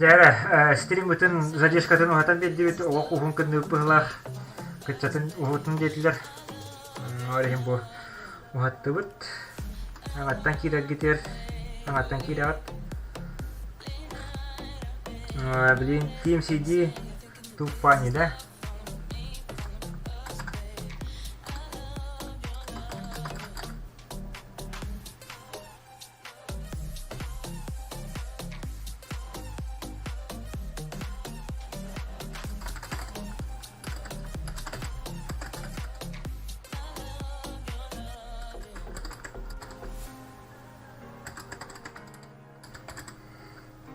Дьэ эрэ, стриммытын задержкатын уһатан биэрдибит, оҕо уһун кынныыбыт быһыылаах, кыччатын уһутун диэтилэр. Ол иһин бу уһаттыбыт. Аҥаттан киирэргитигэр аҥаттан киирэҕит. Блин, Team CD Туппани, да?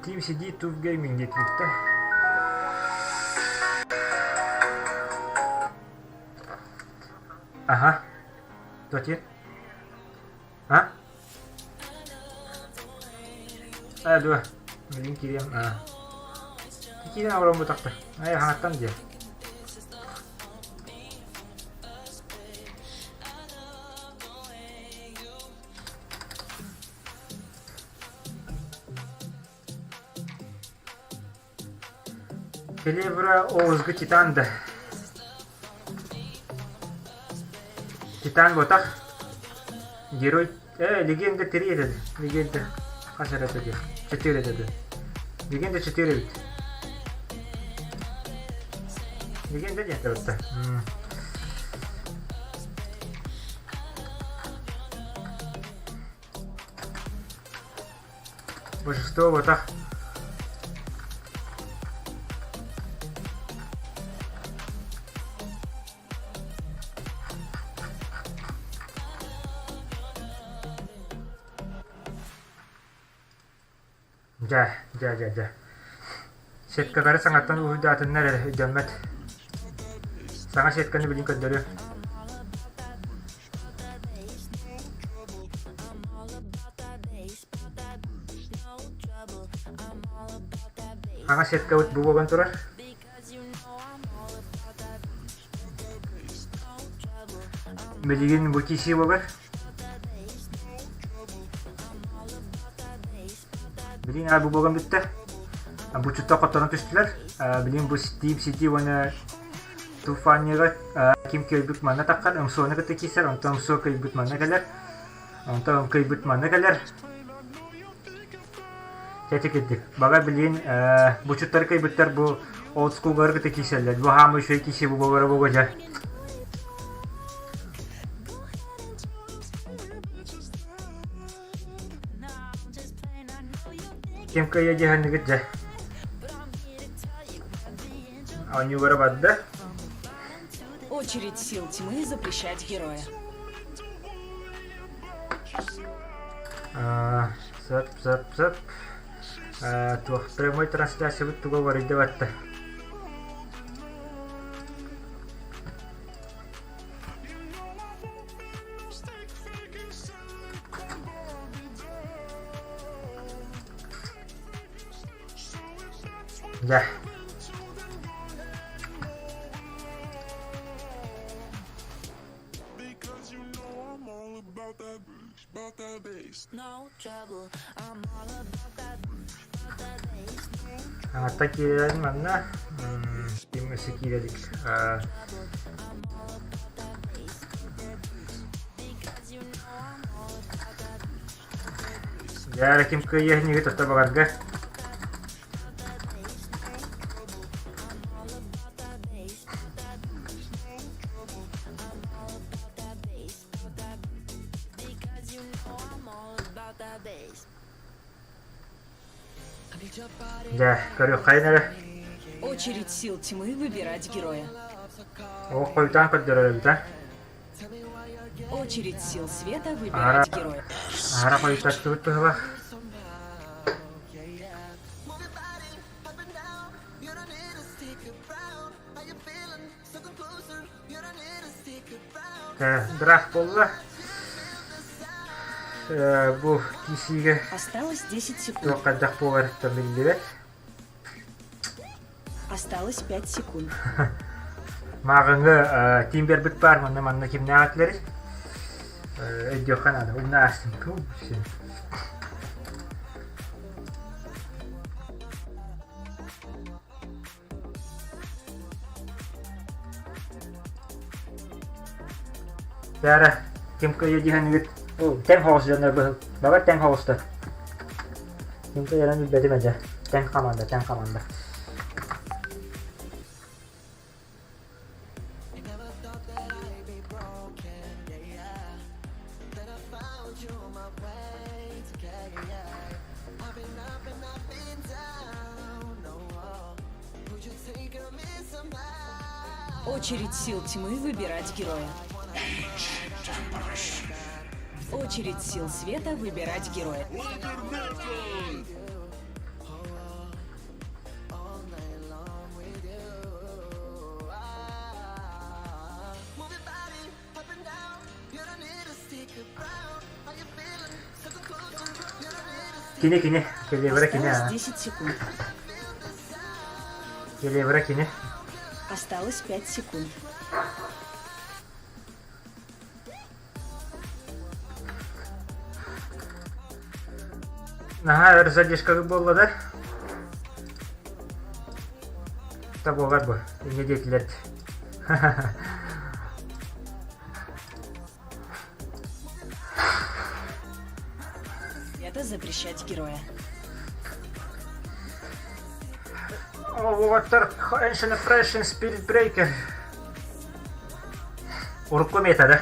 Team CD Tube Gaming диэтиликтэ. Аха. Туотир. А? А, дуо. Билин кириэм. А. Киирэн олорон бутахта. Ай, хаҥаттан диэ. Келебра оҕузгы титан да. Титан ботах. Герой э легенда 3 этэ. Легенда хас эрэ этэ 4 этэ. Легенда 4 эбит. Легенда диэн табытта. Божество ботах. Дьэ, дьэ, дьэ, дьэ. Сеткалары саҥаттан уһуйдаатыннар эрэ өйдөммөт. Саҥа сетканы билин көрдөрүөм. Хаҥас сеткабыт бу буолан турар. Билигин бу киси буолар. Билигин бу буолан бүттэ. Буччуттар хотторон түстүлэр. Билигин бу Steam City уонна Туфанига ким кыайбыт манна таххар, МСО-ну кытта киирсэр, онтон МСО кыайбыт манна кэлэр, онтон кыайбыт манна кэлэр. Чэчи кирдик. Бага билигин бучуттары кыайбыттар бу old school-гар кытта киирсэллэр. Бу хаамы үчүгэй киирсии бу буолара буолуо дьэ. Ким кыайа дьаһанныгыт дьэ. Оонньуулара барда. Очередь сил тьмы запрещать героя. Сөп, сөп, сөп. Туох прямой трансляциябыт туга барыйда батта. Дьэ. Аҥаттан киирэн манна ким өссө киирэ илик Дьэ ким кыайыа иннигит орто баҕарга Дьэ, көрүөххэйин эрэ. Очередь сил тьмы выбирать героя. Оо, хойутаан көрдөрөр эбит, а? Очередь сил света выбирать героя. Аара хойутаттыбыт быһылаах. Драфт буолла. Бу киисиигэ Осталось 10 секунд. туох хайдах буоларыттан биллибэт. Осталось 5 секунд. Мааҕыҥҥы тимбербит баар, манна манна кимнээх этилэрий? Өйдүөххэ наада. Умна астым. Дьэ ким кыайа диһэнгит тэҥ хоҕус дьоннор быһыл. Бабар тэҥ хоҕустар. Ким кыайарын билбэтим эдэ. Тэҥ команда, тэҥ команда. Очередь сил тьмы выбирать героя. Очередь сил света выбирать героя. Кини кини, Келебра кини Осталось аа. 10 секунд. Келебра кини. Осталось 5 секунд. Наһаа өр задержка буолла да? Та буолар бу. Инньэ диэтилэр. Это запрещать героя. Уолаттар Ancient Oppression Spirit Breaker. Урукку метода.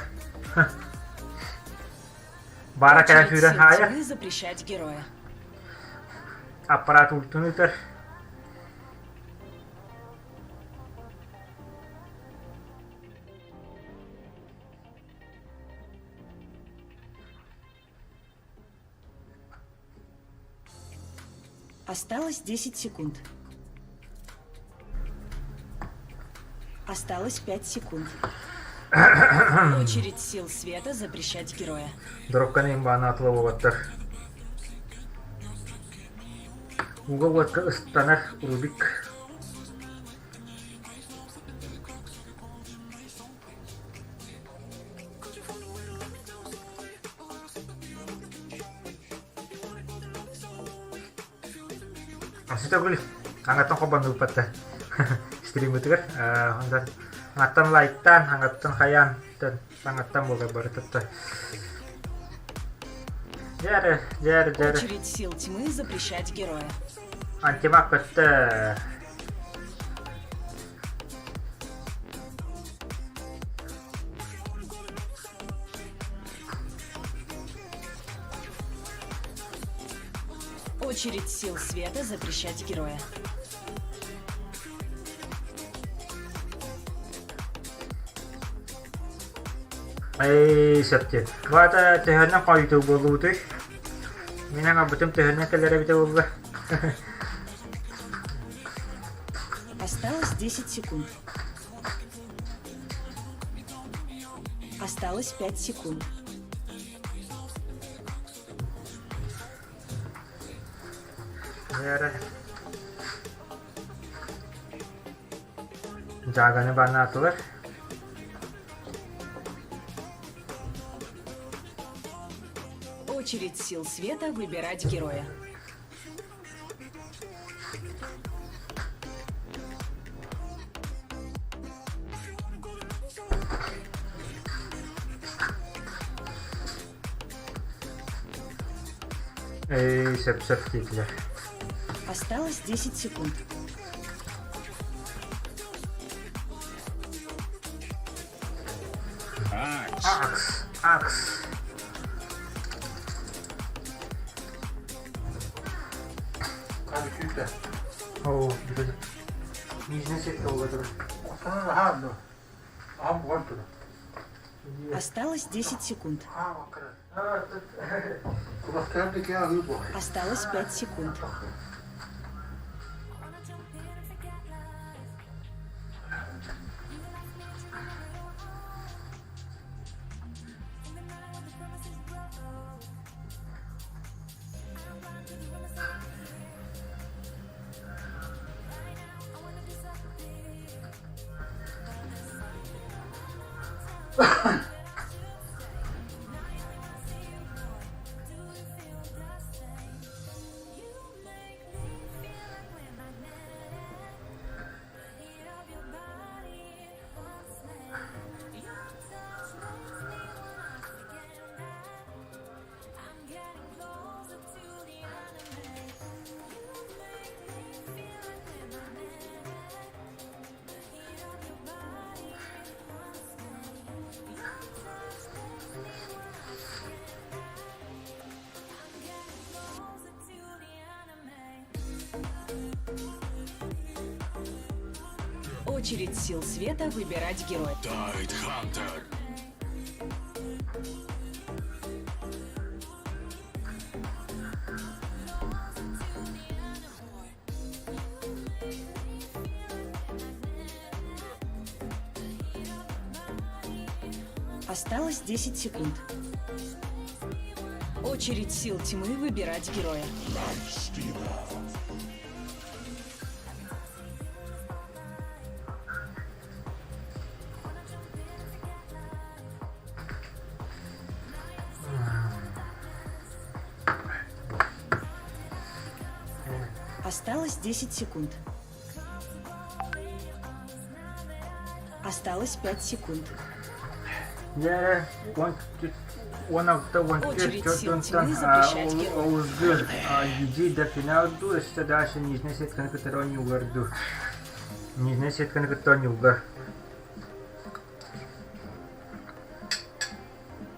Бара кэлэн Очередь сүүрэн сил хаайар. тьмы запрещать героя. Аппарат ультун ыытар. Осталось 10 секунд. Осталось 5 секунд. Очередь сил света запрещать героя. Дорокканы имбаана уолаттар. Уга уотка ыстанар Рубик. Асыта гүл аҥаттан холбоннубуппатта стриммытыгар онтон аҥаттан лайктаан аҥаттан хайаан аҥаттан буолар барытытта дьээрэ дьээрэ дьээрэ Очередь сил тьмы запрещать героя. Антимаг көттө. Очередь сил света запрещать героя. Эй, сөптү. Баата төһөннөн хойутуу буоллубутуй? Мин аҥарбытым төһөннөн кэлэр эбитэ буолла? Осталось 10 секунд. Осталось 5 секунд. Эрэ. Дьааганы баннаатылар. Очередь сил света выбирать героя. Эй, сөп-сөп диэтилэр. Осталось 10 секунд. Акс, акс. Оо, бүтэн. Бизнес етті олар. Осталось 10 секунд. Осталось 5 секунд. Очередь сил света выбирать героя. Тайдхантер. Осталось 10 секунд. Очередь сил тьмы выбирать героя. Осталось 10 секунд. Осталось 5 секунд. Дьэ, 16 Очередь 14 сил онтон тьмы запрещать героя. Оҕузгыр иди до финал дуу, өссө дальше нижней сетканы кытары оонньуулар дуу. Нижней сетканы кытта оонньуулар.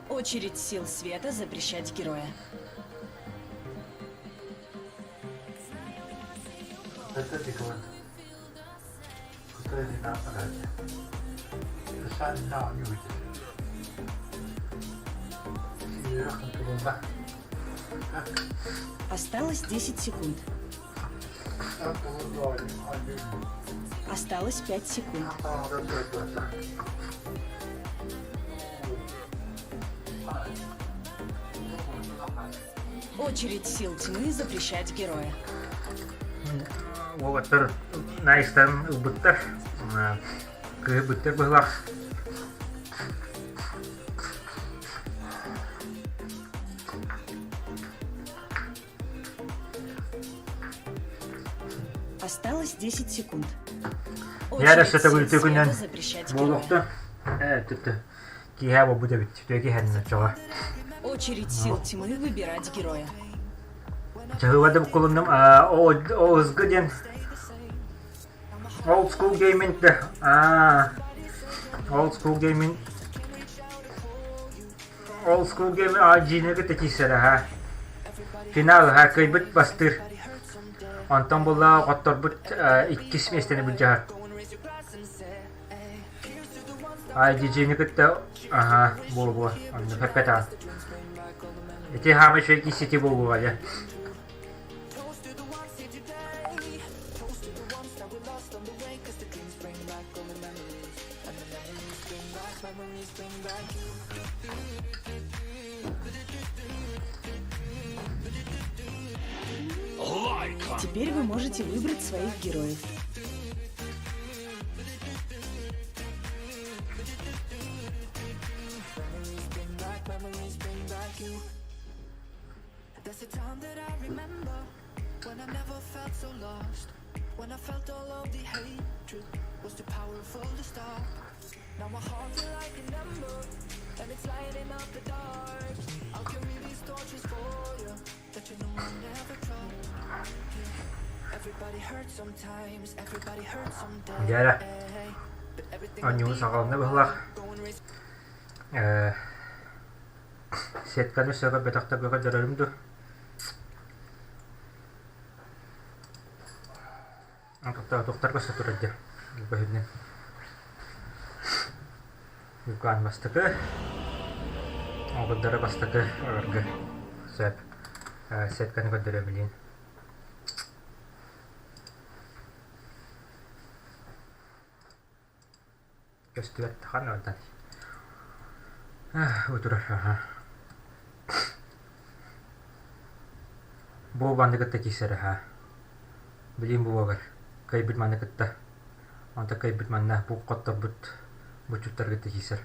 Очередь сил света запрещать героя. Это диклан. Осталось 10 секунд. Осталось 5 секунд. Очередь сил тьмы запрещать героя. Уолаттар Найстан ылбыттар, кыһыйбыттар быһылаах. Осталось 10 секунд. Я Очередь өссө сил төгүлтүгүнэн света запрещать героя. буолуохтун. Ээ, түптэ. Киэһэ буолбут эбит. Үтүө киэһэннэ чоҕо. Очередь сил тьмы выбирать героя. Чаһыыба да буккулуннум. ОСГ диэн Old School Gaming да Old School Gaming Old School Gaming IG-ни кытта киирсэрэ ха. Финал ха кыайбыт бастыыр. Онтон буолла хотторбут иккис миэстэни былдьаһар. IGG-ни кытта аха буолуо онно хэппэтэ. Ити хаамай үчүгэй сити буолуоҕа дьэ. Лайка. Теперь вы можете выбрать своих героев. Дьэ эрэ, оонньууну саҕалана быһыылаах. Ээ, сетканы өссө көрбөтөхтөргө көрдөрөрүм дуу? Туохтар көстө турар дии бөһүнэн. Юкаан бастакы, оҕурдара бастакы ырга сөп. Сетканы көрдөрө билин. Көстүбэт ханна бардан утурар аха Бу банды кытта киирсэр аха Билим буолар кыайбыт манна кытта онто кыайбыт манна бу хотторбут буччуттар кытта киирсэр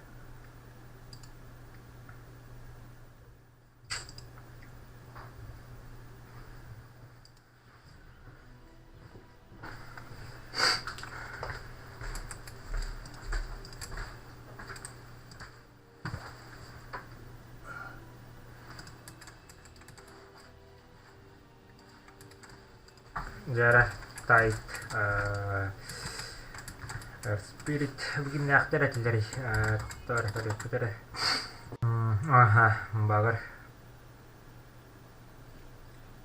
Дьэ тайт Spirit бүгүннээхтэр этилэрий эрэ Аха багар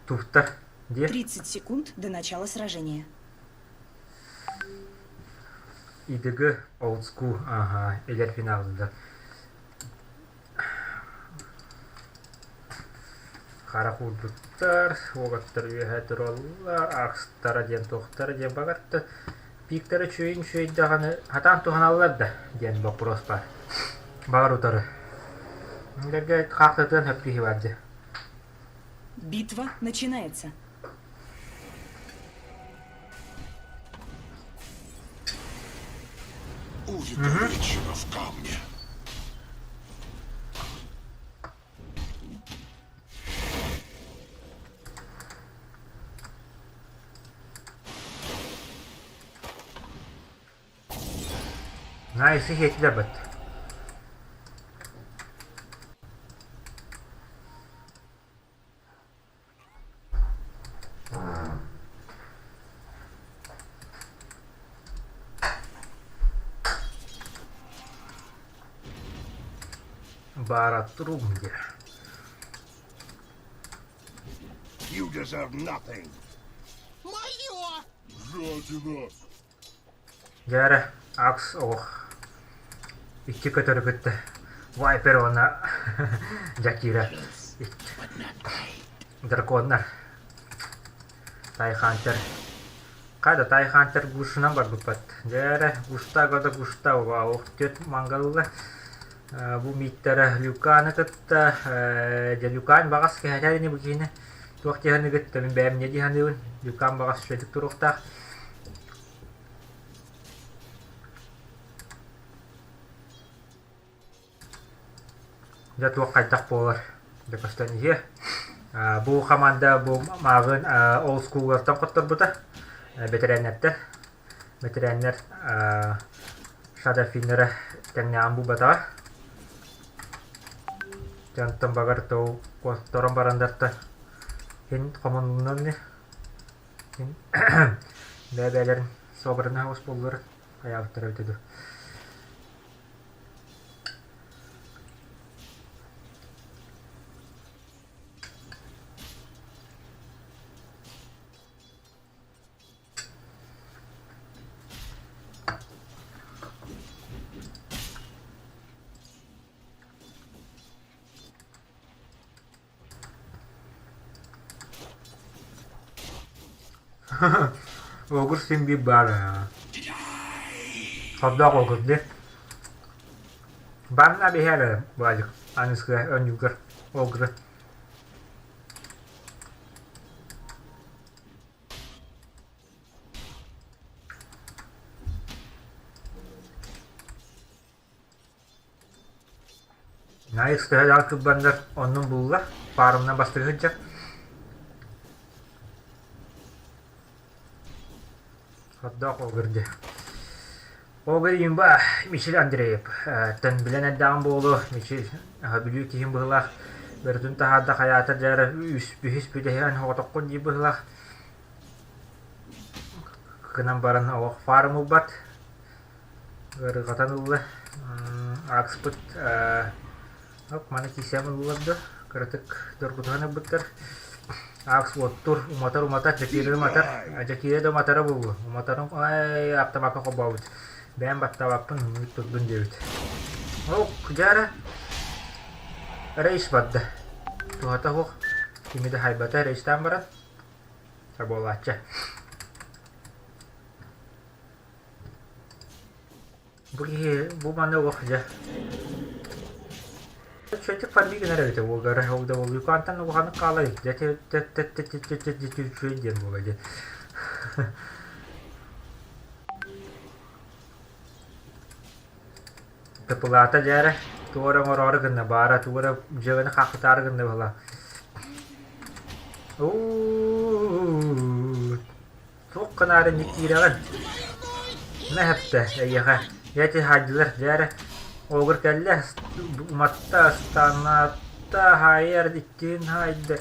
Туфтар диэ 30 секунд до начала сражения. ИДГ Old School аха илэр финалыгар Хара куурдуттар, уолаттар үөһэ тураллар, акстара диэн туохтара диэн баҕарта пиктара үчүгэйин үчүгэй даҕаны хатаан туһаналлар да диэн боппуруос баар. Баҕар утары. Кинилэргэ хаахтатыан сөп киһи бар дии. Битва начинается. Увековечено в камне. Найсы хетилер бат. Баара турум диэ. You deserve nothing. Мое! Жадина! Дьэ эрэ, Акс ох, икки көтөрү кытта Вайпер уонна Джакира драконнар Тайхантер Хайда Тайхантер гушунан барбыппат. Дьэ эрэ, гушта года гушта ох түөрт мангалыла бу мииттэрэ Люканы кытта дьэ Люкан баҕас кэһэтэр ини бу киһини туох диэханыгыт мин бэйэм не диэханыыбын Люкан баҕас үчүгэйдик туруохтаах Дьэ туох хайдах буолар дьэ көстөн иһиэ. Бу хамаанда бу мааҕын Old School-артан хотторбута бэтэрээннэртэн. Бэтэрээннэр Шадафиннара тэҥнээҕин булбатаҕа. Дьэ онтон багар тоо хотторон бараннартан иһин хомуннунан ини бэйэ-бэйэлэрин собранно соҕус буоллулар хайаабыттара эбитэ дуу. Огур син биир баар ээ. Хордоох огур дии. Банна биһэр эрэ Вадик аныскыга өнньүгэр огуры. Наайыс төһө даҕаны кырбаннар оннун булла, паарымнан бастыы сылдьар. Хордоох Огыр дии. Огыр имба Мичил Андреев тэн билэн эрдэҕим буолуо Мичил Бүлүү киһим быһыылаах бөрөтүн таһаарда хайаатар дьэ эрэ үс үһүс бүтэһигин оҕотоххун дии быһыылаах гынан баран олох фаарым ылбат Ыарырҕатан ылла. Акспыт оп маны киисэм ыллылар да кыратык доргутуһан ылбыттар. Акс уоттур, уматар уматар, Дьэкиирэ уматар. Дьэкиирэ да уматара буолуо. Уматарын ай автомакка холбообут. Бэйэм баттаабаппын, мүт турдун диэбит. Ок, дьэ рейс барда. Туһата суох. Кими да хайбата рейстаан баран. Буолааччы. Бу киһи бу манна олох дьэ Үчүгэйдик фарби гынар эбитэ буоллар ол да буолуо Юкантан улаханнык хаалар дьэ үчүгэй диэн буолла дии Тыпылаата дьэ эрэ тугу эрэ оҥороору гынна баара тугу эрэ дьиэни хаахтатаары гынна быһыылаах уу Туох гынаары инник киирэҕин? Мэһэптэ эйиэхэ. Эти хаайдылар дьэ эрэ. Оҕур кэллэ, уматта, ыстанаатта, хаайар иккиһин хаайда.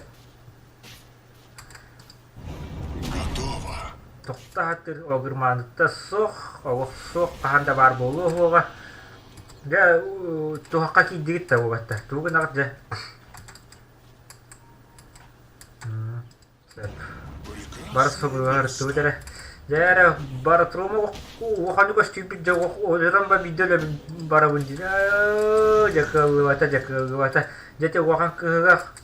Готово. Тохтоһатыр огырмаанытта суох, олох суох хаһан да баар буолуо суоҕа. Дьэ, туһахха киирдигит да буолбатта. Тугу гынаҕыт дьэ? Сөп. Бары субуруһар ырыттыбыт эрэ. Дьэ эрэ барытрума улаханнык өстүйбүт дьэ өлөрөн ба биирдэ өлөбүн барабын дии дьэ кыаллыбата дьэ кыаллыбата дьэ ити улахан кыһыгах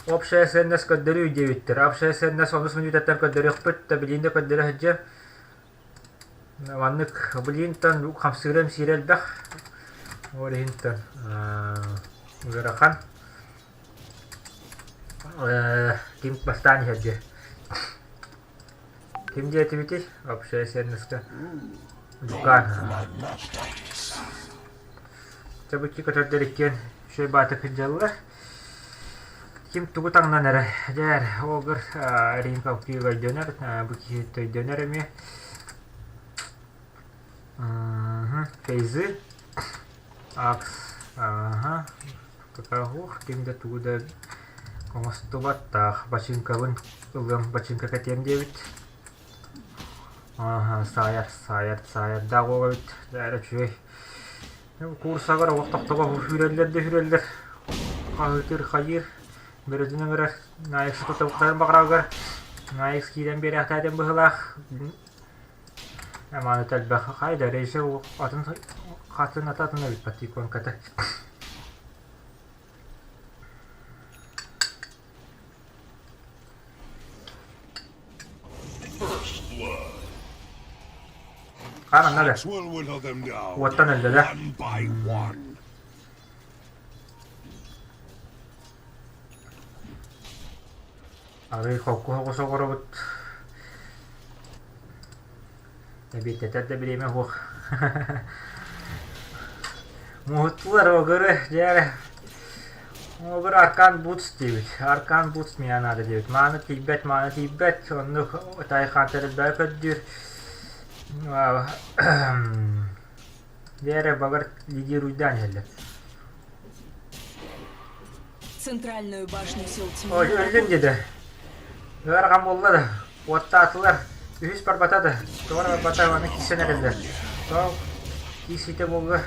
общая сыаннас көрдөрүү диэбиттэр общая сыаннас онус мүнүүтэттэн көрдөрүөхпүт да билигин да көрдөрө сылдьыам маннык билигинтэн хамсыыра эмсиирэ элбэх ол иһинтэн ыарахан ким бастаан иһэр диэ Ким диэтибитий? Общая сервиска. Дукаан. Чабыччы көтөрдөр иккиэн үчүгэй бааты кырдьаллар. Ким тугу таҥнан эрэ дьээр огр ринка өйдөнөр, бу киһи өйдөнөр эмиэ. Фейзы. Акс. Ага. Какахух ким да тугу да оҥостубаттаах бачыыҥкабын ылыам бачыыҥка кэтиэм диэбит Ааһа саайар саайар саайардаах уол эбит дьэ үчүгэй курсагар олох тохтобо үүрэллэр да үүрэллэр хаһыытыыр хайыыр бөрөтүн ыҥырар Наекс тутабыттарын баҕарарыгар Наекс киирэн биэрээхтээтин быһыылаах Аманата элбэх хайда рейсер атын хатын ата атын эбит иконката Хаан да уоттан өллө да Арыый холку соҕус оҕоробут. Эбиэтэтэр да бириэмэ суох. Муһуттулар огыры дьэ Огыр Аркан Бутс диэбит. Аркан Бутс миэхэ наада диэбит. Мааны тиийбэт, мааны тиийбэт. Оннук Тайхан тэрилбэҕэ көрдүүр. Дьэ эрэ багар лидируйдаан иһэллэр. Центральную башню сил тьмы Ой, өллүн диэтэ. Ыарахан буолла да, уоттаатылар. Үһүс барбата да, тоҕо эрэ барбата, аны киирсэн эрэллэр. Тоҕо киирсиитэ буолла.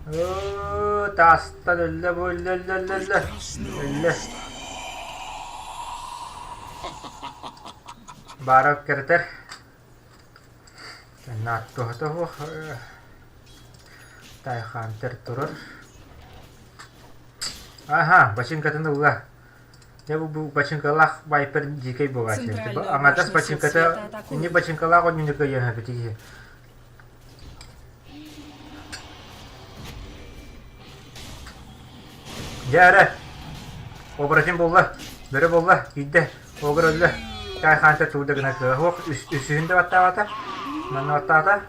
Оо, таастан өллө бу, өллө, өллө, өллө, өллө. Өллө. Баара кэрэтэр. Нааттуһата суох Тайхантер турар. Аха, бачыыҥкатын ылла. Дьэ бу, бу бачыыҥкалаах вайпер дьиикэй буолааччы. Центральную Аҥардас башню сил бачыыҥката света инни атакуют. бачыыҥкалаах оонньууну кыайыаха киһи. Дьэ эрэ, оборотень буолла, бөрө буолла, киирдэ, огр өллө. Чайханта тугу да гына кыа суох, үсүһүн да баттаабата, манна баттаата.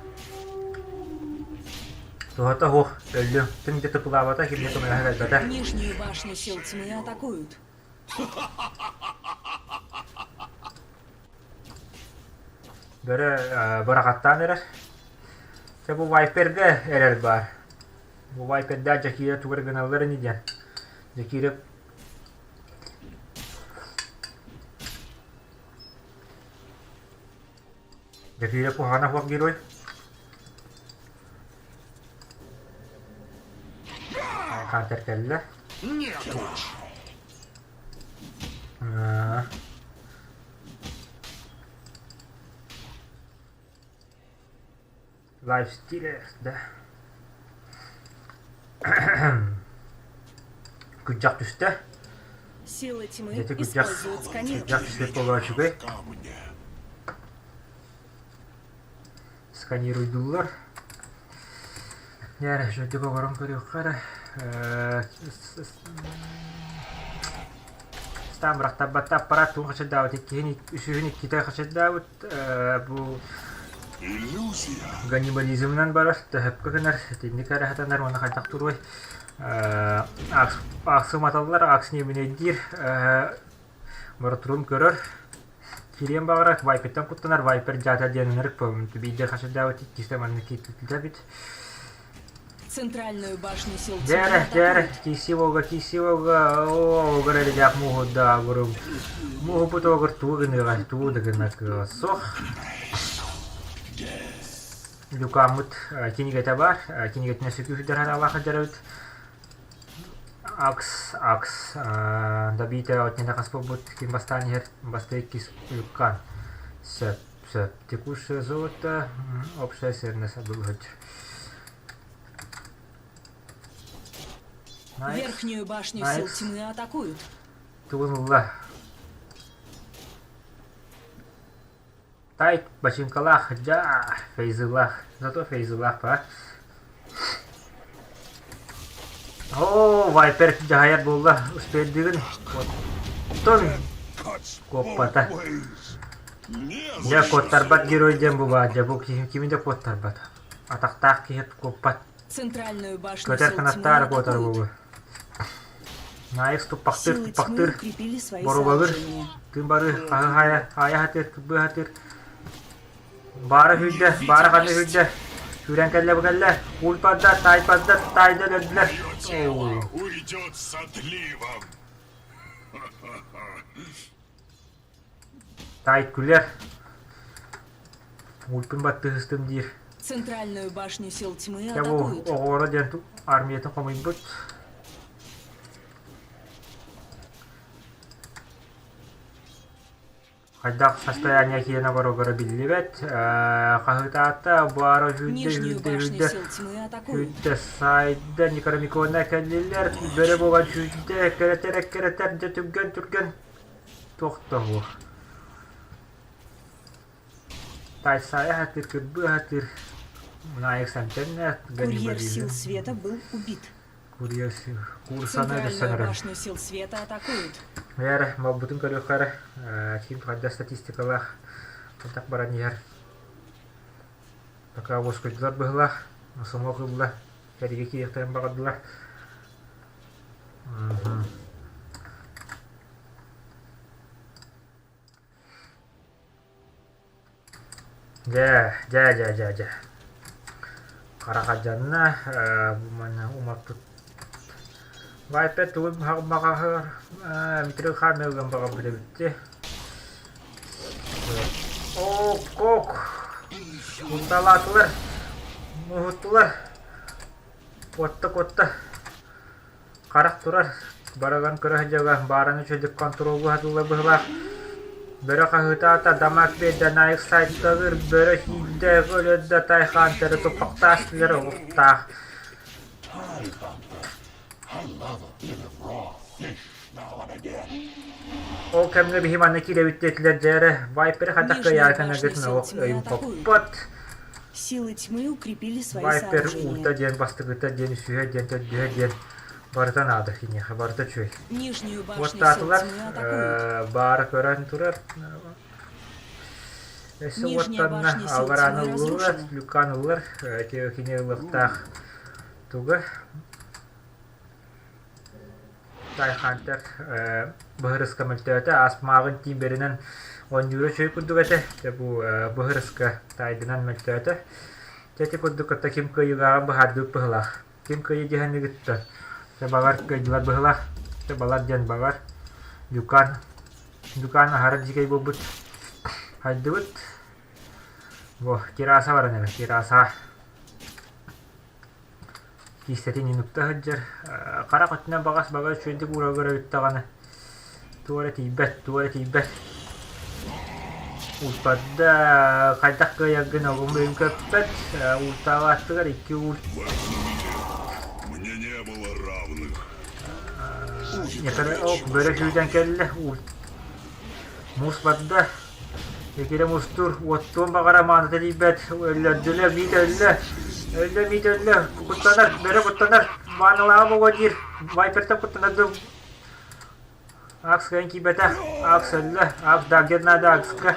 Туһата суох, өллүм. Ким да тупулаабата, ким да көмөлөһө кэлбэтэ. Нижнюю башню сил тьмы атакуют. Бөрө бырахаттаан эрэр. Чэ бу вайперга эрэл баар. Бу вайпердаах Дьэкиирэ тугу эрэ гыналлар ини диэн. Дьэкиирэ Дьэкиирэ куһаҕана суох герой. Хантер кэллэ. Нет уж. Лайфстилер, да. Күрдьэх түстэ. Силы тьмы Дьэ күрдьэх используют күрдьэх сканирование. түспүт буолуо үчүгэй. Камня. Сканируйдууллар. Дьэ эрэ, үчүгэйдик олорон көрүөххэ эрэ. Стан бырахтарбатта аппарат тугун хачайдаабыт иккиһин үсүһүн иккитэ хачайдаабыт бу Иллюзия. ганнибализмынан барар төһөпкө гынар итинник эрэ сатанар уонна хайдах туруой аахсыматаллар аакс ньиэминэйдиир Боротурун көрөр киириэн баҕарар вайпертан куттанар вайпер дьаата диэн ынырык биирдэ хачайдаабыт иккистэ маннык киирбит эбит Центральную башню сил тьмы Дьээрэ, дьээрэ, атакуют. киирсии буолга, киирсии буолга, оо, огор эрдээх мууһурда, огорум. Мууһуппут огор тугу гыныаҕай, тугу да гынар кыаҕа суох. Люкаммыт кинигэтэ баар, кинигэтинэн сүкүүһүдэр хараалаах сылдьар эбит. Акс, Акс, Добита отнена хас буолбут, ким бастаан иһэр, бастыы иккис Люкан. Сөп, сөп. Текущее золото, общая сырность обылгыч. Верхнюю башню сил тьмы атакуют. Тугун ылла. Тайт бачыҥкалаах, дьаа, фейзылаах, зато фейзылаах ба. Оо, Вайпер дьаһайар буолла, успейдыгын. Оттон куоппата. Дьэ, куоттарбат герой диэн бу баар, дьэ, бу киһи кими да куоттарбат. Атахтаах киһи куоппат. Центральную башню Көтөр сил тьмы кынаттаары куотар атакуют. буолуо. Наайыс туппахтыыр, Силы тьмы туппахтыыр, укрепили свои боруобалыыр, сооружения. тыын бары хаһы хаайа, хаайа сатыыр, кырбыы сатыыр. Баара сүүрдэ, баара ханна сүүрдэ. Сүүрэн кэллэ бу кэллэ. Куул барда, таай барда, таайда өлөрдүлэр. Мое тело уйдет с отливом. Таай күлэр. Ульпун баттыһыстым диир. Центральную башню сил тьмы Дьэ бу атакуют. оҕолоро диэн армиятын хомуйбут. Хайдах состояние киэнэ барыгара биллибэт. Хаһыытаата, баара сүүрдэ, Нижнюю сүүрдэ, башню сүүрдэ, сил тьмы атакуют. сүүрдэ, сайда, Некромиконна кэллилэр, бөрө буолан сүүрдэ, кэрэтэр, эккирэтэр, дьэ түргэн-түргэн туохтоһуо. Тайсаайа сатыыр, кырбыы сатыыр, Наайык Сантенна, Курьер сил света был убит. Курьер курсаны Центральную өссөнөрөр. башню сил света атакуют. Эрэ, малбытын көрүөххэ эрэ, ким хайда статистикалаах так баран иһэр. Пока уоскуйдулар быһылаах, сомок ылла, кэригэ киириэхтэрин баҕардылар. Дьэ, дьэ, дьэ, дьэ, дьэ. Харахадьанна, бу манна умаппыт Вайпер тугун баҕаһыгар Митрил хаамыылыан баҕарбыт эбит Ок-ок! Кутталаатылар, муһуттулар. Куотта-куотта. Харах турар, барыгын көрө сылдьыга, баараны үчүгэйдик хонтуруоллуу сатыыллар быһыылаах. Бөрө хаһыытаата, дамаак биэрдэ, Наайык сайталыыр, бөрө киирдэ, өлөрдө, Тайхаан төрө туппахтаастылар оҕуктаах. Ол кэмҥэ биһи манна киирэбит диэтилэр дьэ эрэ, Вайперы хайдах Нижнюю кыайаары башню гынаргытын сил олох тьмы өйүм атакуют. хоппот. Силы тьмы укрепили свои Вайпер сооружения. уута диэн бастакыта диэн үсүһэ диэн төрдүһэ диэн барыта наада киниэхэ барыта үчүгэй. Нижнюю башню сил Уоттаатылар, тьмы атакуют. баара көрөн турар. Өссө Нижняя уоттанна, башня сил алларааны тьмы ыллылар, разрушена. люкан ыллар, кини ылыахтаах туга Тайхантер быһырыска мөлтөөтө, аас-мааҕын тиимбэринэн оонньуура үчүгэй курдук этэ. Дьэ бу быһырыска таайдынан мөлтөөтө. Дьэ ити курдук кытта ким кыайыылааҕын быһаардыбыт быһылаах. Ким кыайыы диэхэнигиттэн. Дьэ балар кыайдылар быһылаах. Дьэ балар диэн балар. Дюкан. Дюкан аһара дьикэй буолбут. Хайдыбыт. Бу терраса баран эрэ, терраса. Киистэтин инукта сылдьар, харах өттүнэн баҕас баҕа үчүгэйдик уураргар эбит даҕаны, туох эрэ тиийбэт, туох эрэ тиийбэт. Уурбарда хайдах кыайаргын огум өйүм көппөт, ууртаабаттыгар икки уур. Мне не было равных. Бөрө сүүрэн кэллэ, муус барда. Экирэ мустуур, уоттуон баҕара мааныта тиийбэт, өллөрдүлэр, миит өллө, өллө, миит өллө, куттанар, бөрө куттанар, маанылааҕа буолуо диир, Вайпертан куттанар дуу. Акс кыайан киирбэтэх, Акс өллө, Акс даггер наада Акска.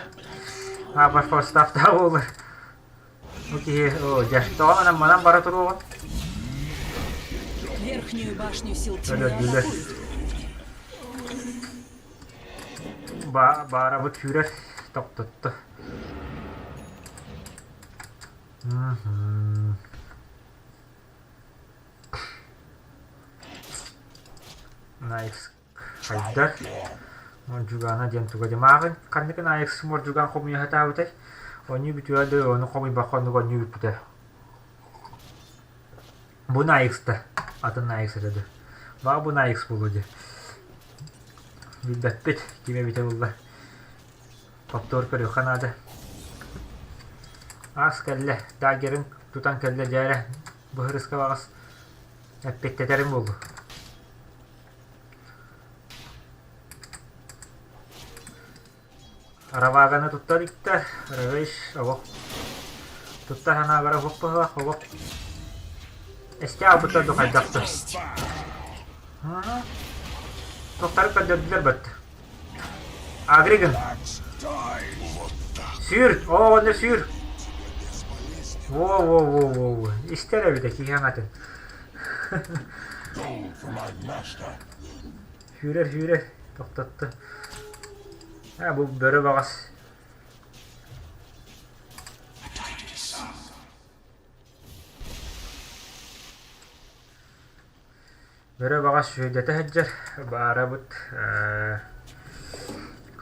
Аапар форстафтаах буолар. Бу киһи, оо, дьэ, тоҕо манан манан бара туруоҕун? Верхнюю башню сил тьмы Өлөрдүлэр. атакуют. Баарабыт сүүрэр тохтотто. Найкс хайдар. Мордьугана диэн туга дьамааҕын ханнык Найкс мордьуган хомуйа сатаабытай? Онньуу бүтүө да ону хомуйбакка оннук онньуу бүппүтэ. Бу Найкста атын Найкс этэ дуу. Баа бу Найкс буолуо дии. Билбэппит, ким эбитэ буолла. Повтор көрүөххэ наада. Аас кэллэ, даггерын тутан кэллэ дьээрэ, быһырыска баҕас эппиэттэтэрим буолуо. Раваганы тутта иликтэр, Равеш олох тутта санаабара уһук быһылаах, олох эстэ аалбыттар да хайдахтар. Тохтары көрдөрдүлэр бэрт. Агригын. Сүүр! Оо, онно сүүр! Во-во-во-во-во. Истэр эбитэ киһи аҥатын. Сүүрэр, сүүрэр. Тохтотто. Аа, бу бөрө баҕас. Бөрө баҕас сүөдэтэ сылдьар, баарабыт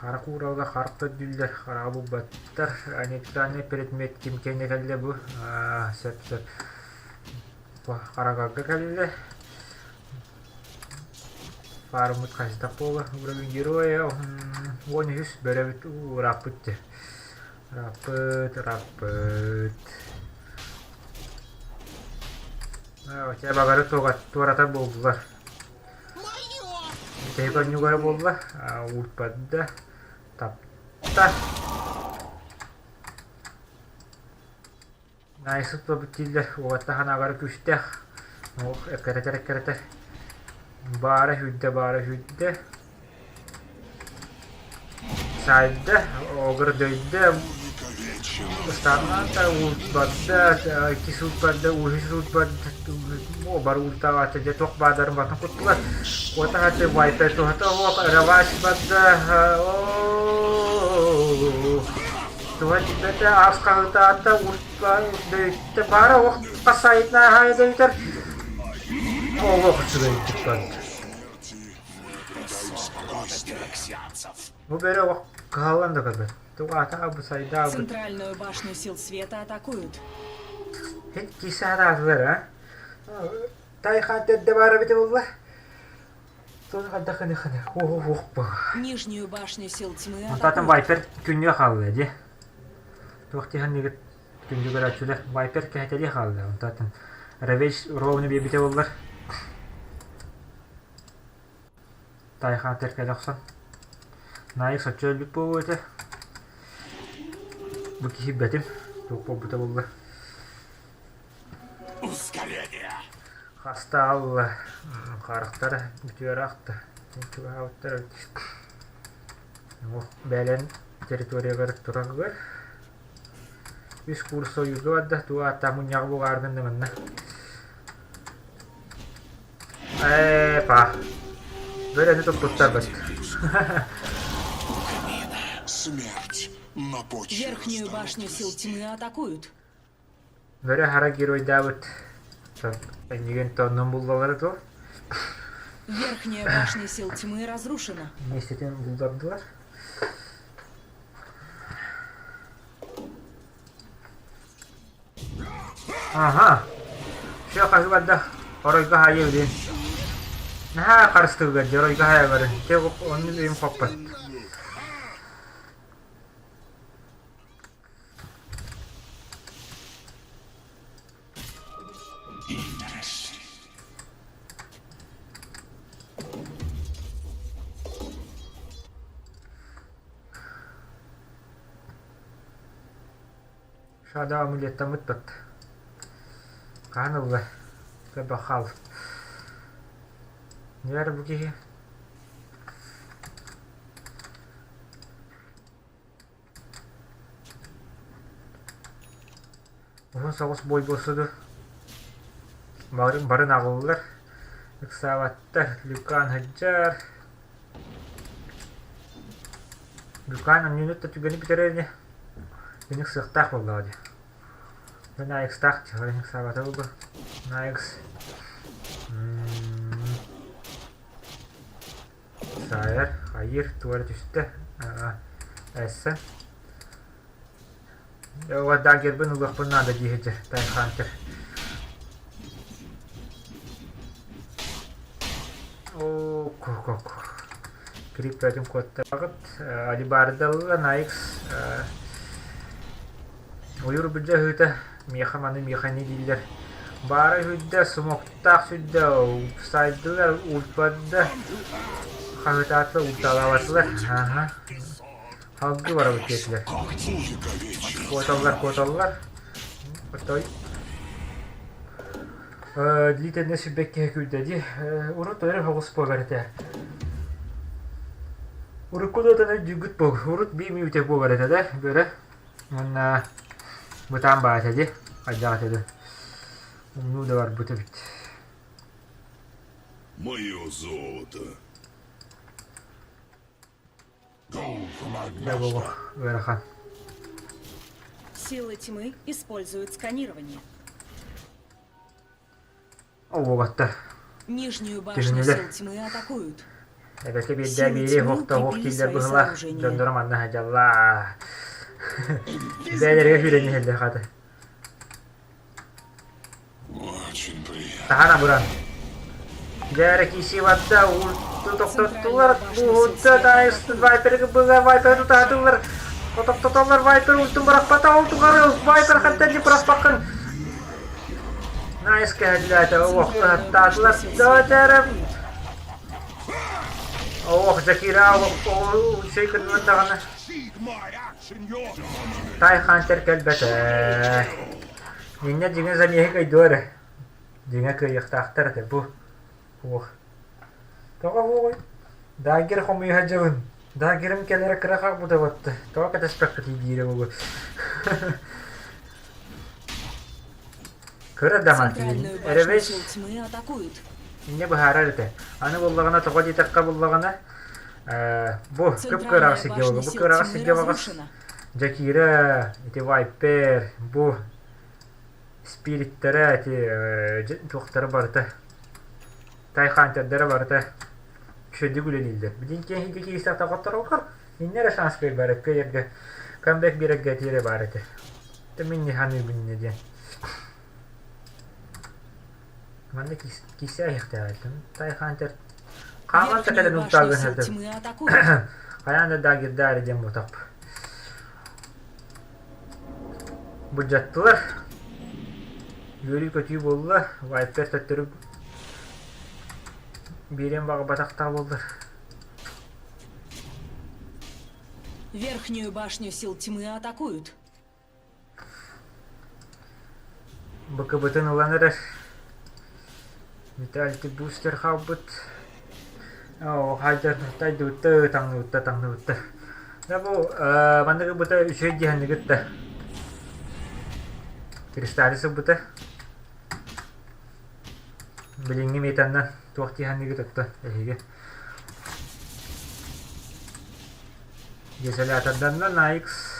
хара кууралга харах көрдүүллэр, хараҕы булбаттар, нейтральный предмет ким кэннэ кэллэ бу сөп-сөп харагарга кэллэ Фарммыт хайдах буола уровень героя 13 бөрөбүт ырааппыт дьэ ырааппыт ырааппыт Чэ багары туоратар буоллулар. Бүтэһик онньугара буолла. Уурбатда. Тапта. Наайсыт буолбут дииллэр. Уолаттар ханаабара күүстээх. Ох, эккирэтэр эккирэтэр. Баара сүүрдэ, баара сүүрдэ. Сайда, огырдойда, ыстааннаата, уурбарда, иккис уурбарда, үһүс уурбарда, бары ууртаабата дьэ туох баадарын батын куттулар. Уота хаты вайпер туһата оһуох, реваш барда, туһа тиийбэтэ, аас хаһыытаата, дөйүттэ, баара ох хасайытна дөйүтэр, олох үчүгэйдик барда. Бу бөрө олох кыһаллан да көрбөт. Тугу аата сайда албыт. Центральную башню сил света атакуют. Һин кисе хараатылар а? Тайхан төрдө баар эбитэ буолла. Туох хайдах ханы ханы. Ух ух Нижнюю башню сил тьмы Онтон атакуют. Вайпер күннүө хаалла дии. Туох тиһэн күндү көрөөччүлэр Вайпер кэһэтэлии хаалла. Онтон Равеш ровно биэрбитэ буоллар. Тайхан кэлэ охсон. Наайык соччо өлбүт буолуо этэ. Бу киһи бэтим. Туох буолбута буолла. Ускорение! Хаста алла харахтара бүтүөр ахта. Чугаһаабыттар бэлэн территориягар тураргар үс курс ойууга барда туга ааттаах мунньаҕы буҕааргын да манна Ээ, па. Бөрөнү туппуттар быт. Смерть на почве Верхнюю башню сил тьмы атакуют. Бөрө хара геройдаабыт. Эннигин тоннун буллалары туох? Верхняя башня сил тьмы разрушена. Миэстэтин буллардылар. Аһа, все хаһыы барда, оройго хаайа билин. Наһаа харыстыыллар дьэ оройго хаайаларын, дьэ оннун өйүм хоппот. Шада амулеттаммыт бат. Хаһан ылла? Бахал. Нээр бу киһи. Уһун соҕус бой буолсуду. Барын барын аҕыллар. Ыксаабаттар. Люкан сылдьар. Люкан анньыыны да түгэни бүтэрэр ини. Мин ыксыахтаах буоллаҕа дии. Мин Аякстаах дии, ыксаабата буолуо. Аякс Саайар, хайыыр, туора түстэ. Эссе. Даггербын ылыахпын наада дии сылдьар Тайхантер. Оо, ко-ко-ко. Крип бөтүн куоттаҕыт. Алибарда ылла, Найкс. Ойуур былдьаһыыта миэхэ маны миэхэ ини дииллэр. Баара сүрдэ, смоктаах сүрдэ, сайдылар, ульпарда, хаһыытаатылар, ульталаабатылар. Аһа. Халгы барабыт диэтилэр. Куоталлар, куоталлар. Отой. Длительно сүрбэккэ күүрдэ дии. Урут өрө соҕус буолар этэ. Урукку да өйдүүгүт буол. Урут биир мүнүүтэ буолар этэ да, бөрө. Уонна бытаан баар этэ дии. Хайдах этэ да. Умнуу да барбыт эбит. Мое золото. Дьэ буолуо ыарахан. Силы тьмы используют сканирование. Уолаттар. Нижнюю башню Түһүнүлэр. сил тьмы атакуют. Эбэтэ биирдэ биири уһукта уһук дииллэр быһыылаах. Дьонноро манна сылдьаллар. Бэйэлэригэр сүүрэн иһэллэр хата. Очень приятно. Таһан абыран. Дьэ киси барда, ульту тохтоттулар, буһутта таайыс вайперы быга вайпер тутаатылар. Тохтотоллар вайпер ультун бырахпата, ол тухары вайпер хантан дии бырахпаккын. Найс кэһэллээтэ, ох таһаттаатылар. Дөөтэрэ. Ох, Закира, ох, кыннан даҕаны. Тай Хантер кэлбэтэ. Инньэ дьиҥэ замеһы кыайдылар эрэ. Дьиҥэ кыайыахтаахтар этэ бу. Уох. Тоҕо уоҕуй? Дагер хомуйа сылдьабын. Дагерым кэлэрэ кыра хаалбыта батта. Тоҕо кэтэспэккитий диирэ буолуо. Кыра даҕаны Центральную башню эрэбэс сил тьмы атакуют. инньэ быһаарар этэ. Аны буллаҕына тоҕо диэтэххэ буллаҕына э, бу Центральная кып-кыараҕас сиргэ башня буолла. Бу сил кыараҕас тьмы сиргэ баҕас разрушена. Дьэкиирэ, ити Вайпер, бу спириттэрэ ити туохтара барыта тайхантердара барыта үчүгэйдик үлэлииллэр. Билин киэһ ити киирсэхтэ хоттороллор. Иннэ эрэ шанс кыайбар кыайарга камбэк биэрэргэ этиэрэ баар этэ. Тэ мин не ханыыбын иннэ диэн. Манна киирсэ иһиэхтээх этим. Тайхантер хааман да Верхнюю кэлэн башню ултаагын сил сылдьар. тьмы атакуют. Хайаан да дагердаары диэн буотап. Былдьаттылар. Үөрүү-көтүү буолла. Вайпер төттөрү биэриэн баҕарбатахтаах буоллар. Верхнюю башню сил тьмы атакуют. БКБ-тын ылан эрэр. Виталий бустер хаалбыт. Оо, хайда тайдыбытта, таҥныбытта, таҥныбытта. Да бу маннык ылбыта үчүгэй диэхэннигит да. Кристаллис ылбыта. Билиҥҥи метаннан туох диэхэннигит оттон эһиги. Десоляторданна Найкс.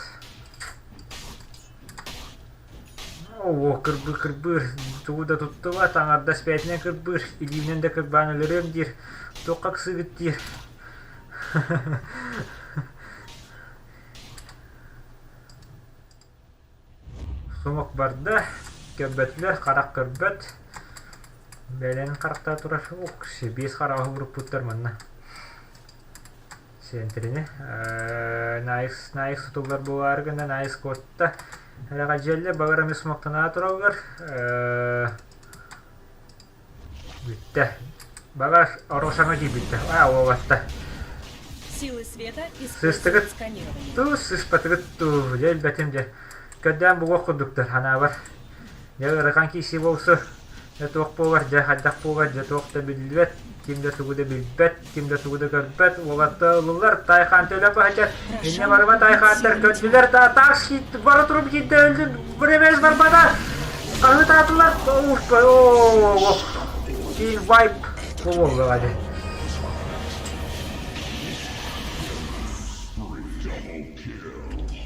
Оо, кырбыыр, кырбыыр, тугу да туттубат, аҥардас бэйэтинэн кырбыыр, илиинэн да кырбаан өлөрүөм диир, туохха ыксыыгыт диир. Сумук барда, көрбөтүлэр, харах көрбөт. Бэлэн харахтаа турар, ух, биэс хараҕы уруппуттар манна. Сиэнтэрини Найс Найс тутуллар буолаары гына Найс куотта. Эрэҕэдьиэллэ багар эмис смоктанаа тураллар. Бүттэ. Багар Орошаҥа киирбиттэ. Аа уолатта. Силы света Сыстыгыт используют сканирование. туу сыспатыгыт туу дьэ билбэтим дьэ. Көрдөөн бугуох курдуктар ханаабар. Дьэ ыарахан киирсии буолсу. Дьэ туох буолар, дьэ хайдах буолар, дьэ туох да биллибэт, ким да тугу да билбэт, ким да тугу да көрбөт, уолаттар ыллылар, Тайхан төлө баһыйар, иннэ барыма Тайхантар көрдүлэр, та таас бара туруп киирдэ өлдүн, времес барбата, хаһыытаатылар, оо, киин вайп буоллаҕа дии.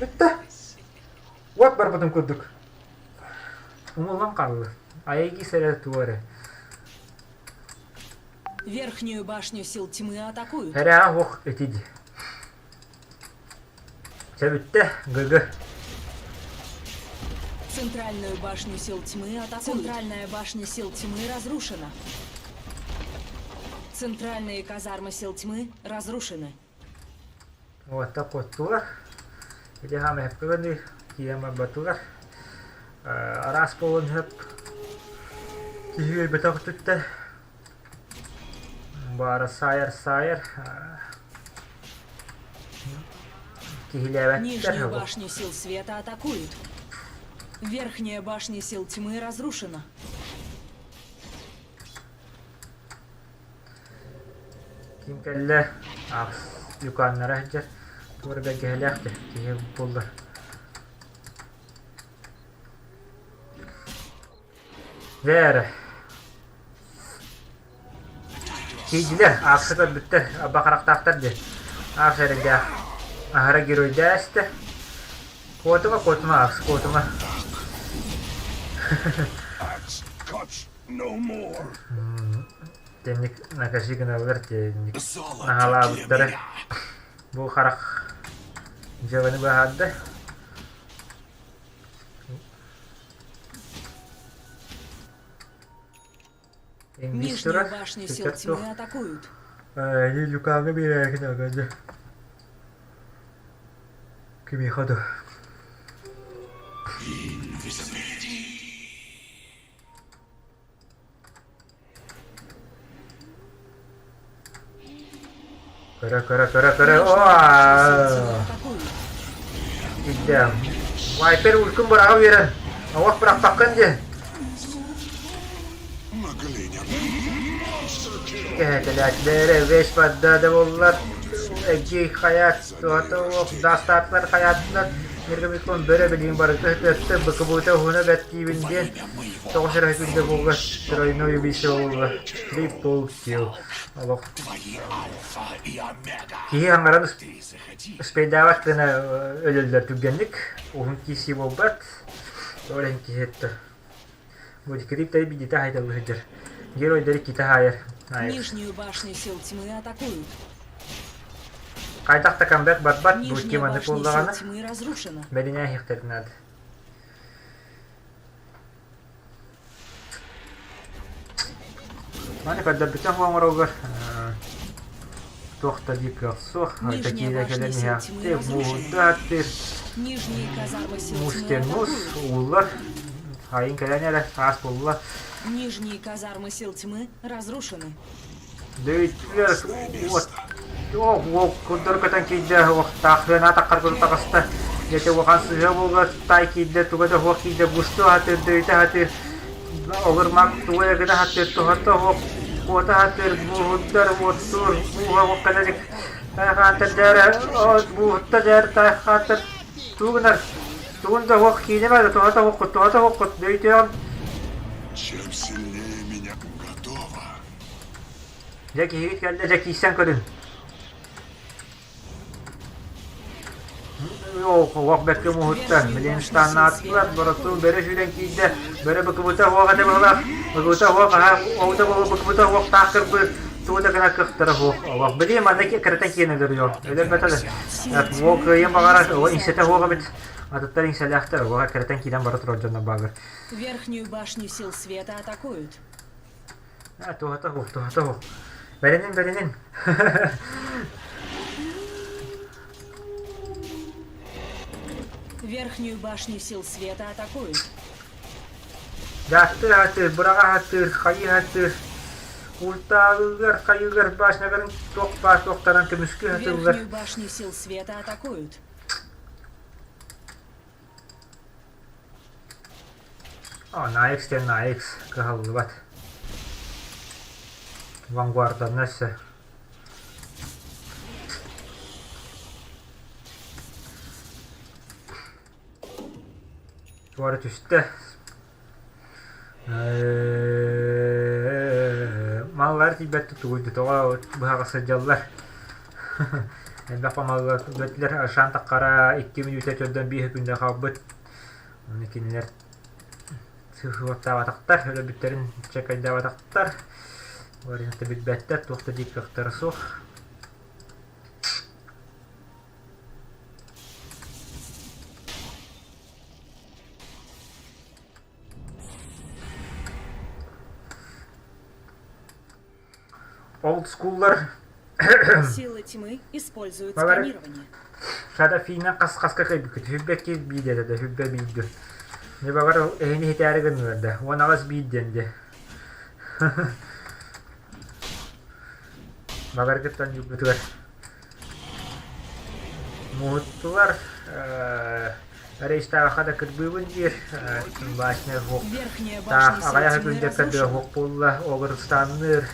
Бүттэ. Уот барбытын курдук. Умуллан хаалла. Айгис эрэ тугу эрэ. Верхнюю башню сил тьмы атакуют. Эрэ ох итиди. Чэ бүттэ, ГГ. Центральную башню сил тьмы атакуют. Центральная башня сил тьмы разрушена. Центральные казармы сил тьмы разрушены. Уота куоттулар. Ити хаамыһыкка гыныы киирэн барбатылар. Араас буолуон сөп. Киһи өлбөтөх өттүттэн баара саайар саайар киһилээбэттэр Нижнюю башню сил света атакуют. Верхняя башня сил тьмы разрушена. Ким кэллэ аҕыс дьукааннара сылдьар туора бэргэһэлээх да киһи буоллар Дьэ эрэ Киирдилэр, аахса көрбүттэр, абба харахтаахтар диэн. Аахса эрэйдээх аһара геройдаа эстэ. Куотума, куотума, аахса куотума. Тэнник накажи гыналлар тэнник наһалаабыттара. Бу харах дьыаланы быһаарда. Нижнюю башню сил тьмы атакуют. Люкаҥҥа биэрээкин агады. Кимиэхэ да. Көрө, көрө, көрө, көрө. Илдэ. Вайпер улькун быраҕа үөрэн. Оҕох бырахпаккын дии. Кэһэтэлээчилэрэ весь барда да буоллар. Эдьиий хайаат, туһата уох, даастаатылар хайаатылар. Нергамикон бөрө билигин барыта өттө быкыбыта уһуна бэрт диибин диэн. Тоҕус эрэ күндэ буолла, тройной убийство буолла. Трипл килл. Олох. Киһи аҥарын успейдаабат гына өлөллөр түргэнник. Уһун киирсии буолбат. Ол иһин киһи өттө. Бу криптери бидите хайдалыы сылдьар. Геройдары кита хаайар. Нижнюю башню сил тьмы атакуют. Хайдах да камбэк барбат, бу Нижняя маны башня сил буоллаҕына, тьмы разрушена. бэринэ иһиэхтэрин наада. Маны көрдөрбүтүн оҥороругар туох да диир кыах суох. Нижняя Такиида башня кэлэн сил иһэхтир, тьмы разрушена. муурдааттыр, Нижние казармы сил муус тьмы диэн муус, атакуют. ууллар. Хайын кэлэн эрэ, саас булла. Нижние казармы сил тьмы разрушены. Дөйүттүлэр уот Оо, курдары көтөн киирдэ, уохтаах атаххар курдук таҕыста. Дьэ улахан сыһыа буолла, тай киирдэ, туга да суох киирдэ, бусту сатыыр, дөйүтэ сатыыр, олурмак тугу эрэ гына сатыыр, туһата суох, куота сатыыр, бууһурдар, уоттуур, бууһа уох кэлэ илик. Тайхаантар дьээрэ, бууһутта дьээр, тайхаантар тугу гынар, тугун да суох киинэ туһата суоххут, туһата суоххут, дөйүтүөҕүм. Чем сильнее меня готова. Дьэ киһигит кэллэ, дьэ киирсэн көрүҥ. Олох бэркэ муһутта. Билигин штаннаатылар, боротуун бөрө сүүрэн киирдэ. Бөрө быкыбыта суох этэ быһылаах. Быкыбыта суох, аһа, оҕута буолуо быкыбыта суох таах кырбыыр. Тугу да гына кыахтара суох. Олох билигин манна кыратын киэн өлөрүө. Өлөрбөтө да. Уол кыайыан баҕарар, оҕо иҥсэтэ суох эбит. Атыттар иҥсэлээхтэр, оҕо кыратын киирэн бара турар дьонно баҕар. Верхнюю башню сил света атакуют. Аа, туһата суох, туһата суох. Бэринин, бэринин. Верхнюю башню сил света атакуют. Дьааттыы ааттыыр, быраҕа ааттыыр, хайыы ааттыыр. Ультаалыгар, хайыгар башняларын туох баар туохтаран көмүскүү сатыыллар. Верхнюю башню сил света атакуют. Наикс диэн Наикс кыһаллыбат. Вангуарданна өссө. Туора түстэ. Маллар тиийбэт тугуй тоҕо быһаҕа сылдьаллар. Элбэх маллар тиийбэтилэр. Шан таххара 2 мүнүүтэ төрдөн 5 күндэ хаалбыт. Оны кинилэр сыһыаттаабатахтар, өлөрбүттэрин чекайдаабатахтар. Варианты билбэттэр, туох да диир кыахтара суох. Олдскуллар Силы тьмы используют Балар сканирование. Шадафина хас-хаска кыайбыккыт? Сүрбэ киир биир этэ да, сүрбэ биирдэ. Дьэ баҕар эһини иһитээри гыннылар да, 18 биир диэн дьэ. Баҕар кыттан дьулбутугар муһуттулар рейстааҕа да кырбыыбын диир башня суох Верхняя таах башня сил аҕыйах тьмы күндэ разрушена. суох буолла огурстанныыр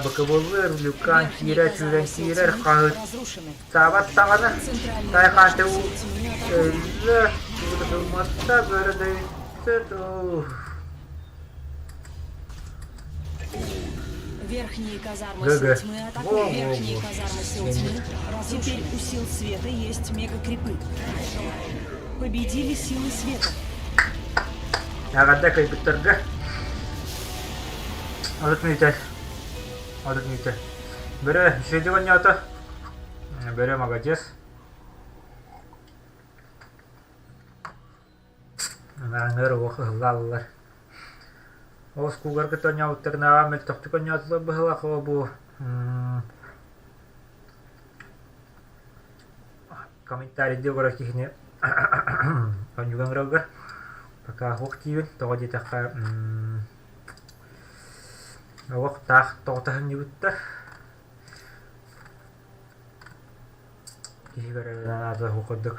быкыбыллыыр люкан Верхние киирэ казармы сүүрэн сил киирэр тьмы хаһыт разрушены. Саабат даҕаны Центральная тайхаанты башня сил тьмы атакуют. өллө тутулматта бөрөдөйттө туу Верхние казармы ГГ. сил тьмы атакуют. Верхние Во-во-во. казармы сил тьмы разрушены. Теперь у сил света есть мегакрипы. Победили силы света. Эҕэрдэ кыайбыттарга. 30 мүнүүтэ. 30 мүнүүтэ. Бөрө үчүгэйдик оонньоото. Бөрө маладьыас. Аҥаар уох ыһыллааллар. Ол скугарга оонньообуттарынааҕар мөлтөхтүк оонньоотулар быһыылаах ол бу комментарийдыы олорор киһини оонньууга ыҥыраллар. Пока суох диибин, тоҕо диэтэххэ олох таах тоҕо таһынньыбыттар. Киһи көрөрүнэн аата суох курдук.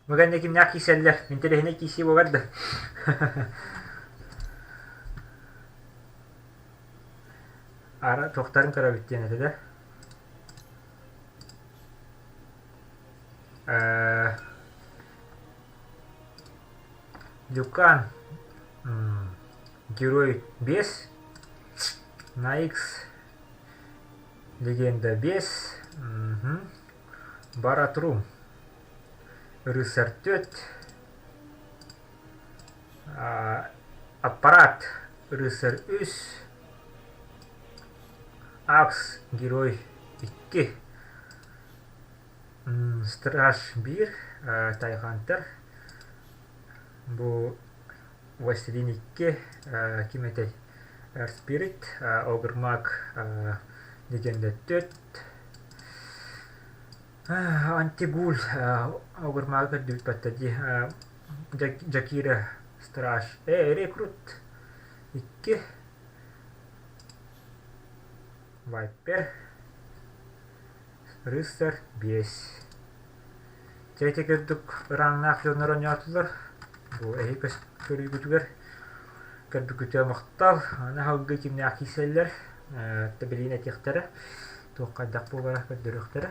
Бу кэннэ кимнээх киирсэллэр? Интэриэһинэй киирсии буолар да? Ара туохтарын көрөбүт диэн этэ да? Дюкан Герой 5 на X Легенда 5 Баратрум Рыцарь 4 Аппарат Рыцарь 3 Акс Герой 2 Страж 1 Тайхантер Бу Василин 2 ким этэй Spirit Огрмак Легенда 4 Антигуль Огрмагы көрдүбүт батта дии Джакира Страж Рекрут 2 Вайпер Рыцарь 5 Чэ ити курдук ырааннаах дьоннор оонньоотулар. Бу эһи көрүүгүтүгэр көрбүккүтүгэр махтал. Аны аһылгы кимнээх киирсэллэр, билигин этиэхтэрэ, туох хайдах буолара көрдөрүөхтэрэ.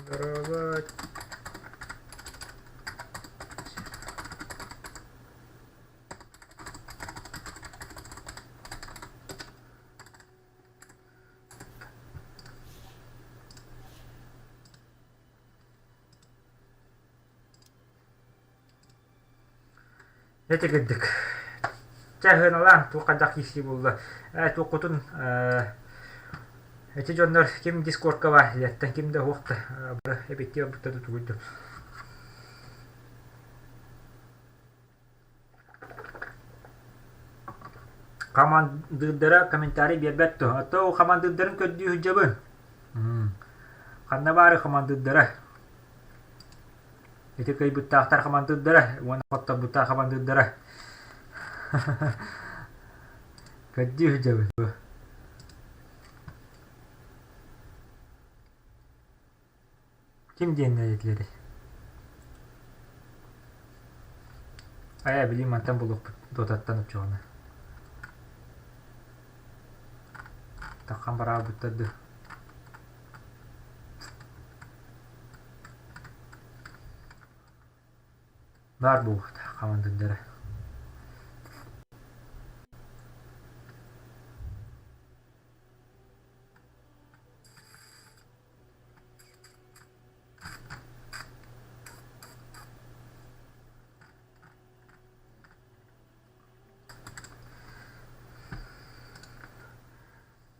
Дорообо. Ити кырдьык. Чэ, сыаналаан, туох хайдах киирсии буолла. Ээ, туоххутун ити дьоннор ким дискордка баар, илиэттэн ким да суох да бары эбиттии барбыттар да тугуй да. Хамандыырдара комментарий биэрбэт дуо? А то хамандыырдарын көрдүү сылдьабын. Ханна баары хамандыырдара? Ити кыайбыттаахтар хамандыырдара уонна хотторбуттаах хамандыырдара. Көрдүү сылдьабын. Ким диэннэр этилэрий? Айа, билигин мантан булуохпут дотаттан оччоҕуна. Таххан бараабыттар дуу. Баар буолуохтаах хамандыырдара.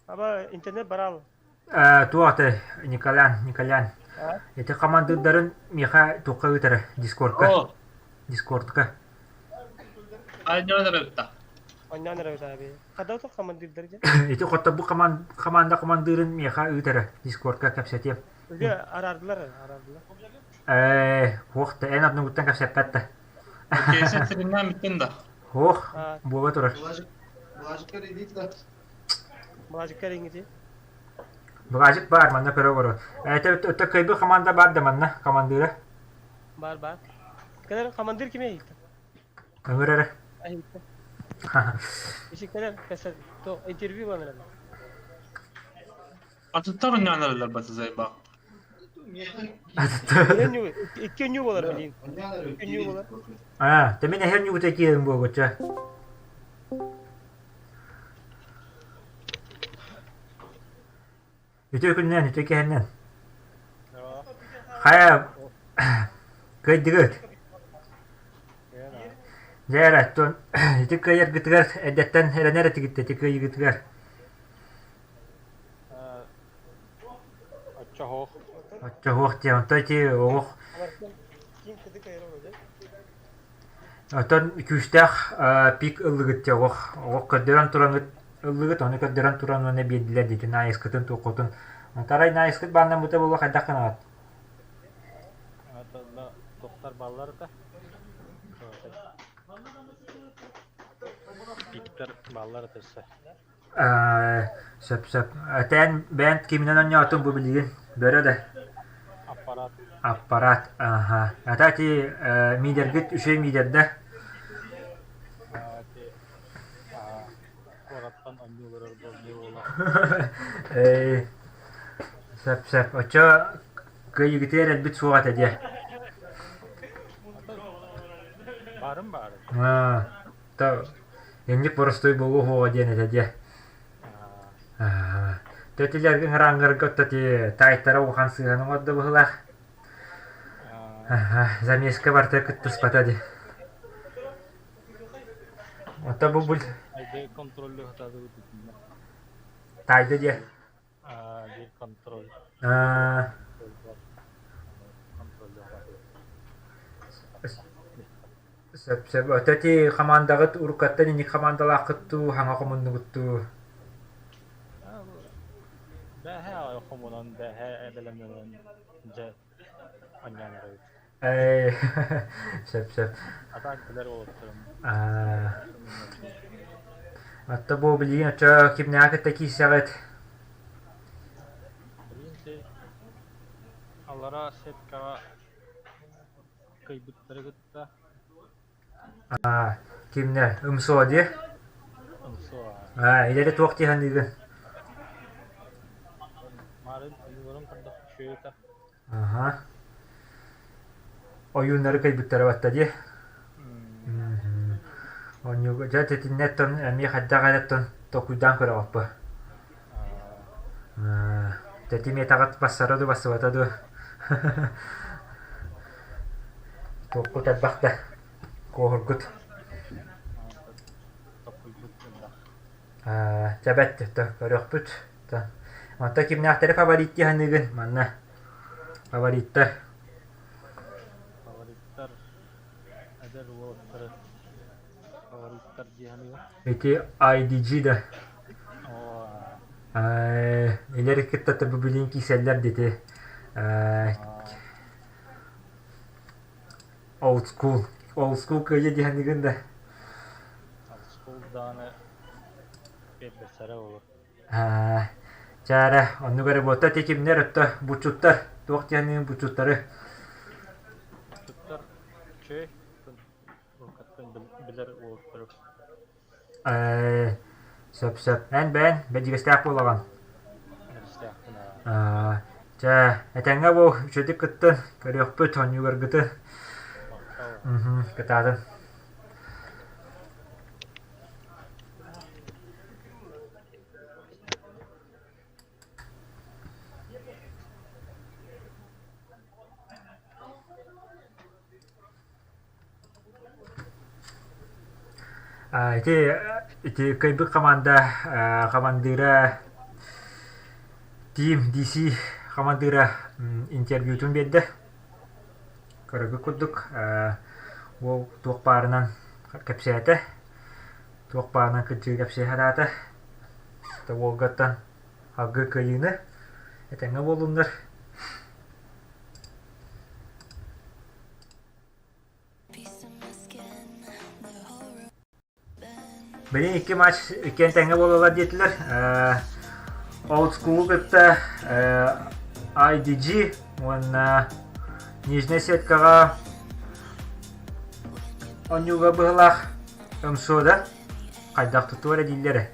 Аба интернет барал. Туох этэй Николян, Николян. Ити хамандыырдарын миэхэ туохха ыытара? Дискордка. О, Дискордка. Анньан эрэ Онньоон эрэбит аби. Хада отох командирдар дьэ. Ити хотторбу команда командирын миэхэ ыытара. Дискордка кэпсэтиэм. Үгэ араардылар, араардылар. Ээ, хуох да эн однугуттан кэпсэппэт да. Кейсе сириннээн бүттүн да. Хуох, буола турар. Былажыкка эриҥити. Былажык баар, манна көрө олорор. Это өттө кыайбыт команда баар да манна, командира. Баар баар. Кэлэр командир ким эһиттэ? Көҥүр эрэ. Эһиттэ. Иши кэлэр кэсэр то интервью ылан эрэр. Атыттар онньоон эрэллэр батызайбах. Икки ньуу болар билин. Икки ньуу болар. А, ты меня хер ньуу такие буолгуча. Үтүө күнүнэн, үтүө киэһэннэн. Хайа, кыайдыгыт? Дьэ эрэ, оттон ити кыайаргытыгар эрдэттэн эрэнэр этигит ити кыайыыгытыгар. Оччоһуох. Оччоһуох диэн, онто ити оҕох Оттон күүстээх пик ыллыгыт дьэ оҕох оҕох көрдөрөн тураҥҥыт ыллыгыт, ону көрдөрөн туран уонна биэрдилэр диэтин наайыскытын туоххутун. Тарай наайыскыт бааннаммыта буолуо хайдах гынаҕыт? Тохтар баллар да. Пиктер баллар өссө. Сөп сөп. Этээн бэйэн киминэн оонньоотуҥ бу билигин? Бөрө да? Аппарат. Аппарат, аха. Ата ити миидэргит үчүгэй миидэрдэ? Ити куораттан оонньуу олорор буоллуу буола. Ээ, сөп сөп. Оччо кыайыгытыгар эрэлбит суох этэ диэ. Баарым баарын. То инник боростуой буолуо суоҕа диэн этэ диэ. Тэтилэргин ырааннарга ти таайтара улахан сыыһаны оҥордо быһыылаах. Замеска барыта кыттыспата дии. Ото бу бул Айды контроллю хатаадыбыт итиннэ. Таайды диэ. Биир контроль. Сөп сөп. Ото ити хамаандаҕыт уруккаттан инник хамаандалааххыт дуу, хаҥа хомуннугут дуу? Бэһэ хомунан, бэһэ бэлэмнэнэн дьэ анньан эрэбит. Ээ, сөп сөп. Атаак билэр уолаттарым. Отто бу билигин оччо кимнээҕи кытта киирсэҕит? Билигин ти аллараа сеткаҕа кыйбыттары кытта Аа, кимнэ? Ымсуо дии? Ымсуо. Аа, илэри туох дии саныыгын? Марын ойууларын көрдөх үчүөтэ. Аха. Ойууннары кыйбыттара батта дии. Оонньууга дьэ тэтиннэттэн эмиэ хайдах эрэттэн толкуйдаан көрөҕүппү. Тэтим этэҕит бассара дуу бассыбата дуу. Туохпут элбэх да куоһургут. Чэ бэт көрүөхпүт. Онто кимнээхтэри фаворит дии саныыгын манна? Фавориттар. Фавориттар эдэр уолаттары фавориттар дии саныыбын. Ити IDG да. Илэр кытта бу билин кииселлер дити. Old school. Old school кыайа дии саныыгын да. Old school даҕаны биэрбэттэрэ буолуо. Чэ эрэ, оннук эрэ буолта ити кимнэр өттө буччуттар туох диэхиниин буччуттары Буччуттар үчүгэй уруккаттан билэр уолаттары Ээ, сөп сөп. Эн бэйэн бэдьигэстээх буолаҕын. Бэдьигэстээхпин Аа, чэ, этэҥҥэ буол, үчүгэйдик кыттын, көрүөхпүт, оонньууларгытын. Махтал. Кытаатын. Ити ити кыайбыт хамаанда хамандыыра Team DC. хамандыыра интервьютун биэрдэ. Көрөргүт курдук, уол туох баарынан кэпсээтэ, туох баарынан кырдьыгы кэпсии сатаата. Уолгаттан алгыы кыайыыны этэҥҥэ буоллуннар. Билигин икки матч иккиэн тэҥҥэ буолаллар диэтилэр. Old School кытта IDG уонна Нижняя сеткаҕа оонньууга быһылаах МСО да хайдах тутуо эрэ дииллэрэ.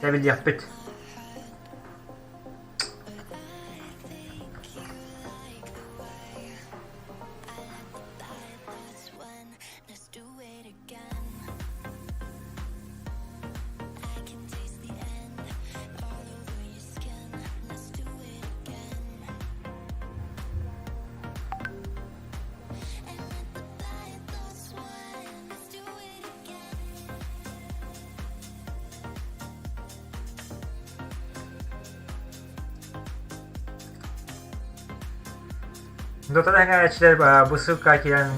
Тэбилиэхпит. Дотан эҥээрээччилэр бу ссылка киирэн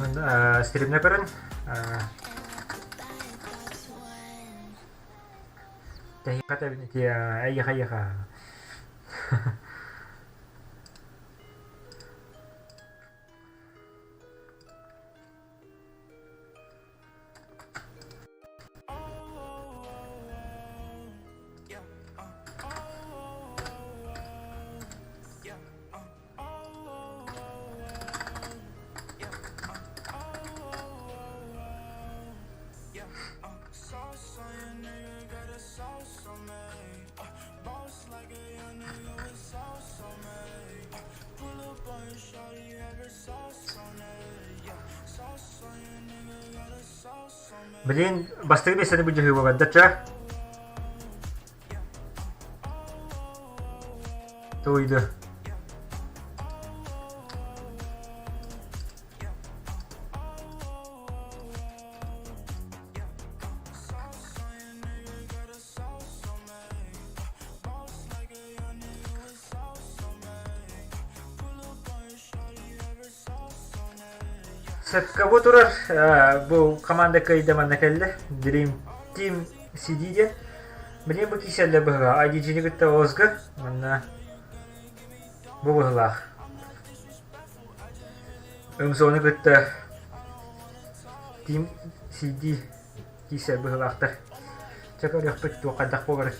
стримнэ көрүн. Тэһиэхэ тэбин ити эйиэхэ эйиэхэ. Блин, бастакы миэстэни былдьаһыы буолар чэ? Туйду. Сөпкө бу турар бу команда кыайда манна кэллэ. Dream Team CD диэн. Билигин бу киирсэллэр быһыылаах. IDG-ни кытта ОСГ манна бу быһыылаах. МЗО-ну кытта Team CD киирсэр быһыылаахтар. Чэ көрүөхпүт туох хайдах буоларый.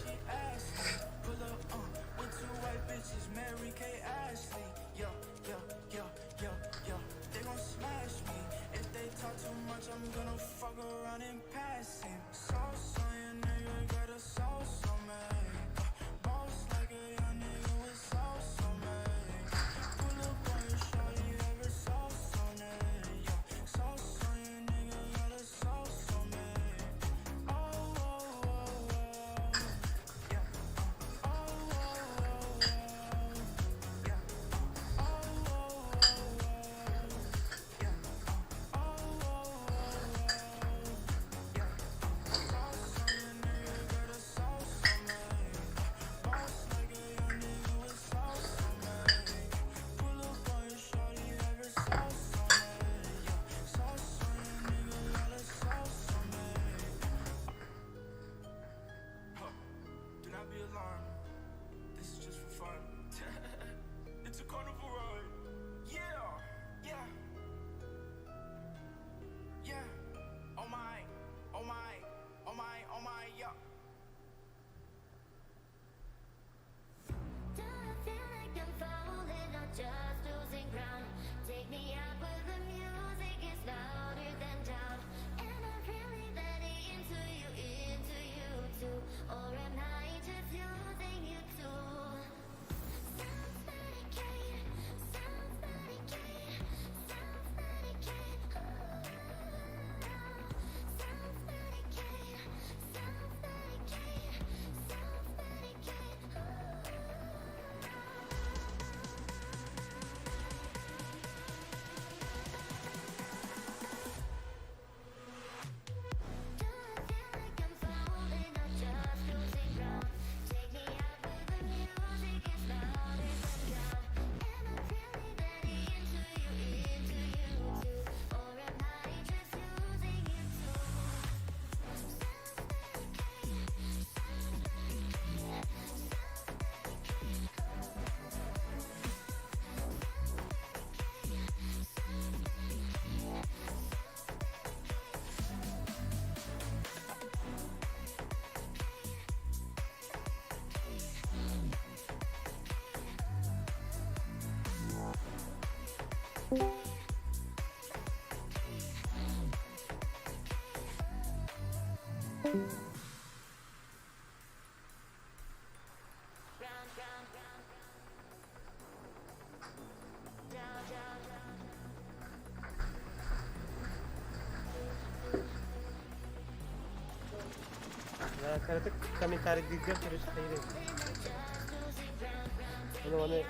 Кыратык комментарийдыыргар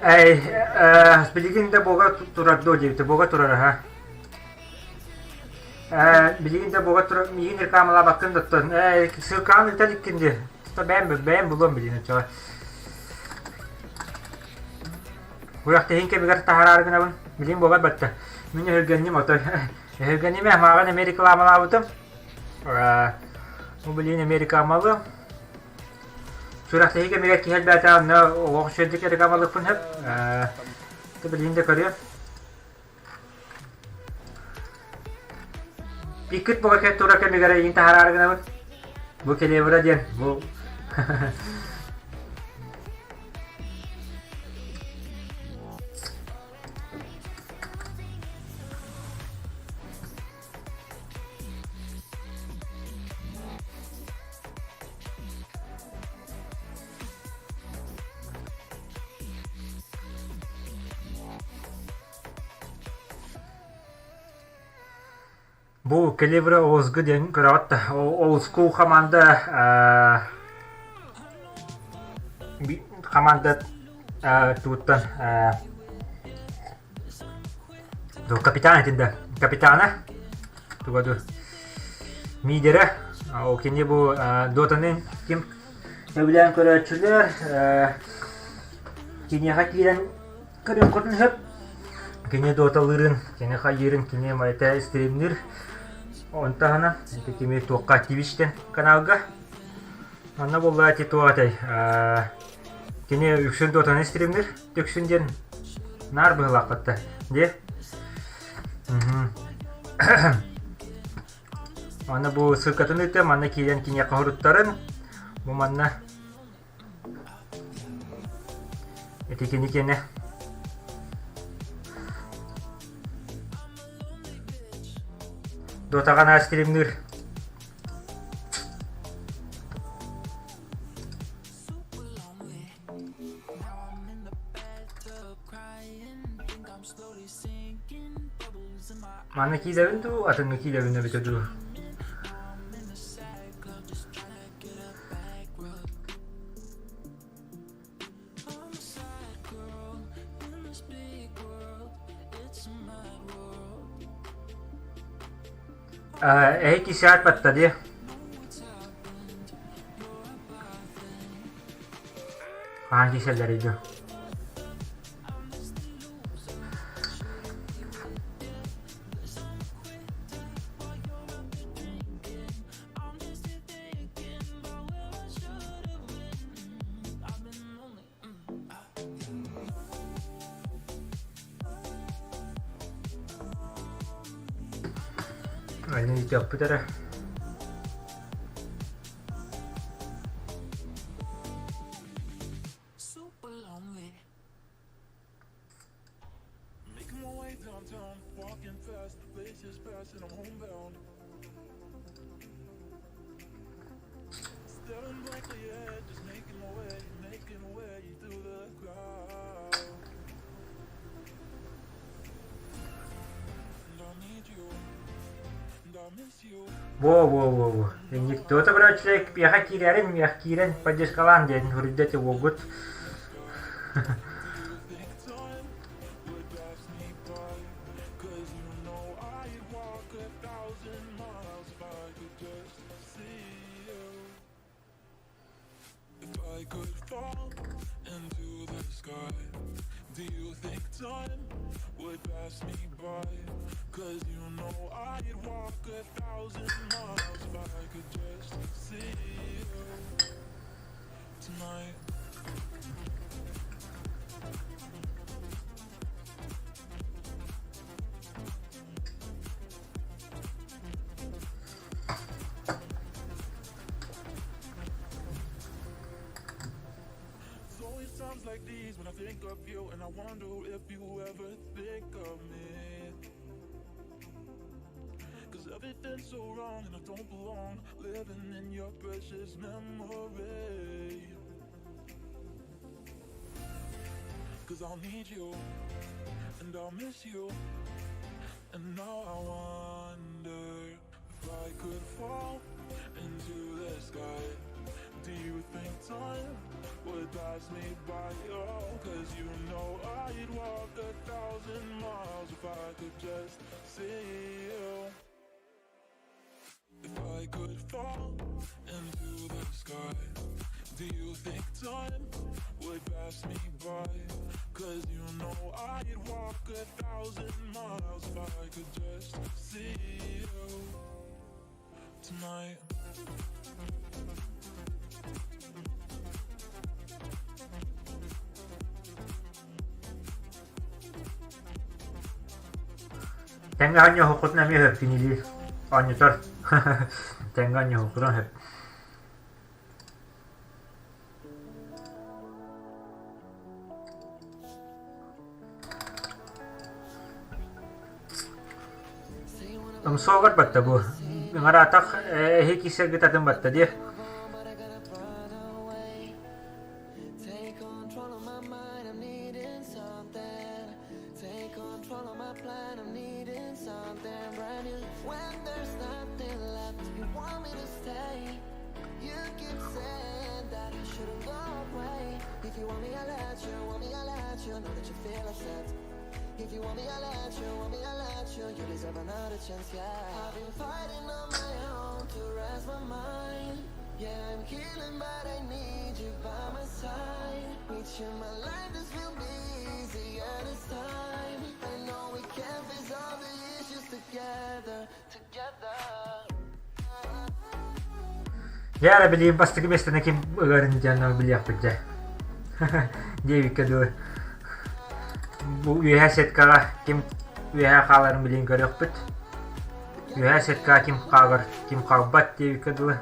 Эй, билигин да буга турар дуо диэбитэ, буга турар аха. Билигин да буга турар, миигин рекламалаабаккын доттон. Ссылкаҕын ыыта иликкин дии. Бэйэм бэйэм булуом билигин оччоҕо. Күрэхтэһиин кэмигэр таһараары гынабын. Билигин буолар батта. Мин өһүргэнним отой. Өһүргэнимэ, мааҕын эмиэ рекламалаабытым. Бу билигин эмиэ рекламалыам. Сүрэхтэһии кэмигэр киһи элбээтэ, онно олох үчүгэйдик рекламалыахпын сөп. Билигин да көрүөм. Иккит буга тура кэмигэр эйигин таһараары гынабын. Бу келебра диэн, бу Бу Келебра ОСГ диэн көрөҕүт да, Old School хамаанда хамаанда тугуттан капитан этин да капитана туга ду мидерэ ол кини бу дотаны ким сөбүлээн көрөөччүлэр киниэхэ киирэн Көрүөххүтүн сөп. Кини дуоталыырын, кини хайыырын, кини майта стримнир. Он таһынан, ити кими туохха Twitch каналга. Манна буолла ити туох этэй? Кини үксүн дуотаны стримнир. Үксүн диэн наар быһылаахпатта. Де? Манна бу ссылкатын ыытыам, манна киирэн киниэхэ хоруттарын. Бу манна Ити кини киэнэ. Дотаҕа наа стримныыр. Манна киилэбин дуу, атыҥҥа киилэбин эбитэ дуу? Эһи кисэт батта дии. Хаһан кисэллэрий дуу? Аны ыытыахпыт эрэ. Во-во-во-во. Никто-то короче, миэхэ киирэрин, миэхэ киирэн поддержкалаан диэн суруйда ити уолгут. Everything's so wrong and I don't belong living in your precious memory. Cause I'll need you and I'll miss you. And now I wonder if I could fall into the sky. Do you think time would pass me by? Oh, cause you know I'd walk 1,000 miles if I could just see you. If I could fall into the sky, do you think time would pass me by? Cause you know I'd walk 1,000 miles if I could just see you tonight. Тэҥҥэ оонньуоххутун эмиэ сөп кинилиир оонньотор тэҥҥэ оонньуоххутун сөп. Ымсуогар батта бу. Ыҥыраатах эһи киирсэргит атын батта дии. Дьэ эрэ билигин бастакы миэстэни ким ыларын дьэ билиэхпит дьэ. Диэбиккэ дылы. Бу үөһэ сеткаҕа ким үөһэ хааларын билигин көрүөхпүт. Үөһэ сеткаҕа ким хаалар, ким хаалбат диэбиккэ дылы.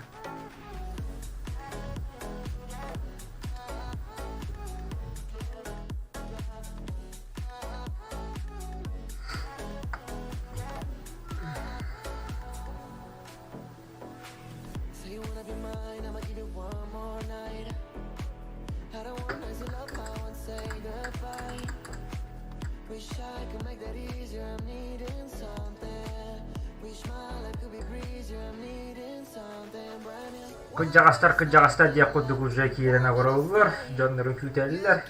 Кырдьаҕастар кырдьаҕастар диэх курдук уже киирэн олороллор, дьоннорун күүтэллэр.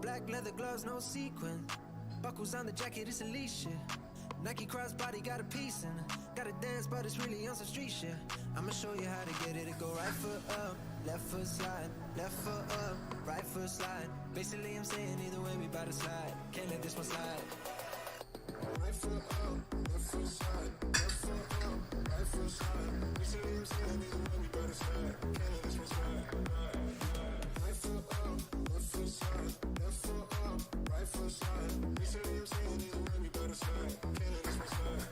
Black leather gloves, no sequin. Buckles on the jacket, it's elite shit. Nike crossbody got a piece in it. Gotta dance, but it's really on some street shit. I'ma show you how to get it. It go right foot up, left foot slide, left foot up, right foot slide. Basically, I'm saying either way, we bout to slide. Can't let this one slide. Right foot up, left foot slide, left foot up, right foot slide. Basically, I'm saying either way, we better slide. Can't let this one slide. Right foot up, left foot slide, left foot up, right foot slide. Basically, I'm saying either way, we better slide. Can't let this one slide.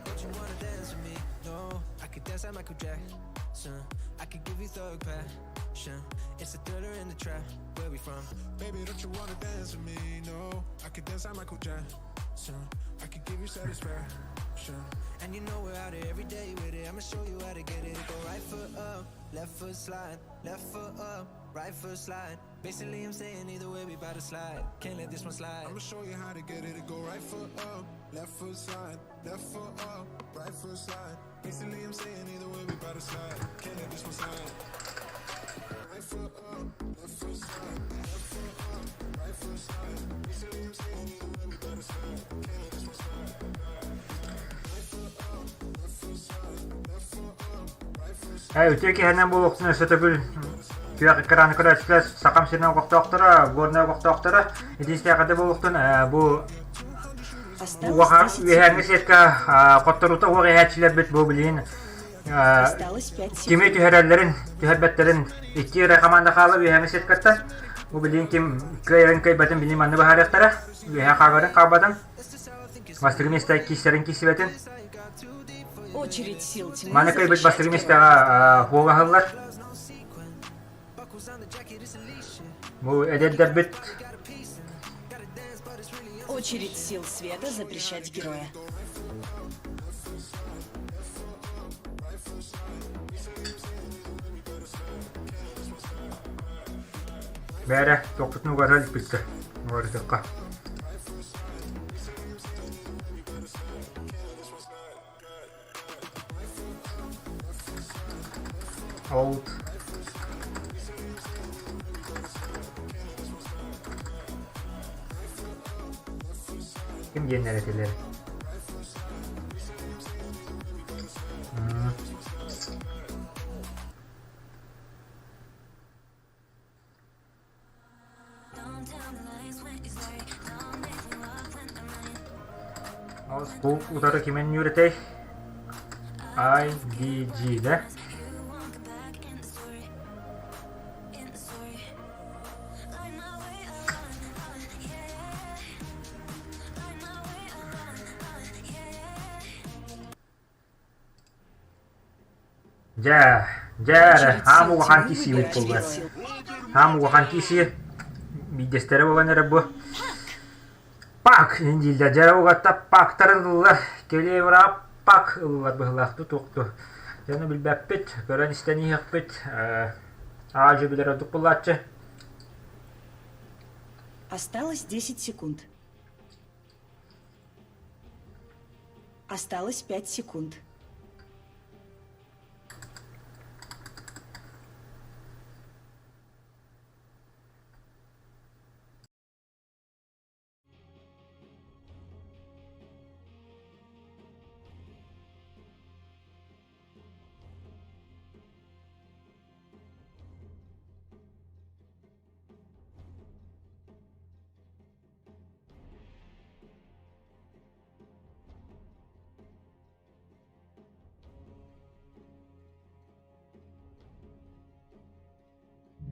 Don't you wanna dance with me? No, I could like Michael Jackson. I could give you thug passion. It's a thriller in the trap. Where we from? Baby, don't you wanna dance with me? No, I could dance like Michael Jackson. I could give you satisfaction. And you know we're out here every day with it. I'ma show you how to get it. Go right foot up, left foot slide, left foot up, right foot slide. Basically, I'm saying either way we bout to slide. Can't let this one slide. I'ma show you how to get it. Go right foot up, left foot slide, left foot up, right foot slide. Basically, I'm saying either way we bout to slide. Can't let this one slide. Right foot up, left foot slide, left foot up, right foot slide. Basically, I'm saying either way we bout to slide. Can't let this one slide. Right foot up, left foot slide, left foot up, right foot slide. Ээ, үтүө киһинэн буолуохтун өссө төгүл күөх экраны көрөөччүлэр Сахам сирин олохтоохторо, Горнай олохтоохторо итинстээх буолуохтун бу Осталось Уоха 10 үөһээҥҥи секунд. сетка хотторуута уох иһээччилэрбит бу билигин Осталось 5 кими секунд. түһэрэллэрин, түһэрбэттэрин икки эрэ команда хаалар үөһээҥҥи сеткаттан. Бу билигин ким кыайарын кыайбатын билигин манна быһаарыахтара. Үөһээ хааларын хаалбатын. Бастакы миэстэ киирсэрин киирсибэтин. Очередь сил тьмы Маны кыайбыт запрещать бастакы героя. миэстэҕэ хуолаһаллар. Бу эдэрдэрбит Очередь сил света запрещать героя. Бээрэ, туохпутун угара илпиттэр. Угарытыахха. Old. Ким диэннэр этилэр? Ол бу утары кимэн үөрэтэй? IDG да? Дьэ, дьэ эрэ, Очередь хаам сил улахан тьмы киисиибит выбирать буолла. сил. Хаам улахан киисии биирдэстэрэ буолан эрэ бу. Пак дииллэр. Дьэ угатта пактарын ыллар. Келевра пак ыллар быһылаах тутуохту. Дьону билбэппит, көрөн истэн иһиэхпит. Аа билэр ордук буллааччы. Осталось 10 секунд. Осталось 5 секунд.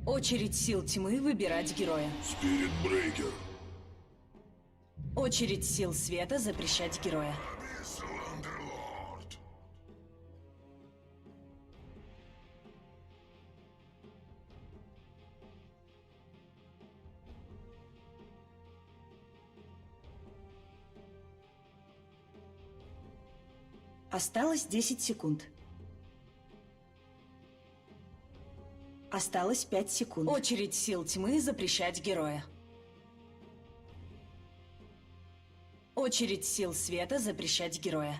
Очередь сил тьмы выбирать героя. Спирит Брейкер. Очередь сил света запрещать героя. Андерлорд. Осталось 10 секунд. Осталось 5 секунд. Очередь сил тьмы запрещать героя. Очередь сил света запрещать героя.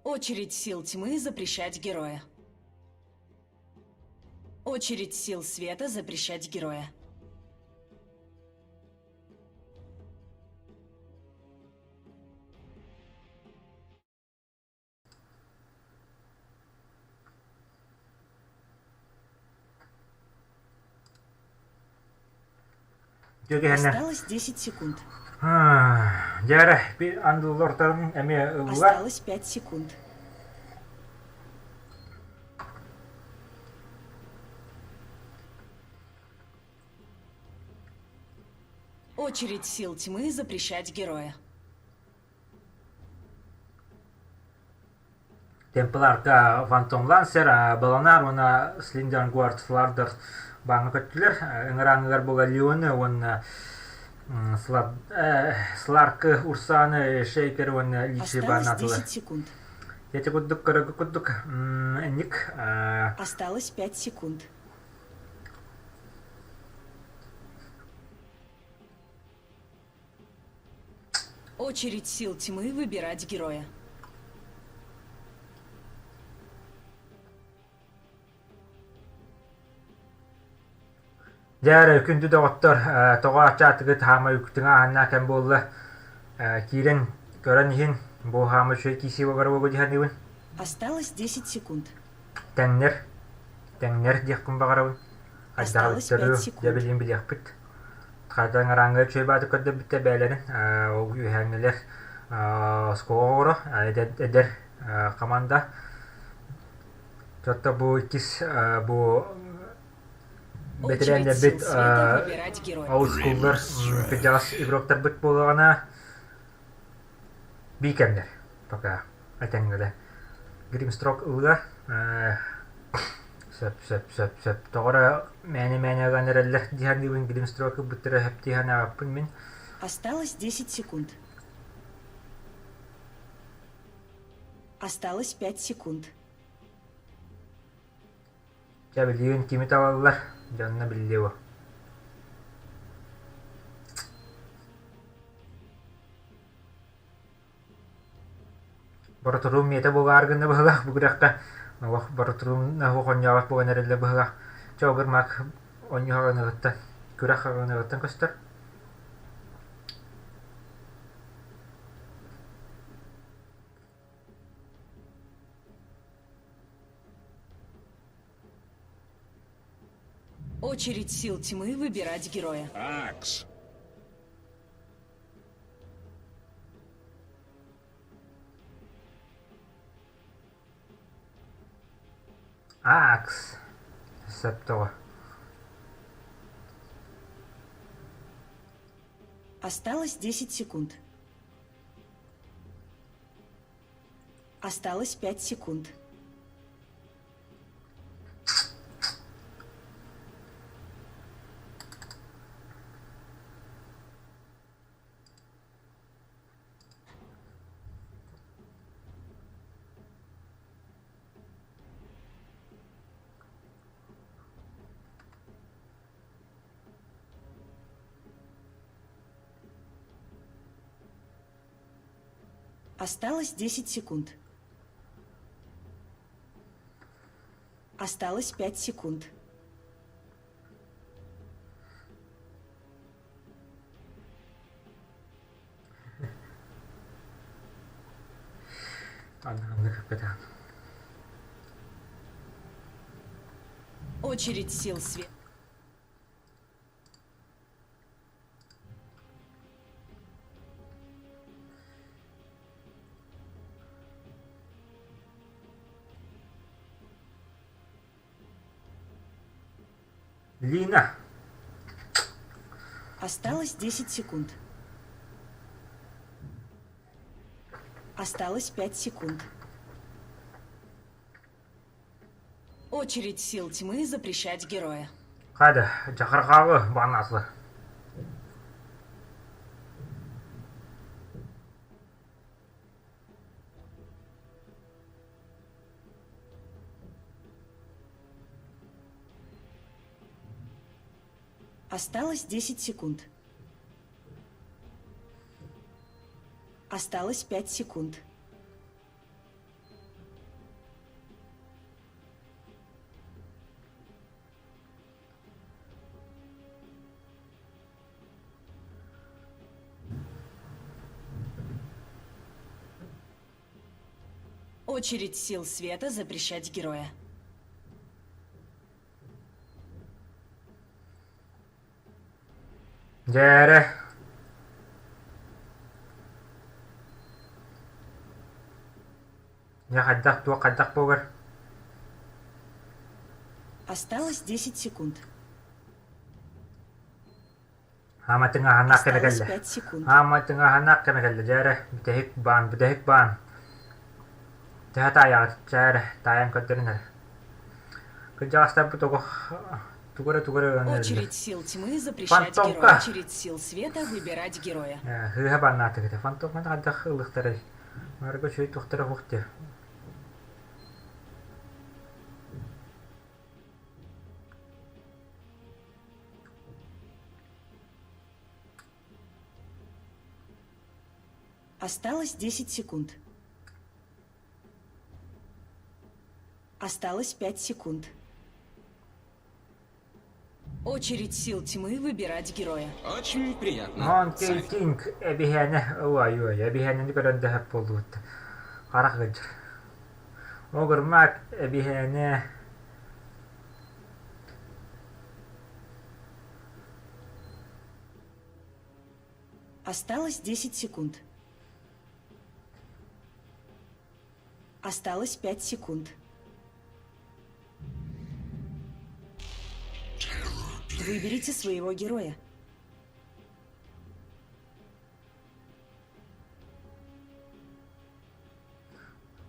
Очередь сил тьмы запрещать героя. Очередь сил света запрещать героя. Дьөгүһэннэ. Осталось 10 секунд. Дьэ эрэ, андыллортарын эмиэ ылла. Осталось 5 секунд. Очередь сил тьмы запрещать героя. Темпларга Фантом Лансер, Баланар уонна Слиндернгуард Флардер бааҥҥа көттүлэр. Ыҥырааҥыгар буола Леоны уонна Сларкы, Урсаны, Шейкер уонна Личи Осталось бааннаатылар. 10 секунд. Эти курдук көрөгү курдук ник Осталось 5 секунд. Очередь сил тьмы выбирать героя. Дьэ эрэ күндү доҕоттор, тоҕо аччаатыгыт хаама үктүҥэ ааннаах кэм буолла. Киирэн көрөн иһин, бу хаама үчүгэй киисии буолар буолуо дии саныыбын. Осталось 10 секунд. Тэҥнэр, тэҥнэр диэхпин баҕарабын. Хайдаҕа Осталось 5 дьэ секунд. билигин билиэхпит. Хайдаҕ араҥҥа үчүгэй бааты көрдөрбүттэр бэйэлэрин, ол үөһээҥҥилэр оскуола оҕолоро, эдэр команда. Чотто бу иккис бу Очередь сил бэтэрээннэрбит света выбирать героя. олдскуллар кырдьаҕас игроктарбыт буоллаҕына биикэмнэр пока этэҥҥэлэ Гримстрок ылла сөп сөп сөп сөп тоҕо эрэ мээнэ-мээнэ ылан эрэллэр дии саныыбын Гримстрок ылбыттара сөп дии санаабаппын мин Осталось 10 секунд. Осталось 5 секунд. Дьэ билигин кими талаллар, дьонно биллиэ буо. Боротуруум миэтэ буолаары гынна быһыылаах бу күрэххэ олох боротуруум оһох оонньообот буолан эрэллэр быһыылаах. Чэ огыр мак оонньуу хаҕыныгыттан, күрэх хаҕыныгыттан көстөр. Очередь сил тьмы выбирать героя. Акс. Акс. Сөптөҕө. Осталось 10 секунд. Осталось 5 секунд. Осталось 10 секунд. Осталось 5 секунд. Очередь сил света. Лина. Осталось 10 секунд. Осталось 5 секунд. Очередь сил тьмы запрещать героя. Хайда, дьахархаалы бааннаатылар. Осталось 10 секунд. Осталось 5 секунд. Очередь сил света запрещать героя. Дьээрэ Дьэ хайдах туох хайдах буолар? Осталось 10 секунд. Аама тыҥааһыннаах кэмэ Осталось кэллэ. 5 секунд. Аама тыҥааһыннаах кэмэ кэллэ. Дьэ эрэ, бүтэһик баан, бүтэһик баан. Төһө таайаҕыт? Чэ эрэ, таайан көрдөрүн эрэ. Кырдьаҕастарбыт тугу тугу эрэ тугу эрэ ылан эрэллэр. Очередь сил тьмы запрещать героя. Фантомка! Очередь сил света выбирать героя. Хыыһа бааннаатыгыт. Фантомканы хайдах ылыахтарай? Марго үчүгэй туохтара суох дии. Осталось 10 секунд. Осталось 5 секунд. Очередь сил тьмы выбирать героя. Очень приятно. Monkey King эбиһээнэ ой ой эбиһээнэни көрөн да сөп буоллубут. Харах ыалдьар. Огурмак эбиһээнэ Осталось 10 секунд. Осталось 5 секунд. Выберите своего героя.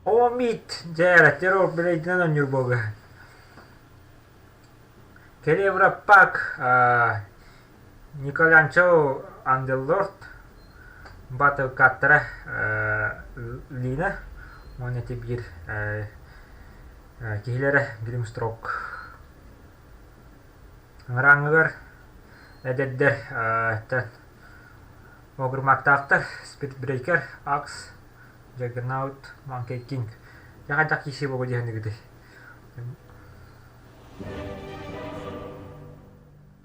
Омит дьэ террор билэйдинэн оонньуур буолга. Келевра Пак Николанчо Андерлорд батылкаттара Лина уонна ити биир киһилэрэ Гримстрок. Ыҥырааҥҥыгар эдэрдэр Огурмактаахтар Спидбрейкер, Акс, Джаггернаут, Monkey King. Дьэ хайдах киирсии буолуо дии саныыгытый?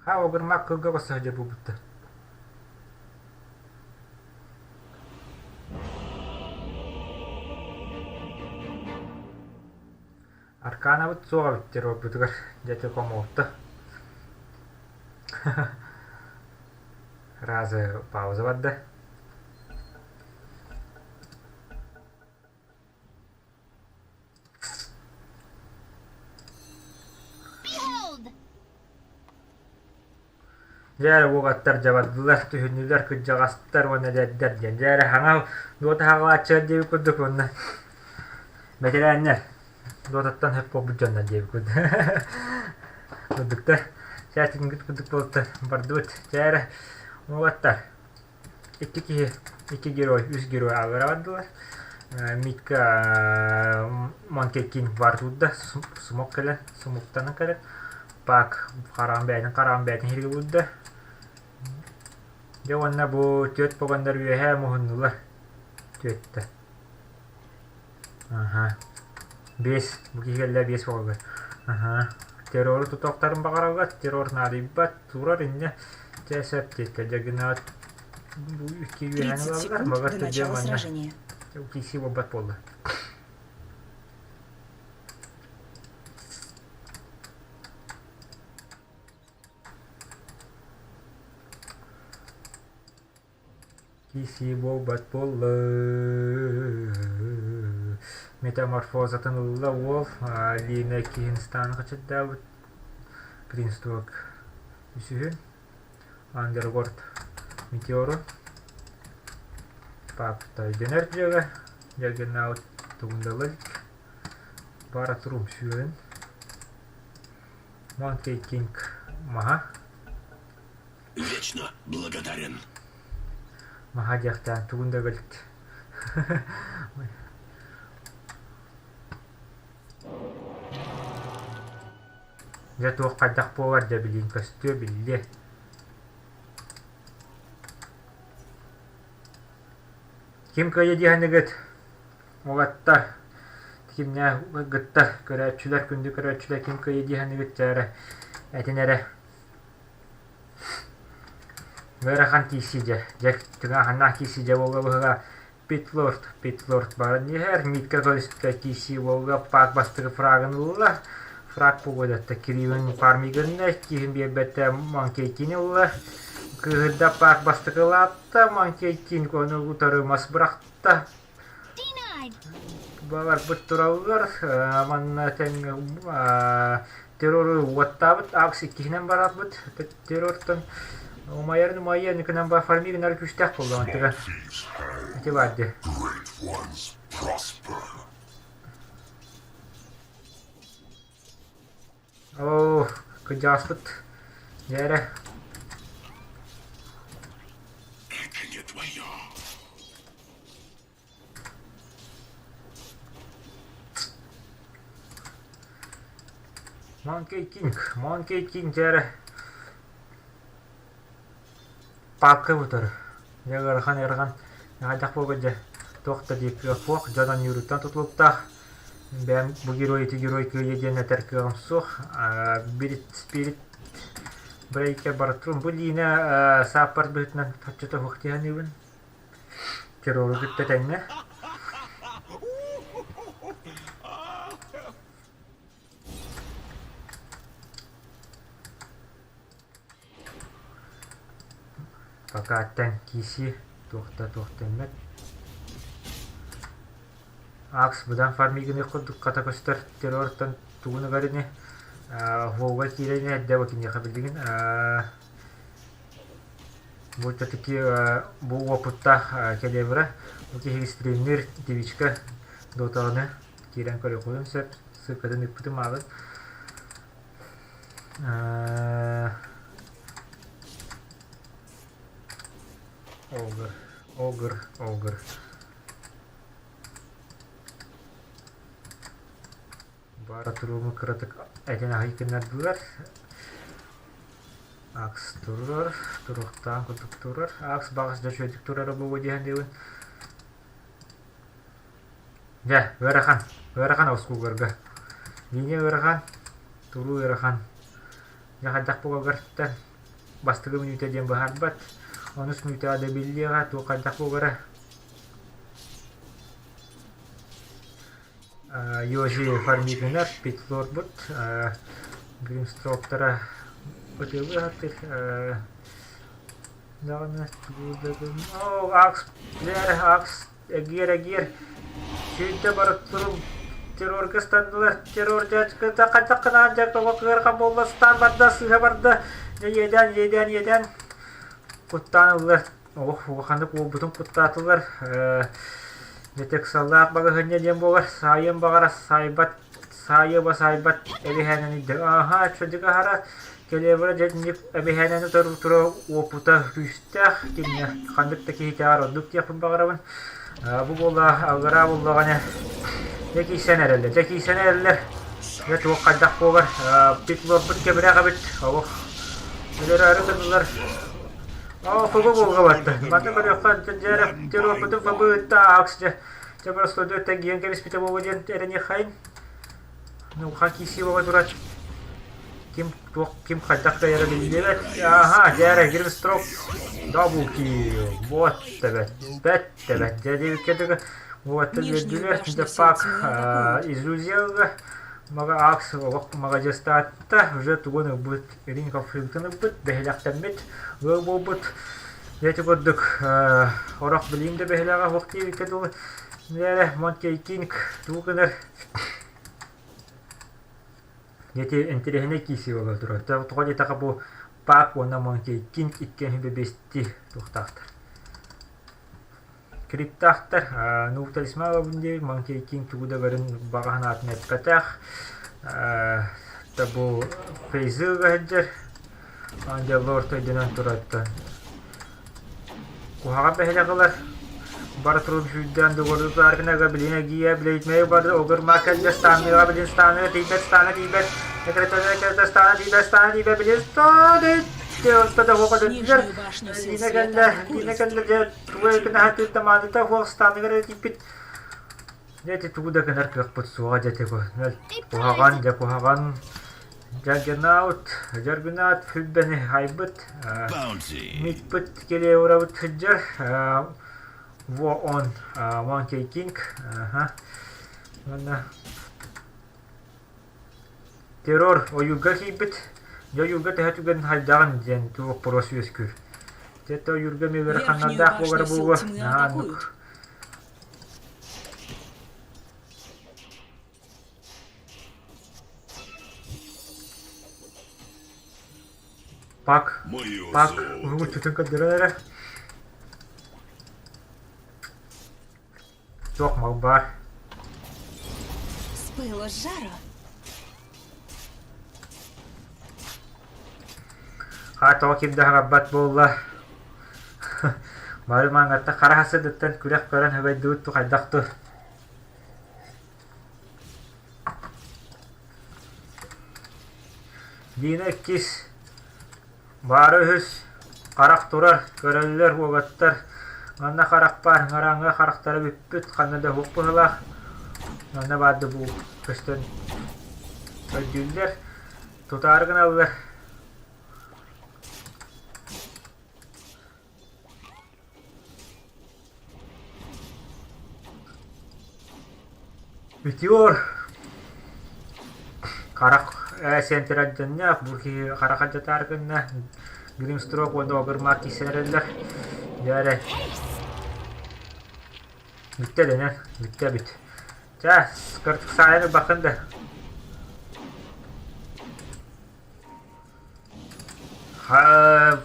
Ха Огурмак кылга босса сылдьар буолбуттар. Арканабыт суох эбит террорбутугар дьэ хомолто. Разы пауза барда. Дьэ эрэ уолаттар дьабардылар, түһүннүлэр, кырдьаҕастар уонна эдэрдэр диэн. Дьэ эрэ хаҥал дуота хаҕалааччылар диэбит курдук уонна бэтэрээннэр дуотаттан сөп буолбут дьоннор диэбит курдук. Курдуктар. Чээтингит курдук буолта бардыбыт. Дьэ эрэ уолаттар Икки киһи, икки герой, үс герой ааллара бардылар. Митка Монкекин бар турда, сумок кэлэн, сумуктанан кэлэн, Пак хараҕын бэйэтин хараҕын бэйэтин иһиргэ булда. Дьэ уонна бу түөрт погоннор үөһэ муһуннулар. Түөттэ. Аха. Биэс. Бу киһи кэллэ биэс буолла. Аха. Террору тутуохтарын баҕараллар, террор наадыйбат, турар инньэ. Чэ сөп диэккэ дьагынаат бу икки үөһэни 30 ылаллар, секунд балар до түргэн начала манна сражения. киирсии буолбат буолла. Киирсии буолбат буолла Метаморфозатын ылла уол Лина Киһинстан хачырдаабыт Гринсток үсүһүн Андергорд Метеорун Папта өйдөнөр дьыала Джаггернаут тугундалык Бара турум сүүрүн Монкей Кинг маһа Вечно благодарен. Маһа диэхтээн тугун да билт. Дьэ туох хайдах буолар дьэ билиин көстүө биллиэ. Ким кыайа диэһэнигэт уолаттар кимнээх гыттар көрөөччүлэр күндү көрөөччүлэр ким кыайа диэһэнигэт чээрэ этин эрэ Ыарахан киирсиидьэ, дьэ тыҥааһыннаах киирсиидьэ буолла быһыылаах. Питлорд, Питлорд баран иһэр, Митка көрүстэ киирсии буолла, Пак бастакы фрагын ылла, фраг погодата Кириллин фармигынна, киһин биэрбэтэ Манкейкини ылла, кыыһырда Пак бастакы ылаатта, Манкейкин ону утары мас бырахта. Баларбыт тураллар, манна тэҥ террору уоттаабыт, Акс иккиһинэн барарбыт террортан. Умайарын умайыа, никынан ба фармигынар күүстээх буоллаҕын тыга. Ити баар дии. Оо, кырдьаҕаспыт. Дьэ эрэ. Monkey King, Monkey King дьэ эрэ. Паапка бутар. Дьэ ыарахан ыарахан. Хайдах буолбут дьэ. Туох да диир кыах суох. Дьон оонньууруттан тутулуктаах. Бэйэм бу герой ити герой кыайыа диэн этэр кыаҕым суох. Спирит Спирит Брейкер баратрум. Бу Лина сааппар быһыытынан оччото суох дии саныыбын. Террору кытта тэҥҥэ. Пока тэҥ киирсии туох да туох дэммэт. Акс быдан фармигыны курдук хата көстөр террортан тугун ыгар ини Вова киирэн эрдэ бу киниэхэ билигин бу таки бу уопуттаах келебра бу киһи стримнир девичка дотаны киирэн көрүөххүтүн сөп ссылкатын ыыппытым ааҕын Огр, огр, огр. Баара турууму кыратык этин аһый гыннардылар. Акс турар, туруохтаан курдук турар. Акс баҕас дьэ үчүгэйдик турара буолуо диэн диэбин. Дьэ, ыарахан, ыарахан оскууларга. Линия ыарахан, туруу ыарахан. Дьэ хайдах буоларыттан бастакы мүнүүтэ диэн быһаарбат. Онус мүнүүтэҕэ да биллиэҕэ, туох хайдах буолара. Йожи Фармигинар, Питлорбут, Гримстроктара ытыалыы сатыыр. Даҕаны Оо, Акс, дьэ Акс Эгиэр-эгиэр, сүүрдэ барыттырым, террорга ыстаннылар, террор дьаачыката хайдах гынаан дьэ тоҕо кыархан буолла, ыстаан барда, сыыһа барда, дьэ иэдээн, иэдээн, иэдээн, куттаан ыллар, олох улаханнык уолбутун куттаатылар, дьэ ыксаллаах балаһыанньа диэн буолар, саайыан баҕара саайбат, саайыаба саайбат эбиһээнэни дьэ ааһа, чөдүк аһара, Келебра дьэ итинник эбиһээнэни утары тура уопута күүстээх, кинини ханнык да киһитээҕэр ордук диэхпин баҕарабын. Бу буолла аллараа буоллаҕына дьэ киирсэн эрэллэр, дьэ киирсэн эрэллэр. Дьэ туох хайдах буолар, пиклорбут кэбирэх эбит, олох өлөрөөрү гыннылар. Оо, фб буолга барда. Манна көрүөххэ дьэ эрэ террорбутун фб ыытта аакс дьэ. Дьэ просто тэҥҥиэн кэбиспитэ буолуо диэн эрэниэххэйин. Улахан киирсии буола турар. Ким туох ким хайдах кыайара биллибэт. Аха, дьээрэ, Гримстрок double kill. Вот тэбэт. Бэт тэбэт. Дьэ диэбиккэ дылы вот Нижнюю үөрдүлэр. башню сил Депак тьмы атакуют. иллюзияга мага акс олох маҕадьыастаатта. Уже тугун ылбыт, Рин конфликтын ылбыт, бэһилэхтэммит, ыал буолбут. Дьэ курдук орох билиим да бэһилэҕэ суох диэбиккэ дылы. Дьээрэ, Монкей Кинг тугу гынар Ити интэриэһинэй киирсии буола турар. Тоҕо диэтэххэ бу Пак уонна Monkey King иккиэн бэбиэсти туохтаахтар. Криптаахтар. Ну, талисман ылабын диэбит Monkey King тугу да көрөн баҕа санаатын эппэтэх. Та бу фейзы ыга сылдьар. Ангеллор өйдөнөн тураттан. Куһаҕан бэһилэх ылар. Бары турун сүүрдээн дугурдутааргынага билин эгиэ билейтмэй барды огыр ма кэллэ станныга билин станныга тиийбэт станна тиийбэт экрэтэ экрэтэ станна тиийбэт станна тиийбэт билин станы да хуока дөттүлэр Нижнюю башню сил Лина света кэллэ Лина атакуют. кэллэ дьэ тугу экинэһэ тыыттамааныта хуох станныгар тиийбит Дьэ ити тугу да гынар кыахпыт суоҕа дьэ ити куһаҕан дьэ куһаҕан Джаггернаут Джаггернаут сүрбэни айбыт митпыт келеурабыт сылдьар Во он Monkey King уонна террор ойуурга киирбит дьэ ойуурга төһө түгэн хайдаҕын диэн боппуруос үөскүүр дьэ ойуурга эмиэ Верхнюю ыараханнардаах буолара башню сил буолуо тьмы наһаа оннук атакуют. Пак, Мое пак, золото. уһугуччутун көрдөрөн эрэ. Туох мал баар. С пылу с жару. Хаа тоҕо ким да хаҥарбат буолла. Бары маҥҥаттан хара хасыдыттан күрэх көрөн хабайдыбыт ту хайдах ту. Дина иккис Баара үһүс, харах турар, көрөллөр уолаттар, манна харах баар, хараҥа харахтара бүппүт, ханна да уһук быһыылаах, манна баар да бу көстөн көрдүүллэр, тутаары гыналлар. Метеор харах сентер алдьанна, бу киһи харах алдьатаары гынна, Гримстрок уонна Огырмаак киирсэн эрэллэр. Дьэ эрэ бүттэ дэнэн, бүттэ эбит. Чэ, кырдьык саайан ылбаккын да.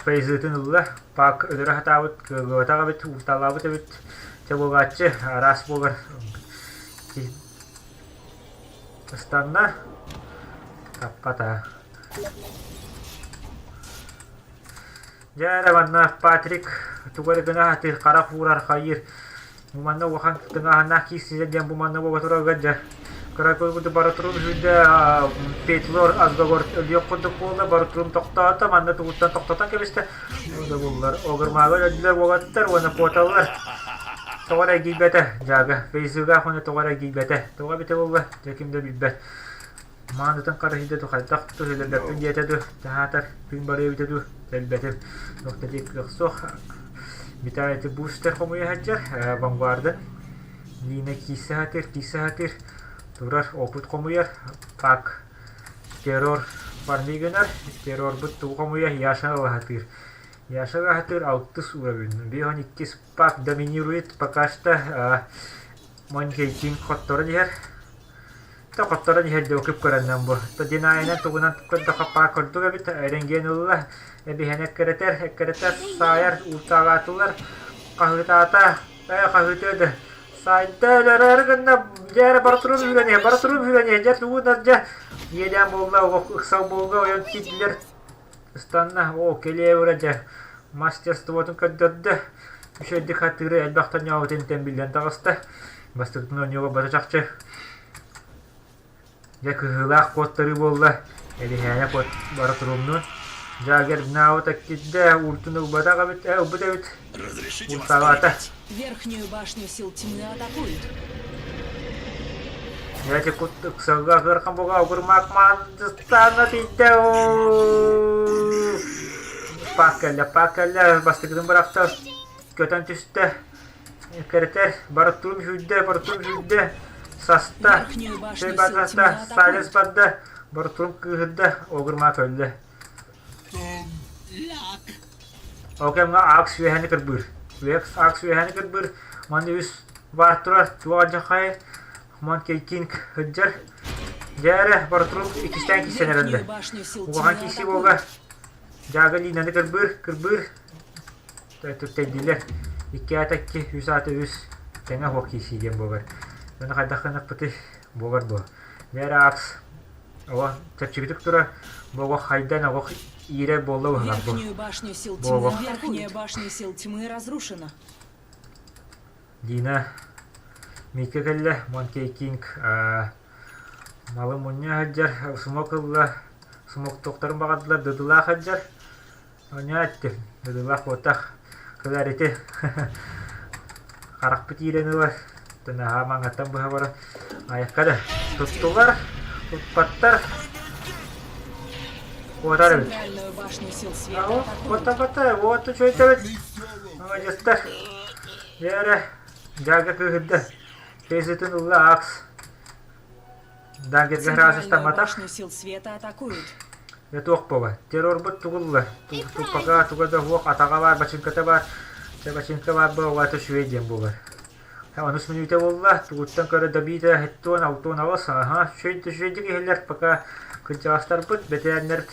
Фейзытын ылла, пак өлөрө сатаабыт, кыаллыбатах эбит, уурталаабыт эбит, чэ буолааччы, араас буолар. Ыстанна, таппата. Дьэ эрэ манна Патрик тугу эрэ гына сатыыр, харах уурар, хайыыр. Бу манна улахан тыҥааһыннаах киирсиилэр диэн бу манна буола турарга дьэ кыра курдук барытырым үһүйдэ Петлор Азгагор өлүөх курдук буолла барытырым тохтоото манна тугуттан тохтотон кэбистэ да буллар огырмаага өлдүлэр уолаттар уонна куоталлар тоҕо эрэ эргийбэтэ дьаага фейсбуга уонна тоҕо эрэ эргийбэтэ тоҕо эбитэ буолла дьэ ким да билбэт маанытын харыһыйда ду хайдах ту өлөрбөппүн диэтэ ду таһаатар тыын барыа эбитэ ду кэлбэтим туох да диир кыах суох Виталий бустер хомуйа сылдьар Вангуарда Лина киирсэ сатыыр киирсэ сатыыр турар опыт хомуйар так террор парни гынар террорбут тугу хомуйар Яша ыла сатыыр Яша ыла сатыыр алтыс уровень 52 пак доминирует пока что Монхейтинг хотторон иһэр Та хотторон иһэр дьэ укып көрөннөн бу. Та динайынан тугунан көрдөххө паа курдук эбит, рентген ылла, эбиһэн эккирэтэр, эккирэтэр, саайар, ууртаалаатылар, хаһыытаата, ээ хаһыытыа да, саайда өлөрөөрү гынна, дьэ эрэ бара турун үүрэн иһэ, бара турун үүрэн иһэ, дьэ тугунан дьэ, иэдээн буолла, олох ыксал буолла, ойон киирдилэр, ыстанна, оо кэлиэбирэ дьэ, мастерствотун көрдөрдө, үчүгэйдик хатыыры элбэх тонньообутун тэн биллэн таҕыста, бастакытын оонньууга бары чахчы Дьэ кыһыылаах куоттарыы буолла, Эбиһээнэ куот бара турумнун. Дьаагер наабыта кирдэ, ууртун ылбатах эбит, э, ылбыт эбит. Разрешите вас Уурталаата. повидать? Верхнюю башню сил тьмы атакуют. Дьэ кут ыксалга ыархан буга огурмаак маандыстаана тиийдэ. Паак кэллэ, паак кэллэ, бастакытын бырахта, көтөн түстэ. Кэрэтэр, барытын сүүрдэ, барытын сүүрдэ, саста, Верхнюю башню чэй сил тьмы барда, Сталин атакуют. барда, барытын кыыһырда, огурмаа көллө. Ол кэмҥэ Акс үөһэни кырбыыр. Акс үөһэни кырбыыр, манна үс баар турар, туох алдьархай, Монкей Кинг сылдьар. Дьэ эрэ, барытын иккистээн киирсэн эрэллэр. Верхнюю башню сил тьмы Улахан киирсии буолла. атакуют. Дьаага Линаны кырбыыр, кырбыыр. Түктэйдилэр. Икки аата икки, үс аата үс. Тэҥэ оһох киирсии диэн буолар. Ону хайдах гыныахпытый? Буолар дуо? Дьэ акс оҕо чэпчэкитик турар. Бу оҕо хайдан оҕо иирэр буолла быһылаах бу. Верхнюю башню сил Бу тьмы оҕо. Верхняя башня сил тьмы разрушена. Дина Мика кэллэ. Монкей Кинг малы мунньа сылдьар, смок ылла, смоктуохтарын баҕардылар, дыдылаах сылдьар. Оонньоо эттим, дыдылаах буотах, кылар ити харахпыт иирэн ылар, наһаа маҥаттан быһа баран айакка да туттулар, туппаттар, куотар эбит. Центральную башню сил света А атакуют. куота-куота, вот үчүгэйдэбит. Молодецтар. Дьэ эрэ, дьаага кыыһырда. Фейситин ылла Акс. Дагерга Центральную ыраастамматах. башню сил света атакуют. Дьэ туох буолар? Террорбут тугулла? Туппака туга да суох, атаҕа баар, бачыҥката баар. Дьэ бачыҥка баар буолла, үчүгэй диэн буолар. Онус мүнүүтэ буолла, тугуттан көрө добита хэттуон, алтуон аҕыс, аха, үчүгэй үчүгэйдик иһиллэр, пока кырдьаҕастарбыт, бэтэрээннэрбит.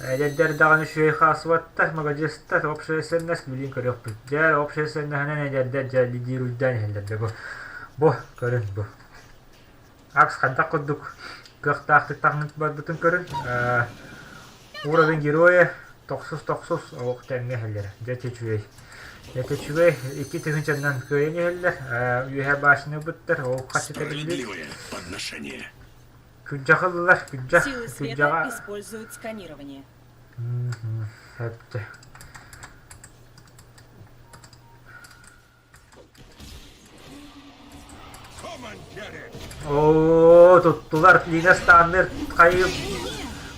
Эдэрдэр даҕаны үчүгэй хаалсыбаттар, маладьыастар, общественность билигин көрүөхпүт. Дьэ, общественноһынан эдэрдэр дьэ лидируйдаан иһэллэр дьэ бу. Бу, көрүн бу. Акс хайдах курдук кыахтаахтык таҥнан барбытын көрүн. Уровень героя тохсус-тохсус олох тэҥҥэ иһэллэр. Дьэ үчүгэй. Дьэ үчүгэй. Икки тыһыынчаннан кыайан иһэллэр. Үөһэ башня ылбыттар. Ол харчыта биллибит. Справедливое подношение. Күрдьэх ыллылар, күрдьэх, Силы света күрдьэҕэ используют сканирование. Сөптө. Оо, туттулар, Лина Станнер хайыы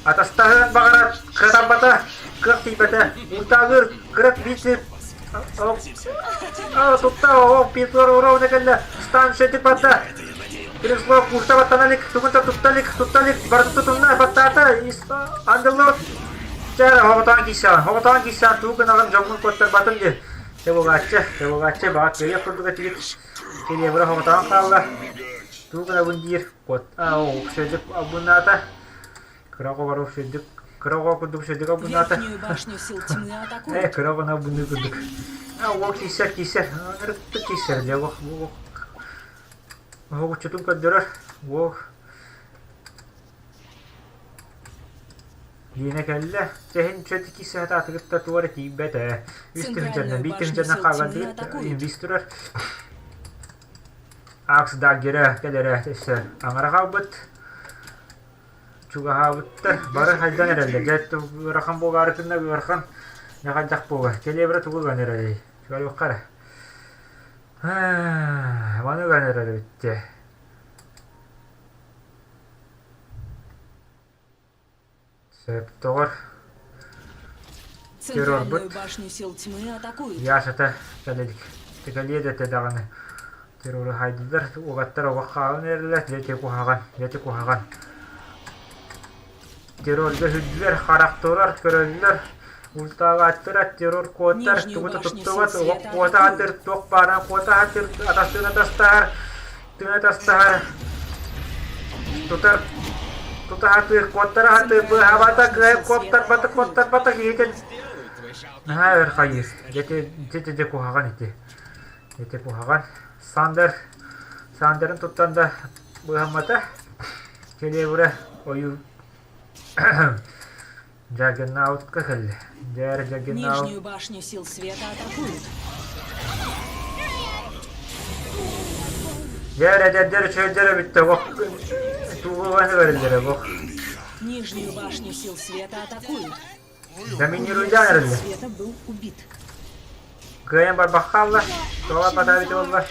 атастаһыан баҕарар, кыатарбата, кыах тиийбэтэ, Ультагыр, кырат биитсип, тутта, оо, Петр уровня кэллэ, Стан шетик барда, Переслав курса баттана илик, тугун да тутта илик, тутта илик, барыта тутунна, баттаата, Ангеллот, чэ, хоҕотоон киирсэҕин, хоҕотоон киирсэҕин, тугу гынаҕын, дьоҥҥун куоттарбатын диэн. Чэ буолааччы, чэ буолааччы, баҕар кыайыах курдук этигит. Келебра хоҕотоон хаалла. Тугу гынабын диир, куот, аа, оо, Шедик албыннаата. Кыра оҕолору Шедик, кыра оҕо курдук Шедик албыннаата. Верхнюю башню сил тьмы Э, атакуют. кыра оҕону албынныы курдук. А, уол киирсэр, киирсэр, ынырыктык киирсэр, дьэ, уох, уох. Оһоҕуччутун көрдөрөр, уол Лиэнэ кэллэ, чэһин чөтики саатаатыгытта туора эрэ тиийбэт ээ. Үс тыһыынчаннан, Центральную биир башню тыһыынчаннан сил хааллан тьмы атакуют. инвиз турар. Акс Даггера кэлэрэ өссө аҥара хаалбыт. Чугаһаабыттар, бары хайдан эрэллэр. Дьэ, ыарахан буолаары гынна ыарахан. Дьэ хайдах буолар? Кэлиэбирэ тугу ылан эрэлий? Чугаһыахха эрэ. Маны ылан эрэр эбит дьэ. Сөптөҕөр Центральную террорбут башню сил тьмы атакуют. Яшата кэлэ илик. Кэлиэ да этэ даҕаны террору хайдылар, угаттар оҕо хаалан эрэллэр, дьэ ити куһаҕан, дьэ ити куһаҕан. Террорга үрдүлэр, харахтылар, көрөллөр, ультаалааттара, террор куоттар, Нижнюю тугу да башню сил туттубат, оҕо света куота атакуют. сатыыр, туох баарынан куота сатыыр, атастыын атастаһар, тыын атастаһар, тутар, тута сатыыр, куоттара сатыыр, Центральную быыһаабата, башню кыайан сил света куоттарбата, атакуют. куоттарбата киһитин наһаа өр хайыыр. Дьэ ити дьэ куһаҕан ити. Ити куһаҕан. Сандер, Сандерын туттан да быыһаммата. Келебрэ ойуу Джаггернаутка кэллэ. Дьээр Джаггернаут Нижнюю башню сил света атакуют. Дьээр эдэрдэр үчүгэйдэр эбиттэ бох тугу бэриллэрэ бох Нижнюю башню сил света атакуют. Доминируйдаан Лидер сил эрэллэр. света был убит. Кыайан барбахха хаалла. Тоҕо батаабыт буолла.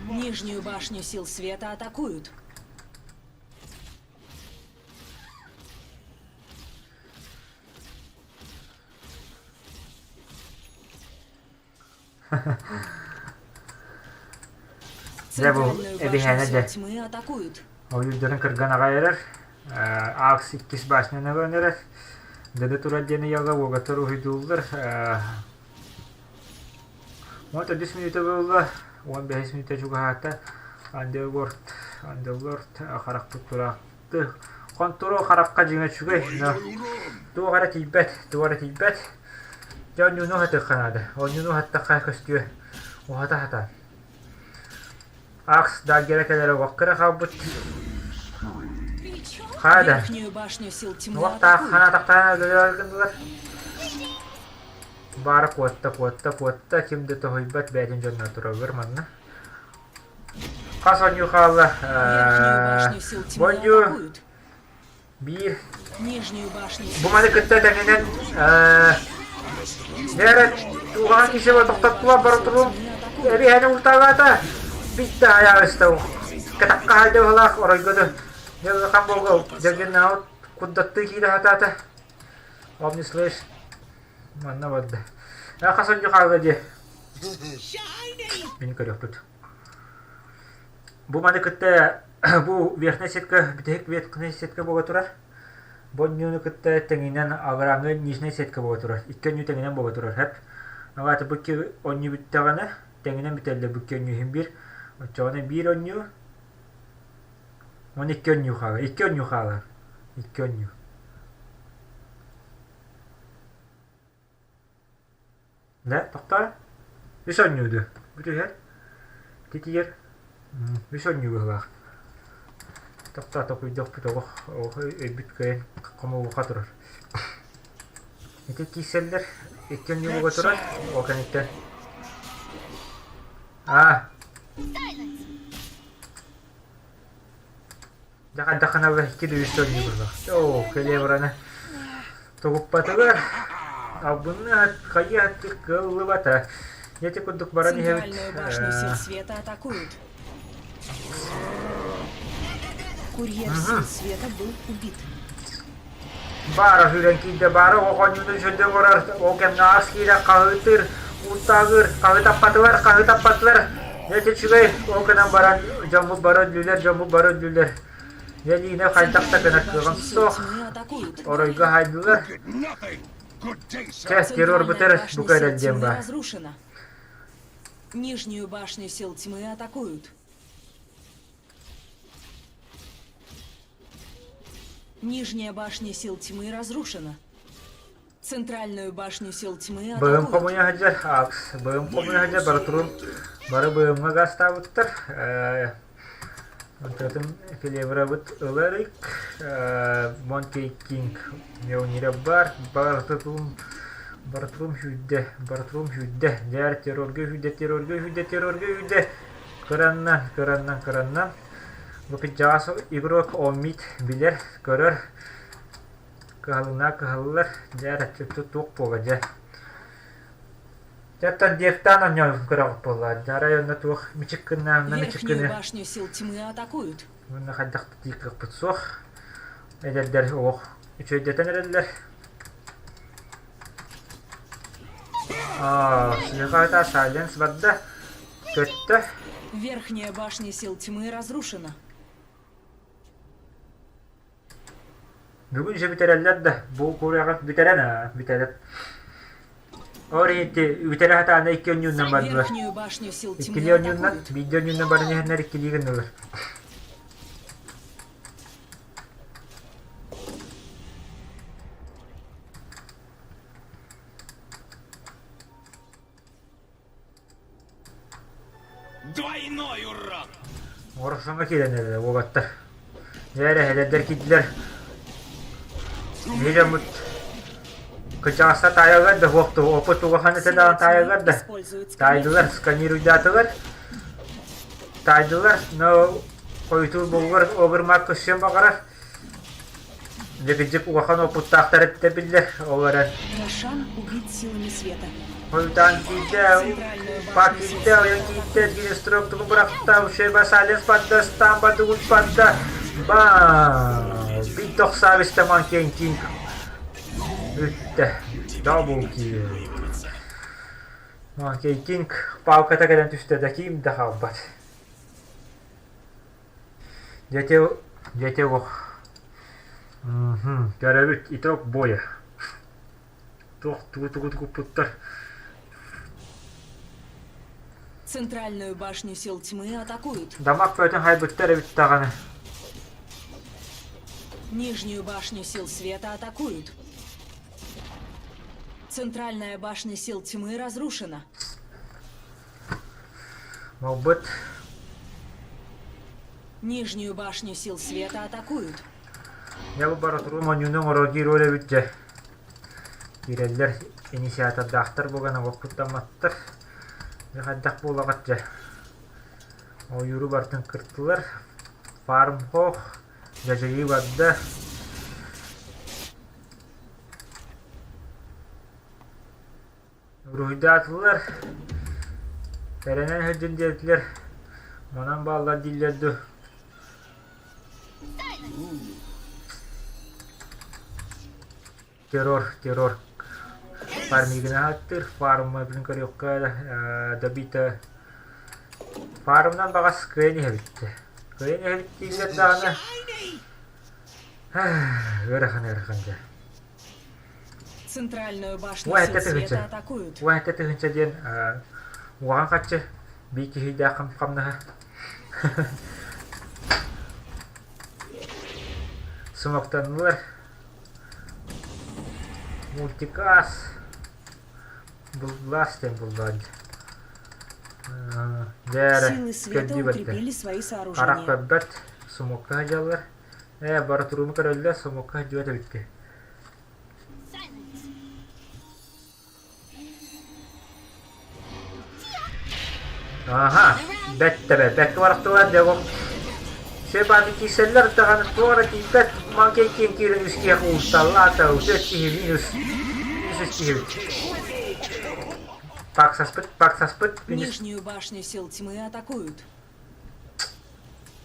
Нижнюю башню сил света атакуют. Дьэ бу Центральную башню эбиһээнэ сил дьэ. тьмы атакуют. Ойуурдарын кырган аҕай эрэр. Аакс иккис башняны ылан эрэр. Дэдэ турар диэн ыйалла уогаттар уһуйдууллар. Уон төрдүс мүнүүтэ буолла, уон бэһис мүнүүтэ чугаһаата. Андерлорд, Андерлорд харахпыт тураахты. Хонтуруо харахха дьиҥэ үчүгэй, но туох эрэ тиийбэт, туох эрэ тиийбэт. Дьэ онньууну уһатыахха наада. Онньууну уһаттахха көстүө. Уһата сатаан. Акс даггера кэлэрэ уокка эрэ хаалбыт. Хаа да. Верхнюю башню сил тьмы Уохтаах атакуют. хана тахтаана өлөрөр Баара куотта, куотта, куотта, ким да тоһуйбат бэйэтин дьонно тураллар манна. Хас оонньуу хаалла? Верхнюю башню сил тьмы Бонньуу атакуют. биир Нижнюю башню бу сил маны света кытта тэҥинэн Дээрэ тугаан киһи тохтоттулар бара турум тьмы атакуют. эбиһэни ултаабата битта аябыста катакка хайдыһылаах оройгоду дьылхан болго дьэгиннаут куддаттыы киирэ хатаата Omni Slash манна барда. Хас онньу хаалла дии. Мин көрүөхпүт. Бу маны кытта бу верхняя сетка бүтэһик верхняя сетка буола турар. Бу онньууну кытта тэҥинэн алларааҥҥы нижняя сетка буола турар. Икки онньуу тэҥинэн буола турар. Хэп. Алаата бу икки онньуу бүттэҕинэ тэҥинэн бүтэллэр бу икки онньуу иһин биир. Оччоҕуна биир онньуу уонна икки онньуу хаалар. Икки онньуу хаалар. Икки оонньуу. Да, тохтоо. Үс оонньуу дуо? Бу түһэр. Титийэр. Үс оонньуу быһыылаах. Тохтоо, токуйдуохпут олох, олох өйбүт кыайан хомулуха турар. Ити киирсэллэр, икки оонньууга турар, ол кэнниттэн Аа. Дьэ хайдах гыналлар икки да үс оонньуу быһыылаах. Оо, кэлиэбраны тугуппатыгар албынныа хайыа кыаллыбата. Ити курдук баран иһэбит. Центральную башню сил света атакуют. Курьер сил света был убит. Баара сүүрэн киирдэ, баара оҕонньуну үчүгэйдик олорор, ол кэмҥэ ас киирэ хаһыытыыр, ууртааҕыыр, хаһыытаппатылар, хаһыытаппатылар. Дьэ ити үчүгэй, ол гынан баран дьоммут бары өллүлэр, дьоммут бары өллүлэр. Дьэ Лина хайдах да гынар кыаҕым суох. Оройго хаайдылар. Чэ, террорбутар бука эрэл диэн баар. Нижнюю башню сил тьмы атакуют. Нижняя башня сил тьмы разрушена. Центральную башню сил тьмы Быһым атакуют. хомуйа сылдьар, Акс, быһым хомуйа сылдьар, бары бары быһымҥа гаастаабыттар. Онтон Филеврабыт ыларык, Монтей Кинг Меонира бар, Баратурум Баратурум сүүрдэ, Баратурум сүүрдэ, дьээр террорга сүүрдэ, террорга сүүрдэ, террорга сүүрдэ. Кыраннан, кыраннан, кыраннан. Бу кырдьаҕас игрок Оммит билэр, көрөр, кыһалына кыһаллар, дьэ эрэ туох буола дьэ. Дьэ оттон Девтаан оонньообут көрөҕүт буоллаа. Дьэ арай онно туох мичик гынна, онно мичик Верхнюю гыны. башню сил тьмы атакуют. Уонна хайдах да тиий кыахпыт суох. Эдэрдэр олох үчүгэйдэтэн эрэллэр. Аа, сыыһа Сайленс барда. Көттө. Верхняя башня сил тьмы разрушена. Бүгүн же бүтэрэллэр да, бу кураҕы бүтэрэн аа, бүтэрэн. Ол иһити бүтэрэ сатаана икки онньууннан бардылар. Верхнюю башню сил тьмы Иккилии онньууннан, атакуют. биирдэ онньууннан баран иһэннэр иккилии гыннылар. Двойной урон! Оросоҥҥо киирэн эрэр уолаттар. Дьэ эрэ эдэрдэр киирдилэр. Биһи дьоммут кырдьаҕастар таайаллар да суох тугу опыт улахан этэ даҕаны таайаллар да. Используют Таайдылар, сканируйдаатылар. Таайдылар, но хойутуур буолугар обермак көрсүөн баҕарар. Дьэ улахан уопуттаахтар эттэ биллэр, ол эрэн Рошан убит силами света. Хойутаан киирдэ, Центральную па башню сил киирдэ, ойон света киирдэ, атакуют. генстрок тугу бырахта, Ушеба Салес падда, Стамба тугут падда, ба бит тохсаабиста Манкен Кинг бүттэ. Double kill. Манкен Кинг палката кэлэн түстэ да ким да хаалбат. Дьэ дьэ ох. Көрөбүт итог боя. Туох тугу тугу тукуппуттар. Центральную башню сил тьмы атакуют. Дамак бөтөн хайбыттар эбит даҕаны. Нижнюю башню сил света атакуют. Центральная башня сил тьмы разрушена. Малбыт. Нижнюю башню сил света атакуют. Дьэ бу бара туруу монньууну оҥорор диир роль эбит дьэ. Киирэллэр инициатордаахтар буолан олох куттамматтар. Дьэ хайдах буолаҕыт дьэ. Ойууру барытын кыртылар. Фармхох, дьадьайыы барда. Уруһуйдаатылар, эрэнэн сылдьын диэтилэр, манан бааллар дииллэр дуу Террор, террор. Фармигын ааттыыр, фарма билин көрүөххэ эрэ добита фармынан баҕас кыайан иһэбит. Кыайан иһэбит дииллэр даҕаны ыарахан ыарахан дьэ. Центральную башню Уон сил сэттэ света тыһыынча. атакуют. 17 тыһыынча диэн уоҕан харчы биир киһийдээх хамнаһа. Смоктаннылар. Мультикас. Буллаас диэн буллаан. Дьээрэ Силы света көрдүүбэттэр. укрепили свои Харах сооружения. көрбөт, сумукка сылдьаллар. Ээ, бары турууну көрөллөр, сумукка сылдьыбат эбиккин. Аха, бэттэрэ, бэккэ барахтылар дьэ ол Сөп ааты киирсэллэр даҕаны туох эрэ тиийбэт маҥкай киэн киирэн үс киһи уусталлаата, үс киһи минус, үс киһи Паксаспыт, паксаспыт, минус. Нижнюю башню сил тьмы атакуют.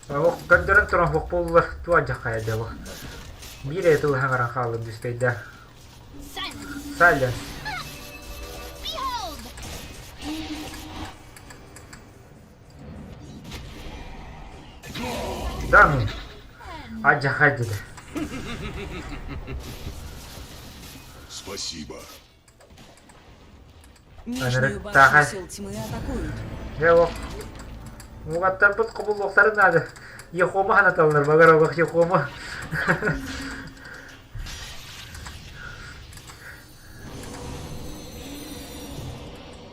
Ох, көрдөрөн туран суох буоллулар, туох дьаххайа дьэ бу. Биир эрэ тылы саҥаран хааллым түспэйдэ. Silence. Да ну. Адьахай диде. Спасибо. Нижнюю башню сил тьмы атакуют. Дьэ ох. Угаттарбыт хобуллуохтарын наада. Ехома ханаталлар, багар олох Ехома.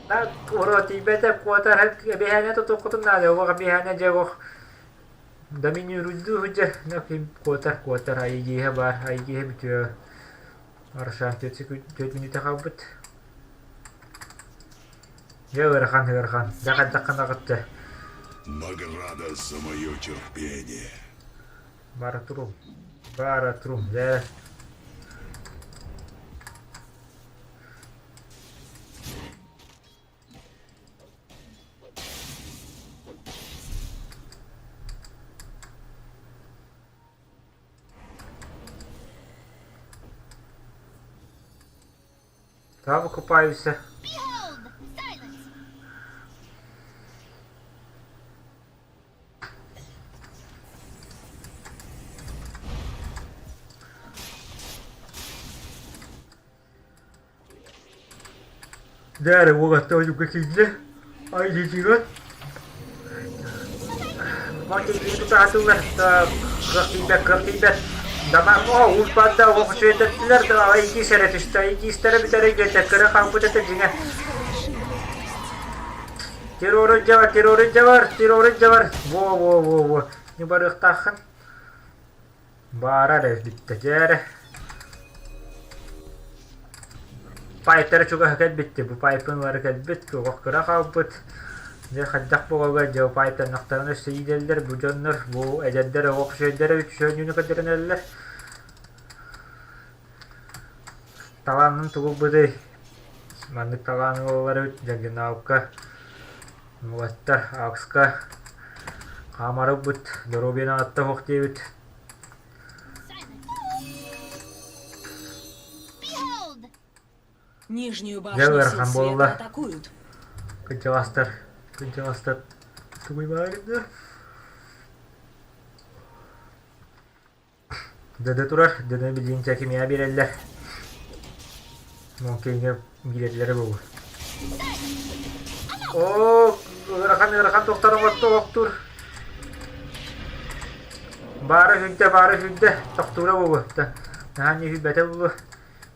Так, ура тиийбэтэ куотар эбиһээнэ тутуоххутун наада, олох эбиһээнэ дьэ олох доминируйдуу сылдьар куотар куотар айгииһэ баар, айгииһэ бүтүө Аршан 4 мүнүүтэ хаалбыт. Дьэ ыарахан ыарахан, дьэ хайдаххын аҕытта. Награда за мое терпение. Бара турум, бара турум, дьэ. Та викупаюся. Дээрэ уолаттар ойууга киирдэ. Айдьыгыт. Тутаатылар кыах тиийбэт, кыах тиийбэт. Дамаак оо уурбаатта оҕо үчүгэйдэттилэр да айгиис эрэ түстэ, айгиистэрэ бүтэрэ диэтэ, кыра хаалбыт этэ дьиҥэ. Террору дьабар, террору дьабар, террору дьабар. Во-во-во-во. Не барыахтааххын. Баара эрэ бүттэ дьээрэ. Пайптара чугаһа кэлбит бу пайпын бары кэлбит, туох кыра хаалбыт. Дьэ хайдах буолуой дьэ пайптаннахтарына өссө иидэллэр бу дьоннор, бу эдэрдэр оҕо үчүгэйдэр эбит үчүгэйдүүнү көрдөрүнэллэр. Талаанын тугу ылбытый? Маннык талаан ылаллар эбит Дьагинаалка, уолаттар Акска хаамары ылбыт, доруобуйаны аатта суох диэбит. Нижнюю Дьэ башню сил ыарахан света буолла. атакуют. Кырдьаҕастар, кырдьаҕастар тугуй баарыгар? Дөдө турар, дөдө билигин кимиэхэ биэрэллэр. Муҥкиҥҥа биэрэллэрэ буолуо. Оо, ыарахан ыарахан туохтар оҥотто олохтуур. Баара үһүйдэ, баара үһүйдэ, тохтуура буолуо. Наһаа ньүһүйбэтэ буолуо.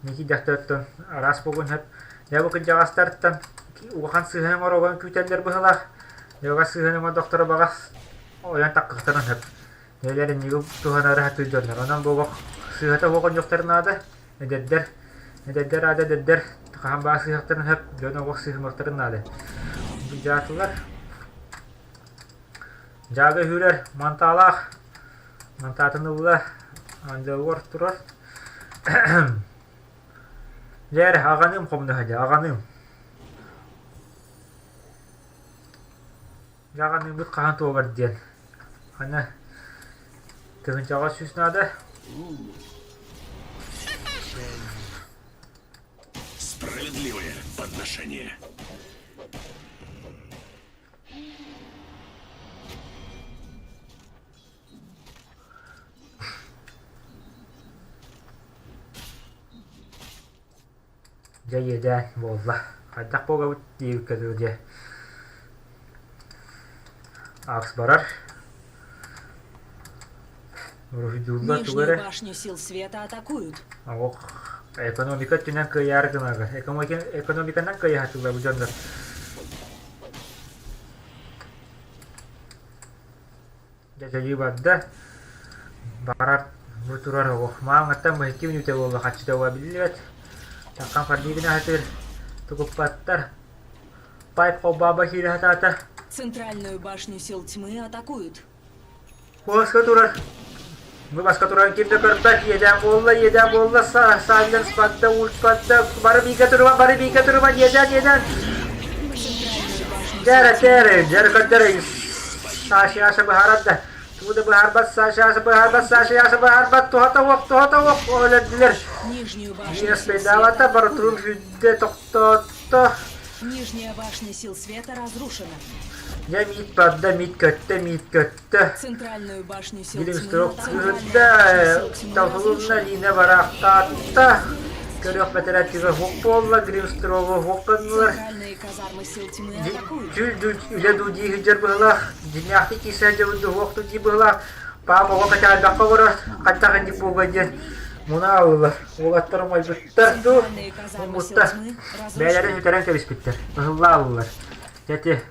Ники дьахтартан араас буолуон сөп. Дьэ бу кырдьаҕастартан улахан сыһыан оҥорогон күүтэллэр быһыылаах. Дьэ сыһыан оҥордохторо баҕас ойон таххахтарын сөп. Нэлэр иннигин туһанары сатыыр дьоннор. Онон бу олох сыыһата суох оонньуохтарын наада. Эдэрдэр, эдэрдэр аада эдэрдэр хаһан баар сыыһахтарын сөп, дьон олох сыыһымахтарын наада. Дьаатылар. Дьаага үүрэр мантаалаах. Мантаатын ылла. Андыалгар турар. Дьэ эрэ, аҕаныым хомунаһа дьэ, аҕаныым. Дьаҕаныыбыт хаһан туолар диэн. Аны тыһыынчаҕа сүүс наада. Справедливое подношение. Дьэ иэдээн буолла. Хайдах буолабыт диэбиккэ дылы дьэ. Аакс барар. Уруһуйдууллар тугу Нижнюю эрэ. башню сил света атакуют. Ох, экономика өттүнэн кыайаары гынага. Экономиканан кыайаһатылар бу дьоннор. Дьадьайыы барда. Барар бу турар ох, мааҥҥаттан быһаччы мүнүүтэ буолла хаччыта уа биллибэт. Чаххан фарбиигин аһатыыр тукуппаттар. Пайп холбооба киирэ сатаата. Центральную башню сил тьмы атакуют. Куоска турар. Бу баска туран ким да көрбөт, иэдээн буолла, иэдээн буолла, сааллан спадда, ульпадда, бары бииргэ турума, бары бииргэ турума, иэдээн, иэдээн. Дьэрэ, дьэрэ, дьэрэ көрдөрө, Саша Яша быһаарар да, тугу да быһаарбат, Саша Яша быһаарбат, Саша Яша быһаарбат, туһата уох, туһата уох, өлөрдүлэр. Нижнюю башню Биэс сил пейдаабата, света барытын атакуют. сүүрдэ тохтоотто. Нижняя башня сил света разрушена. Дьэ, миит барда, миит көттө, миит көттө. Центральную башню сил тьмы Гримстрок Центральная кыһында башня сил тьмы талылынна разрушена. Лина бараахтаатта. Көрүөх бэтэрээччигэ уһук буолла, Гримстрогу уһук гыннылар. Центральные казармы сил тьмы атакуют. Дьүл үлэ дуу дии сылдьар быһыылаах, дьиҥнээхтик киирсэн дьабын уһуох дуу дии быһыылаах. Паам оҕо качаайбакка олорор, хайдах инник буолуой диэн муна аллылар. Уолаттар умайбыттар дуу, Центральные казармы сил муммуттар. тьмы Бэйэлэрин разрушены. сүтэрэн кэбиспиттэр, ыһылла аллылар. Дьэ ити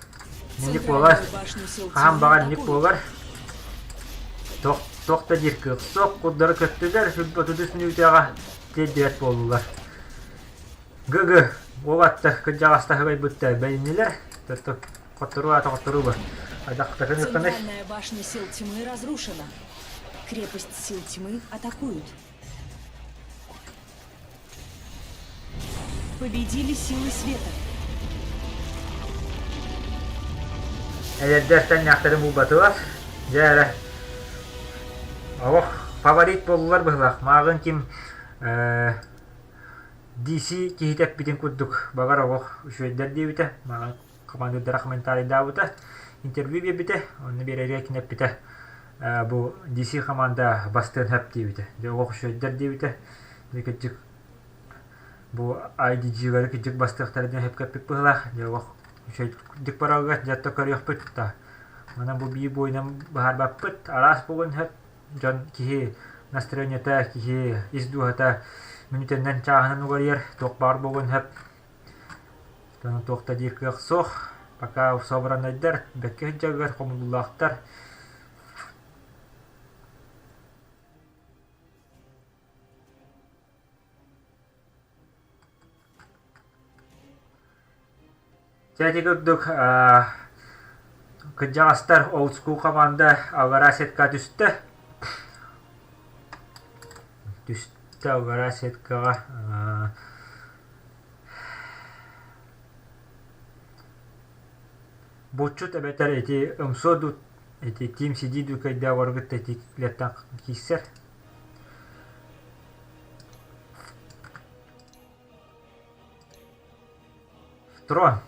Инник буолар, Центральную башню сил хаһан тьмы баҕар инник атакуют. буолар. Туох туох да диир кыах суох, курдары көттүлэр, 33 мүнүүтэҕэ тиэрдибэт буоллулар. ГГ уолаттар кырдьаҕастаһы байбыттар бэриннилэр, хотторуу аата хотторуу бар. Адахтарын ыкканый. Центральная башня сил тьмы разрушена. Крепость сил тьмы атакуют. Победили силы света. Эдэрдэр тэҥнээхтэрин булбатылар. Дьэ эрэ. Олох фаворит буоллулар быһылаах. Мааҕын ким DC киһитэ эппитин курдук баҕар олох үчүгэйдэр диэбитэ. Мааҕын командирдара комментарийдаабыта, интервью биэрбитэ, онно биэрэргэ кини эппитэ бу DC команда бастыан сөп диэбитэ. Дьэ олох үчүгэйдэр диэбитэ. Дьэ кырдьык бу IDG-лары кырдьык бастыахтара диэн сөпкө эппит быһыылаах. Дьэ олох үчүгэйдик бараллар, дьэ көрүөхпүт да. Манан бу биир буойунан быһаарбаппыт. Араас буолуон сөп. Дьон киһи настроениета, киһи ис дууһата мүнүүтэннэн чааһынан уларыйар, туох баар буолуон сөп. Ону туох да диир кыах суох. Пока собраннайдар, бэккэ сылдьаргар хомуллаахтар. Дьэ ити курдук кырдьаҕастар old school команда аллараа сетка түстэ. Түстэ аллараа сеткаҕа Булчут эбэтэр ити ымсуо дуу, ити Тим сидии дуу кэйдээх уоргытта ити леттан киирсэр. Трон.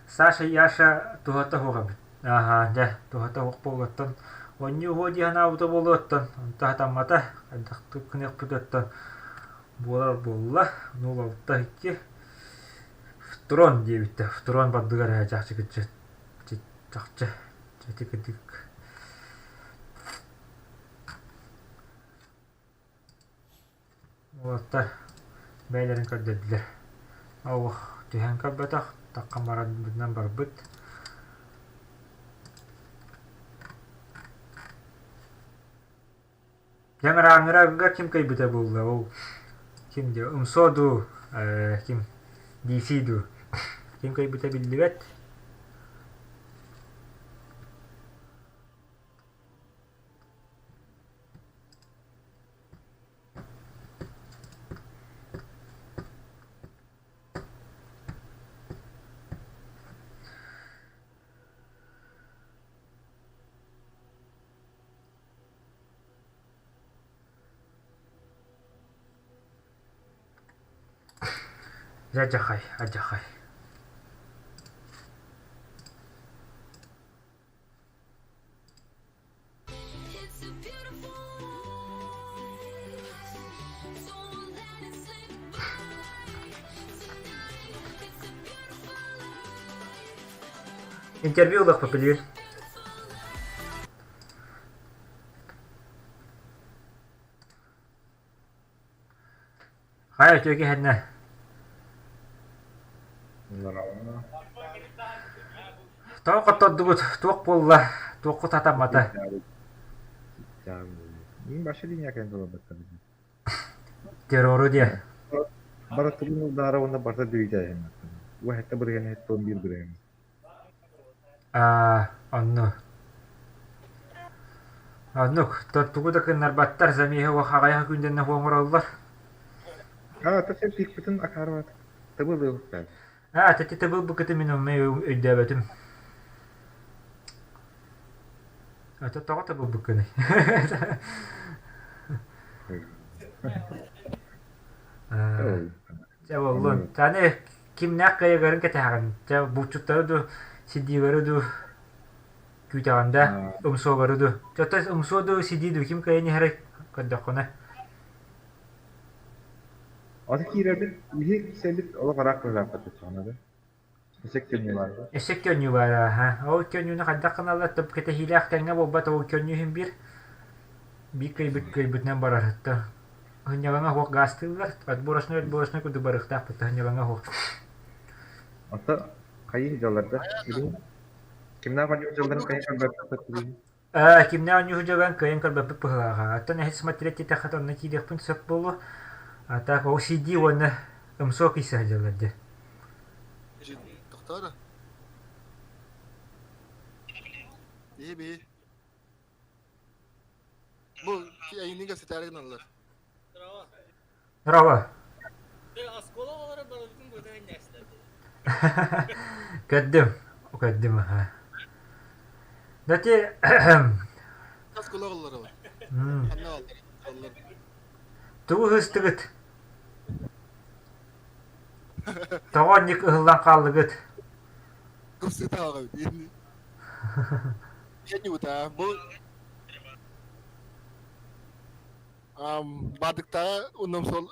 Саша Яша туһата суох эбит. Аһаа, дьэ, туһата суох буолуоттан оонньуу уһуо дии санаабыта буолуоттан, онто сатаммата, хайдахтык гыныахпытыттан буолар буолла. 0-6-2 Втрон диэбиттэр. Втрон бардыгар ээ чахчы кырдьык чахчы ити кырдьык Уолаттар бэйэлэрин көрдөрдүлэр. Ох, түһэн көрбөтөх, таххан барарбытынан барбыт. Дьэ ыраангырарга ким кыайбыта буолла ол ким диэ Умсо дуу, ким DC дуу ким кыайбыта биллибэт. Дьэ адьахай, адьахай. Интервью ылыахпыт билигин. Хайа үтүө киһиннэ? Тоҕо хоттордубут? Туох буолла? Туоххут сатаммата? Террору диэ. Барытын удара уонна барыта дүүйдээһин. Уһэттэ бырыһыан иһиттон биир бырыһыан. Аа, онну. Оннук, тугу да кыннарбаттар, замеһы хаҕайах күндэннэ оҥороллор. Аа, тасыр тиикпитин акаарбат. Табылыахтаах. Аа, тэти табыл букаты мин онно өйдөөбөтүм. Ата тоҕо табылбыккыный? Дьэ буоллун. Аны кимнээх кыайыгарын кэтэһэҕин? Дьэ булчуттары дуу, сидиилэри дуу күүтэҕин да, умсуолары дуу? Дьэ умсуо дуу, сидии дуу ким кыайан иһэрэй көрдөххүнэ? Аты киирэбит, биһи кисэбит олох ыраах быһыылаахпыт оччоҕуна да. Эсэк көнньү баар. Эсэк көнньү баар аха. Ол көнньүнү хайдах гыналлар топ кэтэһиилээх тэҥҥэ буолбат ол көнньү иһин биир биир кыайбыт кыайбытынан барар. Һынньалаҥа суох гаастыыллар, отборочнай отборочнай курдук барыахтаахпыт һынньалаҥа суох. Ата хайыы дьалларда билигин кимнээх оонньуур дьалларын кыайан көрбөппүт билигин. Ээ, кимнээх оонньуур дьалларын кыайан көрбөппүт быһыылааҕа. Оттон эһи смотреть диэтэххэ онно киириэхпин сөп буолуо. А так OCD уонна МСО киирсэ сылдьаллар дии. Тохтоо Биһи биһи. Бу эйигин кэпсэтээри гыналлар. Здорово. Көрдүм. Көрдүм аха. Дати Оскуола оҕолоро. Ханна оҕолор? Тугу ыһыстыгыт? Тоҕо оннук ыһыллан хааллыгыт? Кымсыытааҕы Дьэ бу баадыктааҕы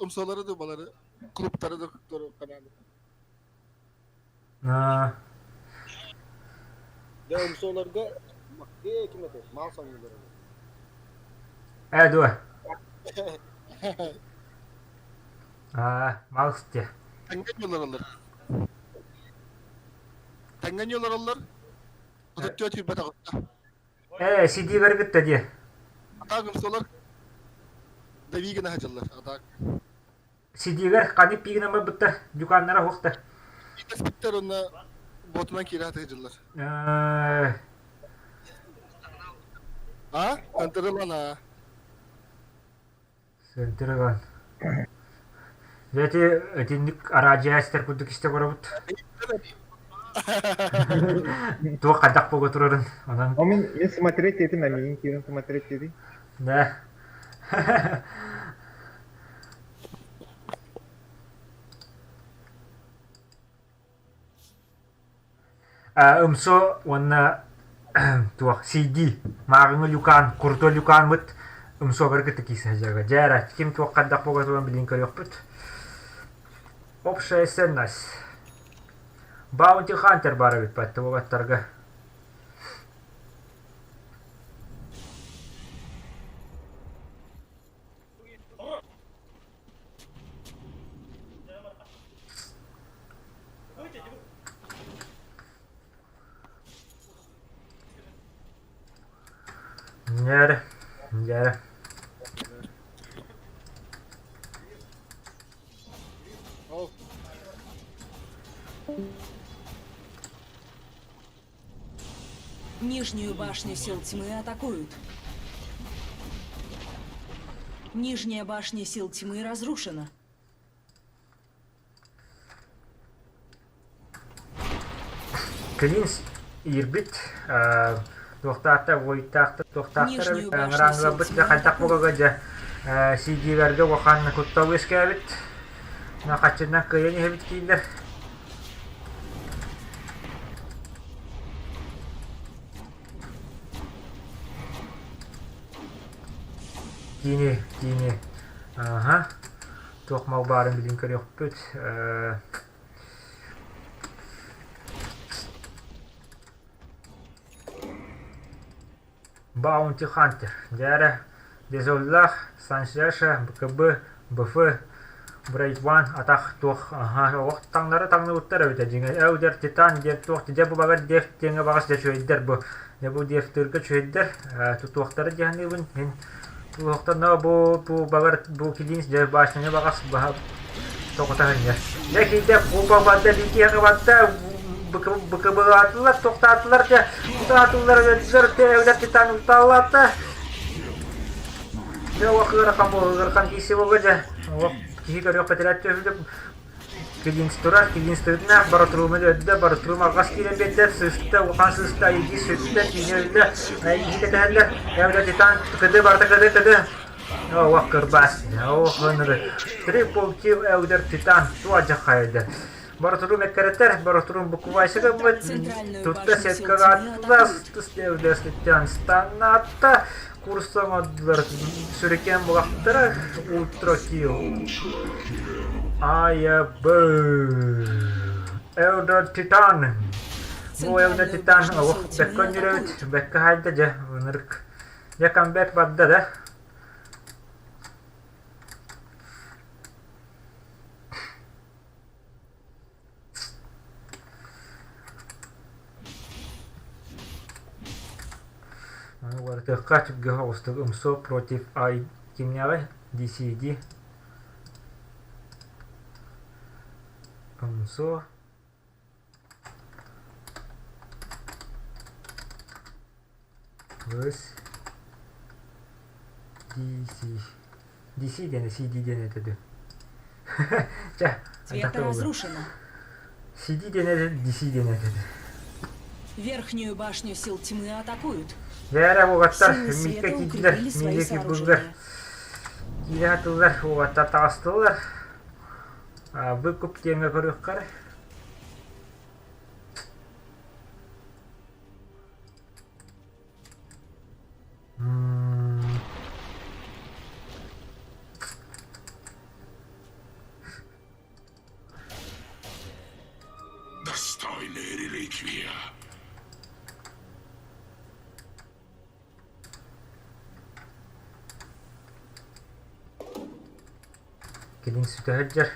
умсуолары да балары клубтары да канааны. Дьэ умсуоларга ким этэй мал соҥнулар Ээ дуо? Аа, мал сте. Тэҥҥэ ньылараллар. Тэҥҥэ ньылараллар. 34 сүүрбэ таҕыста. Ээ, сидиилэри кытта диэ. Атаак ымсалар дави гына сылдьаллар. Атаак. Сидиилэр ханнык пиигинэн барбыттар, дьукааннара суохтар. Итэспиттэр уонна ботунан киирэ сатыы Ээ, А? Антырылан а. Сентирган. Дьэ ити итинник араадьыйа истэр курдук истэ олоробут. Туох хайдах буола турарын онон О, мин, мин смотреть этим, а миигин киирэн смотреть диэбий. Да. Ымсо уонна туох CD мааҕыҥы Люкан, крутой Люкаммыт ымсуобары кытта киирсэ сылдьарга. Дьэ эрэ, ким туох хайдах буолар туһунан билигин көрүөхпүт. Общая ценность. Баунти Хантер баар эбит батта уолаттарга. Дьээрэ, дьээрэ. Нижнюю башню сил тьмы атакуют. Нижняя башня сил тьмы разрушена. Клинс иирбит туохтаахтар буойуттаахтар туохтаахтар эбит ыҥыраан ыларбыт хайдах буоларга дьэ CD-лэргэ улахан куттал үөскээбит хаччынан кыайан иһэбит дииллэр Киини, киини. Аха. Туох мал баарын билин көрүөхпүт. Баунти Хантер. Дьээрэ, Дезоллах, Саншеша, БКБ, БФ. Брайтван атах туох аһа олох таҥнары таҥныбыттар эбитэ дьиҥэ Элдер Титан диэн туох дьэ бу багар Дев диэҥҥэ баҕас дьэ үчүгэйдэр бу дьэ бу Девтыырга үчүгэйдэр тутуохтара дии саныыбын мин туохтан бу бу багар бу килиинс дьэ башняны баҕас баһа тоҕута сынньар дьэ киирдэ купа барда биитиэхэ барда быкыбылаатылар тохтаатылар дьэ утаатылар өллөр Элдер Титан утаалаата Дьэ олох ыарахан буолла, ыарахан киирсии буолла дьэ. Олох киһи көрүөх бэтэрээт түһүлүк Килинс турар, Килинс тыытына, Баратрума өлдө, Баратрум алҕас киирэн биэрдэ, сыста, улахан сыста, Айгиз сүттэ, киинэ өллө, Айгиһи кэтэһэллэр, Эвда Титан, кыды барыта кыды, кыды. Олох кырбас, ох ынырык. Трипл килл Элдер Титан, туа дьахайда. Баратурум эккирэтэр, Баратурум буквайсы гыммыт, Центральную тутта башню сил сеткаҕа тьмы аттылар, атакуют. тус Элдер Титан станната, курса оҥордулар, сүрүкээн булахтара, ультра килл. Айабы! Элдер Титан! Бу Элдер Центральную Титан башню олох сил тьмы бэккэ өнньүрэбит, атакуют. бэккэ хайда дьэ, ынырык. Дьэ камбэк барда да. Аны уларытыахха түбгэ оҕустук ымсо против I кимнээҕий DCD ымсо Вс DC DC диэн CD диэн этэ дуу Чэ, Света разрушена. CD диэн этэ DC диэн этэ дуу Верхнюю башню сил тьмы атакуют. Бээрэ уолаттар Силы мииккэ света киирдилэр, укрепили свои миигэ киирбиллэр. сооружения. Киирэ сатыыллар, уолаттар таҕыстылар. Выкуп диэҥҥэ көрүөххэ эрэ. Достойная реликвия. Кэлин сүтэ сылдьар.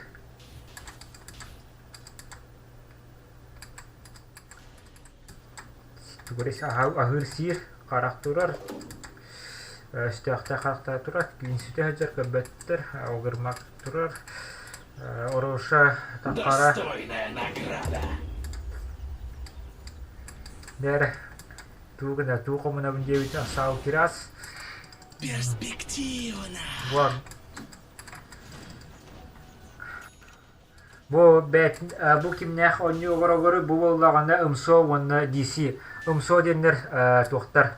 Тугу аһыыр сиир, харах турар, өстөөхтөр харахтара турар, кэлин сүтэ сылдьар көрбөттөр, огырмак турар, Оруша таххара. Достойная награда. Дэр туу гына туу хомунабын диэбит асаал кирас. Перспективно. Бу Бу бэт бу кимнээх оонньуу олороллору бу буоллаҕына ымсо уонна DC. Ымсо диэннэр туохтар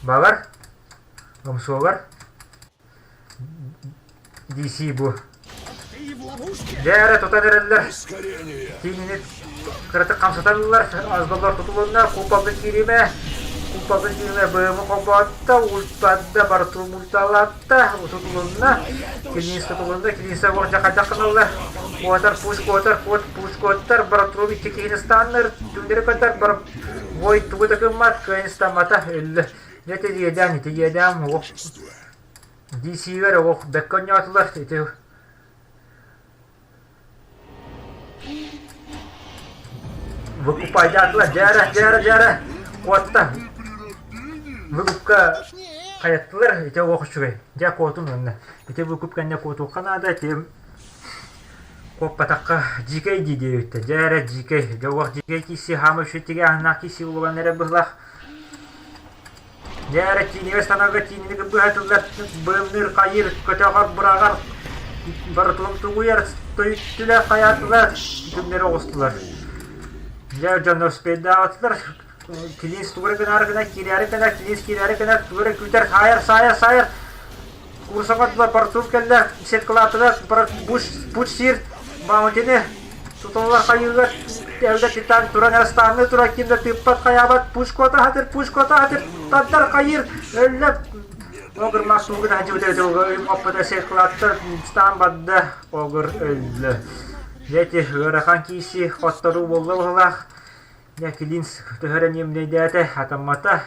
балар ымсолар DC бу. Дьэ эрэ тутан эрэллэр. Киинини кыратык хамсаталлар, азбаллар тутулунна, купалга кииримэ, купалга кииримэ быымы холбоотто, ультадда, барытын ульталаатта, тутулунна, килиис тутулунна, килиисэ уордьа хайдах гыналлар, куотар, пуш куотар, куот, пуш куоттар, барытын икки киһини станнар, түҥнэри көтөр, бар, бой тугу да гыммат, кыайан ыстаммата, өллө. Дьэ ити иэдээн, ити иэдээн, олох DC-гэр олох бэккэ оонньоотулар, ити Выкупайдаатылар, дьээрэ, дьээрэ, дьээрэ, куотта. Выкупка хайаттылар, ити олох үчүгэй. Дьэ, куотун уонна. Ити выкуп кэннэ куотуохха наада, ити куоппатахха дьиикэй дии диэбиттэр. Дьээрэ, дьиикэй. Дьэ, олох дьиикэй киирсии, хаама үчүгэй тигээһиннээх киирсии буолан эрэ быһылаах. Дьээрэ киинэбэ санаага киинэни быһатыллар быамныыр хайыыр көтөҕөр быраҕар барытын тугуйар төйүттүлэр хайаатылар түҥнэри оҕустулар дьэ дьон успейдаабатылар Клинс тугу эрэ гынаары гына киирээри гына Клинс киирээри гына тугу эрэ күүтэр саайар саайар саайар Курсаҕа Бартур кэллэ сеткалаатылар Буш Буш сиир Маунтины Туталлар хайыылар Элда Титан туран астаанны турар ким да тыыппат хайаабат Пушкота хатыр Пушкота хатыр Тардар хайыыр өллө Огр мас суугун хадьыбыта оппата сеткалааттар стан барда Огр өллө Дьэти ыарахан кииси хотторуу буолла быһылаах Дьэ Клинс төһө ниэмнэйдээтэ хатаммата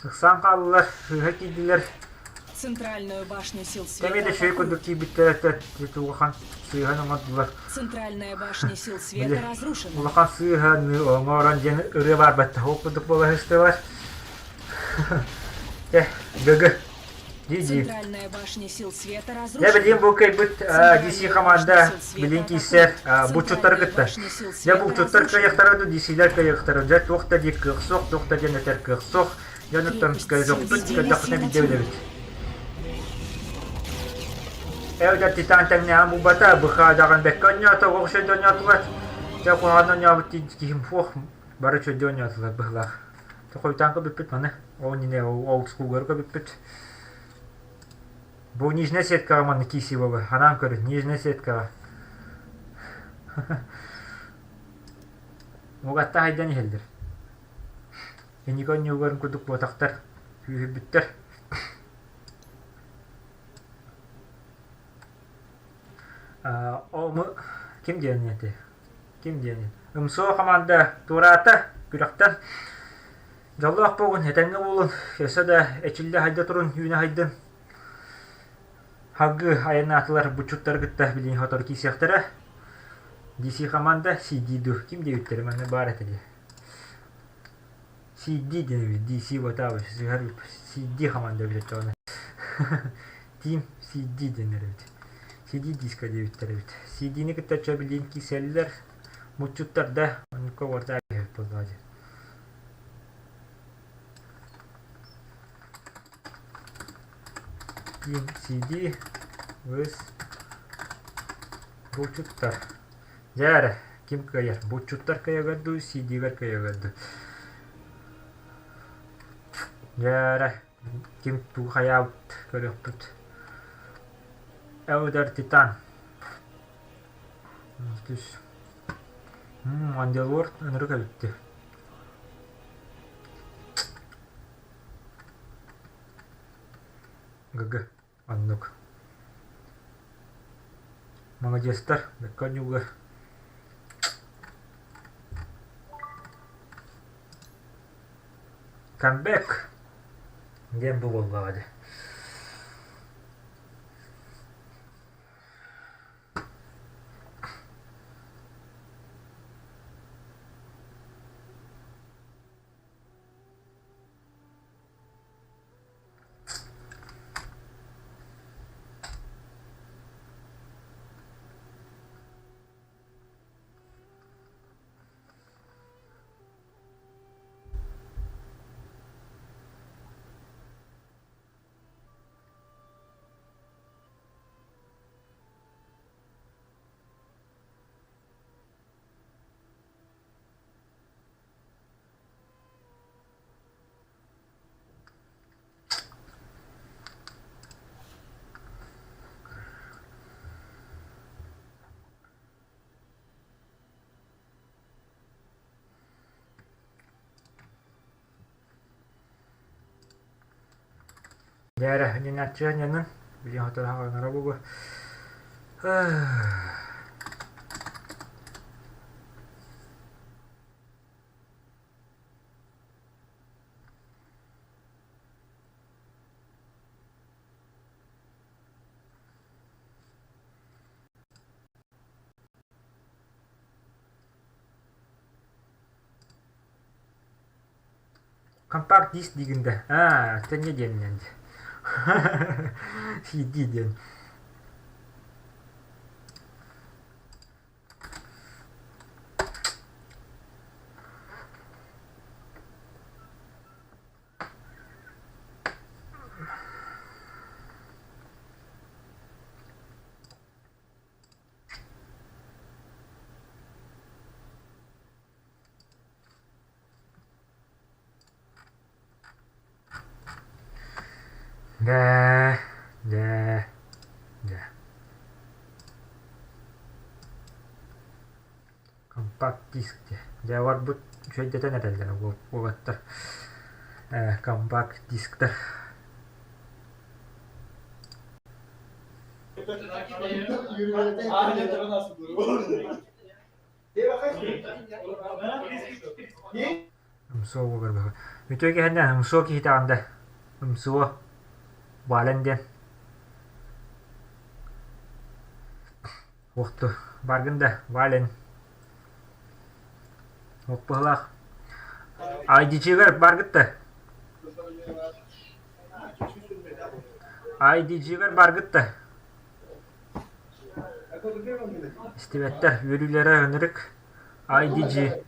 ыксаан хааллылар сыыһа киирдилэр. Центральную башню сил Кэмэ света да үчүгэй атакуют. курдук киирбиттэрэ улахан сыыһан оҥордулар. Центральная башня сил Били света разрушена. улахан сыыһаны оҥорон диэн ырыа баарбаттах ол курдук буола сыстылар. Чэ, ГГ. Дии-дии. Центральная башня сил света Дьэ, билигин разрушена. бу кыайбыт DC Центральную башню хамаанда сил света билигин киирсэр атакуют. булчуттары Центральная кытта. башня сил Дьэ, света булчуттар разрушена. кыайыахтара дуу, DC-лэр кыайыахтара. Дьэ, туох да диир кыах суох, туох да диэн этэр кыах суох. Дьонуттан Крепость сил көрдөхпүт, победили көрдөхпүтүнэ силы биирдэ тьмы. билэбит. Эбэтэр Титан тэҥнээҕин булбата, быхаадаҕын бэккэ оонньоото, оҕо үчүгэйдик оонньоотулар. Дьэ, куһаҕан оонньообут дии киһим суох, бары үчүгэйдик оонньоотулар быһыылаах. Хойутаан көбүппүт маны, ол иннинэ ол олдскулгары көбүппүт. Бу нижняя сеткаҕа манна киирсии буолла, ханаан көрүн, нижняя сеткаҕа. Угатта хайдан иһэллэр. Инники оонньуугарын курдук буотахтар, күүһүрбүттэр. Ому ким диэн этэй? Ким диэний? Ымсуо хамаанда туораата күрэхтэн. Дьоллоох буолун, этэҥҥэ буолун, өссө да эчиллэ хайда турун, үүнэ хайдын. Салгыы айаннаатылар буччуттары кытта билигин сотору киирсиэхтэрэ. DC хамаанда CD дуу ким диэбиттэрэ манна баар этэ дии. CD диэн эбит, DC буотаабыт, CD хамаанда эбит оччоҕуна. Team CD диэннэр эбит. CD диско диэбиттэр эбит. CD-ни кытта чэ билигин киирсэллэр, муччуттар да, оннукка уордаа түһэр буоллаҕа дии. Team CD выс булчуттар. Дьэ эрэ, ким кыайар? Булчуттар кыайаллар дуу, CD-лэр кыайаллар дуу? Дьэ эрэ, ким тугу хайаабыт көрүөхпүт. Элдер Титан. Түс. Андерлорд ынырык эбитти. ГГ. Оннук. Маладьыастар, бэккэ оонньууллар. Камбэк диэн бу буоллаҕа дии. Дьэ эрэ, ньанньаччы ньанын, билигин сотору хаҕаҥара буолуо. Компакт диск диигин да аа тэҥҥэ диэн CD диэн Дэ, дэ, дэ. Компакт-диск диэ. Дьэ, олорбут үчүгэйдэтэн эрэллэр уолаттар. Компакт-дисктэр. Ымсуо буолар быһа. Үтүө киһиннэ ымсуо киһитэҕин да. Ымсуо. Вален диэн. Уохту баргын да Вален. Уоппуһалаах. IDG-гэр баргыт да? IDG-гэр баргыт да? Истибэттэр, үөрүүлэрэ ынырык. IDG.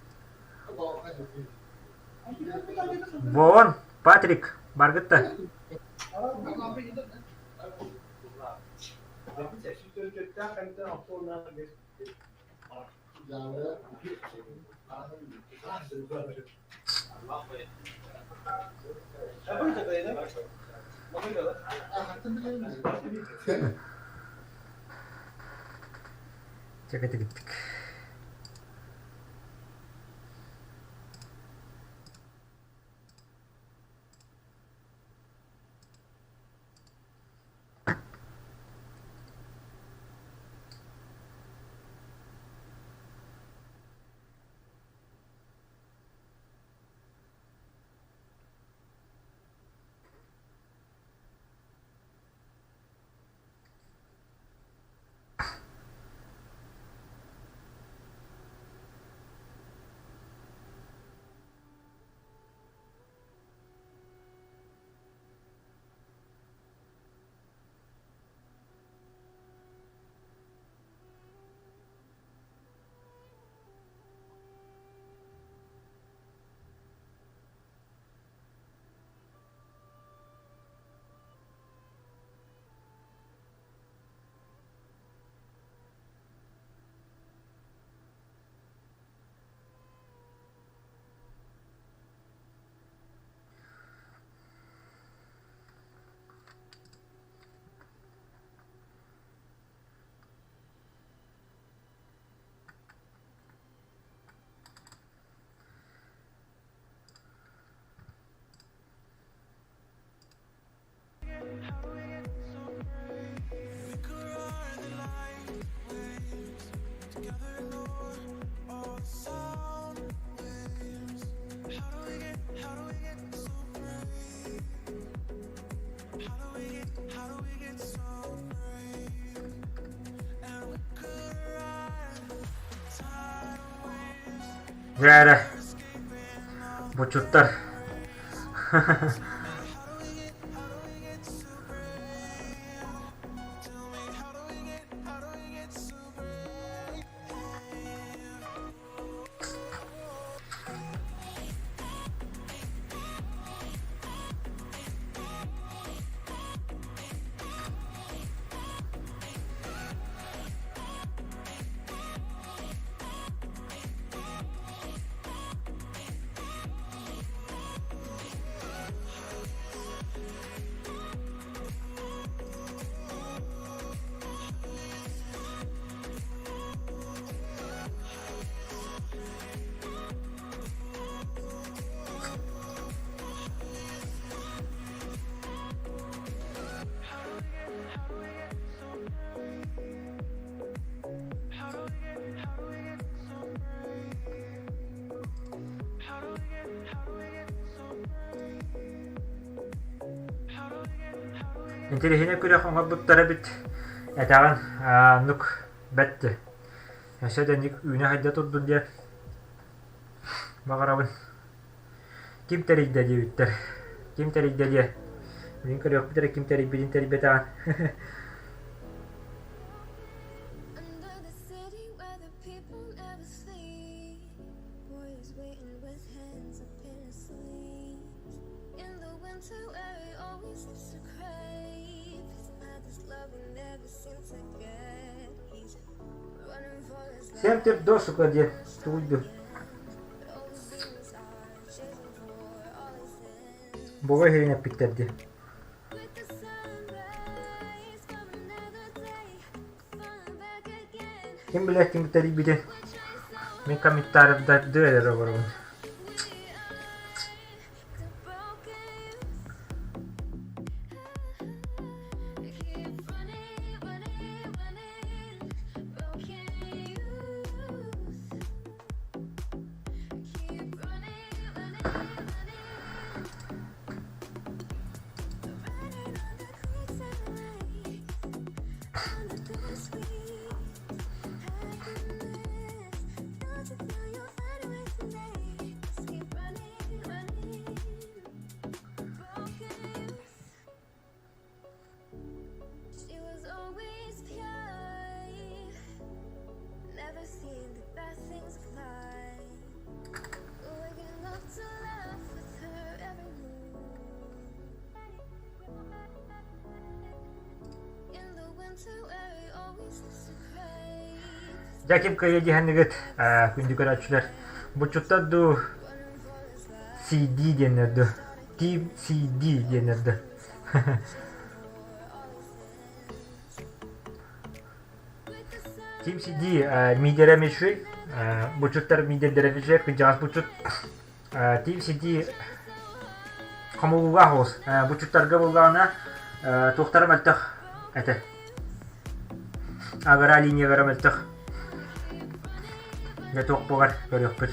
Вон, Патрик, баргыт да? Чэкэтигиттик. Дьэ эрэ, бучуттар. Интэриэһинэй күрэх оҥорбуттар эбит. Этэҕин оннук бэрт Өссө да инник үүнэ-сайда турдун диэн баҕарабын. Ким тэрийдэ диэбиттэр. Ким тэрийдэ диэ. Мин көрүөхпүт эрэ ким тэрийбитин тэрийбэтэҕин. Всем тир сука диэн тугуйдум. Буга иһирин эппиттэр дии. Ким билэр ким тэрийбитин. Мин комментарийдарды эрэ олоробун. Дьэ ким кыайыа диэхэннигит күндү көрөөччүлэр буччуттар дуу CD диэннэр дуу Team CD диэннэр дуу Team CD мидерэ мишүй буччуттар мидердэрэ мишүй кырдьаҕас буччут Team CD хомулуулаах оҕус буччуттарга буллаҕына туохтара мөлтөх этэ Агара линиялара мөлтөх. Дьэ туох буолар көрүөхпүт.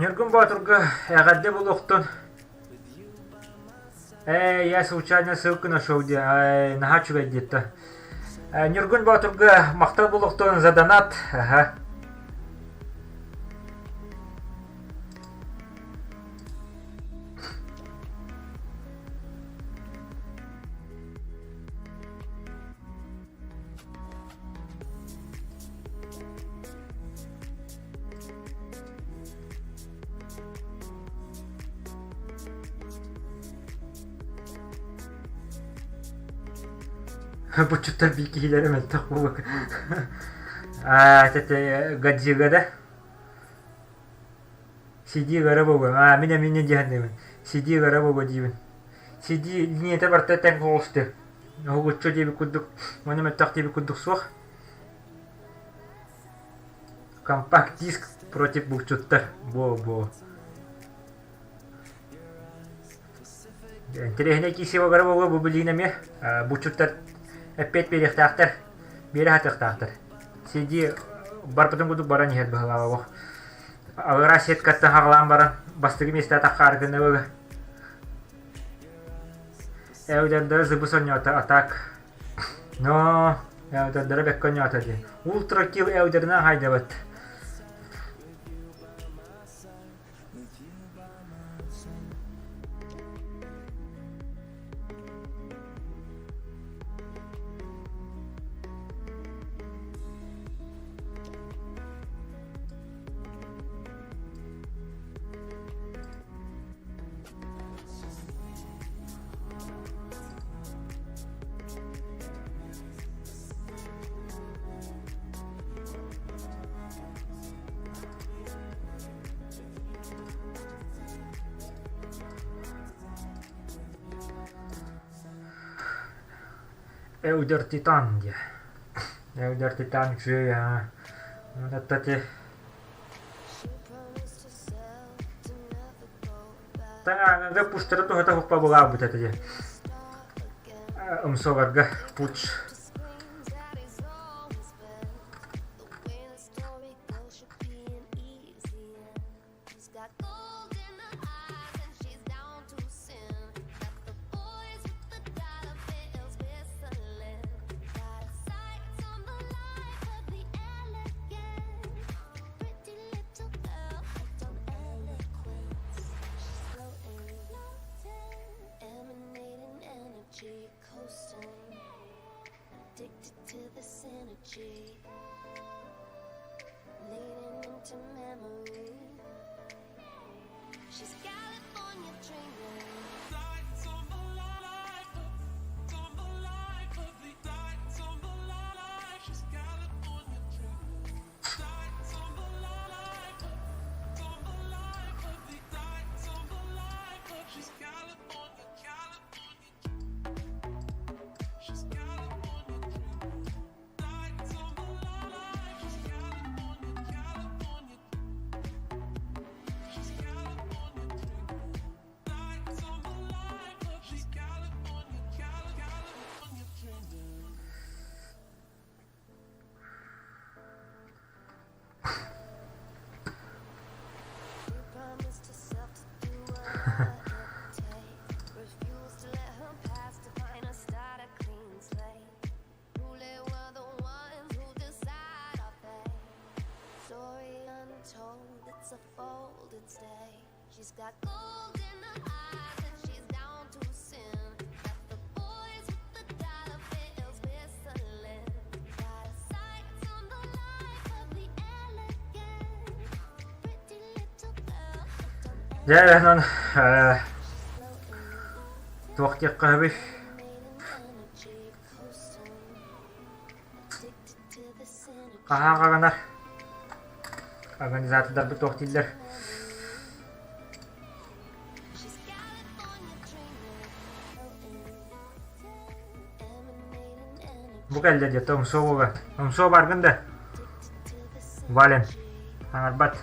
Ньургун Боотурга эҕэрдэ буолуохтун! Ээ, я случайно ссылку нашел диye, наһаа үчүгэй диэтэ. Ньургун Боотурга махтал буолуохтун за донат. Аха. Буччуттар биир киһилэрэ мөлтөх буолуо. Аа, это Годзилла да? CD гара буолуо. Аа, мин эмиэ диэхэннибин. CD гара буолуо диибин. CD линиятэ барыта тэҥ соҕустук. Уһугуччу диэбит курдук, уонна мөлтөх диэбит курдук суох. Компакт-диск против булчуттар. Во-во. Интэриэһинэй киирсии буолара буолуо бу билигин эмиэ булчуттар эппиэт биэриэхтээхтэр, биэрэ сатыахтаахтар. CD барбытын курдук баран иһэр быһыылаах олох. Аллараа сеткаттан хаҕалаан баран бастакы миэстэ таххаары гынна Элдердара зыбыс оонньоото, а так но Элдердара бэккэ оонньоото дии. Ультра килл Элдерынан хайдабыт. Элдер Титан диye. Элдер Титан үчүгэй аа. Оттоти Таҥаҥҥа пуштары туһата хуппа булаабыт этэ диэн. Умсуоларга пуч. Дьэ, онон туох диэххэ сөбүй? Хаһан хаҕанар организатордарбыт туох дииллэр? Бу кэллэ диэтэ Омсуо буола. Омсуо баргын да? Вален. Аҥарбат.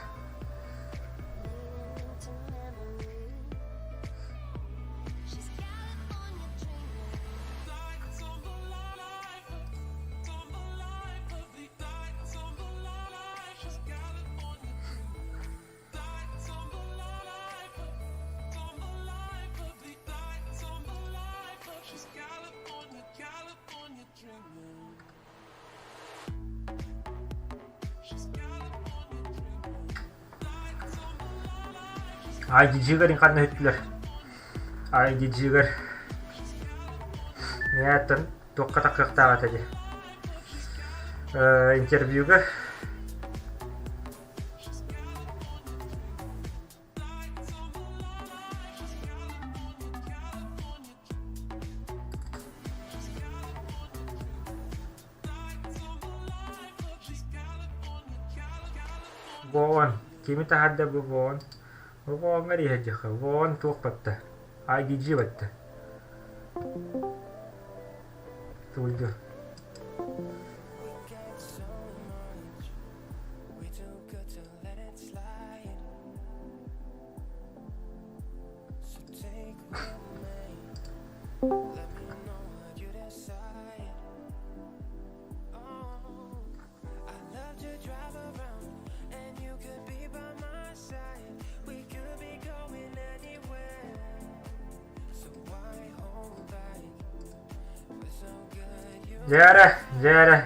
IDG-гэр ханна иһиттилэр? IDG-гэр Эттэн туохха таххыахтаах этэ дии. Интервьюга Воон, кими таһаарда бу Воон? Вооҥҥа иһэрдиэххэ, Воон туох батта? IDG батта. Тулду. Дьээрэ, дьээрэ,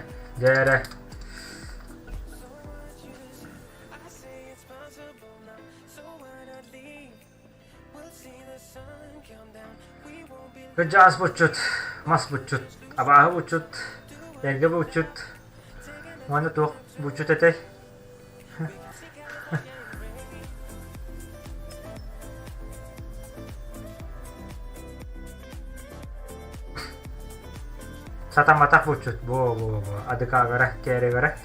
дьээрэ. Кырдьаҕас булчут, мас булчут, абааһы булчут, эргэ булчут уонна туох булчут этэй? Сатамматах булчут буо-буо-буо адыкаагара, кээрэгэрэ.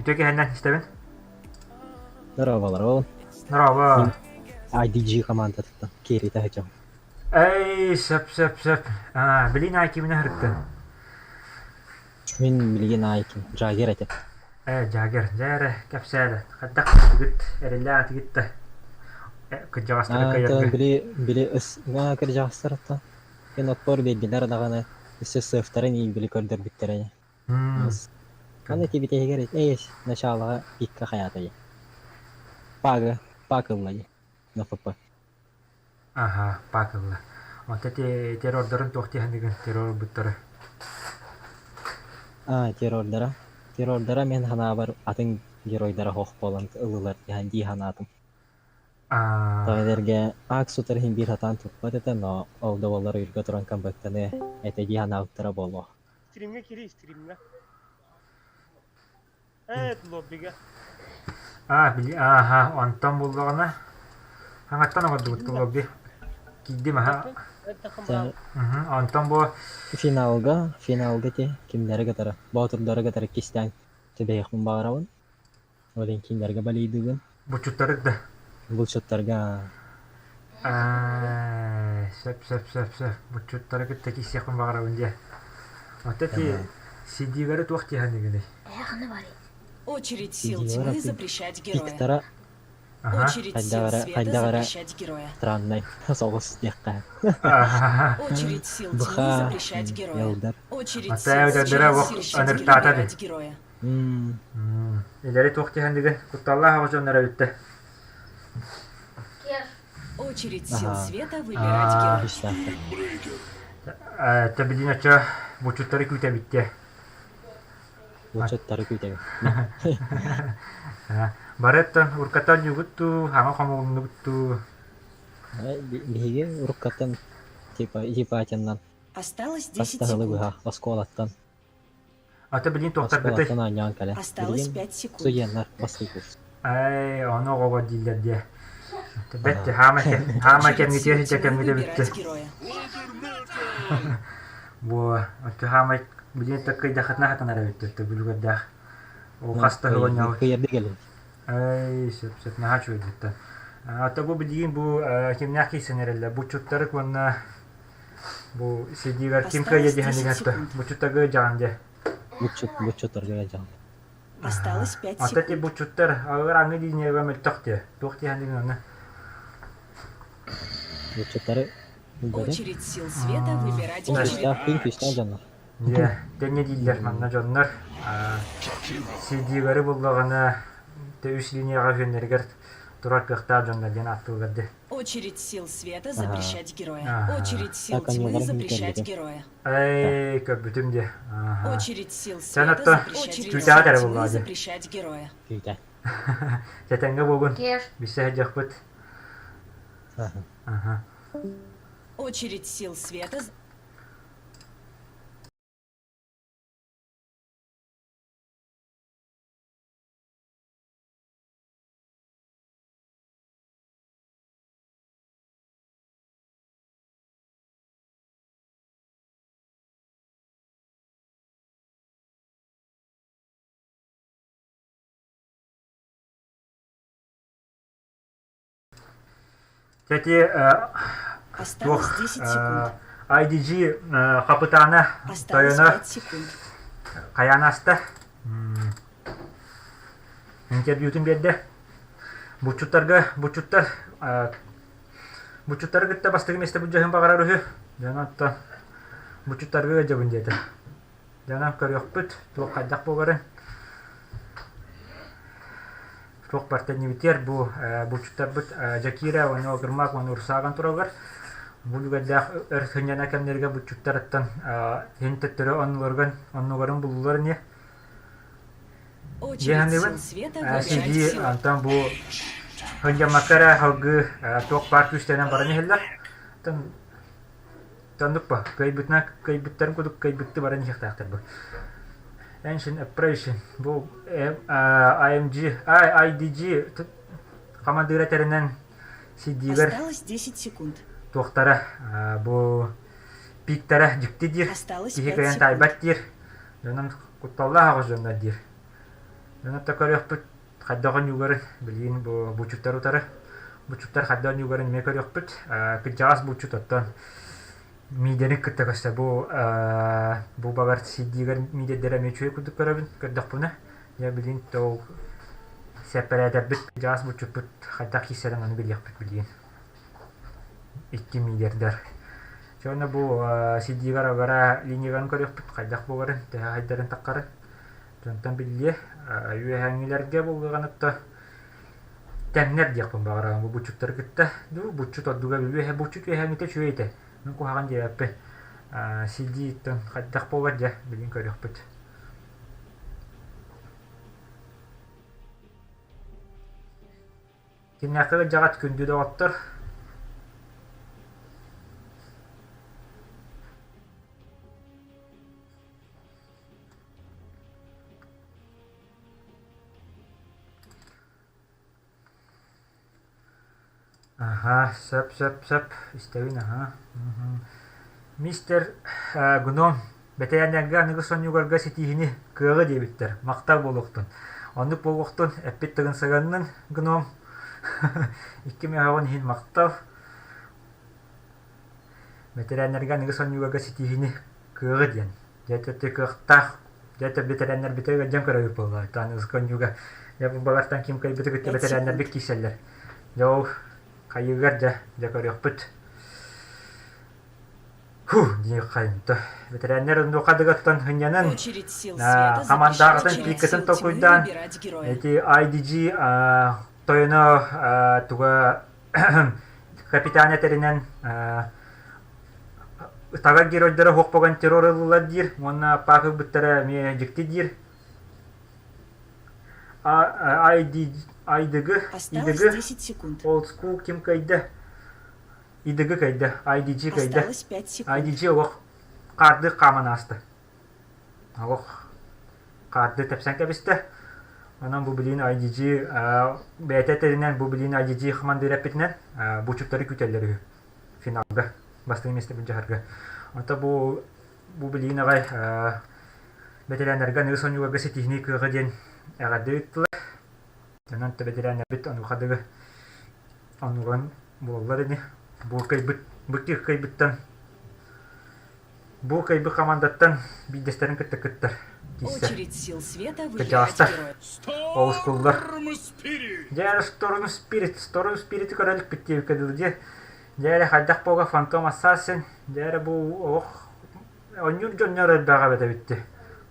Үтүө киһиннэн истэбин. Здорово, Здорово. IDG командатыттан киэри таһычам. Эй, сөп, сөп, сөп. А, билин Айкимина хырыттын. Мин билигин Айкин, Джаггер этим. Э, Джаггер, дьэ эрэ, кэпсээлэ. Хайдах тигит, эрэллээх тигит да. Кырдьаҕастары кыайарга. Били, били ыс, кырдьаҕастарыттан. Мин отпор биэрдилэр даҕаны, өссө сыафтарын били көрдөрбүттэрэ. Аны тибитэһигэр эй началаҕа пикка хайаатый? Пага, пак ылла дии, на ФП. Аха, пак ылла. Онто террордарын туох диэхиныгын террорбуттары? А, террордара. Террордара мен ханаабар атын геройдара хох буолан ылылар дии ханаатым. Тоҕо аак сутар иһин биир сатаан туппат этэ, но ол да буоллар уйурга туран камбэктаныа этэ дии ханаабыттара буолуо. Стримҥэ киирий, стримҥэ. Ээ, лоббига. Аа, били, ааха, онтон буллаҕына хаҥаттан оҥордубут лобби. Киирдим аха. Онтон бу Финалга, финалга ти кимнэри кытары, боотурдары кытары кистээн түбэһиэхпин баҕарабын. Ол иһин кинилэргэ балыйдыыбын. Булчуттары да. Булчуттарга Аа, сөп, сөп, сөп, сөп. Булчуттары кытта киирсиэхпин баҕарабын диэ. Оттон ти CD-лэри туох диэхиныгыный? Очередь сил тьмы запрещать героя. Пиктара. Аха. Очередь сил Хайдах эрэ света хайдах эрэ запрещать героя. страннай соҕус диэххэ. Аха. Очередь сил тьмы Быха запрещать героя. Елдар. Очередь Ата сил өдөрдөрө света ох запрещать ыныртаата выбирать дии. героя. М Илэри туох диһэнниги кутталлаах оҕо дьоннор эбиттэ. Очередь сил Аха. света выбирать Аа. героя. Үстээхтэр. Тэбилин очо бучуттары күүтэбиттэ. Бучуттары күүтэбит. Барыттан уркаттан ньугуттуу, хаҥа хомулуннугуттуу. Биһиги уруккаттан типа Ипатиннан Осталось 10 хас да сылы секунд. быһа оскуолаттан Ата билин туохтаргытай? оскуолаттан оонньоон кэлэн Осталось билигин 5 секунд. студеннар бастыйбыт. Ай, ону оҕоҕо дииллэр диэ. Бэт хаама хаама Очередь кэмҥитиэ сил ситэ тьмы кэмҥитэ бүттэ. выбирать героя. Буо, отто хаамай билин таккыйдахытына хатанар эбит бүлүгэрдээх. Ол хаста сылонньообут. Кыйарды кэлин. Ай, сөп сөп наһаа үчүгэйдиттэн. Ата бу билигин бу кимнээх киирсэн эрэллэр? Буччуттары уонна бу сидиигэр ким кыайа Осталось 10 диһэнигэр секунд. буччуттагы дьаҕан дьэ. Буччут буччуттарга дьаҕан. Осталось 5 Ата ти секунд. буччуттар алар аңы линияга мөлтөх диэ. Туох диһэнигин аны? Буччуттары билбэтим. Очередь сил света выбирать Ол героя. күүстээх күн күүстээх дьоннор. Дьэ, тэҥҥэ дииллэр манна дьоннор. CD-лэри буллаҕына үс линияҕа үһүөннэригэр турар кыахтаах дьоннор диэн ааттыыллар дии. Очередь сил света Ага. запрещать героя. Ага. Очередь сил Так тьмы анньыыларын запрещать кэлбитим. героя. Эй, көрбүтүм дии. Ага. Очередь сил Сен света отто запрещать героя. түүтээҕэ эрэ Тьмы буллаҕа дии. запрещать героя. Күүтэ. Тэтэҥҥэ буолгун. Билсэ сылдьыахпыт. Ага. Ага. Очередь сил света Кстати, Осталось туох 10 секунд. IDG хапытаана Осталось тойоно 5 секунд. хайаан ааста. Интервьютун биэрдэ. Буччуттарга буччуттар буччуттары кытта бастакы миэстэ былдьаһын баҕарар үһү. Дьон оттон буччуттарга ыалдьабын диэтэ. Дьонон көрүөхпүт, туох хайдах буоларын. Туох барыта иннибитигэр бу булчуттарбыт Жакира уонна Огырмак уонна Урсааган тураллар. Бу үлүгэрдээх өр сынньана кэмнэргэ булчуттарыттан иһин төттөрү оннуларыгар оннуларын буллулар ини. Очередь Дьиэханныыбын сил света выбирать сидии силу. онтон бу сынньаммакка эрэ салгыы туох баар күүстэринэн баран иһэллэр. Оттон Оннук ба, кыайбытынан кыайбыттарын курдук кыайбытты баран иһиэхтээхтэр бу. Ancient Operation бу IMG, IDG хамандыыра тэринэн CD-гэр Осталось 10 секунд. туохтара бу пиктара дьикти диир, Осталось киһи 5 кыайан секунд. таайбат диир, дьонун кутталлаах аҕыс дьоннор диир. Дьону да көрүөхпүт хайдах ойуугарын билигин бу булчуттар утары булчуттар хайдах ойуугарын эмиэ көрүөхпүт кырдьаҕас булчут оттон миидэрин кытта көстө бу бу баҕар сидиигэр миидэрдэрэ эмиэ үчүгэй курдук көрөбүн көрдөхпүнэ дьэ билигин ол сэппэрээтэрбит кырдьаҕас булчуппут хайдах киирсэрин ону билиэхпит билигин икки миидэрдэр Чэ уонна бу сидиигэр агара линиягарын көрүөхпүт хайдах буоларын төһө хайдарын таххарын Дьонтон биллиэ, үөһээҥҥилэргэ буоллаҕына тэҥнэр диэхпин баҕарабын бу буччуттары кытта. Дуу, буччут ордуга үөһэ буччут үөһээҥҥитэ үчүгэй этэ. Мин куһаҕан диэбэппин. CD-ттэн хайдах буолар дьэ, билин көрүөхпүт. Кимнээххэ ыалдьаҕыт күндү доҕоттор? Аһаа, сөп, сөп, сөп, истэбин, аһаа. Мистер Гном бэтэрээннэргэ аныгы сонньугарга ситиһини кыаҕы диэбиттэр, махтал буолуохтун. Оннук буолуохтун, эппит тыгын сыганнын, Гном. Икки мөһөҕүн иһин махтал. Бэтэрээннэргэ аныгы сонньугарга ситиһини кыаҕы диэн. Дьэ төрдө кыахтаах, дьэ бэтэрээннэрбитэ ыалдьан көрөбүт буолла. Аныгыскы оонньууга дьэ бу балартан ким кыайбыты кытта 5 бэтэрээннэрбит секунд. киирсэллэр. Дьэ ол хайыыгар дьэ, дьэ көрүөхпүт. Фу, диэххайынта. Бэтэрээннэр онуоха дыгаттан сынньанан, Очередь сил света хамандаҕытын запрещает пиккытын сил тьмы толкуйдаан, выбирать героя. эти IDG тойоно туга капитан этэринэн тага геройдара хуохпогон террор ыллылар диир уонна паак ылбыттара эмиэ дьикти диир. ID IDG Осталось IDG 10 секунд. Old School ким кыайда? IDG кыайда, IDG кыайда. Осталось 5 секунд. IDG олох хаарды хааман ааста. Олох хаарды тэпсэн кэбистэ. Онон бу билиин IDG бэйэтэ этэринэн бу билиин IDG хамандыыр эппитинэн бучуттары күүтэллэр үһү финалга бастыҥ миэстэ былдьаһарга. Онто бу бу билиин аҕай бэтэрээннэргэ аныгы сонньууларга ситиһиини кыаҕа диэн эҕэрдэ ыыттылар. Онон бэтэрээннэрбит онуоха дылы оннугун буоллар ини. Бу кыайбыт бу кыайбыттан бу кыайбыт командаттан биирдэстэрин кытта кыттар киирсэр. Очередь сил света выбирать Кырдьаҕастар героя. олускуллар. Storm Spirit! Дьэ Storm Spirit, Storm Spirit көрө иликпит диэбиккэ дылы дьэ. Дьэ эрэ хайдах буолга Phantom Assassin, дьэ эрэ бу олох Оонньуур дьоннор элбэҕэ эбит эбит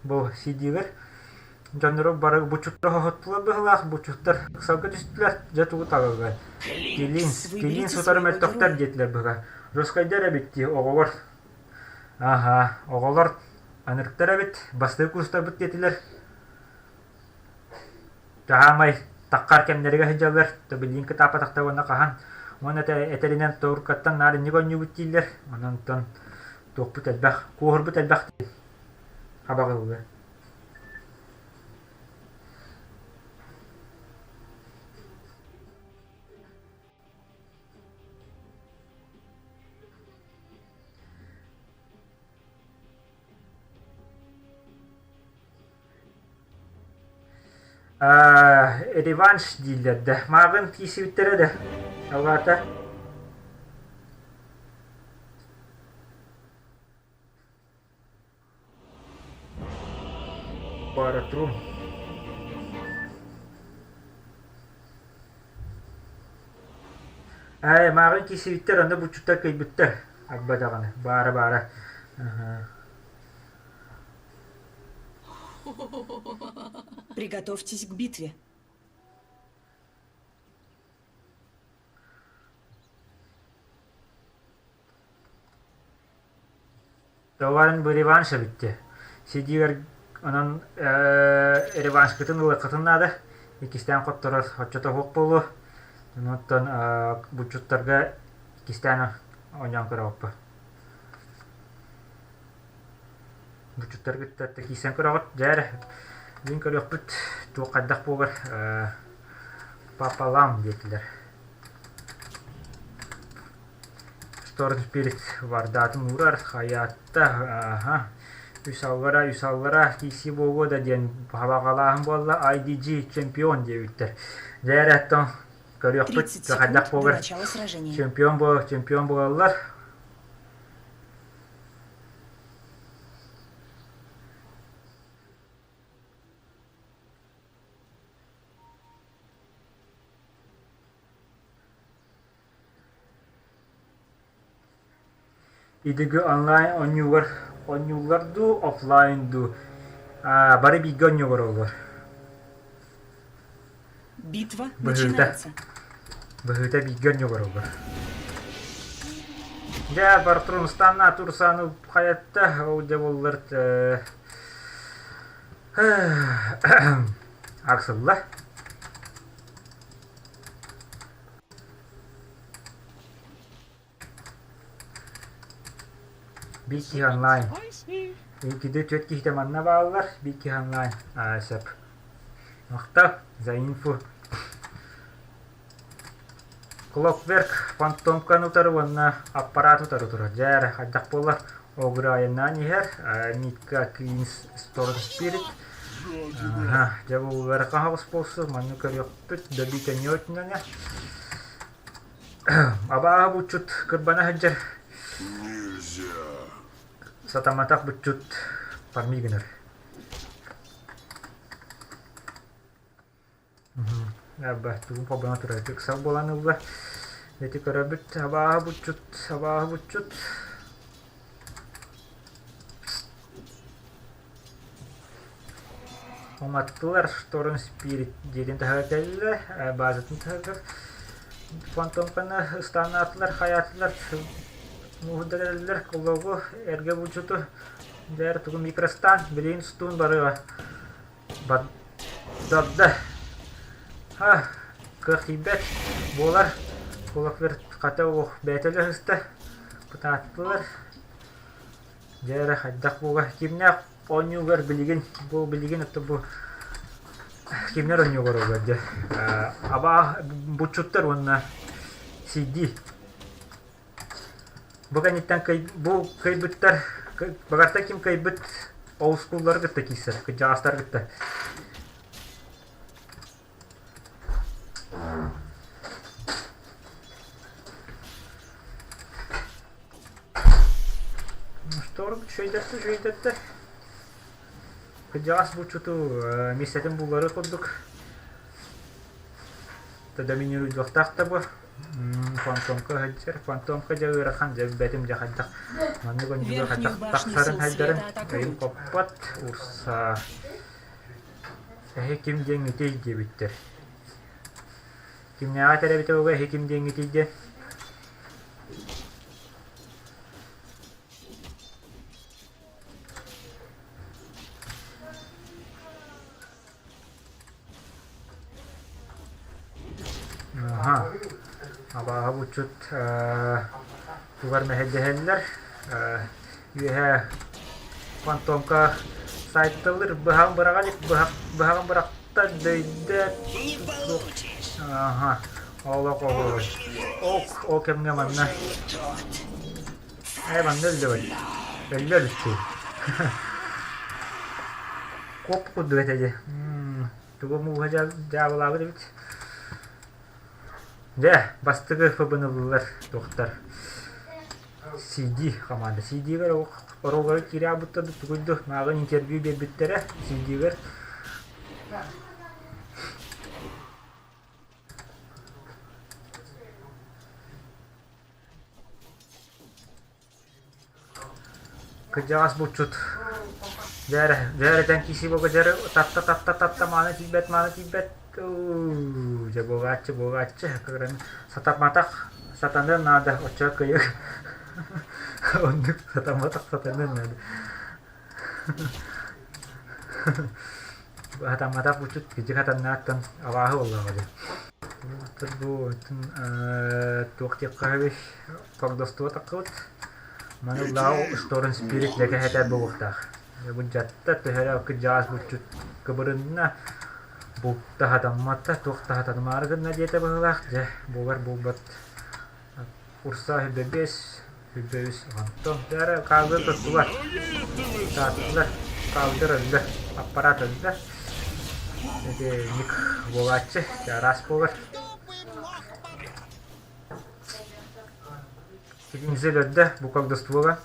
Бу CD-гэр дьоннору бары бучуттар хоһоттулар быһыылаах, бучуттар ыксалга түстүлэр, дьэ тугу талаллар. Килин, килин Выберите сутары своего мөлтөхтөр героя. диэтилэр быһа. Жесткайдар эбит дии, оҕолор. Аһа, оҕолор анырыктар эбит, бастакы курстарбыт диэтилэр. Таһаамай таххар кэмнэригэр сылдьаллар, билигин кытааппатахтар уонна хаһан уонна этэринэн туркаттан наар инник оонньуубут дииллэр, онон онтон туохпут элбэх, куоһурбут элбэх диэн хабаҕыллар. Реванш дииллэр да, мааҕын киирсибиттэрэ да, ол аата Баратрум. Ээ, мааҕын киирсибиттэр, онно буччуттар кыайбыттар. Арба даҕаны, баара-баара. Приготовьтесь к битве. Товарын бу реванш эбитти. Сидигэр онон реваншкытын ылыаххытын наада. Иккистээн хотторор оччото суох буолуо. Онтон булчуттарга иккистээн оонньоон көрөҕүппүт. Булчуттары кытта киирсэн көрөҕүт. Дьэ эрэ, бүгүн көрүөхпүт туох хайдах буолар пополам диэтилэр. Storm Spirit вардаатын уурар, хайаатта, аха, үс аллара, үс аллара киирсии буолуо да диэн хабаҕалааһын буолла, IDG чемпион диэбиттэр. Дьэ эрэ, оттон көрүөхпүт 30 секунд хайдах до буолар начала сражения. чемпион буол чемпион буолаллар. Идиги онлайн оонньуугар оонньууллар дуу, офлайн дуу бары бииргэ оонньуу олороллор. Битва Быһыыта. начинается. Быһыыта бииргэ оонньуу олороллор. Дьэ, Бартрунстанна Турсану хайатта, ол дьэ буоллар Аксылла. Биир киһи онлайн. Иккиде түөрт киһитэ манна бааллар, биир киһи онлайн. Аа, сөп. Махтал за инфу. Clockwork фантомканы утары уонна аппарат утары турар. Дьэ эрэ, хайдах буолар? Огры айаннаан иһэр. Митка Клинс Storm Spirit. Аха, дьэ бу ыарахан соҕус буолсу, манны көрүөхпүт. Добито нётнане. Абааһы булчут кырбана сылдьар. Нельзя. Сатамматах булчут парми гынар. Тугун холбоно турар ыксал буолан ылла. Ити көрөбүт абааһы буччут, абааһы буччут. Уматтылар Шторм Спирит дьиэтин таһыгар кэллэ, базатын таһыгар. Фантомканы ыстааннаатылар, хайаатылар, мууһурдарэллэр, куллугу, эргэ булчуту, дэр тугу микростан, билигин стуун барыа. Баддарда. Ха, кыах тиийбэт, буолар. Кулаквер хата ох, бэйэтэ өлө Кытааттылар. Дьэ эрэ хайдах буолар кимнээх оонньуугар билигин бу билигин это бу кимнэр оонньуугар олор дьэ абаа буччуттар уонна CD бу кэнниттэн кый бу кыйбыттар багарта ким кыйбыт олускуллары кытта киирсэр кырдьаҕастары кытта Шторм үчүгэйдэттэ, үчүгэйдэттэ. Кырдьаҕас булчуту миэстэтин буллары курдук. Доминируйдуохтаах да бу. Фантомка сылдьар. Фантомка дьэ ыарахан, дьэ билбэтим дьэ хайдах. Маннык онньуга хайдах тахсарын хайдарын өйүм хоппот. Урса. Эһи ким диэҥҥитий диэбиттэр. Кимнээҕи этэр эбитэ буолуо эһи ким диэҥҥитий диэн. Аха. Абааһы булчут тугар мэһэйдэһэллэр. Үөһэ фантомка сайтылыр быһаҕын быраҕа илик быһаҕын бырахта дөйдө Аха. Олох оһуобай. Ок, ол кэмҥэ манна Ээ манна өллө Өллө өлүттүү. Куоп курдук этэ дии. Тугу мууһа дьаабылаабыт эбит. Дьэ, бастакы ФБ-ны ыллылар туохтар. CD команда. CD-гэр оруоллары киирэ аабыттар тугуйду мааҕын интервью биэрбиттэрэ CD-гэр. Кырдьаҕас булчут дьээрэ дьээрэтэн киси буолга дьэрэ татта татта татта мааны тиийбэт мааны тиийбэт уу дьэ буолааччы буолааччы кыран сатамматах сатаныан наада оччо кыйык оннук сатамматах сатаныан наада Сатамматах булчут кырдьык сатаннааттан абааһы буоллаҕа дии. Бу туох диэххэ сөбүй Хордостуо таххыбыт. Маны Лао Сторон Спирит лэкэһэтэ буолуохтаах. Бу дьатта төһө кырдьаҕас булчут кыбырынна, булта хатаммата, туох да хатанымаары гынна диэтэ быһыылаах. Дьэ, буолар буолбат. Урса 25, 23 онтон дьэ хаалыы туттулар. Тааттылар, хаалдыр өллө, аппарат өллө. Ити ник буолааччы, араас буолар. Кинизи өлөрдө, бу колдовствоға.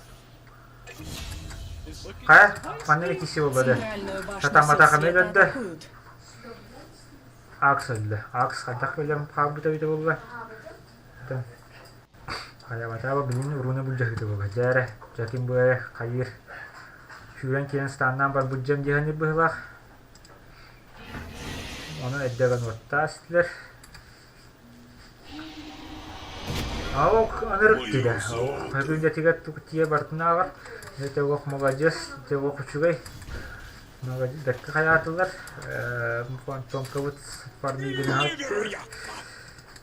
Хайа, манна эрэ киси буолбады. Центральную башню сил Сатамматах эмиэ света өлөрдө. атакуют. Акс өллө. Акс хайдах өлөн хаалбыта эбитэ буолла. Хайабатаба билин урууна былдьаһыыта буолла. Дьэ эрэ, дьэ ким бу эрэ хайыыр. Сүүрэн киирэн станнаан барбыт дьон диэхэнир быһыылаах. Ону эрдэгэн уоттаас истилэр. Ок, ынырык диирэ. Күндэтигэр тиийэ бартынааҕар ити олох маладьыас, ити олох үчүгэй. Бэркэ хайаатылар. Фантомкабыт фармигын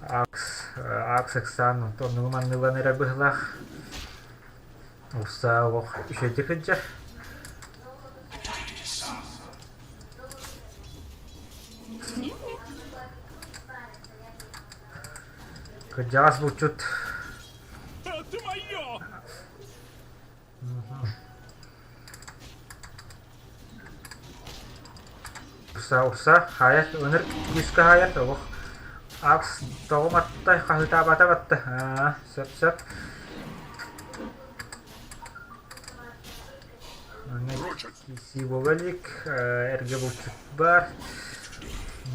Акс, Акс Оксан оннугу манныылан эрэ быһыылаах. Урса олох үчүгэйдик сылдьар. Кырдьаҕас булчут Это мое! Урса, урса, хаайар, ыныр күүскэ хаайар, олох Акс тоҕо матта, хаһыытаабата батта. Аа, сөп сөп. Манна киирсии буола илик, эргэ булчут баар.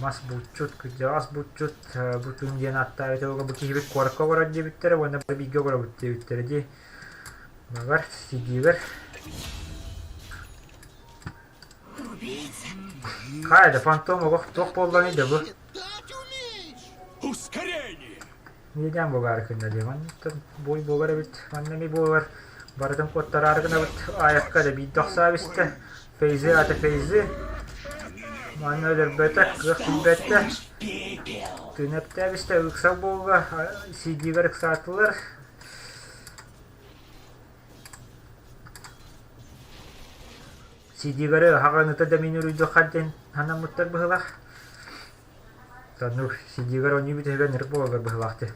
Мас булчут, кырдьаҕас булчут бу күн диэн ааттаабыт уолга бу киһибит куоракка олорор диэбиттэрэ уонна бары бииргэ олоробут диэбиттэрэ дии. Баҕар, сидиигэр. Хайа да фантом олох туох буолланый да бу? Ускорение! Иэдээн буолаары гынна дии. Манна бой буолар эбит. Манна эмиэ буолар. Барытын куоттараары гынабыт. Аайакка да биирдэ охсообиста. Фейзи аата Фейзи. Манна өлөрбөтө, кыах билбэтэ. Тыын эптээбистэ, ыксал буолла. CD-гэр ыксаатылар. CD-гэры хаҕаныта да мин уруйдуохха диэн санаммыттар быһыылаах. Танур CD-гэр оонньуу бүтэһигэр нырык буолаллар быһыылаах дии.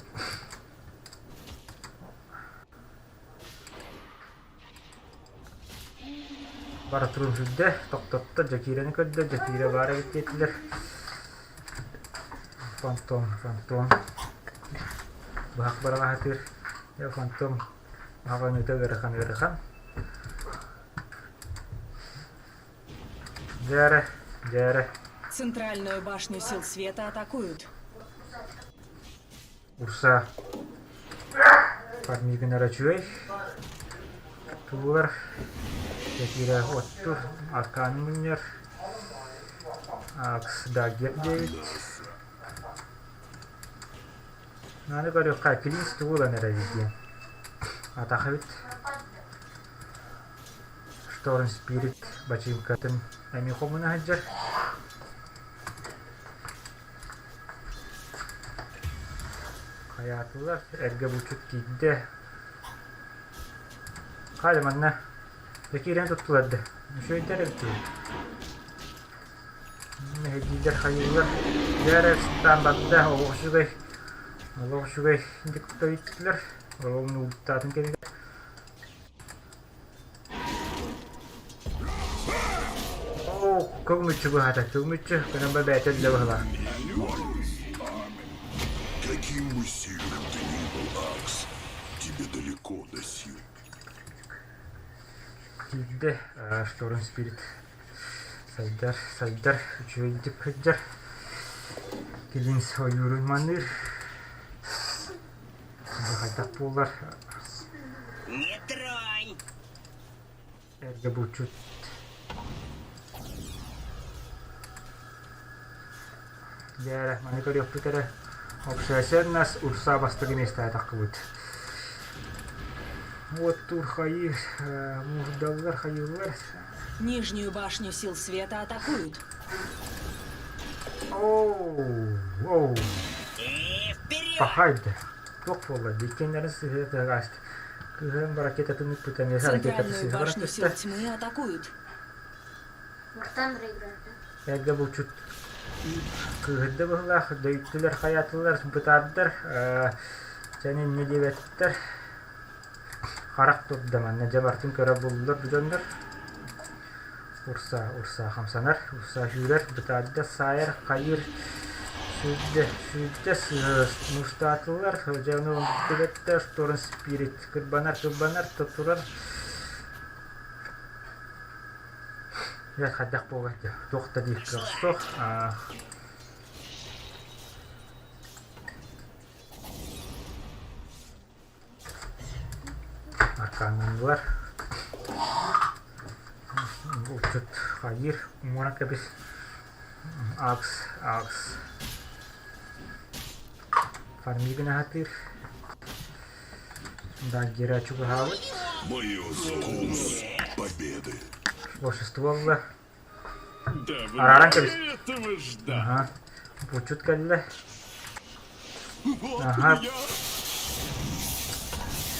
Бара турун сүүрдэ, тохтотто, Дьэкиирэни көрдө, Дьэкиирэ баар эбит диэтилэр. Фантом, фантом. Быһах быраҕаһатыыр. Дьэ, фантом аҕаныыта ыарахан ыарахан. Дьээрэ, дьээрэ. Центральную башню сил света атакуют. Урса Пармигынара үчүгэй. Туллар Кэтиирэ оттур, аркааны мунньар. Акс Даггер диэбит. Аны көрүөххэ, Клинс тугу ылан эрэбит диэн. Атах эбит. Шторм Спирит бачыыҥкатын эмиэ хомуна сылдьар. Хайаатылар, эргэ булчут киирдэ. Хайа манна дьэ киирэн туттулар да. Үчүгэйдэр эбит дуу. Мэһэйдииллэр хайыыллар. Дьэ эрэ сыттаан барда, олох үчүгэй. Олох үчүгэй диктоиттилэр. Олоҕун ууттаатын кэмигэр. Оо, көҥүччү быһата, көҥүччү, көнөн бэйэтэ өллө быһылаах. Каким бы сильным ты ни был, Акс, тебе далеко до сил. Киирдэ Шторм Спирит сайдар, сайдар, үчүгэйдик сылдьар. Килинс ойуурун маныыр. Хайдах буолар? Не тронь! Эргэ булчут Дьэ, маны көрүөхпүт эрэ. Обсессионнас урса бастакы миэстэҕэ таххыбыт. Уоттуур хайыы, муурдаллар, хайыыллар. Нижнюю башню сил света атакуют. Оу, оу. И вперед! Пахайды. Туох буолла? Иккиэннэрин сыһыа тыагаст. Кыыһыран ракетатын ыппыта миэхэ ракетата Центральную сыһа башню сил түстэ. тьмы атакуют. Эргэ булчут кыыһырда быһыылаах, дөйүттүлэр, хайаатылар, бытаардар, дьэ инньэ диэбэттэр. Харах турда манна дьэ барытын көрө буллулар бу дьоннор. Урса, урса хамсанар, урса сүүрэр, бытаарда саайар, хайыыр, сүүрдэ, сүүрдэ мустаатылар, дьэ ону билэттэр, Шторм Спирит кырбанар, кырбанар, турар. Дьэ хайдах буолар дии, туох да диир кыах суох. Аркааннаннылар. Булчут хайыыр, уҥуора кэбис. Акс, акс. Фармигын аһатыыр. Даггера чугаһаабыт. Мое вкус победы. Большинство Давно Арааран кэбис. я этого ждал. Аха. Булчут кэллэ. Вот Аха. я.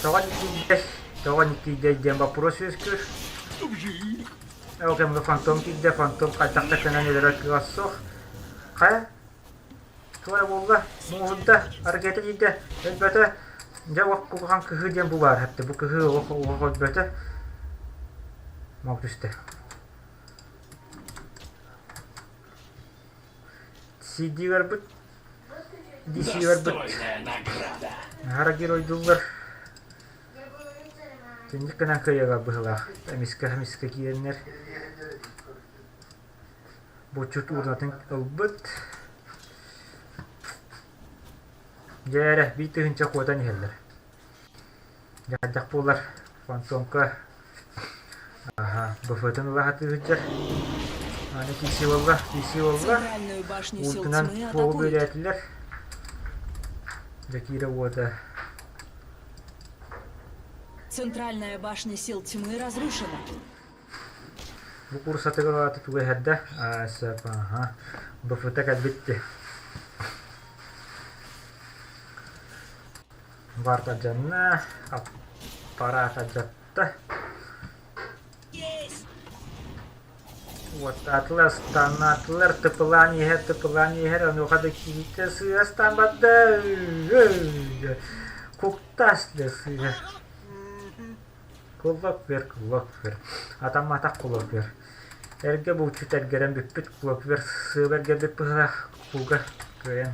Тоҕо никиидэй? Тоҕо никиидэй диэн боппуруос үөскүүр. Вжик. Ол кэмҥэ фантом киирдэ, фантом хайдах да кэнэн өлөрөр кыаҕа суох. Хайа? Туора буолла, мууһурда, ракета тиийдэ, өлбөтө. Дьэ уох куһаҕан кыһыы диэн бу баар хатты. Бу кыһыы олох олох өлбөтө. Мол түстэ. CD барбыт. DC барбыт. Достойная награда. Наһара геройдууллар. Түннүк гынан кыайыга быһылаах. Эмискэ эмискэ киирэннэр. Боччут уурнатын ылбыт. Дьэ эрэ, биир тыһыынча куотан иһэллэр. Дьаһайдах буолар, фантомка аха, БФ-тын ыла сатыы сылдьар. Аны киирсии буолла, киирсии буолла. Центральную башню сил Уутунан тьмы суолу атакуют. бүөлээтилэр. Дьэ киирэ уота. Центральная башня сил тьмы разрушена. Бу курсатыгар аата тугу эһэрдэ? Аа, сөп, аха. БФ-та кэлбит дии. Варта дьанна, аппарата дьатта. Уоттаатылар, станнаатылар, тыпылаан иһэр, тыпылаан иһэр, онуоха да киһитэ сыыһа ыстаан барда. Куктас да сыыһа. Куллаппер, куллаппер, атамматах куллаппер. Эргэ булчут эргэрэн бүппүт куллаппер сыаба эргэрбит быһыылаах кууга кыайан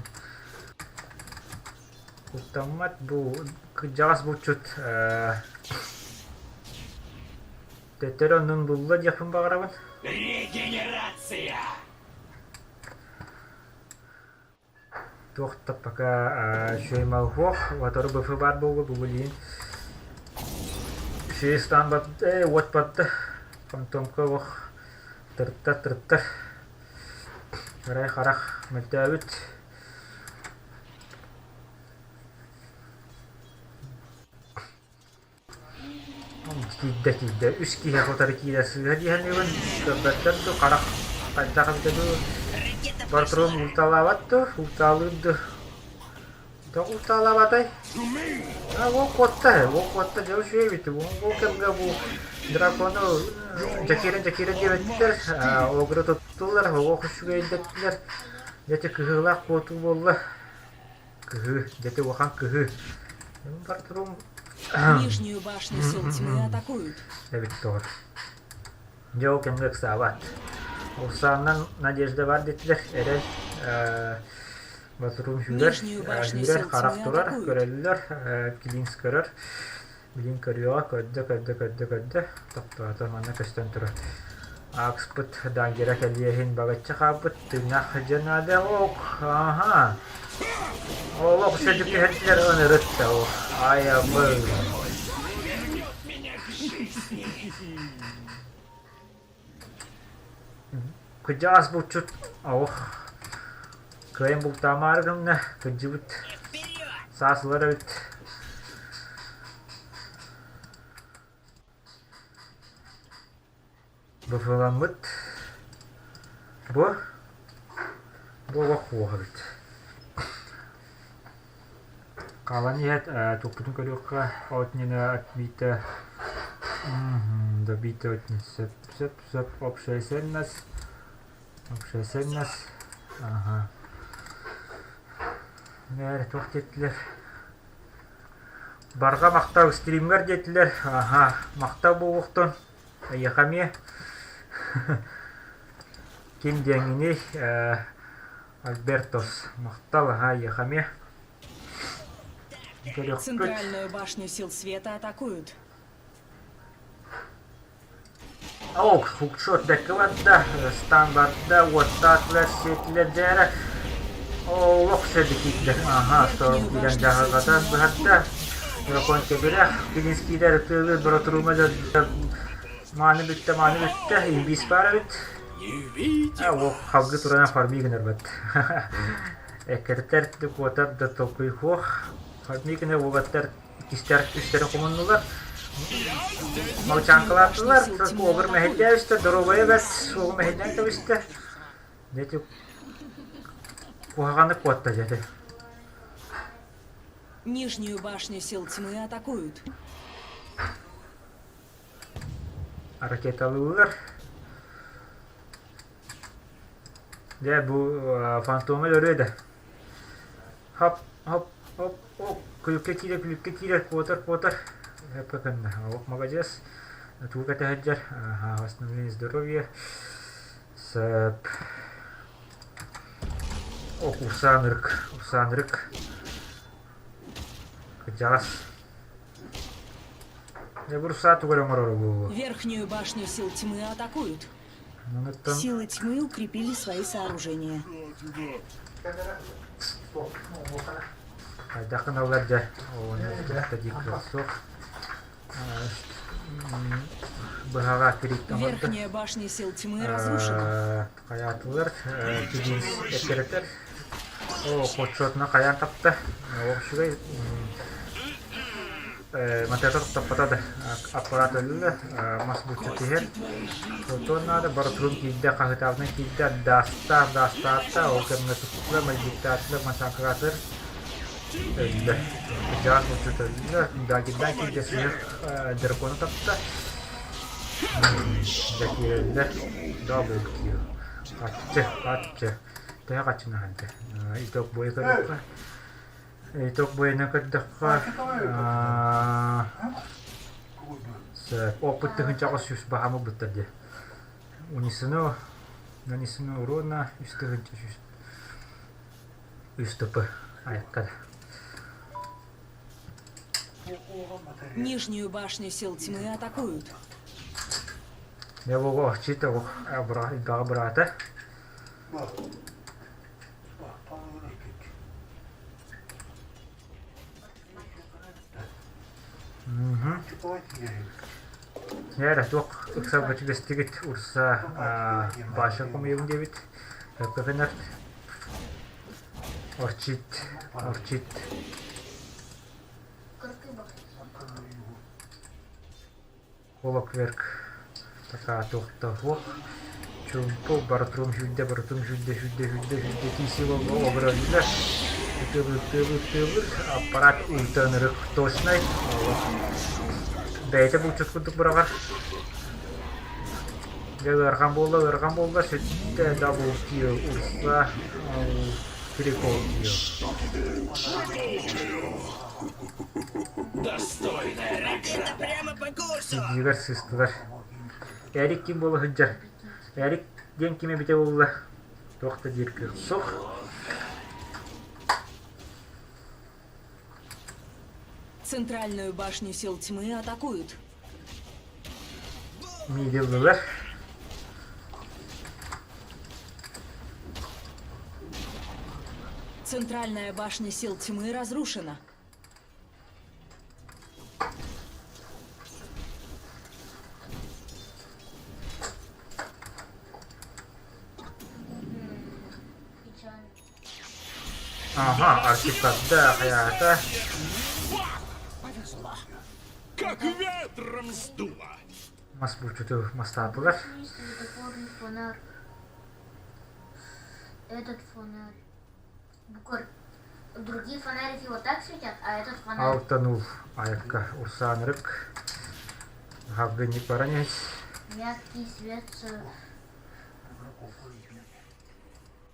куттаммат бу кырдьаҕас булчут төттөрү оннун булла диэхпин баҕарабын. Регенерация! Туох да пока үчүгэй мал суох, сотору БФ баар буолуо бу билигин. Үчүгэй ыстаан барда, ээ уот барда, фантомка олох тырыттар тырыттар. Арай харах мөлтөөбүт. Киирдэ киирдэ, үс киһи утары киирэ сыыһа дии саныыбын, көрбөттөр дуу, харах хайдах эбитэ дуу, Ракета Бартрум пошла! улталаабат дуу, ултаалыыр дуу, тоҕо ултаалаабатай? А ол куотта, ол куотта дьэ үчүгэй эбит, ол кэмҥэ бу дракону дьэкиэрэн дьэкиэрэн диэбэттэр, огры туттулар, оҕо үчүгэйдэттилэр, дьэ ити кыһыылаах куотуу буолла, кыһыы, дьэ ити улахан кыһыы. Бартрум Нижнюю башню сил тьмы атакуют. Эбит доҕор. Дьэ ол кэмҥэ ыксаабат. Уксааннан Надежда бар диэтилэр, эрэл Батрум сүүрэр, Нижнюю башню сүүрэр, сил харах тьмы турар, атакуют. көрөллөр, Клинс көрөр. Билин көрүөҕэ, көрдө, көрдө, көрдө, көрдө. Тохтоото, манна көстөн турар. Акспыт Дангера кэлиэһин балачча хаалбыт, тыыннаах сылдьан наада. Ок, аха. Олох үчүгэйдик түһэрдилэр, ынырыт да, ох, айабын. Меня к жизни! Кырдьаҕас булчут ох кыайан бултаамаары гынна, кырдьыбыт Вперед! саас ылар эбит. Быфыламмыт бу бу олох уоһа эбит. Хаалан иһэт туппутун көрүөххэ отнина отбита добита отнин сөп сөп сөп общая ценность общая ценность ага Нээр туох диэтилэр Барҕа махтал стриммэр диэтилэр аха махтал буолуохтун эйиэхэ эмиэ ким диэҥҥиний Альбертос махтал аха эйиэхэ эмиэ көрүөхпүт Центральную башню сил света атакуют. Ох, хукшот бэккэ барда, ыстаан барда, уоттаатылар, сиэтилэр дьээрэ. Олох сөбүтүйдэ. Аха, Верхнюю киирэн башню сил дьаһалҕата тьмы быһарда. атакуют. Дракон кэбирэх, Килинскийлэр ытыалыыр Боротурума мааны бүттэ, мааны бүттэ, инбиис баар эбит. Невидимость! О, халгы туран фарми гынарбат. Эккиртэр куотар да толкуй суох. Фарми гына уолаттар иккистэр үстэрин хомуннулар. Верхнюю башню Молчанкалаатылар, сил тьмы Огр атакуют. мэһэйдээбистэ, доруобайа бэрт, суоҕу мэһэйдээн кэбистэ. Дьэ куһаҕаны куотта дьэ Нижнюю башню сил тьмы атакуют. Ракеталыыллар. Дьэ бу фантома өлөрүө да. Хоп, хоп, хоп, хоп. Күлүккэ киирэр, күлүккэ киирэр, куотар, куотар. Эппэ кынна. Ох, маладьыас. Тугу кэтэһэрдэр? Ага, восстановление здоровья. Сөп. Ох, усаанырык, усаанырык. Кырдьаҕас. Дьэ, бу Русаа тугу эрэ оҥороро буолуо. Верхнюю башню сил тьмы атакуют. Манныттан Силы тьмы укрепили свои сооружения. Хайдах гыналлар дьэ, ону кытта диир кыах суох. Быһаҕа кирик оҥордо. Верхняя башня сил тьмы разрушена. Хайаатылар, кигиис эккирэтэр. Оо, хочуотуна хайаан тапта. Ол үчүгэй. Матета тохтоппото да аппарат өллө, мас бучча түһэр. Отуон наада, барытын киирдэ, хаһыытаабытынан киирдэ, даастаах, даастаатта, ол кэмҥэ туттулар, мэлдьиттаатылар, масаакыраатыр өллө. Дьаас булчут өллө, дагердаан киирдэ, сыһыах дракону тапта. Дьэ киирэллэр, double kill. Хаччы, хаччы. Төһө хаччыны аһанта? Итог бойа көрүөххэ. Итог бойынан көрдөххө, опыт тыһыынчаҕа сүүс баһаамы ылбыттар дии. Унесено, нанесено урона 3100 үс ТП айаккада. Нижнюю башню сил тьмы атакуют. Я бого охчит баҕа быраата. Эрэ туох ыксалга түбэстигит урса баша хомуйабын диэбит. Өккөкөнөр Орчит, орчит. Холокверк такаа туохта суох. Чуумпу барытын сүүрдэ, барытын сүүрдэ, сүүрдэ, сүүрдэ, сүүрдэ тиийсии буолла обороллар. Ытыалыыр, ытыалыыр, ытыалыыр. Аппарат ультан ырык точнай. Бэйэтэ булчут курдук быраҕар. Дьэ ыарахан буолла, ыарахан буолла. Сүттэ double kill урса triple kill. Сидьиигэр сыыстылар. Эрик ким буола сылдьар? Эрик диэн ким эбитэ буолла? Туох да диир кыах суох. Центральную башню сил тьмы атакуют. Миделлилэр. Центральная башня сил тьмы разрушена. Ага, архипарда хайаата. Повезло. Как ветром сдуло. Мас булчуту мастаатылар. Светофорный фонарь. Этот фонарь. Букар. Другие фонарики вот так светят, а этот фонарь... Алтанул аякка урсаанырык. Хабгынник баранец. Мягкий свет с...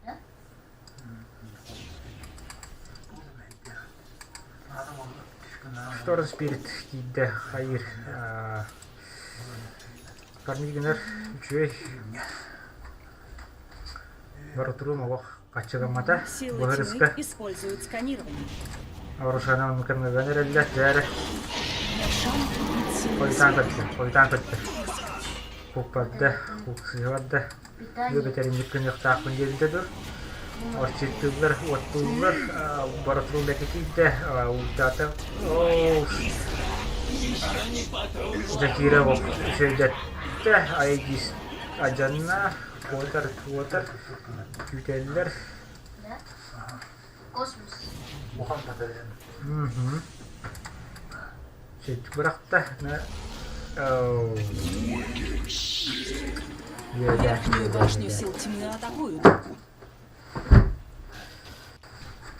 Да? Шторм Спирит киирдэ хайыр Парник гынар үчүгэй Барутурум олох хаччыламмата Силы быһырыска тьмы используют сканирование. Орушана мыкырныган эрэллэр дьээрэ Рошан убит силы хойутаан света. көттө хойутаан көттө куппарда куксуһарда Питание. Бэтэринник гыныахтаахпын диэбитэ дуо? Орчуттууллар, уоттууллар, барытын бэкэ киирдэ, уулдаата. Оо, Закира үчүгэйдэттэ, Айгис адьанна, Уотар, уотар, күүтэллэр. Да? Космос. Мгм. Чуть бырахта. Оу. Верхнюю башню сил тьмы атакуют.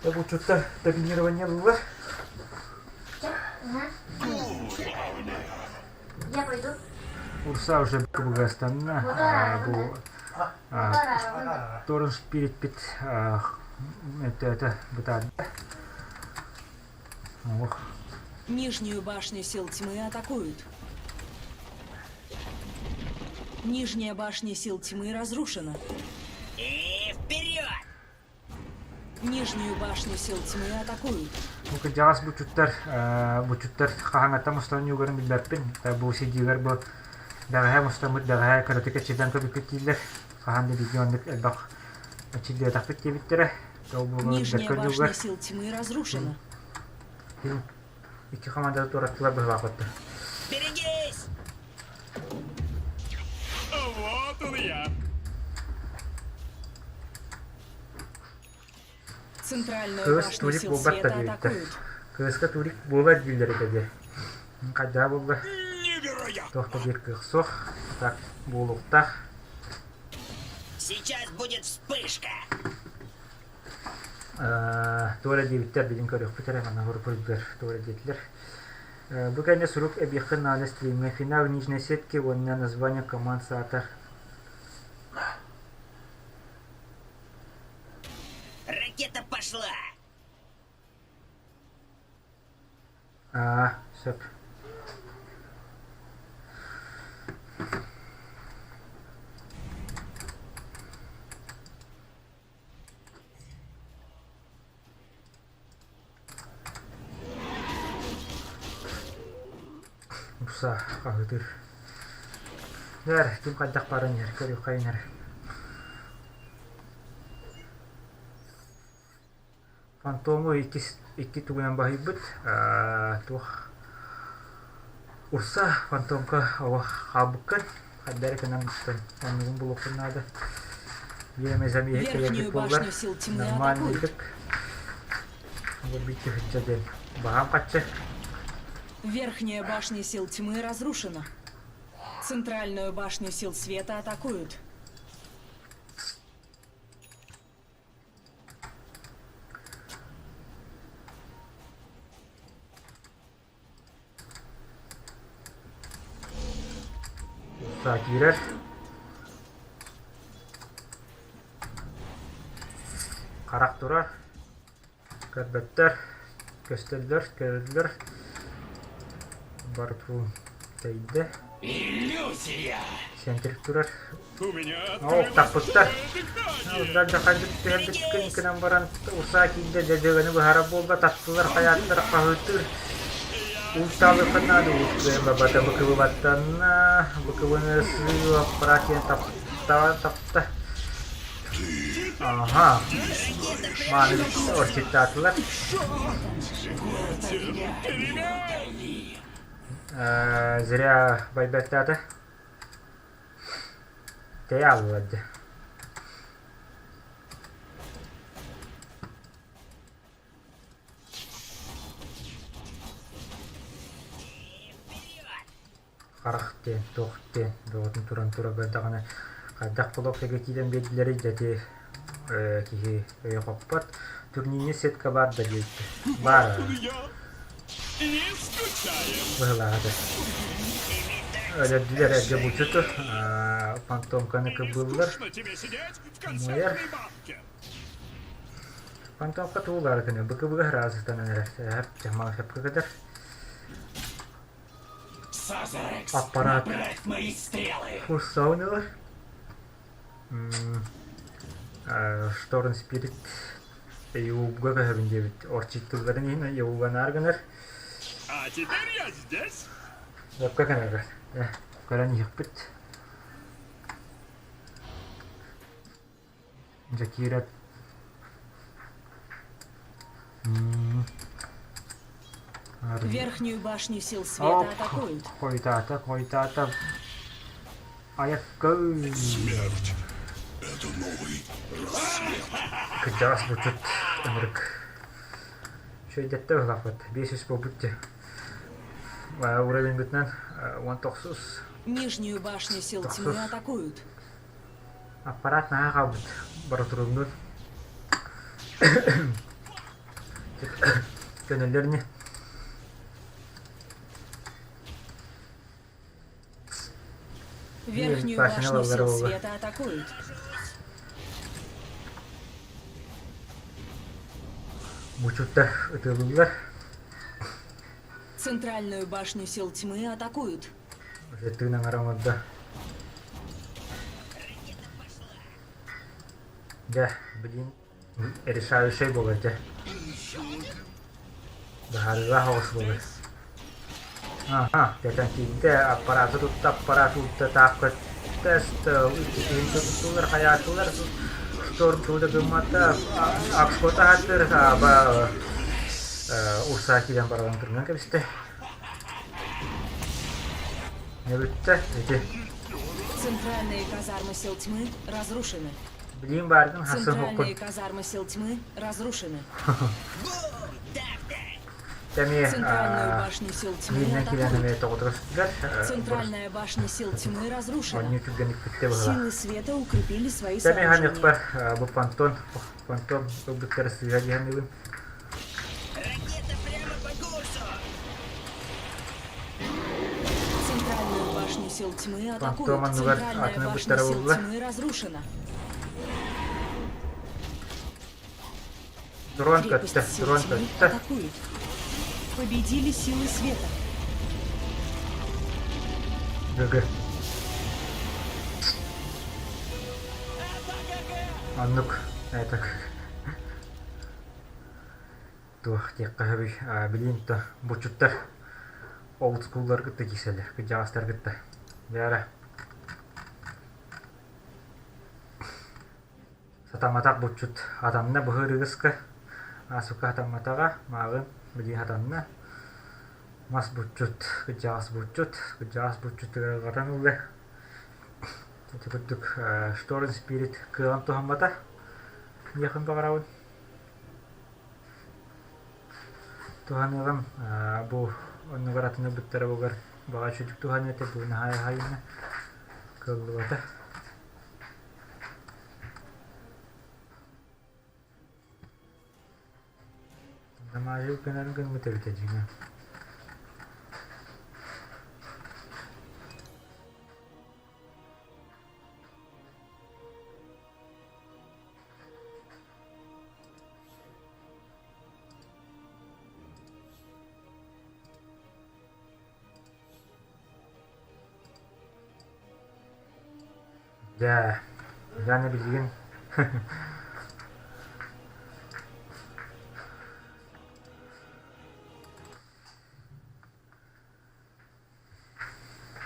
Обучутта доминирование было. Я пойду. Урса уже кыбыгастанна. Бу Торн Спирит это это бытаада. Ох. Нижнюю башню сил тьмы атакуют. Нижняя башня сил тьмы разрушена. И вперед! Нижнюю башню сил тьмы атакуют. Бу кырдьаҕас булчуттар булчуттар хаһаҥҥаттан мустан ньуугарын билбэппин. Бу сидиилэр бу бэҕэһээ мустаммыт бэҕэһээ кыратык эчилэн көрбүппүт дииллэр. Хаһан да бииргэ оннук элбэх эчиллиэтэхпит диэбиттэрэ. Ол буолан Нижняя бэркэ башня сил тьмы разрушена. Икки команданы туораттылар быһылаах Берегись! Вот он я. Центральную Кыыс башню турик сил буолбат да света диэбиттэр. атакуют. Кыыска турик буолар дииллэр этэ дии. Хайдаа буолла? Туох да биир кыах суох. Так буолуохтаах. Сейчас будет вспышка. Туох эрэ диэбиттэр билин көрүөхпүт эрэ манна уруккуйдар туох эрэ диэтилэр. Бу кэннэ сурук эбиэххэ наада стримҥэ финал нижней сетки уонна название команд саатар. Ракета пошла! Аа, сөп. Укса хаһыытыыр. Дьэ, ким хайдах баран иһэр, көрүөххэйин эрэ. Фантому иккис икки тугунан баһыйбыт туох Урса фантомка оҕо хаалбыккын хайда эрэ гынан оннугун булуоххун наада. Биир эмэ замеһы Верхнюю кэлэрбит буоллар башню сил тьмы нормальный атакуют. ытык. Ол биир тыһыынча диэн баһаам хаччы. Верхняя башня сил тьмы разрушена. Центральную башню сил света атакуют. Саа киирэр. Харах турар. Көрбөттөр. Көстөллөр, көрөллөр. Барытын тэйдэ. Иллюзия! Сэнтирик турар. У меня Оо, открылось таппыттар. дыхание! Удар ханнык түһэрбит гынан баран урсаа киирдэ дьадьыганы быһара буолла таттылар хайааттар хаһыытыыр Уустаалыахха наада уустуйан бабата быкыбыбаттанна быкыбыны сыы аппараат диэн тапта тапта Аха мааны орчиттаатылар Зря байбаттаата Тэйэ ааллылар дьэ Харах диэн туох диэн бөҕөтүн туран тура көрдөҕүнэ хайдах блок киирэн биэрдилэрий дьэ ити киһи өйө хоппот. Турнирный сетка баар да диэбиттэр. Баар Вот он я. Не скучаем. быһылааҕа этэ. Өлөрдүлэр эргэ булчуту, фантомканы Не кыбыллар. скучно тебе сидеть в Муйар. консервной банке. Фантомка туулаары күнэ быкыбыга ыраазытанан эрэр. Эһэр чамаахапка кытар. Сазерекс, Аппарат направь мои стрелы. Фурсаунилар. Шторн Спирит Еуга көһөбүн диэбит орчиттылларын иһин Еуганаар гынар. А теперь я здесь. Лапка кэнэгэ. Көрөн иһикпит. Дьэ киирэн Верхнюю башню сил света Оп, атакуют. хойутаата, хойутаата. Айаккы. Смерть – это новый рассвет. Кырдьаҕас булчут ынырык. Үчүгэйдэттэ быһылаахпыт. 500 буолбут дии. Уровеньбытынан 19. Нижнюю башню сил тьмы Тохсус. атакуют. Аппарат наһаа хаалбыт. Боротуруҥнуур. Көнөллөр ини. Верхнюю Башня башню ылаллар сил буолла. света атакуют. Мучуттар ытыалыыллар. Центральную башню сил тьмы атакуют. Тыын аҥара оҥордо. Дьэ, билин решающай буолар дьэ. Быһаарыылаах оҕус буолар. Аха, кэтэн киирдэ, аппарааты тутта, аппараат уутта таах тест иккитин туттулар, хайаатылар, шторм тууда гыммата, акскота хаттыр, аба. Урсаа киирэн баран турунан кэбистэ. Не бүттэ ити. Центральные казармы сил тьмы разрушены. Билиим бааргын хассын хоккун. Центральные казармы сил тьмы разрушены. Кэмиэ Центральную башню сил тьмы бииринэн киирэн эмиэ атакуют. тоҕотугар сытыгар Центральная башня сил тьмы разрушена. Онньуу түргэнник бүттэ быһыылаах. Силы света укрепили свои Кэмиэ сооружения. ханыахпар бу понтон понтон ылбыттара сыыһа диэханныыбын. Ракета прямо по курсу! Центральную башню сил тьмы Понтон атакуют. оннугар Центральная атыны башня быттара сил буолла. тьмы разрушена. Дрон Крепость көттө, сил дрон тьмы көттө. атакуют. Победили силы света. ГГ. Оннук, это туох диэххэ сөбүй билиин то бучуттар олдскуллар кытта киирсэллэр кырдьаҕастар кытта дьэ Сатамматах булчут атанна быһыы-ырыгыска, аасыкка сатамматаҕа, мааҕын билии сатанна. Мас булчут, кырдьаҕас булчут, кырдьаҕас булчутугар ылҕатан ылла. Ити курдук Шторм Спирит кыаҕын туһаммата диэхпин баҕарабын. Туһаныаҕым бу оннугар атын ылбыттара бугар баҕа үчүгдүк туһаныа этэ бу наһаа хаайына кыаллыбата. Намаажы гынарын гыммыт эбитэ дьиҥэ. Дьэ, дьэ билигин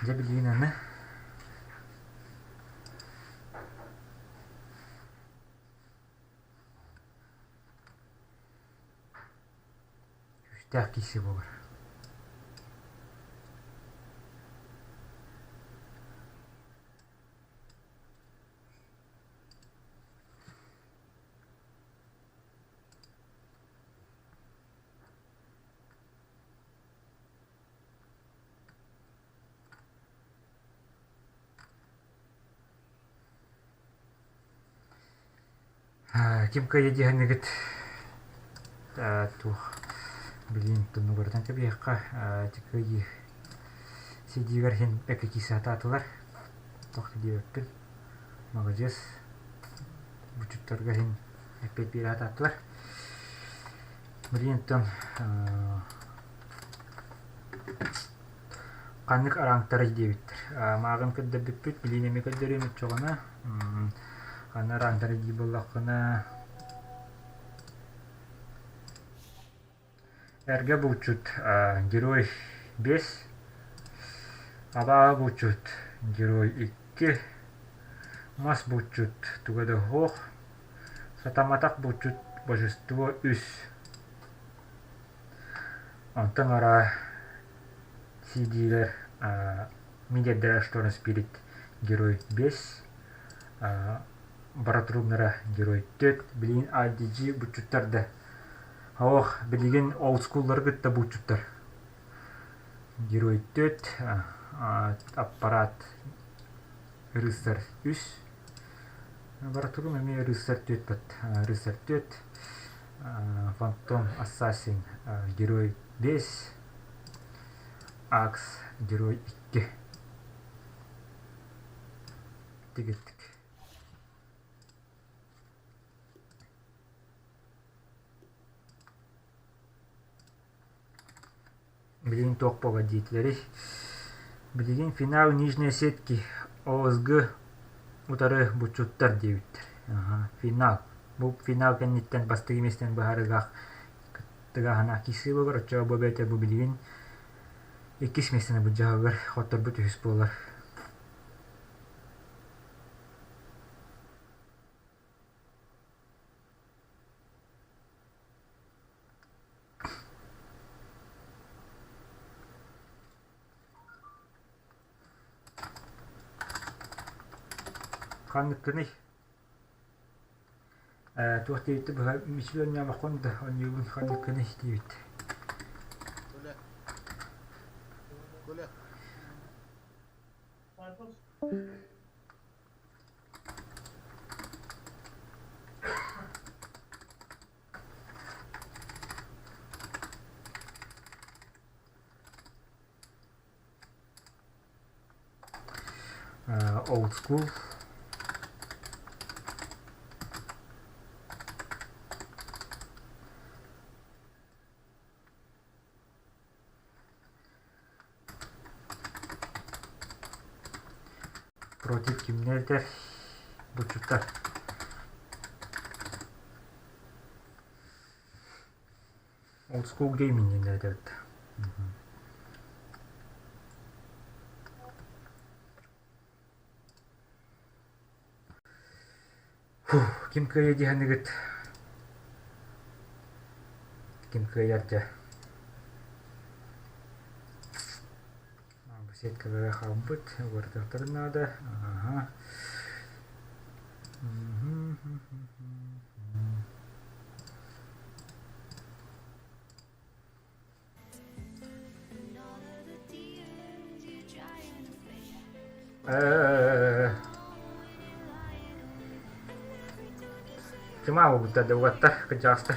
Дьэ билигин аны Күүстээх киирсии буолар. Ким кыайа диэхэннигит туох билиин туннугурутан кэбиһиэххэ ити кыайыы сидиигэр иһин бэккэ сатаатылар туох да диэбэппин маладьыас бучуттарга иһин эппиэт биэрэ сатаатылар билиинтэн Ханнык араҥтарай диэбиттэр. Мааҕын көрдөрбүппүт, билиин эмиэ көрдөрүөм оччоҕуна. Ханна араҥтарай дии буоллаххына Эргэ булчут герой 5, Абааһы булчут герой 2, Мас булчут туга да суох, Сатамматах булчут божество 3. Онтон араа CD-лэр Мидердэрэ Шторм Спирит Герой 5, Баратрумнара Герой 4, билигин IDG буччуттар да Ох, билигин олдскуллары кытта булчуттар. Герой 4, аппарат Рыцарь 3, Баратрум эмиэ Рыцарь 4 бат. Рыцарь 4, Фантом Ассасин Герой 5, Акс Герой 2. Тигиттик. Билигин туох буолар диэтилэрий? Билигин финал нижней сетки ОСГ утары буччуттар диэбиттэр. Финал. Бу финал кэнниттэн бастакы миэстэни быһаарыылаах кыттыгаһына киирсии буолар. Оччоҕо бу эбэтэр бу билигин иккис миэстэни былдьаһыгар хотторбут үһүс буолар. Ханныккыный? Ээ, туох диэбитэ быһа мичил оонньообоккун да, оонньуубун ханныккыный диэбит. Коля. Коля. Old school. Против кимнэрдэр бучуттар. Old school gaming диэн этэбит. Фух, ким кыайа диһаныгыт? Ким кыайар дьэ? Бу сеткалара хаалбыт, уларытыахтарын наада. Аха. Тима буолбуттар да угаттар, кырдьаҕастар.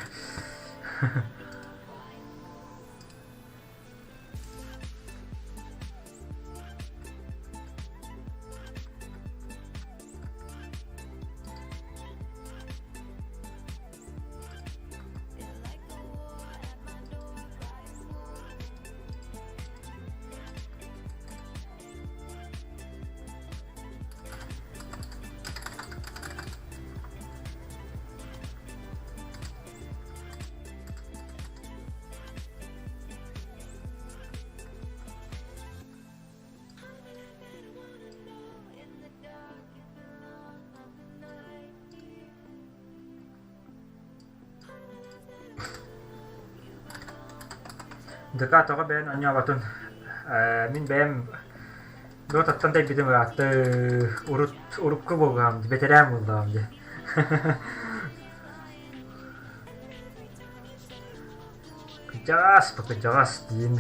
Дыкаа тоҕо бэйэн оонньооботун мин бэйэм Дотаттан тэйбитим ыраатта урут урукку буоллаҕым дии бэтэрээн буоллаҕым дии Кырдьаҕас бу кырдьаҕас диин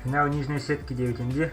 Финал нижней сетки диэбитин дии.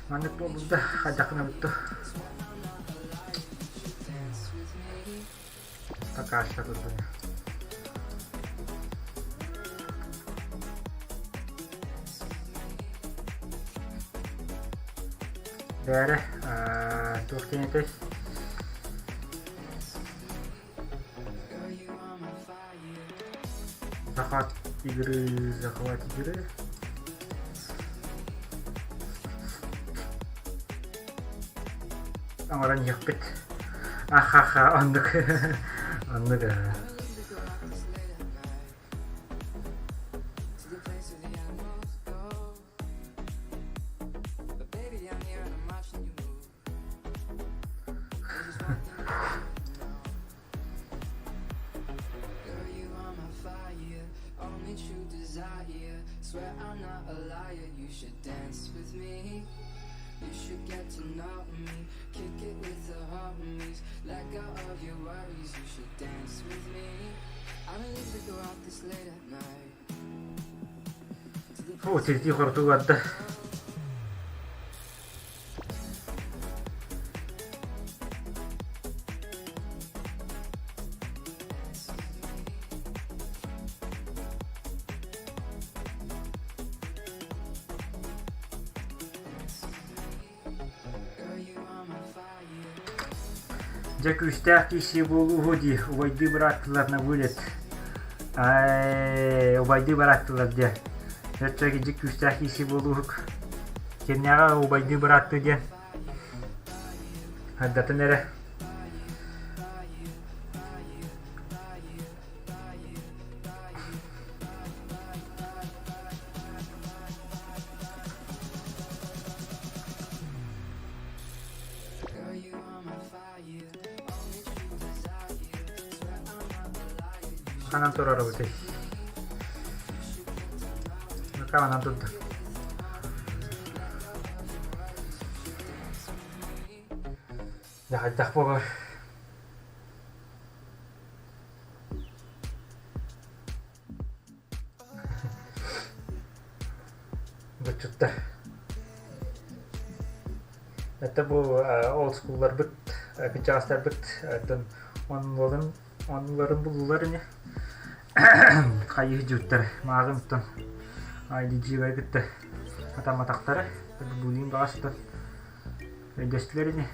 Маннык буолбут да хайдахына бутту. Такаша курдук. Бээрэ, туох диэн этэй? Захват игры, захват игры. Оҥорон иһиэхпит. Ахаха, оннук. Оннук ээ. О, тиритии хоротуу барда. Дьэ күүстээх киирсии буолууһу дии, убайдыы бырааттылар на вылет. Ай, убайдыы бырааттылар диэ. Өттө дьик күүстээх киирсии буолууһук. Кимнээҕэ убайдыы бырааттыы диэн. Ардатын эрэ. Ханан турарыбытый? Ханан турда? Дьэ хайдах буолар? Буччуттар. Это бу old schoolларбыт, кырдьаҕастарбыт оттон оннуларын оннуларын буллулар ини. Хайыы дьуттар мааҕын оттон IDG-лары кытта атамматахтара. Булуун баҕастан өйдөстүлэр ини.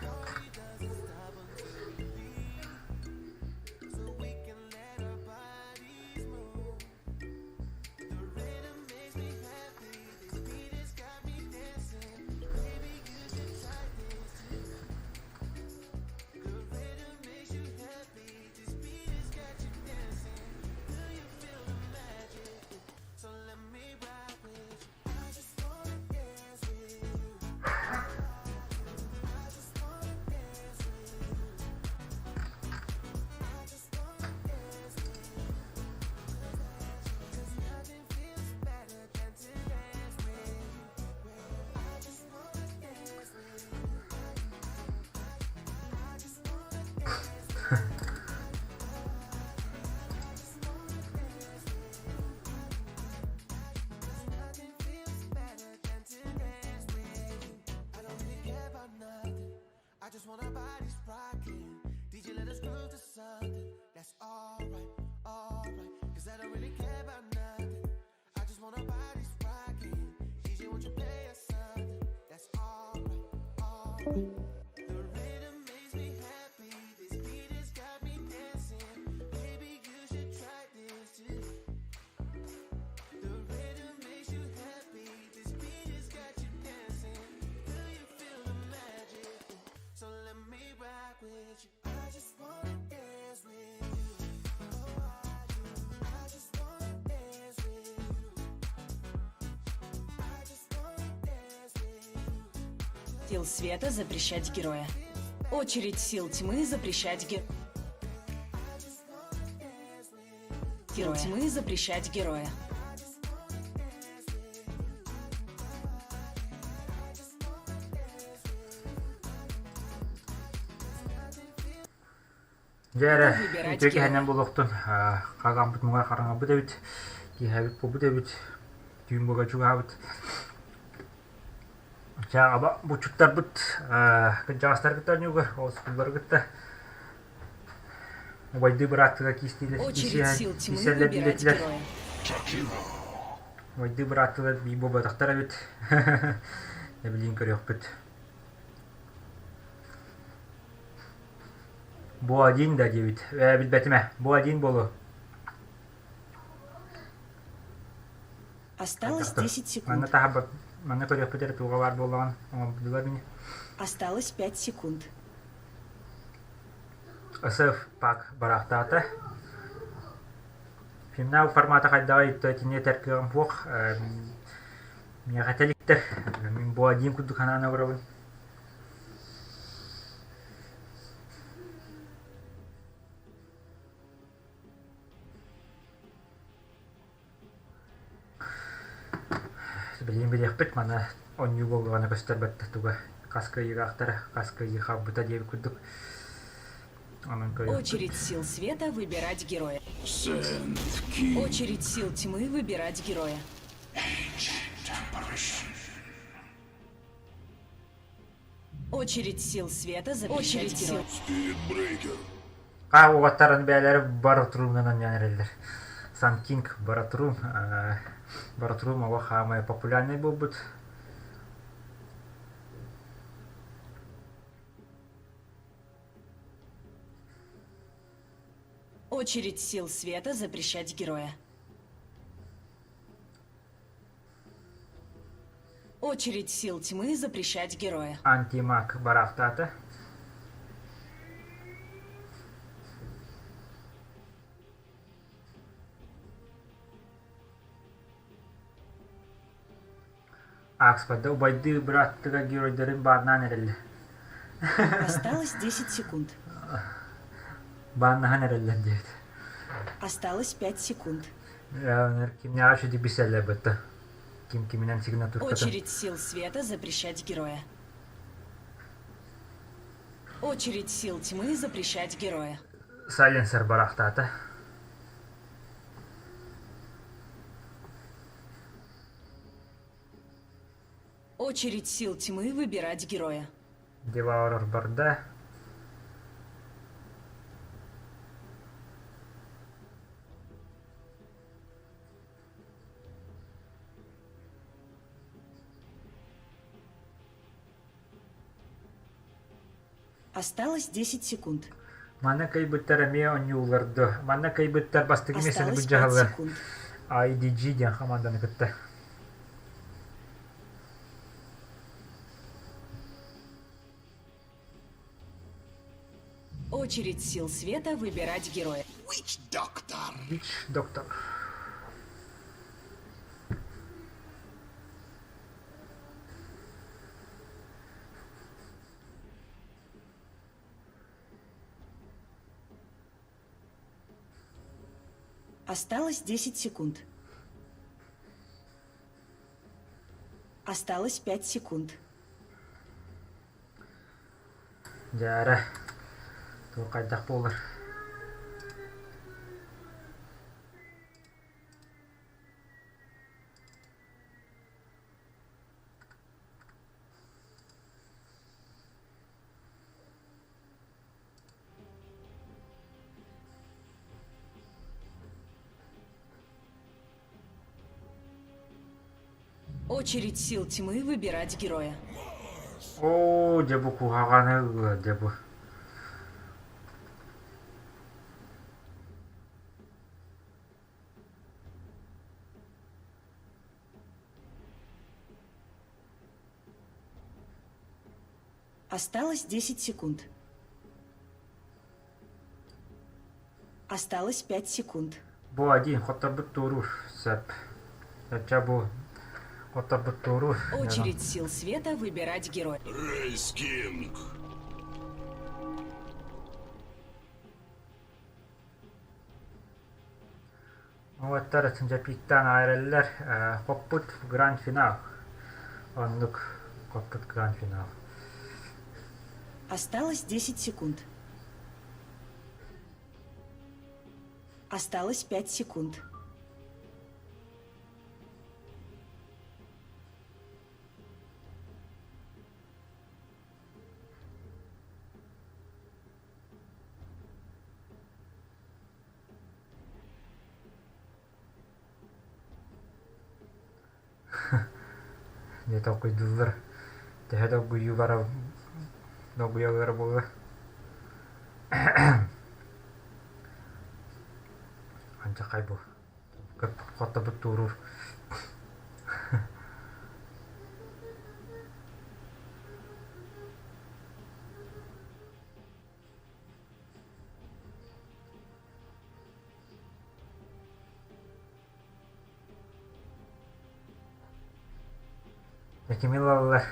Сил света запрещать героя. Очередь сил тьмы запрещать героя. Сил тьмы запрещать героя. Дьэ эрэ, үтүө киһинэн буолуохтун, хагааммыт муҥар хараҥабыт эбит, киэһэбит буолбут эбит, түүн буга чугаһаабыт. Чэ, аба буччуттарбыт кырдьаҕастары кытта оонньууга, оскуллары кытта убайдыы бырааттыга киистиилэр киирсэллэр диэтилэр. Убайдыы бырааттылар бии буолбатахтар эбит. Эбилиин көрүөхпүт. Бу один да диэбит. Ээ, билбэтим ээ. Бу один буолуо. Осталось 10 секунд. Манна таһарбат, манна көрүөхпүт эрэ туоҕа баар буоллаҕын оҥордулар ини. Осталось 5 секунд. СФ пак бараахтаата. Финал формата хайдаҕый итини этэр кыаҕым суох. Миэхэ этэликтэр. Мин бу один курдук санаан олоробун. Билигин билиэхпит маны оонньуу буоллаҕына көстөрбөт туга хас кыайыылаахтара, хас кыайыы хаалбыта диэбит курдук. Онон көрүөхпүт. Очередь сил света выбирать героя. Очередь сил тьмы выбирать героя. Очередь сил света запрещать Очередь сил. Спиритбрейкер. А уолаттарын бэйэлэрэ Баратрумнан оонньоон эрэллэр. Сан Кинг Баратрум. Баратрум олох хаамай популярнай буолбут. Очередь сил света запрещать героя. Очередь сил тьмы запрещать героя. Антимаг барахтаата. Акспорда убайдыы бырааттыга геройдарын бааннаан эрэллэр. Осталось 10 секунд. Бааннаһан эрэллэр диэбит. Осталось 5 секунд. Кимнээҕэ үчүгэй билсэллэр бытта. Ким киминэн сигнатуркатын. Очередь сил света запрещать героя. Очередь сил тьмы запрещать героя. Сайленсер барахтаата. Очередь сил тьмы выбирать героя. Деваурер барда. Осталось 10 секунд. Манна кыйбыттар эмиэ оонньууллар дуо? Манна кыйбыттар бастакы миэстэни Осталось 5 былдьаһаллар. секунд. IDG диэн хамаанданы кытта. Очередь сил света выбирать героя. Witch Doctor. Witch Doctor. Осталось 10 секунд. Осталось 5 секунд. Дьээрэ, туох хайдах буолар? Очередь сил тьмы выбирать героя. Оо, дьэ бу куһаҕаны ылла, дьэ бу. Осталось 10 секунд. Осталось 5 секунд. Бу один хотторбут туоруур сөп. Оччо бу хотторбут туоруур. Очередь сил света выбирать героя. Рейс Кинг. Уолаттар Чемпиктаан аҕай эрэллэр хоппут гранд-финал. Оннук хоппут гранд-финал. Осталось 10 секунд. Осталось 5 секунд. Дьэ толкуйдууллар. Төһө долгуйуу бара долгуйаллара буолла. Алдьархай бу. Хоттобут туоруур. Кими ылаллар?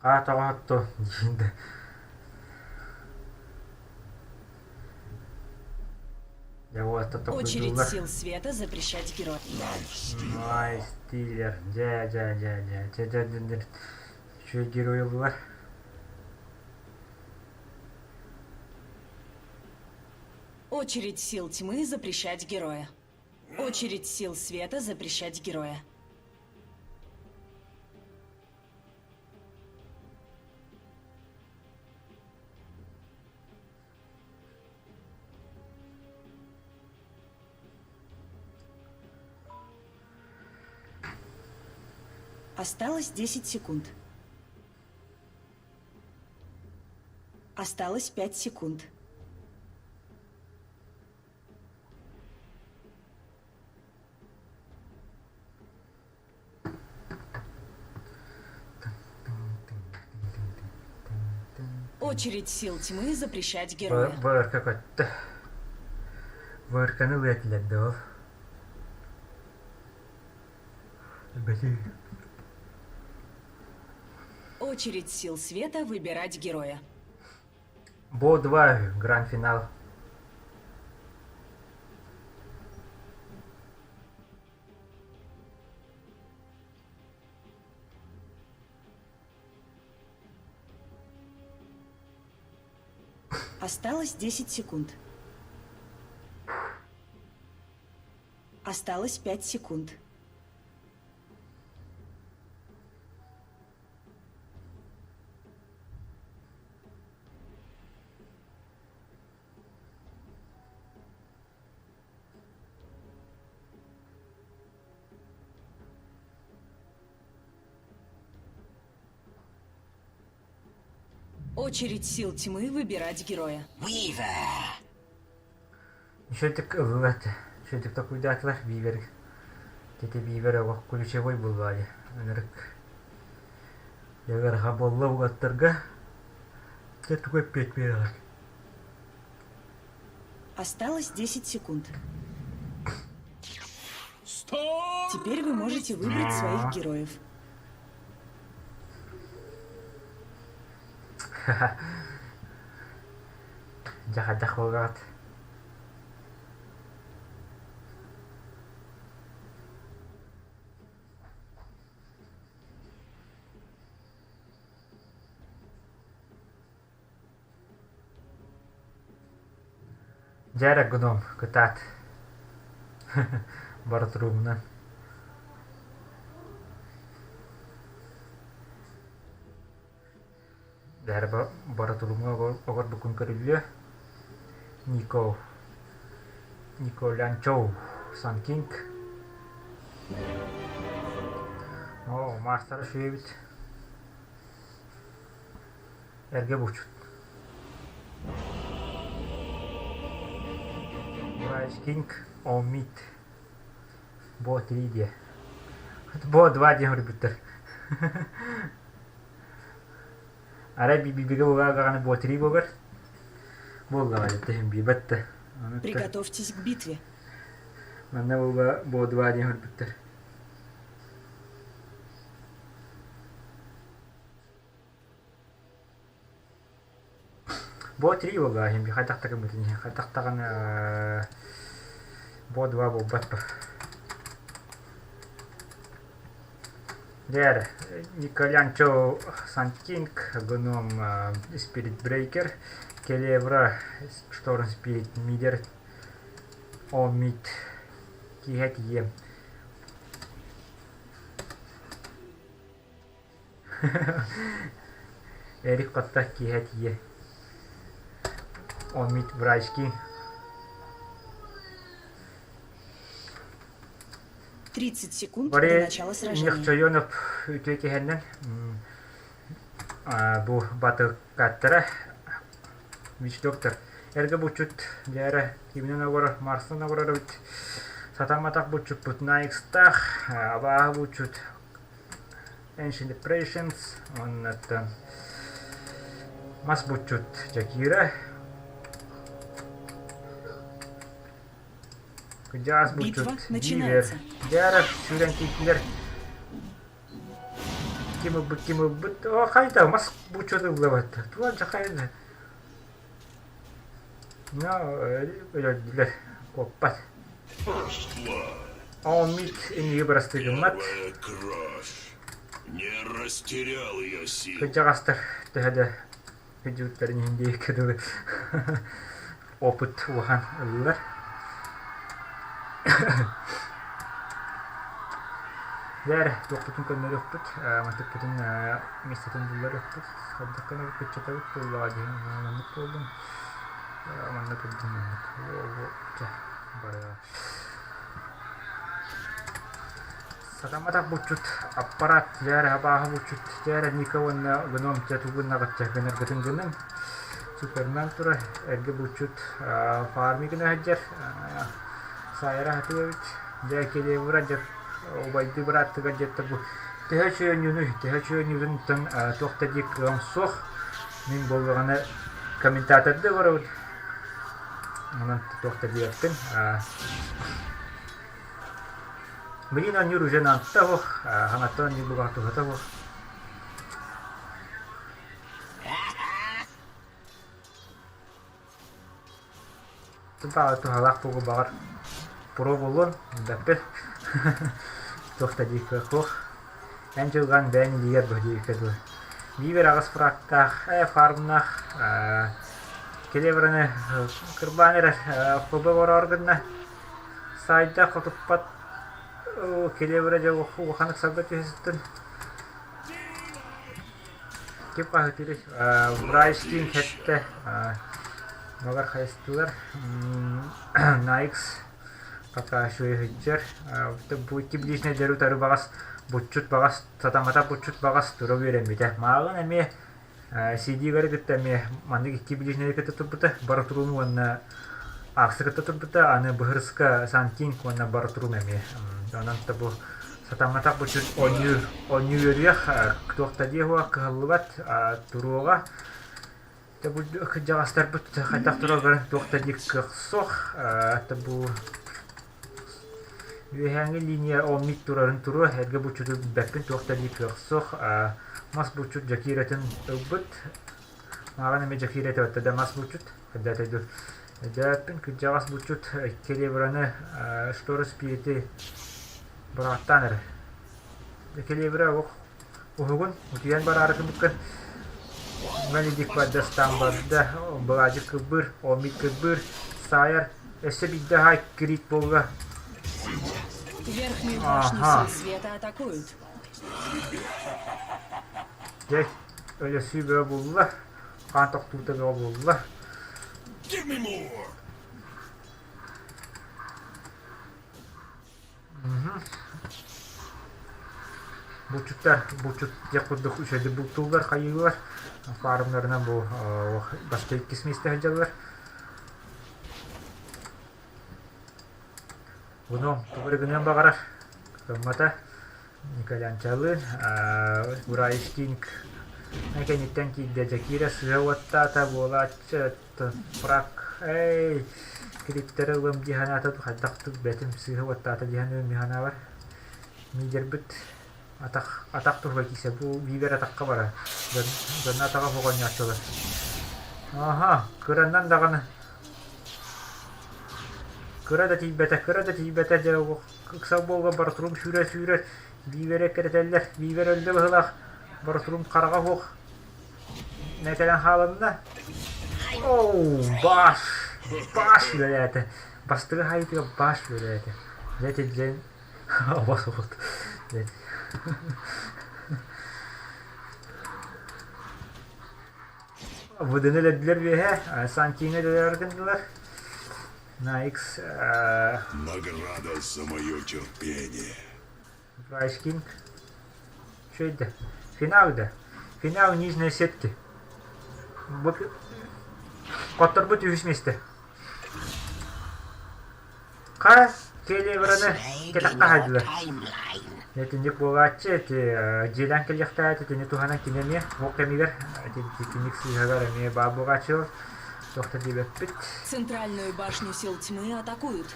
Хаа тоҕо отту диин да. Дьэ уоста Очередь токуйдууллар. сил света запрещать героя. Ай, стилер. Дьэ, дьэ, дьэ, дьэ, дьэ, дьэ, дьэ, дьэ. Үчүгэй герой ыллылар. Очередь сил тьмы запрещать героя. Очередь сил света запрещать героя. Осталось 10 секунд. Осталось 5 секунд. Очередь сил тьмы запрещать героя. ВРК көттө. ВРКны ылыатылар да ол. Бэти. Очередь сил света выбирать героя. Бо-2 гранд-финал. Осталось 10 секунд. Осталось 5 секунд. Очередь сил тьмы выбирать героя. Үчүгэйдик ыллылар үчүгэйдик толкуйдаатылар Бивер Тете Бивер олох ключевой буолла дии ынырык Дьэ буолла уолаттарга дьэ тугу эппиэт биэрэҕит Осталось 10 секунд. Теперь вы можете выбрать своих героев. Дьэ хайдах буоллаҕыт Дьэ эрэ гном кытаат Барытыруумунан Дьэ эрэ барытыруумҥа оҕорбуккун көрүллүө Нико Николянчоу Санкинг Оо, маастара үчүгэй эбит Эргэ булчут. Кинг Омит. Бо 3 диэ. Бо 2 диэн суруйбуттар. Арай бибигэ буолаҕына бо 3 буолар. Буоллаҕа дьэ билбэт да. Приготовьтесь к битве. Манна буолла бо 2 диэн суруйбуттар. Бо три буолла иһин хайдах да гыммытын иһин хайдах даҕаны бо два буолбат ба. Дьэ Николянчо Санкинг гном Spirit Breaker Келевра Шторм Spirit Мидер Омит киһэ тиийэм Эрик хотто киэһэ тиийэ Омит Врачки 30 секунд до начала сражения. Нехчойонов үтүө киһэннэн бу батыккаттара Вич доктор эргэ буччут дьээрэ киминэн оҕоро Марстан оҕорор эбит сатамматах буччуппут Найкстаах абааһы буччут Ancient Depressions уонна мас буччут Джакира Кыдьаас Битва буччут Бивер начинается. Дьээрэ сүүрэн киирдилэр. Ким ылбыт, ким ылбыт? О, хайда, мас буччут ыллабат. Тула дьахайда. Но, өлөрдүлэр. Куоппат. Ооммит инниги бырастыы гыммат. Первая кровь. Не растерял я сил. Кырдьаҕастар төһө да Видеоттарын иһин диэки дылы опыт улахан ыллылар. Дьэ туохпутун көннөрүөхпүт, мантыкпытын миэстэтин булларыахпыт. Хайдах гына кыччатабыт буоллаҕа диэн маннык буоллун. Манна турдун маннык. Чэ, барыа. Сатамматах булчут аппарат дьээрэ абааһы булчут дьээрэ Ника уонна гном дьэ тугуннаҕычча гынаргытын гыныҥ супермен турар эргэ булчут фарми гына сылдьар саайара сатыы эбит дьэ келебура дьэ убайдыы бырааттыгар дьэттэ бу төһө үчүгэй төһө үчүгэй туох да диир кыаҕым суох мин буоллаҕына комментатордыы олоробун онон туох да диэбэппин Билигин оонньуур уже наадата суох, хаҥаттан оонньуур бугаҕа туһата суох. Тупаҕа туһалаах буолуо баҕар про буолуон билбэппин. Туох да диир кыах суох. Эн дьылҕаҥ бэйэҥ илиигэр бу диэбиккэ дылы. Биибэр аҕыс фрактаах, фармнаах Келебраны кырбаан эрэр ФБ ороор гынна. Саайда хотуппат Келебра дьэ улахан ыксалга түһэ сыттын. Ким хаһытыырый? Брайстин хэттэ. Малар хайыстылар. Найкс пока үчүгэй сылдьар. Бу икки ближнэйдэри утары баҕас буччут баҕас сатамматах буччут баҕас тура үөрэммитэ. Мааҕын эмиэ CD-гары кытта эмиэ маннык икки ближнэйи кытта турбута. Баратурун уонна Аксы кытта турбута. Аны Быһырыска Сантинг уонна Баратурун эмиэ. Онон да бу сатамматах буччут оонньуу оонньуу үөрүйэх туох да диэ суох кыһаллыбат туруоҕа. Дьэ бу кырдьаҕастарбыт хайдах туралларын туох да диир кыах суох. Бу үөһээҥҥи линия оммит турарын туруо, эргэ буччуту билбэппин туох да диир кыах суох. Мас буччут Дьакиратын ылбыт. Мааҕын эмиэ Дьакира этэ да мас буччут. Хайда дуу. Өйдөөппүн кырдьаҕас буччут Келебраны Шторы Спирити бырааттаан эрэр. Келебра олох Уһугун утуйан бараары гыммыккын Мэлидик бардастаан барда, Былаадьык кырбыыр, Омик кырбыыр, саайар, өссө биирдэ аһай крик буолла. Верхнюю башню Ага. сил света атакуют. Дьэ, өлөсүү бөҕө булла, хаан тохтуута бөҕө буолла. Give me more! Булчуттар булчут диэх курдук үчүгэйдик бултууллар, хайыылар. Фармнарынан бу бастакы иккис миэстэ сылдьаллар. Гном тугу эрэ гыныан баҕарар. Кыаммата. Николянчалыын Ураевскинг кэнниттэн киирдэ Дьакира сыһа уоттаата буолааччы Фрак эй клиптэри ылыам дии санаата хайдах бэтим сыыһа уоттаата дии саныыр мин санаабар миидэрбит атах атах туһугар киирсэ бу биибэр атахха барар дьонно атаҕа суох оонньооччулар аха кыраннан даҕаны кыра да тиийбэтэ кыра да тиийбэтэ дьэ ыксал буолга барытурум сүүрэр сүүрэр биибэри эккирэтэллэр биибэр өллө быһыылаах барытурум хараҕа суох Кэлэн хааланна. Оу, баш! Баш үлэлээтэ. Бастакы хаайыытыгар баш үлэлээтэ. Дьэ итинтэн обос обот. Выдыны өлөрдүлэр үөһэ, Сантиҥа өлөрөр гыннылар. На X Награда за мое терпение. Прайс Кинг. Үчүгэй Финал да. Финал нижней сетки. Бу хотторбут үһүс миэстэ. Хара Келебраны кэтэххэ хаһайдылар. Итинник буолааччы ити дьиэлээн кэлиэхтээх итини туһанан кини эмиэ ол кэмигэр итинник сыыһалар эмиэ баар буолааччылар. Туох да диэбэппит. Центральную башню сил тьмы атакуют.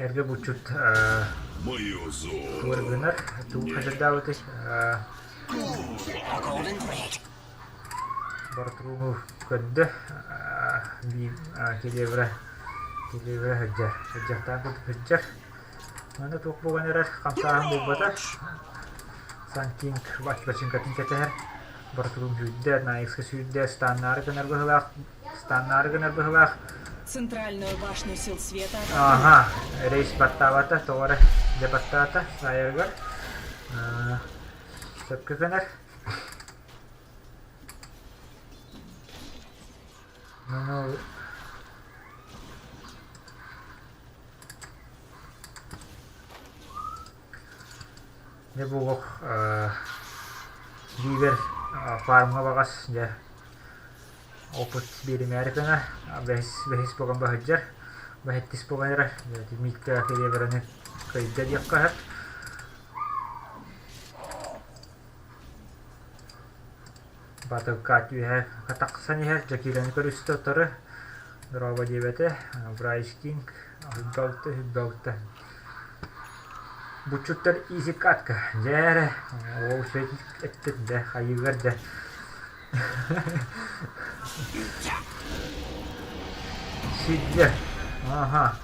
Эргэ булчут Мое золото. тугу гынар, тугу хачардаабытый A golden thread. Бортурууму көрдө, Келебрэ Келебрэ сылдьар, сылдьахтаан курдук сылдьар. Манна туох буолан эрэр, хамсааһын буолбата. Сан Кинг бачыыҥкатын кэтэһэр. Бортуруум сүүрдэ, Наикска сүүрдэ, станнаары гынар быһыылаах, станнаары гынар быһыылаах. Центральную башню сил света Ага, рейс баттаабата, тоҕо эрэ дьэ баттаата, саайарыгар. Сөпкө гынар. Ну, дьэ буолуох биибэр фармҥа баҕас дьэ опыт биэримээри гына бэһис бэһис буолан баһыдьар бэһиттис буолан эрэр Митка Серебряны кыайда диэххэ сөп Батылка түһэ тахсан иһэр Дьэкиирэни көрүстэ утары дорообо диэбэтэ Врайскинг үббалта үббалта Буччуттар иисиккатка дьэ эрэ ол үчүгэй эттин дьэ хайыыгар дьэ Сиддэ аха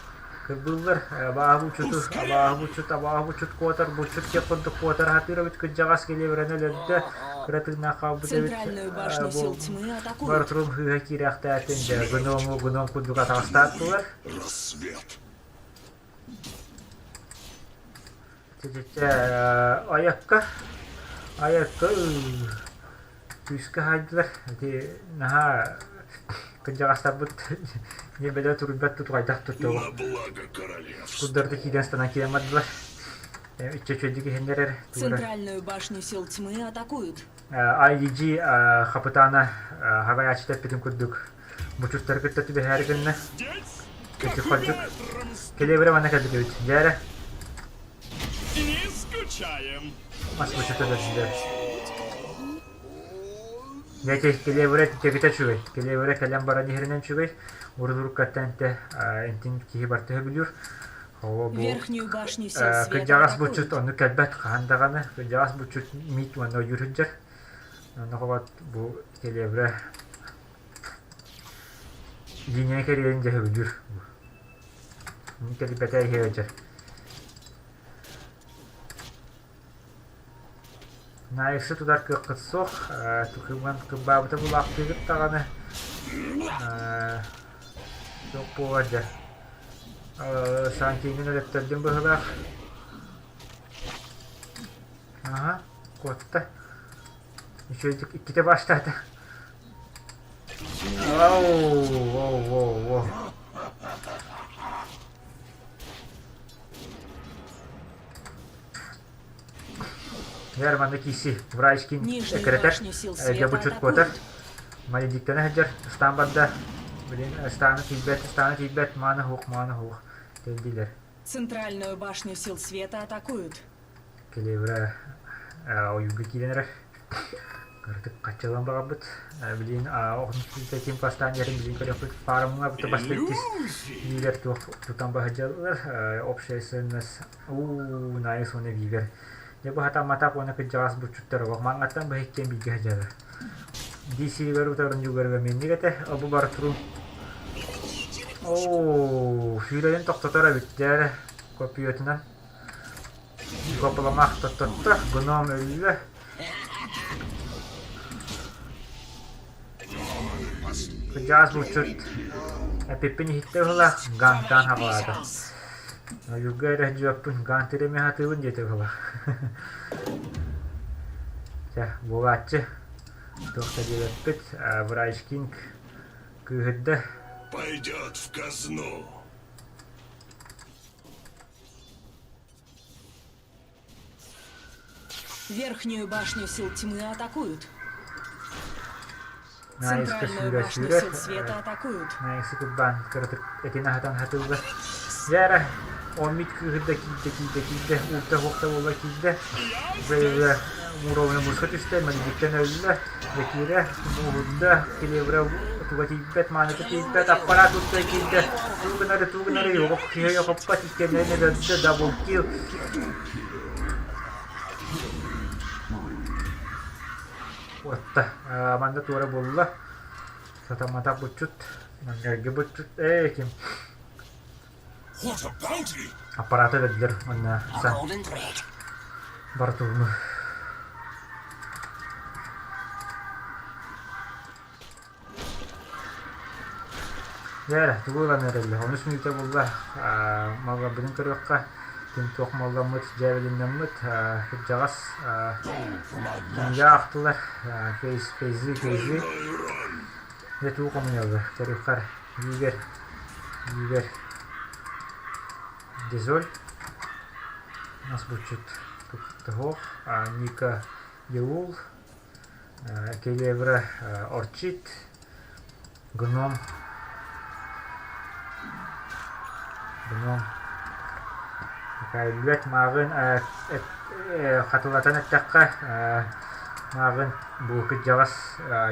Кырбыыллар абааһы булчуту, абааһы булчут, абааһы булчут куотар, булчут диэх курдук куотар сатыыр эбит кырдьаҕас килиэбирэн өлөрдө, кыра тыыннаах хаалбыт эбит Центральную башню сил тьмы атакуют. Барытырым сыыһа киирээхтээтин дьэ гному гном курдук атаҕастааттылар. Рассвет. Чэ айакка айакка күүскэ хаайдылар ити наһаа кырдьаҕастарбыт ньиэбэлэр туруйбат тутуҕайдах туттуоҕу На благо королевства. курдарды киирэн станан киирэн бардылар иччэ үчүгэйдик иһиннэр эрэ тугу эрэ Центральную башню сил тьмы атакуют. IDG хапытаана хабайааччыта эппитин курдук бучуттары кытта түбэһээри гынна Здесь, ити как хордьук ветром кэлиэбирэ манна кэлбит эбит дьээрэ Не скучаем. мас бучута бэрдилэр Дьэ килиэбирэ кэбитэ үчүгэй. Килиэбирэ кэлэн баран иһэринэн үчүгэй. Урут-уруккаттан этэ интин киһи барыта сөбүлүүр. Оо бу Верхнюю башню сил света кырдьаҕас булчут атакуют. оннук кэлбэт хаһан даҕаны. Кырдьаҕас булчут миит уонна ойуур сылдьар. Онно хобот бу килиэбирэ линия кэриэрин дьэ сөбүлүүр. Кэлбэтэ иһэ сылдьар. Наайыксы тутар кыаххыт суох, кыбынан кырбаабыта булаахтыыгыт даҕаны суох буолар дьэ. Сантиҥҥын өлөттөрдүм быһыылаах. Аһа, куотта. Үчүгэйдик иккитэ баштаата. Оу, оу, оу, оу. Дьэр манна киирси Врайскин Нижнюю эккирэтэр, башню сил дьэ света бу куотар. атакуют. Маледиктана сылдьар, ыстаан барда. Блин, ыстаана тиийбэт, ыстаана тиийбэт, маана суох, маана суох. Кэлдилэр. Центральную башню сил света атакуют. Келебрэ ойууга киирэн эрэр. Кыратык хаччалан баҕарбыт. Билигин ким бастаан иһэрин билигин көрүөхпүт. Фармҥа быта бастыыр Вивер туох тутан баһыдьаллар. Общая ценность уу наайыс уонна Вивер. Дьэ бу хатамматах уонна кырдьаҕас булчуттар олох маңаттан быһа иккиэн бииргэ сылдьаллар. DC-гэр утарын дьугарыга минник этэ, обу бар турун. Оо, сүүрэрин тохтотор эбит дьэ копиятынан. Копыламах тоттотто, гном өллө. Кырдьаҕас булчут эпиппин иһиттэ быһыылаах, гаантаан хаҕалаата. Ойуурга эрэ дьүөппүн, гаантыыр эмиэ сатыыбын диэтэ быһыылаах. Чэ, буолааччы. Туох да диэбэппит, Врайскинг кыыһырда. Пойдет в казну. Верхнюю башню сил тьмы атакуют. Наайыска Центральную сүүрэ башню сүүрэр, сил света атакуют. Наайысы курбаан кыратык этин аһатан хатыллар. Дьэ эрэ. Оммит кыыһырда киирдэ киирдэ киирдэ уута суохта буола киирдэ. Бэйэ Мурованы муска түстэ, мэлдьиттэн өллө, Бэкиирэ мууһурда, Келебра туга тиийбэт, мааныта тиийбэт, аппараат утта киирдэ, туу гынары, туу гынары, олох киһи хоппот, иккиэннэрин өлөрдө, дабл килл. Уотта, манна туора буолла, сатамматах буччут, манньаргы буччут, ээ ким Аппарата өлөрдүлэр уонна Бартууну Дьэ, тугу ылан эрэллэр? Онус мүнүүтэ буолла. Малларбытын көрүөххэ. Ким туох малламмыт, дьээбэлиннэммит, кырдьаҕас кинигэ аахтылар. Фейс, фейзы, фейзы. Дьэ, тугу хомуйаллар? Көрүөххэ эрэ. Игорь, Игорь, Дизоль, нас буччут Туһуох, Ника Еул, Келебра Орчит, Гном, Гном, Кайлет мааҕын хатылатан эттэххэ, мааҕын бу кырдьаҕас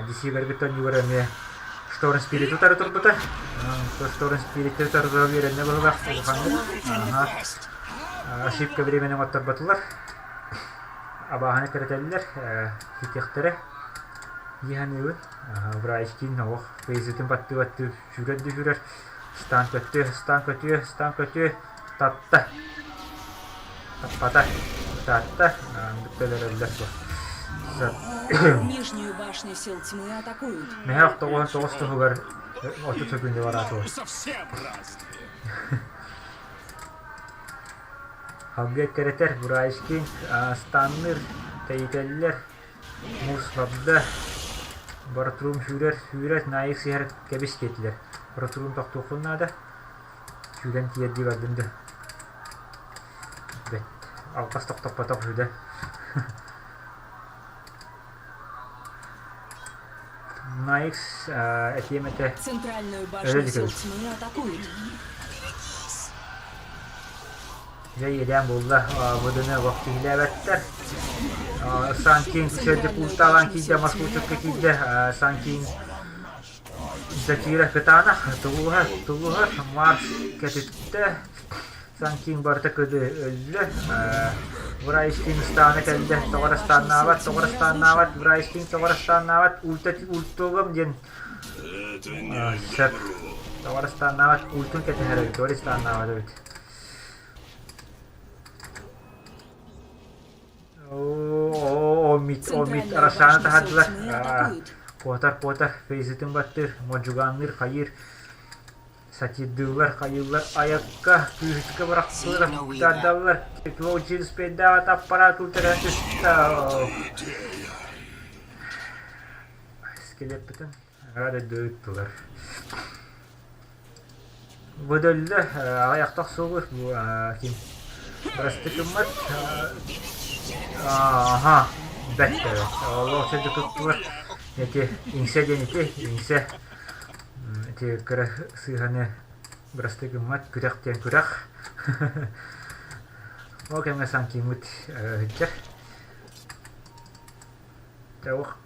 дисиилэргит онньугар эмиэ Шторм Спирит утары турбута. Шторм Спирит утары үөрэннэ быһыылаах улаханнык. Аха. Ошибка времени оҥотторботулар. Абааһыны кэрэтэллэр, хитиэхтэрэ. Дии саныыбын. Врачкин олох фейзитин баттыы-баттыы сүүрэр да сүүрэр. Стан көтүө, стан көтүө, стан көтүө. Татта. Таппата. Татта. Бүттэлэрэллэр суох. Нижнюю башню сил тьмы атакуют. Мехах 99 туһугар 30 секунда бараатылар. Халга эккирэтэр Бурайскин станныр, тэйитэллэр, муус барда, Баратрум сүүрэр, сүүрэр, наайык сиһэр кэбис диэтилэр. Баратрум тохтуоххун наада. Сүүрэн тиийэрдии бардым да. Бэт. Алҕас тохтоппотох үһү да. Наикс этиэм этэ. Центральную башню сил тьмы атакуют. Дьэ иэдээн буолла, ВДН олох киһилээбэттэр. Санкин сэрдик куустаалаан киирдэ, Москвичукка киирдэ. Санкин Закира кытаанах, тулуһар, тулуһар, Марс кэтиттэ, Санкин барыта кыды өллө, Врайскин ыстаана кэллэ, тоҕо ыстааннаабат, тоҕо ыстааннаабат, Врайскин тоҕо ыстааннаабат, ульта ультугам диэн сөп, тоҕо ыстааннаабат, ультун кэтэһэр эбит, тоҕо ыстааннаабат эбит. Оо, мит, о мит, Центральную Рошаны башню сил таһардылар. тьмы атакуют. Куотар, куотар, фейзитин баттыыр, модьугаанныыр, хайыыр, сатирдыыллар, хайыыллар, айакка, күүһүскэ бырахтылар, тардаллар. Клоучин спейдаҕа аппараат утаран түстэ. Скелеппитин рада ыттылар. Выдөллө, аҕыйахта охсуобут бу ким Бырастыкыммат Аха, бэрт Олох сырдыкыттылар ити иҥсэ диэн ити иҥсэ ити кыра сыыһаны бырастыкыммат күрэх диэн күрэх Ол кэмҥэ Санкиммыт сылдьар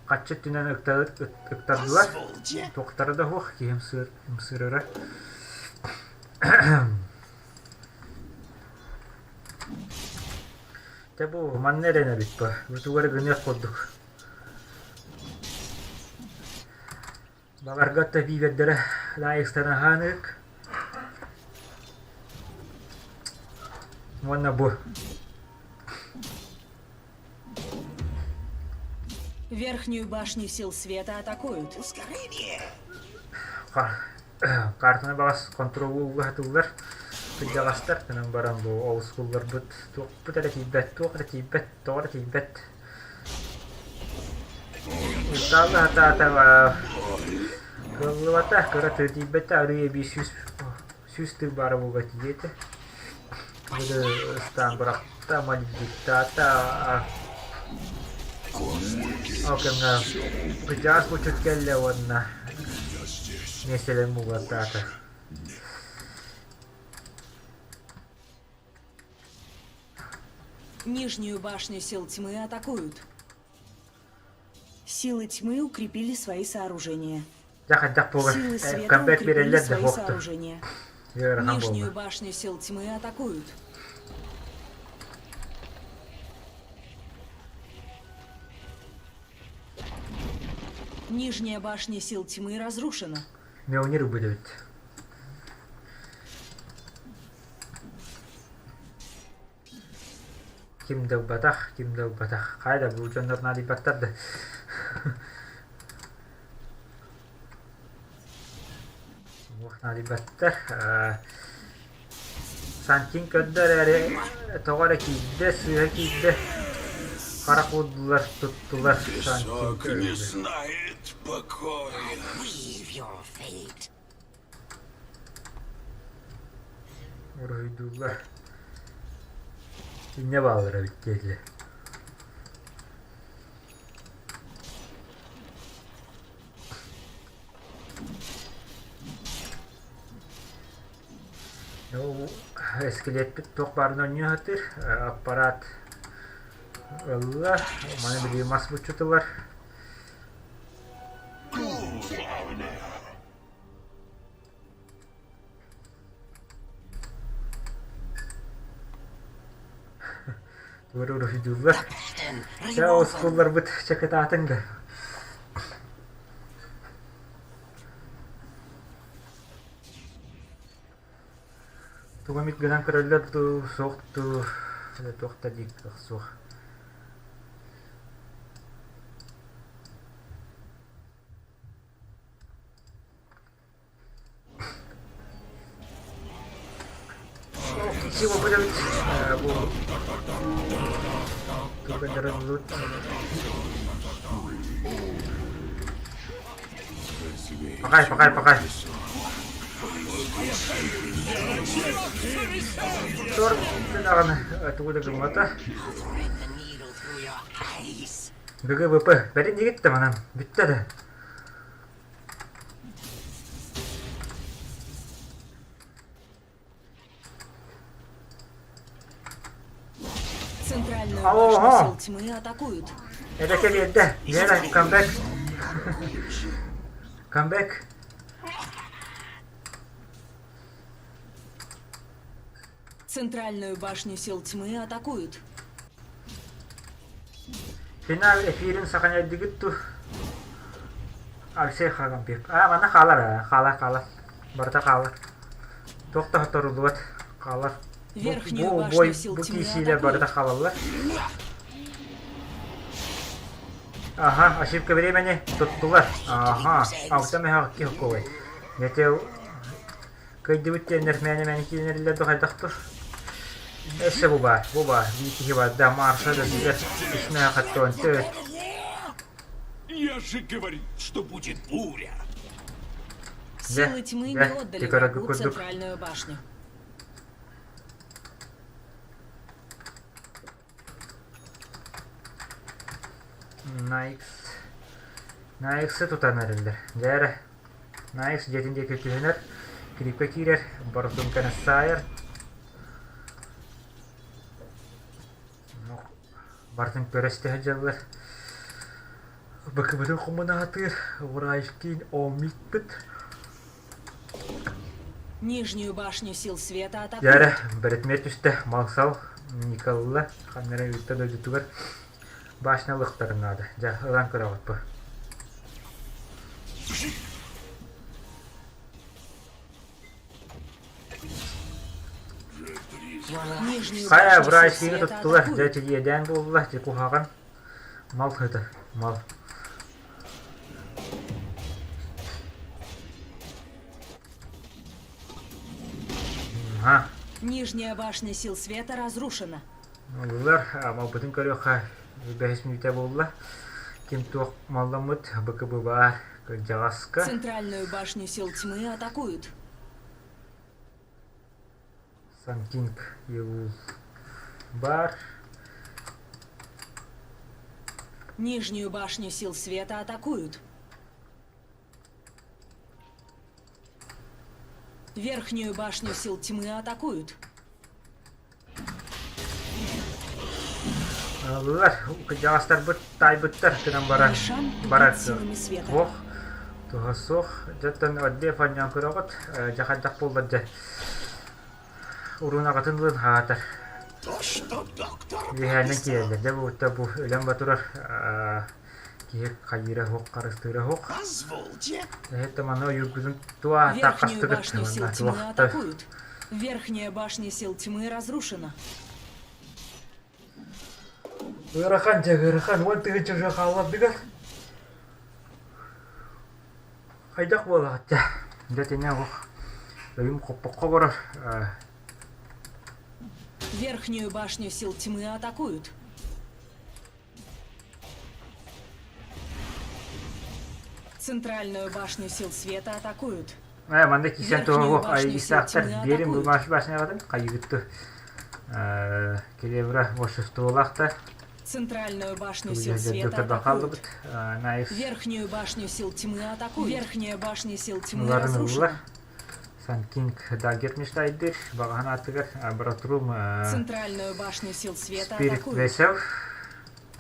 Хаччы өттүнэн ыктардылар, туохтара да суох, киһи ымсыырара. Дьэ бу манна эрэнэбит ба, бу тугу эрэ гыныах курдук. Баларга да биибэрдэрэ лаайыстан аһаанык. Уонна бу Верхнюю башню сил света атакуют. Ускорение! Картаны баҕас хонтуруоллууга сатыыллар. Кырдьаҕастар гынан баран бу олус кулларбыт туохпут эрэ тиийбэт, туох эрэ тиийбэт, тоҕо эрэ тиийбэт. Ытаалла сатаата кыаллыбата, кыра тыы тиийбэтэ, арыый эбии 100 тыы баара буолуо тиийиэтэ. Бу ыстаан бырахта, мальдиктаата. Ол кэмҥэ кыдьаас бучут кэллэ уонна миэстэлэрин булаттаата. Нижнюю башню сил тьмы атакуют. Силы тьмы укрепили свои сооружения. Дьэ хайдах буолар? Силы света Камбэк укрепили биэрэллэр да свои суохтур. сооружения. Ыарахан Нижнюю буолла. башню сил тьмы атакуют. Нижняя башня сил тьмы разрушена. Мионер ылбыт эбит. Ким да ылбатах, ким да ылбатах. Хайда бу дьоннор наадыйбаттар да. Уох наадыйбаттар. Сантин көрдө эрээри тоҕо эрэ киирдэ, сыыһа киирдэ. Харах уурдулар, туттулар Сантин Песок не көрдө. знает покоя. Уруһуйдууллар. Инньэ бааллар эбит диэтилэр. Эскилиэппит туох баарын оонньуу сатыыр, аппарат ылла, маны били мас буччутулар. Тугу уруһуйдууллар. Чэ, оскуолларбыт чакытаатын да. Тугу эмит гынан көрөллөр дуу, суох дуу, туох да диир кыах суох. Сила будет бу тугандарын Пакай, пакай, пакай. Тор даҕаны тугу да гыммата. ГГВП. Бэрин дигит да манан. Бүттэ да. Центральную Ого! башню сил тьмы атакуют. Это кэлиэрдэ. Лера, камбэк. Камбэк. Центральную башню сил тьмы атакуют. Финал эфирин саханяддыгыт ту. Алексей Харампиев. А, манна хаалар, хаалар, хаалар. Барыта хаалар. Туох да хоторуллубат. Хаалар. Бу, Верхнюю бу башню бой, сил бу тьмы киисиилэр барыта атакуют. хаалаллар. Аха, ошибка времени туттулар. Аха, алта мөһөөх киһи Метео Кыйдыбыт диэннэр мээнэ-мээнэ киирэнэллэр да хайдах тур. Өссө бу баар, бу баар, биир киһи барда, Марса да ситэр, исмэ хаттон төрт. Я же говорил, что будет буря. Дьэ, Силы тьмы дьэ, не отдали көрөргө врагу курдук. центральную башню. Найкс. Найксы тутан эрэллэр. Дьэ эрэ, Найкс дьиэтин диэки түһүнэр, килипкэ киирэр, боротуҥканы саайар. Барытын көрө истэ сылдьаллар. Быкыбытын хомунаатыыр, Уральскин омикпыт. Нижнюю башню сил света Дьэ эрэ, атакуют. бэрэтимиэр түстэ, мал-сал Николла ханна эрэ ыытта дойдутугар башня ылыахтарын наада. Дьэ, ылан көрөҕүт бу. Нижнюю Хайа, башню сил Врайскийны света туттулар, дьэ атакуют. чигиэдээн буолла, дьэ куһаҕан. Мал сыта, мал. Ага. Нижняя башня сил света разрушена. Ыллылар, малбытын көрүөххэ бэһис мүнүүтэ буолла. Ким туох малламмыт БКБ баар кырдьаҕаска. Центральную башню сил тьмы атакуют. Санкинг Еул баар. Нижнюю башню сил света атакуют. Верхнюю башню сил тьмы атакуют. Ыллылар, кырдьаҕастарбыт таайбыттар гынан баран Рошан барар убит силами света. суох, туһа суох. Дьэ оттон отдев оонньоон көрөҕүт, дьэ хайдах буоллар дьэ уруун аҕатын ылын хаатар. То, что доктор Үөһээнэн прописал. киирэллэр. Дьэ бу бу өлөн батурар киһи хайыыра суох, харыстыыра суох. Позвольте. Это маны ойуургутун туа Верхнюю тааххастыгыт башню сил уонна тьмы туохта атакуют. Верхняя башня сил тьмы разрушена. Ыарахан дьэ ыарахан 10 000 уже хааллардыгар. Хайдах буолаҕыт дьэ? Дьэ итиннэ олох өйүм хоппокко олорор. Верхнюю башню сил тьмы атакуют. Центральную башню сил света атакуют. Ээ, манна киирсэн Верхнюю туһуох башню сил айгыстаахтар тьмы биэрин бу атакуют. башняҕытын хайыгытту Келебра большинстволаахтар Центральную башню сил света доктор атакуют. хааллыбыт Найс Верхнюю башню сил тьмы атакуют. Верхняя башня сил тьмы ыларын ыллар разрушена. Санкинг Дагер мечтайдыр баҕаһын аатыгар Братрум Центральную башню сил света Спирит атакуют. Весел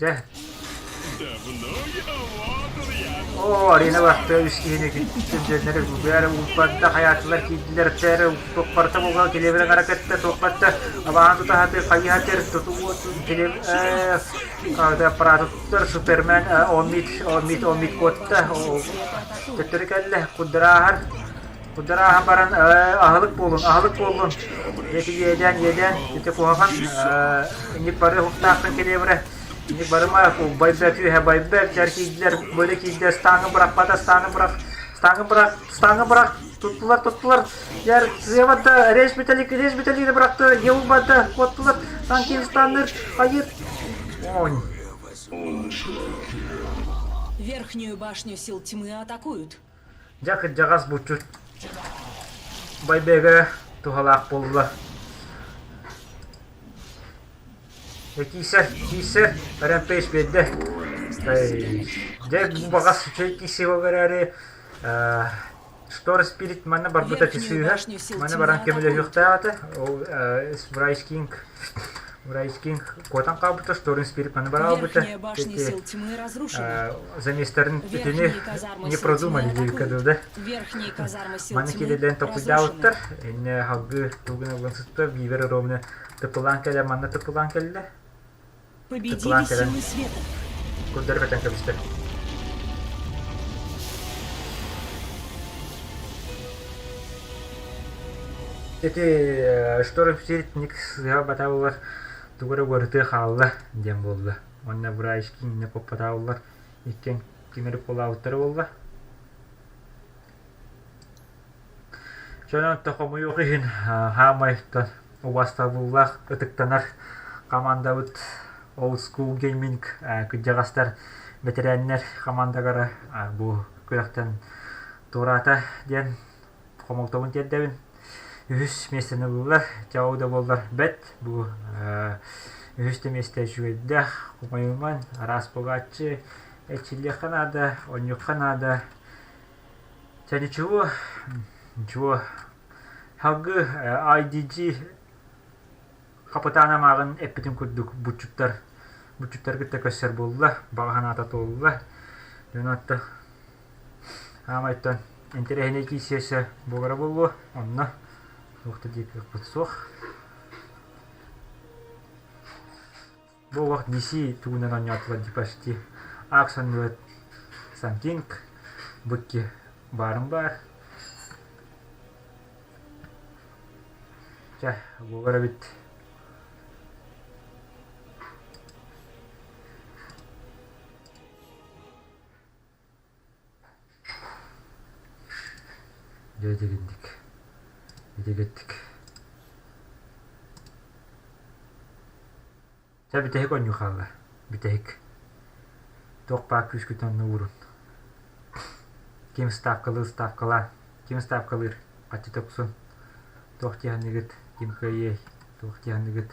дьэ Давно я, вот он я. Оо, арена бахта үс киһини күттүм дьэннэри бары уппатта хайаатылар киирдилэр тээр туохпарта буолга келебere каракатта туохпатта абаан тутахаты хайыхатыр туту келеб аппаратуттар Супермен омит омит омит куотта төттөрү кэллэ куддарааһар куддарааһан баран аһылык буолун аһылык буоллун ити иэдээн иэдээн ити куһаҕан инник бары уһуктаахтан келебere Ини барыма, байбек үөһэ байбек, дьэр киирдилэр, бөлө киирдэ, стаҥы бырахпата, стаҥы бырах, стаҥы бырах, стаҥы бырах, туттулар, туттулар, дьэр сыабатта, рейс бүтэлик, рейс бүтэлиини бырахты, еулбатта, куоттулар, танкин станныр, хайыр. Ой. Верхнюю башню сил тьмы атакуют. Дьэ кырдьаҕас булчут байбега туһалаах буолла. Киисэр, киисэр, Рэмпейдж биэрдэ. Дьэ, бу баҕас үчүгэй кииси буолар эрээри, Штор Спирит манна барбыта Верхнюю сыыһа. башню сил Манна тьмы баран атакуют. көмөлөһүөхтээх этэ. Ол Брайс Кинг Брайс Кинг куотан хаалбыта, Шторм Спирит манна бараабыта. Верхняя башня Эти сил тьмы разрушена. заместарын итини Верхние казармы не сил тьмы продумали диэбиккэ атакуют. дылы да. Верхние казармы сил Маны тьмы киирэллэрин разрушены. толкуйдаабыттар. Иннэ салгыы тугун ылан сытта, биибэр ровно тыпылаан кэлэ, манна тыпылаан кэллэ. Победили Тыпылаан кэлэн силы света. курдары көтөн кэбистэ. Ити Шторм Сиритник сыһа батааллар тугу эрэ уларытыы хаалла диэн буолла. Уонна Брайский иннэ куоппатааллар иккиэн ким эрэ куолаабыттара буолла. Дьон онто хомойуох иһин хаамай убастабыллаах ытыктанар хамаандабыт Old School Gaming кырдьаҕастар бэтэрээннэр хамаандалара бу күрэхтэн туораата диэн хомолтобун тиэрдэбин. Үһүс миэстэни ыллылар. Чао да буоллар бэт. Бу үһүс да миэстэ үчүгэйдээх, хомойуман, араас буолааччы, эрчиллиэххэ наада, оонньуохха наада. Чэ ничего, ничего. Салгыы IDG хапытаана мааҕын эппитин курдук буччуттар буччуттар кытта көссөр буолла, баҕа санаата туолла. Дьон атта аамайтан интэриэһинэй киирсиэсэ буолара буолуо, онно туох да диир кыахпыт суох. Бу олох DC тугунан оонньоотулар дии почти. Аксон Санкинг быкки баарым баар. Чэ, буолар эбит. Дьэ итигинник. Итигиттик. Чэ бүтэһик оонньуу хаалла. Бүтэһик. Туох баар күүскүтүн онно уурун. Ким ставкалыыр ставкалаан. Ким ставкалыыр хаччы тупсун. Туох дии ким кыайыай, туох дии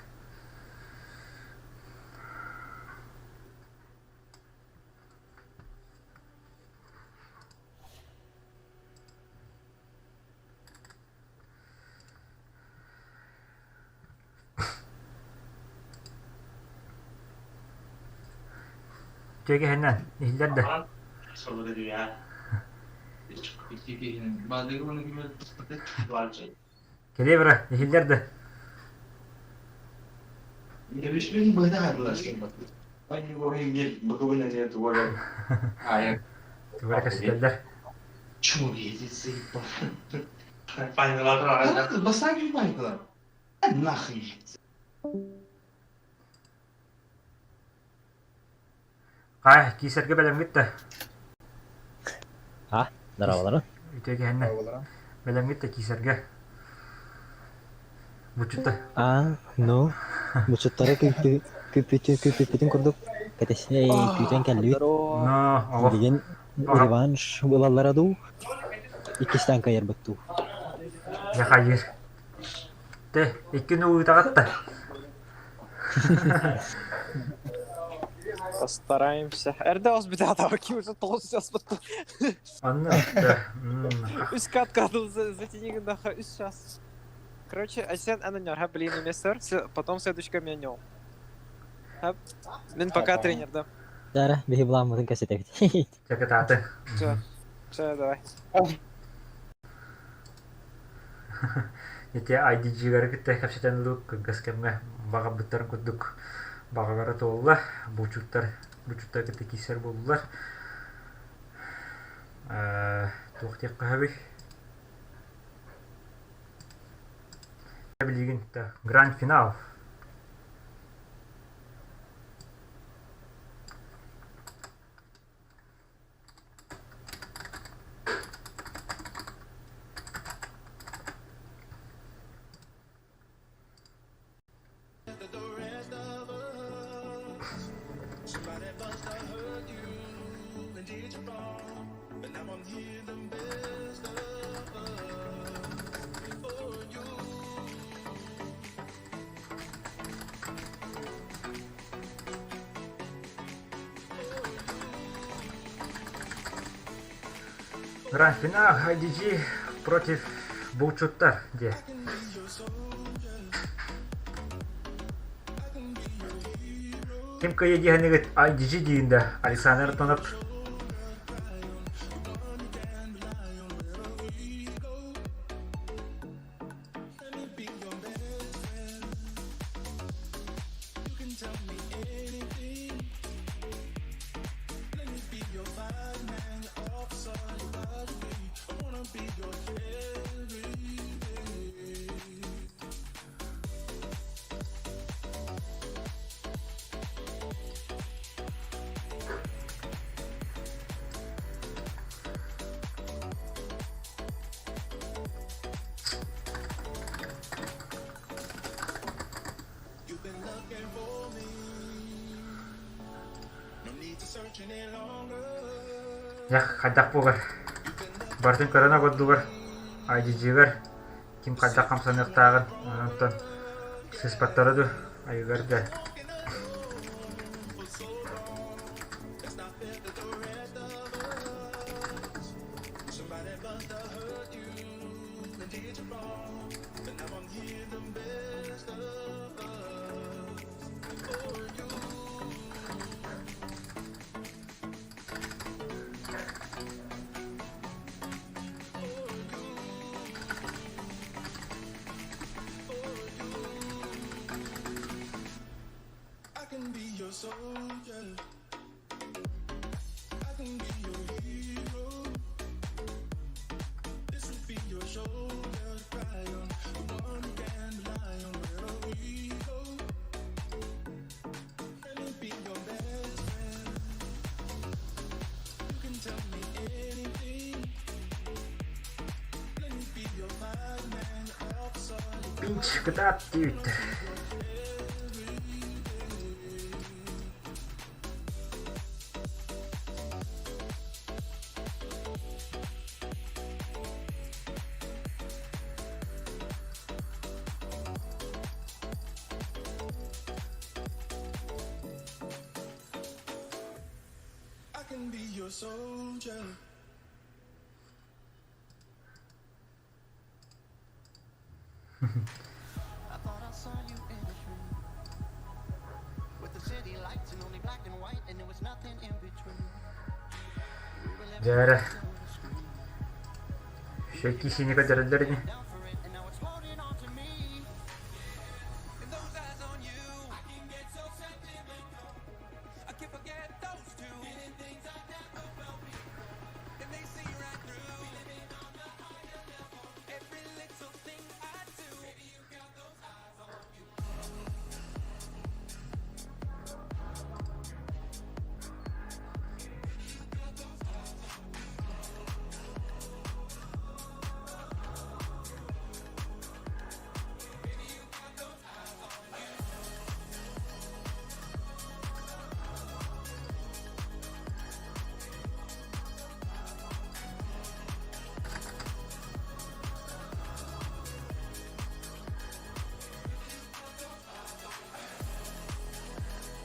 Үтүө киһинэн, иһиллэр да. Келебра, иһиллэр да. Тугу кэситэллэр. Хай, киисэргэ бэлэмҥит да? А, здоровалара. Үтүө киһиннэ. Бэлэмҥит да киисэргэ. Буччутта. А, ну, буччуттары күүппүтүн курдук кэтэсэ күүтэн кэллибит. Но, олох. Билигин реванш ылаллара дуу? Иккистээн кыайарбыт дуу? Дьэ хайыыр. Тэ, икки ну ыытаҕыт да. Постараемся. Эрдэ оспитатабаки уже тоҕус оспут. Анна, Үс катка затяни гындаха үс час. Короче, Асен ананер, блин, уместер, потом следующий меню. Мин пока тренер, да. Дара, биһи буламмытын кэсэтэбит. Чакытааты. Все, все, давай. Ити IDG-гары кытта кэпсэтэн ылык кыргас кэмҥэ баҕарбыттарын курдук баҕалара туолла. Булчуттар булчуттар кытта киирсэр буоллулар. Туох диэххэ сөбүй? Билигин гранд-финал. Гранд-финал IDG против Булчуттар диэ. Ким кыайа диэхэнигит IDG диин да Александр Антонов. Дьэ, хайдах буолар? Барытын көрөн олордулар, IDG-гэр ким хайдах хамсаныахтааҕын, онтон сыспаттара дуу, айыгар да. Пинч кытаат диэбиттэр. Дьэ эрэ, үчүгэй киисини көрдөрөллөр ини.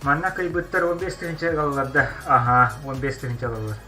Манна кыйбыттар 15 тыһыынча ылаллар да, аһаа, 15 тыһыынча ылаллар.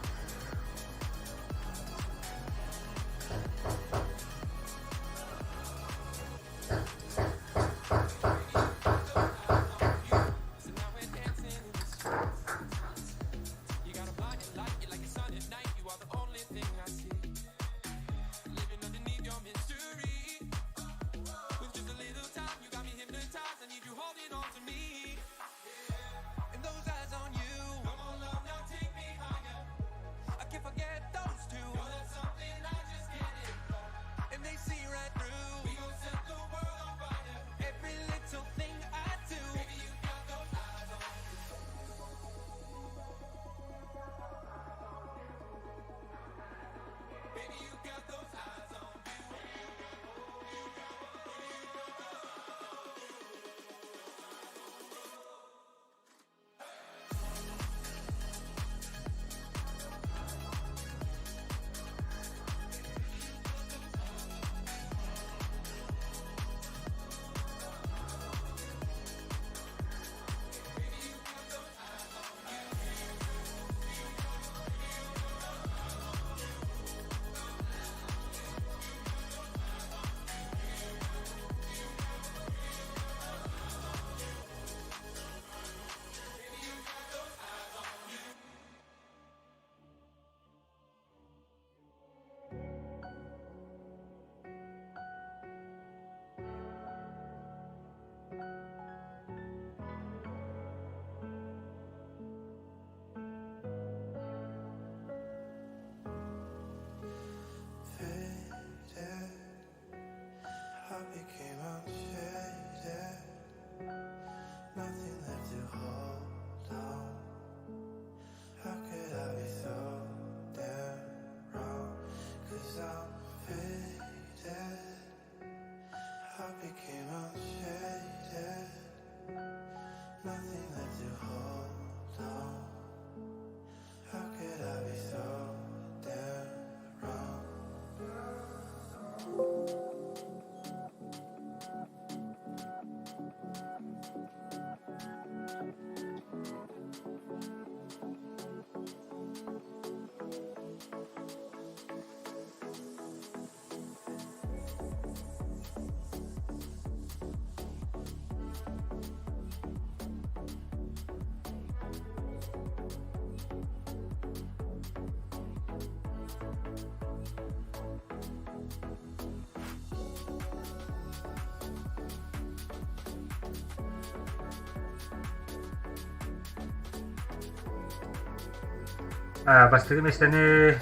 Бастакы миэстэни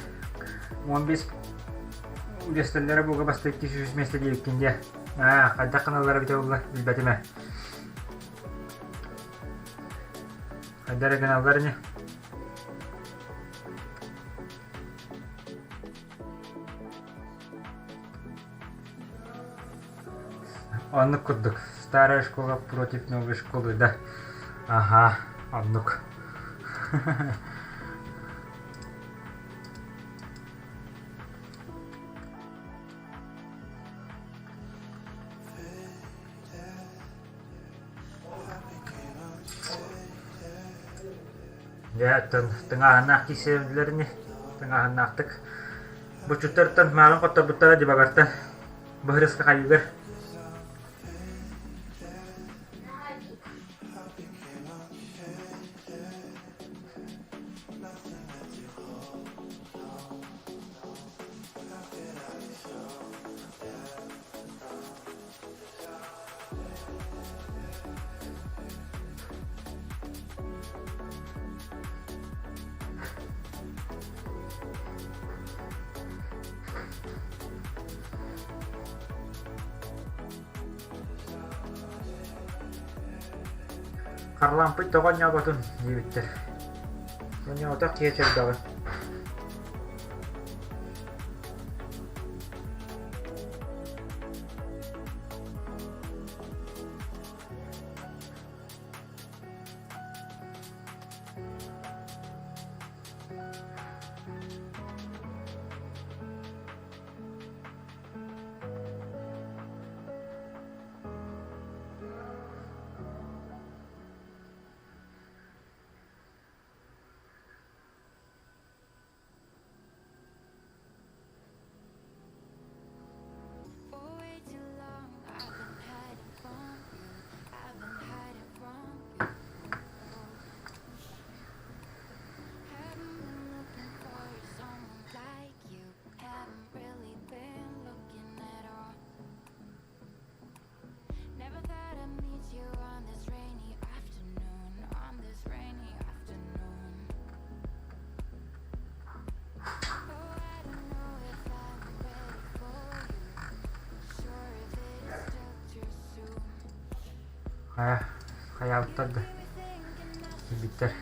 15 үлэстэллэрэ буга бастакы 200 миэстэ диэбиккин дии. Аа, хайдах гыналлара эбитэ буолла, билбэтим ээ. Хайдах эрэ гыналлар ини. Оннук курдук. Старая школа против новой школы, да. Ага, оннук. Дьэ, оттон тыҥааһыннаах киирсэллэр ини, тыҥааһыннаахтык. Буччуттартан мааҕын хотторбуттара дебагартан быһырыска хайыгар. Харлампый тоҕо оонньооботун диэбиттэр. Оонньооботох киһи чөрдөҕүн. Хайа, хайаабыттар да киирбиттэр.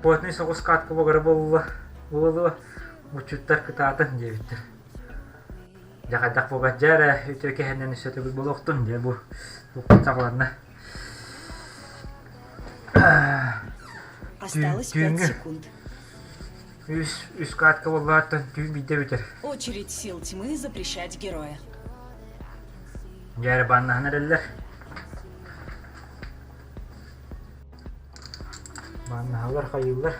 Плотный соҕус катка буолара буолла буолуо муччуттар кытаатан диэбиттэр. Дьэ хайдах буолбат дьэ эрэ үтүө кэһэннэн өссө төгүл буолуохтун дьэ бу бу саҕаланна. Осталось 5 секунд. Үс, үс катка буоллааттан түүн биирдэ бүтэр. Очередь сил тьмы запрещать героя. Дьэ эрэ бааннаһан эрэллэр. Бааннаһаллар хайыыллар.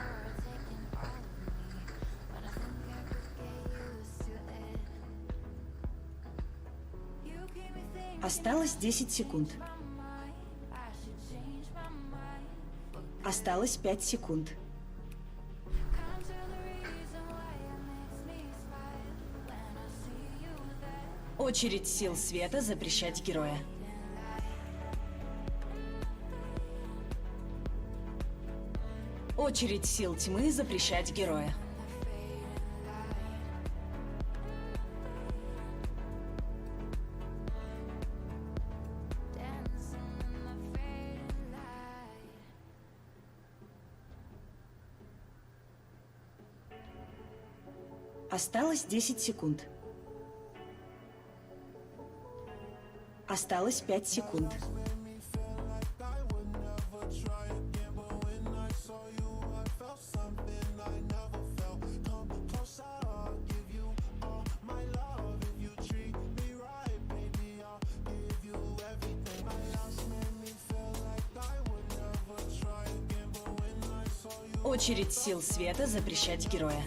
Осталось 10 секунд. Осталось 5 секунд. Очередь сил света запрещать героя. Очередь сил тьмы запрещать героя. Осталось 10 секунд. Осталось 5 секунд. Очередь сил света запрещать героя.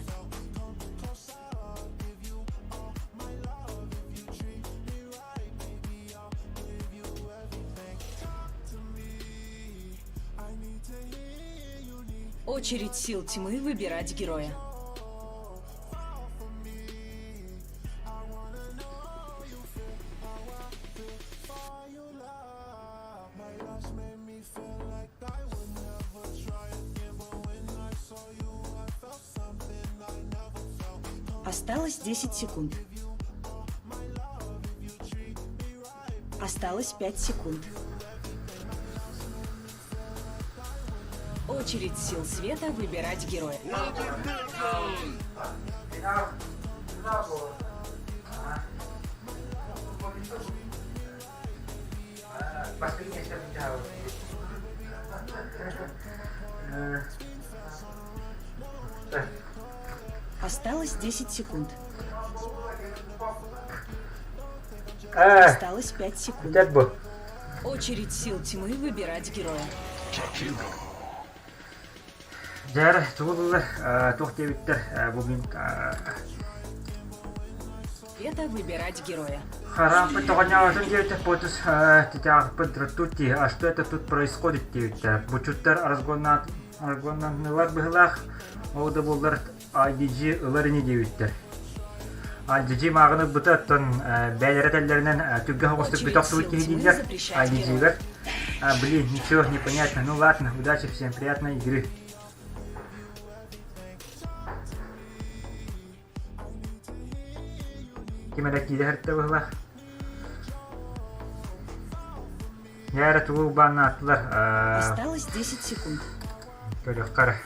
Очередь сил тьмы выбирать героя. Осталось 10 секунд. Осталось 5 секунд. Очередь сил света выбирать героя. Осталось 10 секунд. Осталось 5 секунд. Очередь сил тьмы выбирать героя. Дьэ, тугу буллар, туох диэбиттэр, бу мин света выбирать героя. Харааппыт тоҕонньоотун диэбитэ потус титяхпыт дратути, а что это тут происходит диэбиттэр. Бучуттар разгоннаннылар быһылаах, ол да буоллар IDG ылар ини диэбиттэр. IDG мааҕын ылбыта, оттон бэйэлэрэ этэллэринэн түргэн соҕустук Очередь бүтэ охсубут сил киһи тьмы дииллэр запрещать IDG-гэр. героя. Блин, ничего не понятно. Ну ладно, удачи всем, приятной игры. Ким эрэ киирэ сырытта быһыылаах. Дьэ эрэ тугу урбааннаатылар? Осталось 10 секунд. Көрүөххэ эрэ.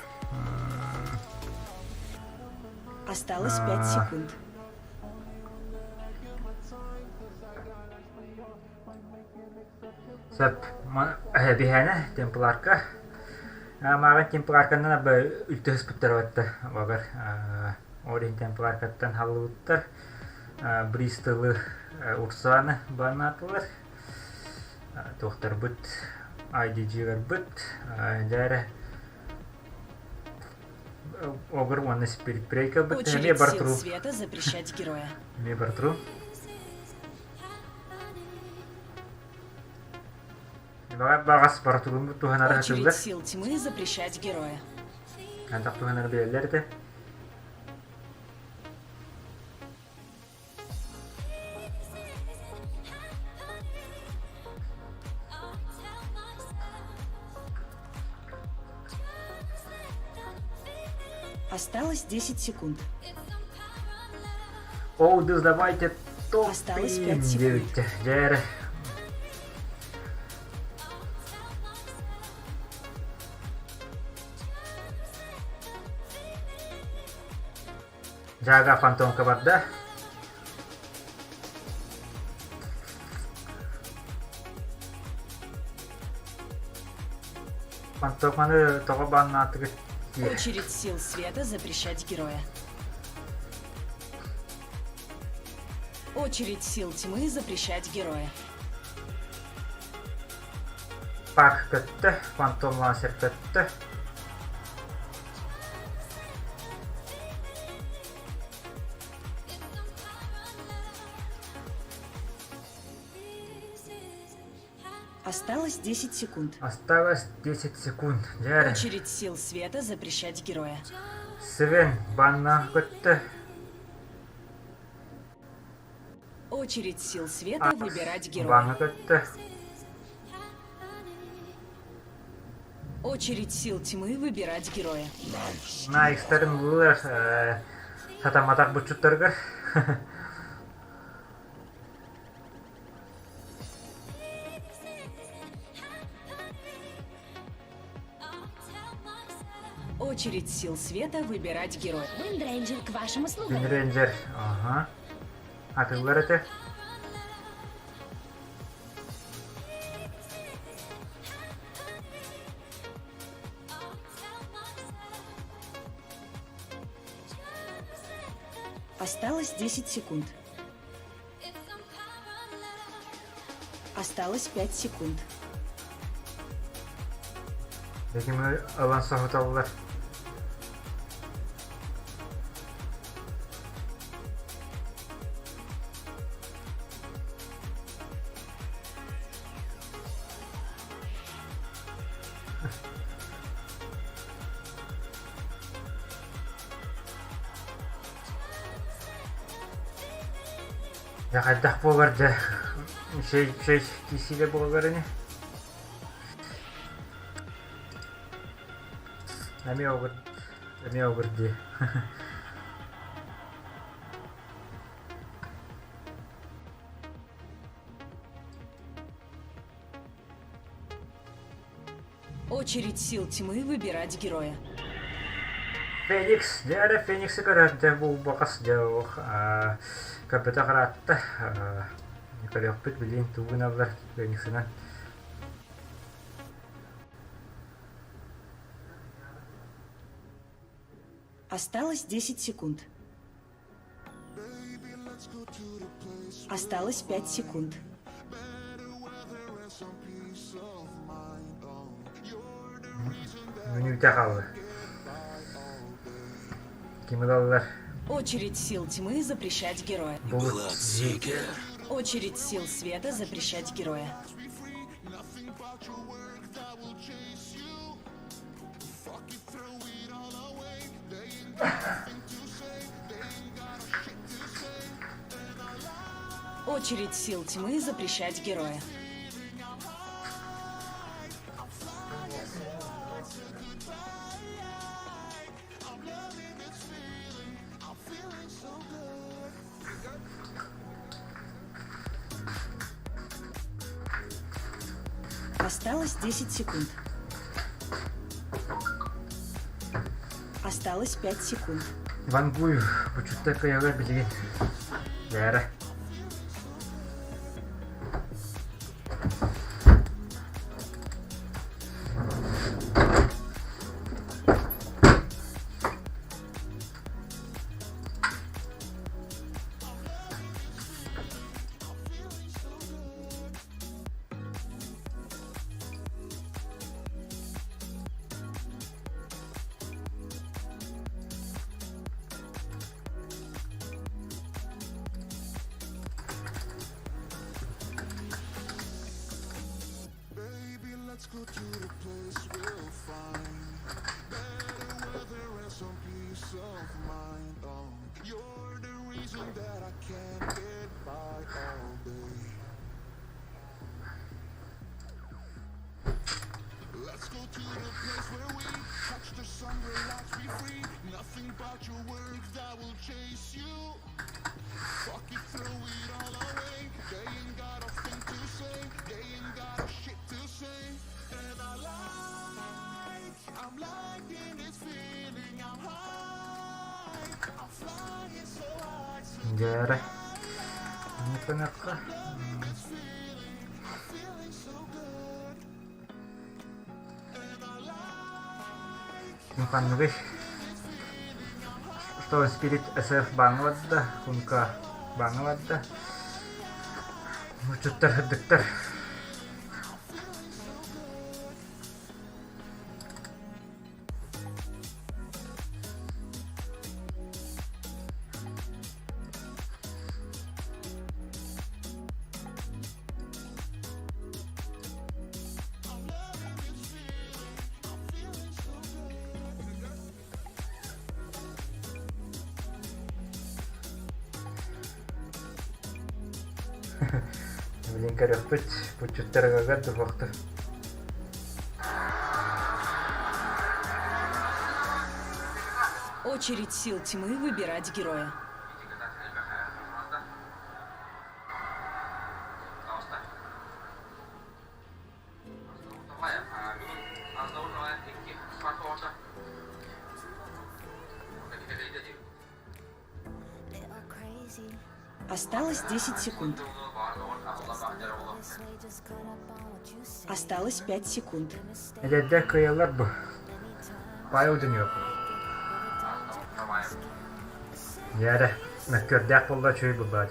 Осталось 5 секунд. Сөп. Биһээнэ темпларка. Мааҕын темпларканан аба үлтү ыспыттар батта. Багар Орин темпларкаттан халлыбыттар. Бристолы Урсаны баннаатылар. Туохтарбыт IDG-ларбыт дьээрэ Огр уонна Spirit Breaker-быт эмиэ Очередь бар сил туруу. света запрещать героя. Эмиэ бар туруу. Баҕас бара турууммут туһанара Очередь сатыыллар. сил тьмы запрещать героя. Антах туһанары билэллэр этэ. Осталось 10 секунд. Оу, да давайте Осталось топим 5 секунд. диэбиттэр. Дьэ эрэ. Жага фантомка барда. Фантоманы тоҕо бааннаатыгыт дии. Очередь сил света запрещать героя. Очередь сил тьмы запрещать героя. Пак көттө, фантом лансер көттө. Осталось 10 секунд. Осталось 10 секунд. Дьэ Очередь сил света запрещать героя. Свен банна көттө. Очередь сил света выбирать героя. Банна көттө. Очередь сил тьмы выбирать героя. Найкстарын булар сатаматах бучуттарга. Очередь сил света выбирать героя. Виндрейнджер к вашим услугам. Виндрейнджер, ага. Атыллар этэ. Осталось 10 секунд. Осталось 5 секунд. Таким ылан соһуталлар. Дьэ хайдах буолар дьэ үчүгэй үчүгэй киирсиилэр буолаллар ини. Эмиэ огур эмиэ огур дии. Очередь сил тьмы выбирать героя. Феникс, дьэ эрэ Фениксы көрөрдө булбакас дьэ ох көрбөтөх ыраатта көрүөхпүт билин тугу гыналлар Фениксынан. Осталось 10 секунд. Осталось 5 секунд. Мүнүүтэ хаалла. Ким ылаллар? Очередь сил тьмы запрещать героя. Бладсикер. Очередь сил света запрещать героя. Очередь сил тьмы запрещать героя. Осталось 10 секунд. Осталось 5 секунд. Вангую, бучутта кыйыга билигин. Бээрэ. Дьээрэ. Непонятно. Ханныгый Что Spirit SF бааҥҥа барда, Кунка бааҥҥа барда. Мучуттар сырдыктар. Билин көрүөхпүт, буччуттарыгар духуохтар. Очередь сил тьмы выбирать героя. Осталось 10 секунд. Осталось 5 секунд. Эдэрдэр кыайаллар бу. Павел Данилов. Дьээрэ, мөккүөрдээх буолла үчүгэй буолбаат.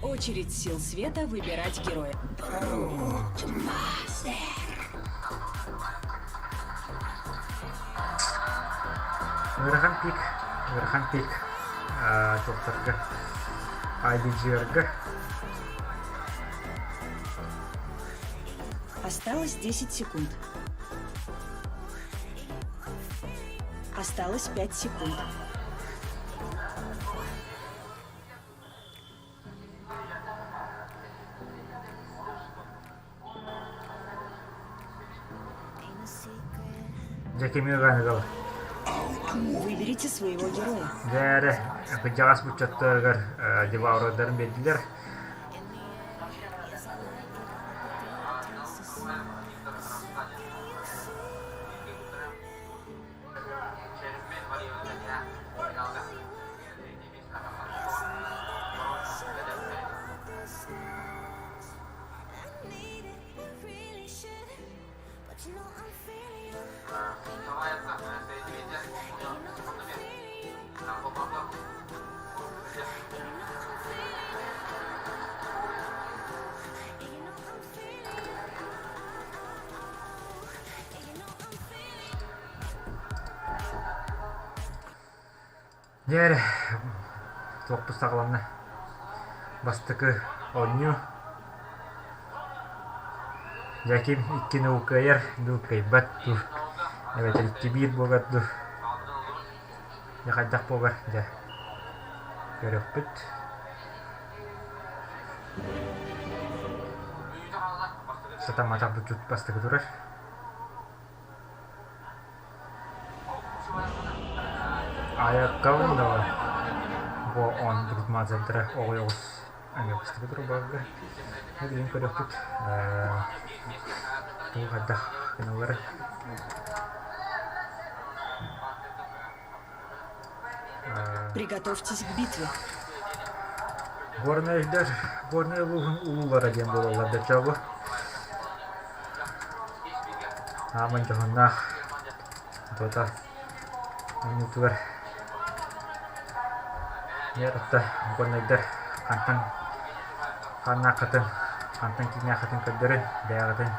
Очередь сил света выбирать героя. Ыарахан пик, ыарахан пик туохтарга, IBGR-га. Осталось 10 секунд. Осталось 5 секунд. Дьэ кими ылан Выберите своего героя. Дьэ эрэ, кырдьаҕас буччаттарыгар деваурдарын биэрдилэр. Дьэ эрэ, туохпут саҕаланна. Бастакы оонньуу. Дьэ ким иккини кыайар, дуу кыайбат дуу, эбэтэр 2-1 буолар дуу. Дьэ хайдах буолар, дьэ көрүөхпүт. Сатамматах буччут бастакы турар. Айаккабын да бу он мазердара оҕуйоҕус эмиэ турбалга билин көрөхпүт тугу хайдах гыналлары Приготовьтесь к битве. Горнайдар Горнай улууһун улуулара диэн буолаллар да чобу. Ааман дьоһуннаах Дота оонньуутугар Яратта горнайдар хантан ханнааххытын хантан киҥнээххитин көрдөрөн бэйэҕитин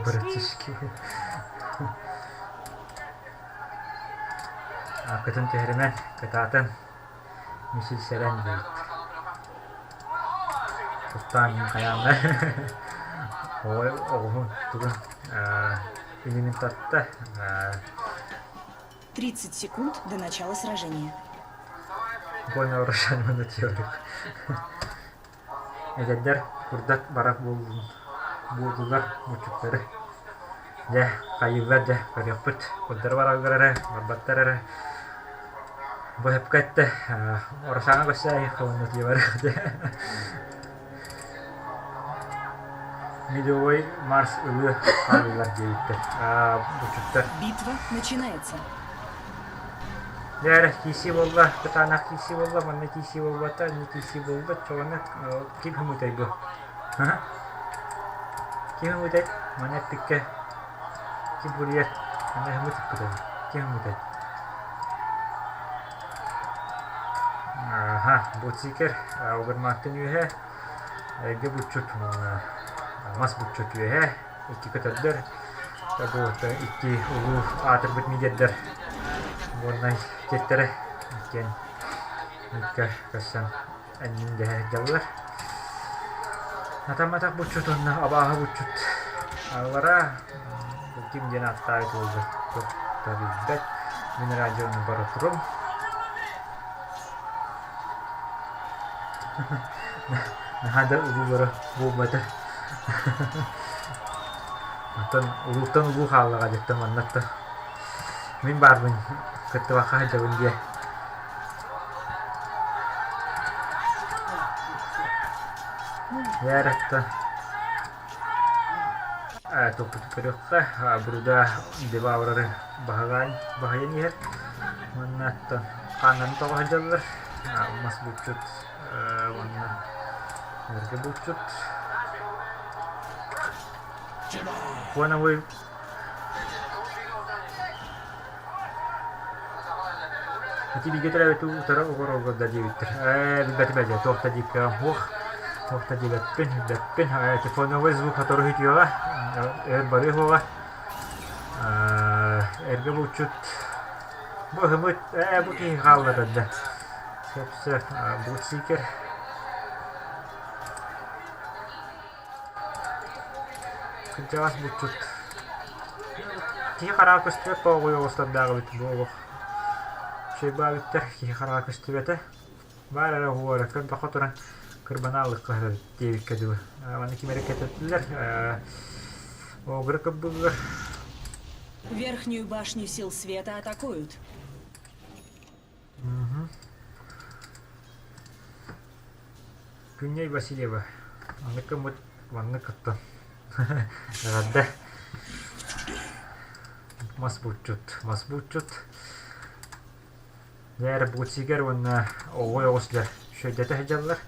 Братишки. Ааккытын түһэримэн, кытаатан, мисил сэрэн диэбит. Куттаан мин хайаанна оҕо оҕуһун тугун илимин татта. 30 секунд до начала сражения. Гона орушан теорик. Эдэрдэр курдат барар буоллулар мучуктары. Дьэ, хайыыллар дьэ, көрүөхпүт. Курдары бараллар эрэ, барбаттар эрэ. Бу сөпкө эттэ, Оросаҥа көрсөөйү хабыннатыйа барыах дьэ. Медовой Марс ылыы хааллылар диэбиттэр. Бучуктар. Битва начинается. Дьэ эрэ киирсии буолла, кытаанах киирсии буолла, манна киирсии буолбата, инньэ киирсии буолбат, чоҕону ким хомутай бу? Ким хомутай? Манна эппиккэ ким буруйар? Манна хомут ыппыта ким хомутай? Аха, бутсикер, угармааттан үөһэ, эргэ буччут уонна мас буччут үөһэ, икки көтөрдөр, бу икки улуу аатырбыт мидердэр уонна тиэттэрэ иккиэн икки көрсөн эннин дэһэ сылдьаллар. Атамматах буччут уонна абааһы буччут аллара ким диэн ааттаабыт буолбут туох да билбэт. Мин радиону бара турум. Наһаа да улуулара буолбата. Оттон улууттан улуу хааллаҕа дьиттэн маннаттан мин баарбын кыттыбакка сылдьабын диэ. Яратта топпуту көрүөххэ Бруда Деваурары баһылаан баһыйан иһэр уонна оттон хааннарын тоҕо сылдьаллар мас булчут уонна эргэ булчут фоновый Ити бииргэ төрөөбүт утары олороллор да диэбиттэр. Ээ, билбэтим ээ, туох да диэбиккэ уох, туох да диэбэппин, билбэппин. Ээ, телефоновый звук который үтүөҕэ, өр барыы суоҕа. Эргэ булчут бу ыһымыт, ээ, бу киһи хаалла да. Сөп, сөп, бутсикер. Кырдьаҕас булчут Киһи хараҕа көстүбэт тоҕуй оҕустардаах эбит бу олох. Үчүгэй киһи хараҕа көстүбэтэ. Баар эрэ уһуора көрбөххө туран кырбанаалыкка эбит диэбиккэ дылы. Маны ким эрэ кэтэттилэр. Огры кырбыыллар. Верхнюю башню сил света атакуют. Күннэй Васильева маннык гыммыт маннык кыттан эҕэрдэ мас булчут мас булчут дьэ бутсигер уонна оҕой оҕус дьэ үчүгэйдэтэ сылдьаллар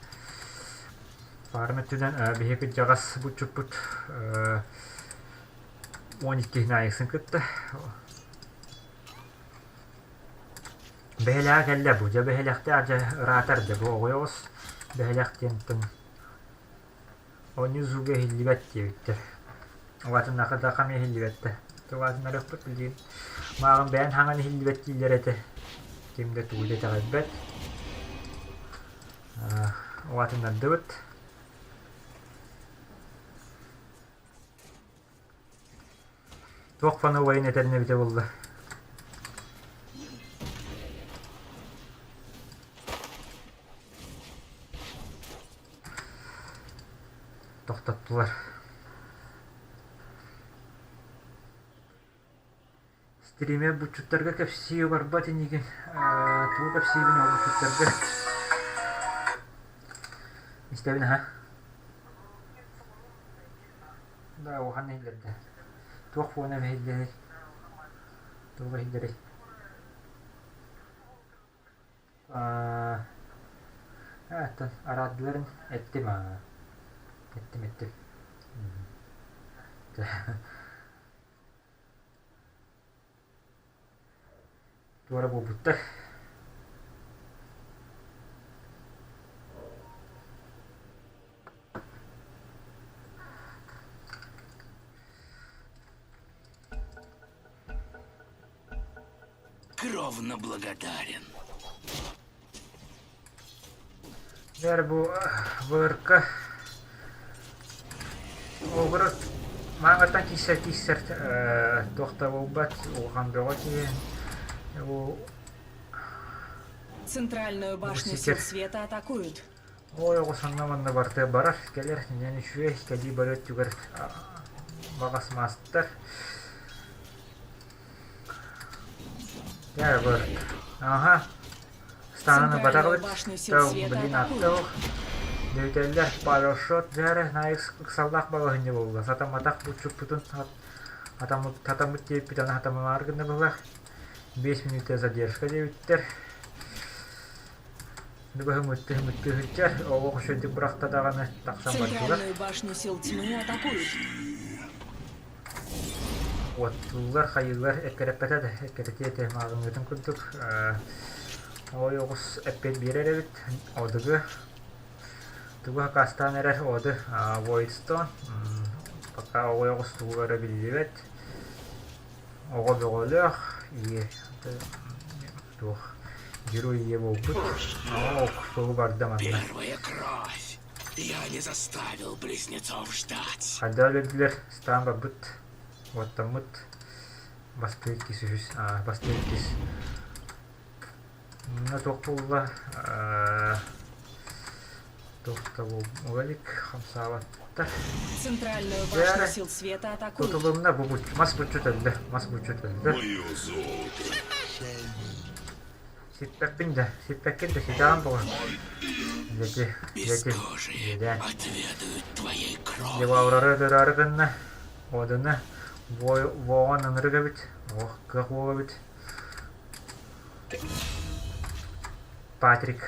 паарым өттүнэн биһиги кырдьаҕас булчуппут 12 аайысын кытта Бэһэлэҕэ кэллэ бу, дьэ бэһэлэхтээх дьэ ыраатар дьэ бу оҕуйоҕус бэһэлэх диэнтэн оонньуу зуга иһиллибэт диэбиттэр. Улаатыннахха да хам иһиллибэт да. Улаатыннарыахпыт билигин. Мааҕын бэйэн хаҥан иһиллибэт дииллэр этэ. Ким да тугу да итэҕэйбэт. Улаатыннардыбыт. Туох фановайын этэрин эбитэ буолла. Тохтоттулар. Стример буччуттарга кэпсии барбат инигин. Тугу кэпсиибин ол буччуттарга? Истэбин аха. Да, улахан иһиллэрдэ. Туох фона иһиллэрий? Туох иһиллэрий? Аа, оттон араадыларын эттим аа. Эттим, эттим. Туора буолбуттар. Кровно благодарен. Дьэ бу вырка Образ маҥаттан киирсэр киирсэр туох да буолбат улахан бөҕө киһи бу Центральную башню сил света атакуют. Ой, оҕо санна манна барыта барар, кэлэр, инэн үчүгэй, кэлии бары өттүгэр баҕас маастар. Дьэ, бар. Аха. Стананы батаҕыбыт. Блин, аттыл. Дөйтөллөр, парашют дьээрэ, наайык ыксаллаах балаһынньа буолла. Сатамматах буччуппутун атаммыт диэбиппит аны хатаммамаар гынна быһылаах. 5 мүнүүтэ задержка диэбиттэр. Бүгүһүҥҥүттү сылдьар, оҕо үчүгэйдик бырахта даҕаны тахсан бардылар. Центральную башню сил тьмы атакуют. Уоттууллар, хайыылар эккирэппэтэ да, эккирэтиэ этэ мааҕыҥҥытын курдук. Ой оҕус эппиэт биэрэр эбит, одугу тугу хакаастаан эрэр оду Voidstone. Пока оҕой оҕус тугу эрэ биллибэт. Оҕо бөҕөлөөх, ийэ туох герой ийэ буолбут. Оо, суолу барда манна. Первая кровь. Я не заставил близнецов ждать. Хайдах өлөрдүлэр, стаан барбыт, уоттаммыт. Бастыы иккис үһүс, аа, бастыы иккис. Манна туох буолла? Туох да буолла илик, хамсаабаттар. Центральную башню сил света атакуют. Тутулунна бу мас буччут өллө, мас буччут өллө. Мое золото. Сиппэппин да, сиппэккин да ситэҕин буолан. Дьэти, дьэти, Бескожие дьэдээн. отведают твоей крови. Деваурары өлөрөөрү гынна, одуна, воон ынырык эбит, ох, кыах уол эбит. Патрик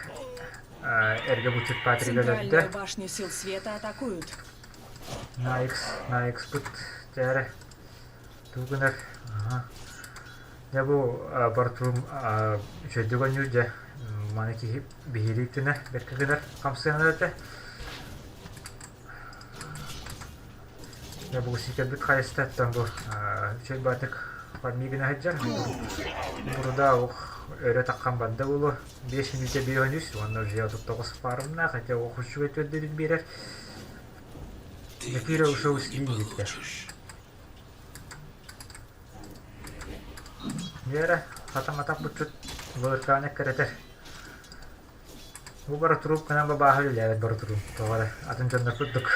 эргэ булчут Патрик өлөрдө. Центральную башню сил света атакуют. На X, на X-пыт дьээрэ. Тугу гынар? Аха. Дьэ бу бортуум үчүгэйдик оонньуур дьэ. Маны киһи биһирии гына, бэркэ гынар хамсыанар этэ. Дьэ бу ситэрбит хайыстаттан бу үчүгэй баатык фарми гына сылдьар. Бурда ох өрө таххан барда буолуо. 5 мүнүүтэ 53 уонна уже 39 фармнаах этэ ох үчүгэй төрдүн биэрэр. Ты Эфира ничего ушел не с диэбиттэр. получишь. Вера, хатаматах буччут былыркаан эккирэтэр. Бу бара трубканан бабааһы үлэлээбэт бара туруу. Тоҕо эрэ атын дьоннор курдук.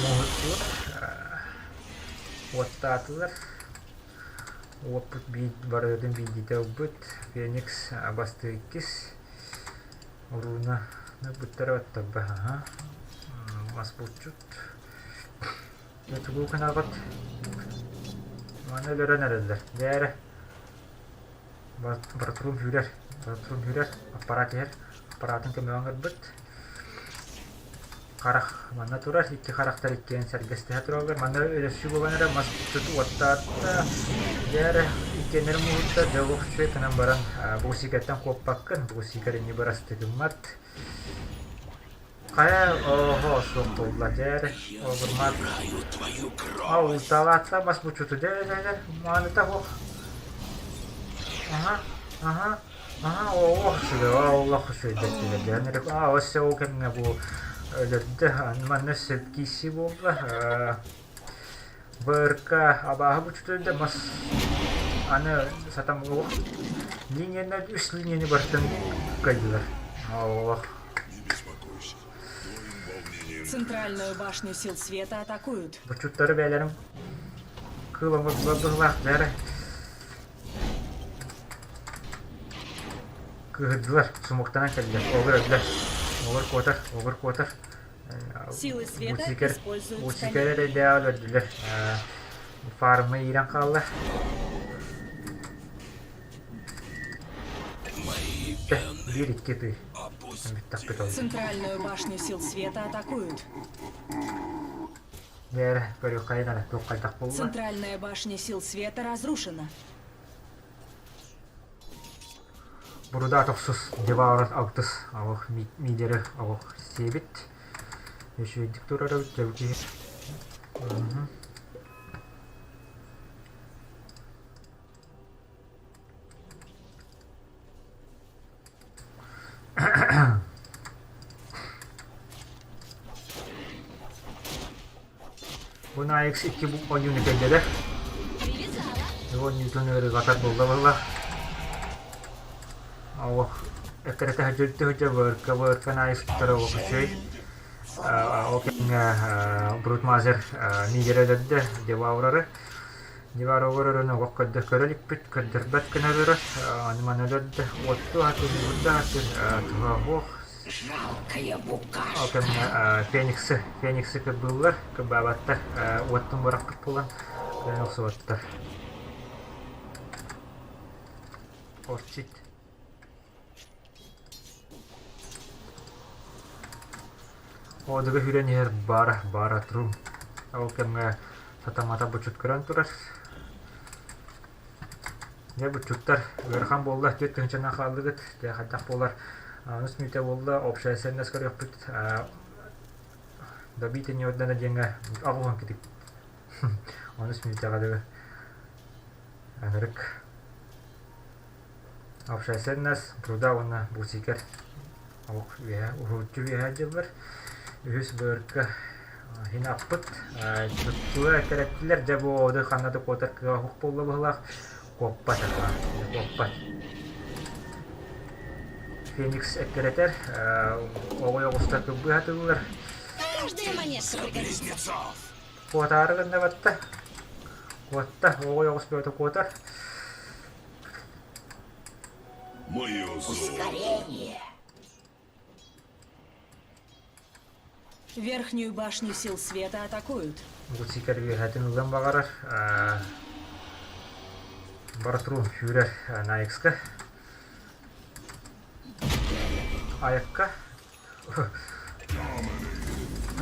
Муоһуттулар, уоттаатылар. Уоппут биир барыытын биирдиитэ ылбыт. Феникс бастыы иккис. Урууна бүттэрэ баттарба аха. Мас булчут. Тугу гынаҕыт? Маны өлөрөн эрэллэр. Дьээрэ. Братурум сүүрэр. Братурум сүүрэр. Аппарат иһэр. Аппаратын көмөҕө ыҥырбыт. Харах манна турар. Икки харахтар иккиэн сэргэстэһэ тураллар. Манна өлөссүү буолан эрэ мас булчут уоттаатта. Дьээрэ иккиэннэрин муһутта. Дьэ олох үчүгэй гынан баран бу сиикэттэн куоппаккын. Бу сиикэр инни бырастыгыммат. Хайа оһо суох буолла дьэ обурмат. Алталаатта бас бучуту дьэ дьэ дьэ мааныта суох. Аха аха аха олох үчүгэй олох үчүгэй дьэ а өссө ол кэмҥэ бу өлөрдө манна өссө киирсии буолла БРК абааһы бучуту да мас аны сатам линияны үс линияны барытын кыайдылар. Олох Центральную башню сил света атакуют. Бучуттары бэйэлэрин кыыл оҥордулар быһыылаах дьэ Кыыһырдылар, сумуктанан кэллилэр, огур өллө, огур куотар, огур куотар. Силы света Бутикер, используют бутикер эрэйдээҕи өлөрдүлэр. Фарма иирэн хаалла. Биир икки тый. Бүттэхпит ол. Центральную башню сил света атакуют. Дьэ, көрүөххэйин аны туох хайдах буолла. Центральная башня сил света разрушена. Буруда тохсус Деваурат алтыс олох мидери олох сиэбит. Үчүгэйдик турар эбит дьэ Бу Наикс икки ойууну кэллэрэ. Оонньуутун ыарырҕатар буолла буолла. Олох эккирэтэ сылдьар сылдьар бырка бырка Наикс туттара олох үчүгэй. Ол кэмҥэ Брутмазер миигэр өлөрдө Деваурары. Деваурар өрөн олох көрдө көрө иликпит, көрдөрбөт гына өлөрөр. Аны маны өлөрдө. Уотту аһатыр, уурда аһатыр, туһа суох. Жалкая букашка. Ол кэмҥэ Фениксы, Фениксы кырбыыллар, кырбаабаттар, уоттун бырахпыт буолан, кыайан охсубаттар. Орчит. Одуга хүрэн иһэр баара, баара трум. Ол кэмҥэ сатамата бучут көрөн турар. Дьэ буччуттар ыарахан буолла, 4 тыһыынчанан хааллыгыт, дьэ хайдах буолар, онус мүнүүтэ буолла, общая ценность көрүөхпүт, добить не ордена диэҥҥэ 80 китик. Онус мүнүүтэҕэ дылы ынырык. Общая ценность, труда уонна бусикер олох үөһэ, уһулуччу үөһэ дьыллар. Үһүс бырка иһин аппыт. Туттулар, эккирэттилэр. Дьэ бу оду ханна да куотар кыаҕа суох буолла быһыылаах. Куоппат, куоппат. Феникс эккирэтэр. Оҕой оҕустар кырбыы сатыыллар. Каждая монетка пригодится. Куотаары гынна батта. Куотта, оҕой оҕус бөҕөтө куотар. Мое Ускорение. Верхнюю башню сил света атакуют. Бу сикэр үөһэтин ылыан баҕарар. Баратру сүүрэр Наикска. Айакка.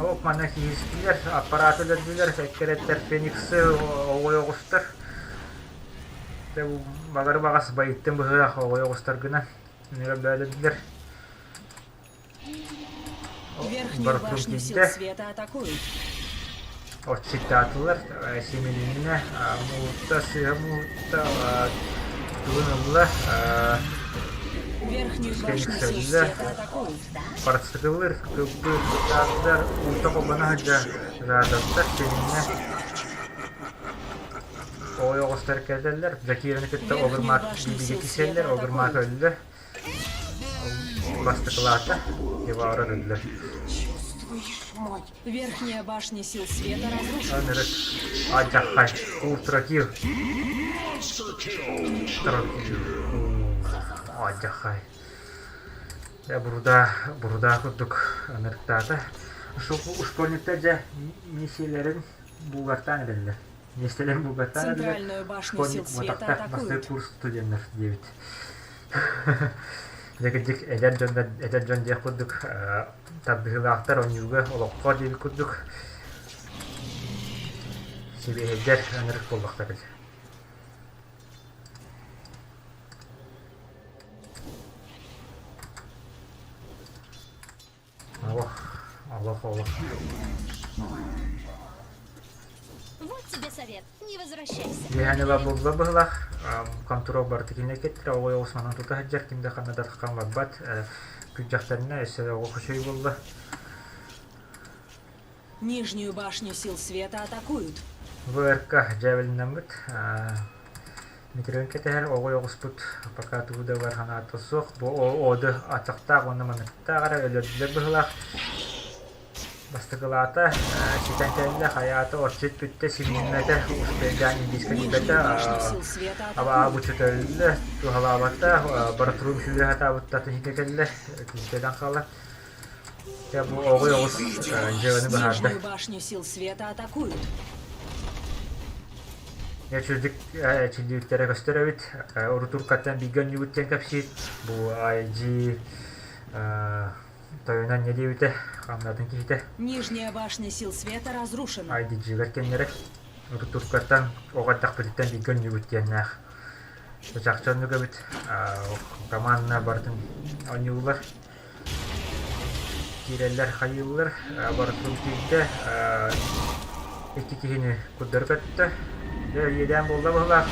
Оп, манна киһистилэр, аппарат өлөрдүлэр, эккирэттэр Фениксы оҕой оҕустар. Багары баҕас байыттын быһыах оҕой оҕустар гынан бөөлөдүлэр. Верхнюю Барытын башню сил киирдэ. света атакуют. Отчиттаатылар, симилиннэ, муутта, сыыһа муутта, тугун ылла, Верхнюю башню Феникс сил өллө, света атакуют. Парацетылыр, кылбыр, кытааттар, уута холбоно сылдьар Радаттар, силиннэ. Ой оҕустар кэлэллэр, Закираны кытта Верхнюю Огурмаак башню бигэ сил киселлэр, света Огурмаак атакуют. өллө. Бастакылаата, Деваура өллө. Чувствуешь мой Верхняя башня сил света разрушена. Ынырык адьаххай, ультракил. Ультракил. Адьаххай. Дьэ, бурда, бурда курдук ынырыктаата. Школьниктар дьэ миссияларын булгартаан эрэллэр. Миэстэлэрин булгартаан эрэллэр. Центральную башню сил Школьник света буотахтар, бастакы атакуют. курс студеннар диэбит. Дьэ, кырдьык, эдэр дьон, эдэр дьон диэх курдук тардыһыылаахтар оонньууга, олоххо диэбит курдук сибиэһэйдэр ынырык буоллахтара дии. Олох. Ох, олох. Вот тебе совет. Не возвращайся. Дьиэһэн ыла булла быһылах. Контрол барыта кинэ кеттирэ, оҕо оҕус манан тута сылдьар, ким да ханна да таххан барбат. Күрдьэхтэринэ өссө да оҕо хочой буолла. Нижнюю башню сил света атакуют. ВРК дьээбэлиннэммит. Митрин кэтэһэр оҕо оҕуспут пока тугу да бар санаата суох. Бу оды атахтаах уонна маныктаах эрэ өлөрдүлэр быһылаах. Бастакылаата ситэн кэллэ, хайаата орчут бүттэ, симмэтэ, успейдаан индийскэ тиийбэтэ, абаа буччута өллө, туһалаабата, баратрум сүүрэ сатаабыттатын иһитэ кэллэ, киһитэ хаалла. Дьэ бу оҕуй оҕус дьыаланы быһаарда. Нижнюю башню сил света атакуют. Дьэ чүрдүк чилдииттэрэ көстөр эбит. Урутуркаттан бииргэ онньугут диэн кэпсиир. Бу IG тойонун не диэбитэ, хамнатын киһитэ. Нижняя башня сил света разрушена. IDG-гэр кэннэрэ урутуркаттан оҕо эрдэхпититтэн бииргэ онньугут диэннээх. Чахчы оннук эбит. Команда барытын онньуулар. Киирэллэр хайыыллар, барытын киирдэ, икки киһини курдары көттө. Дьэ, иэдээн буолла быһыылаах.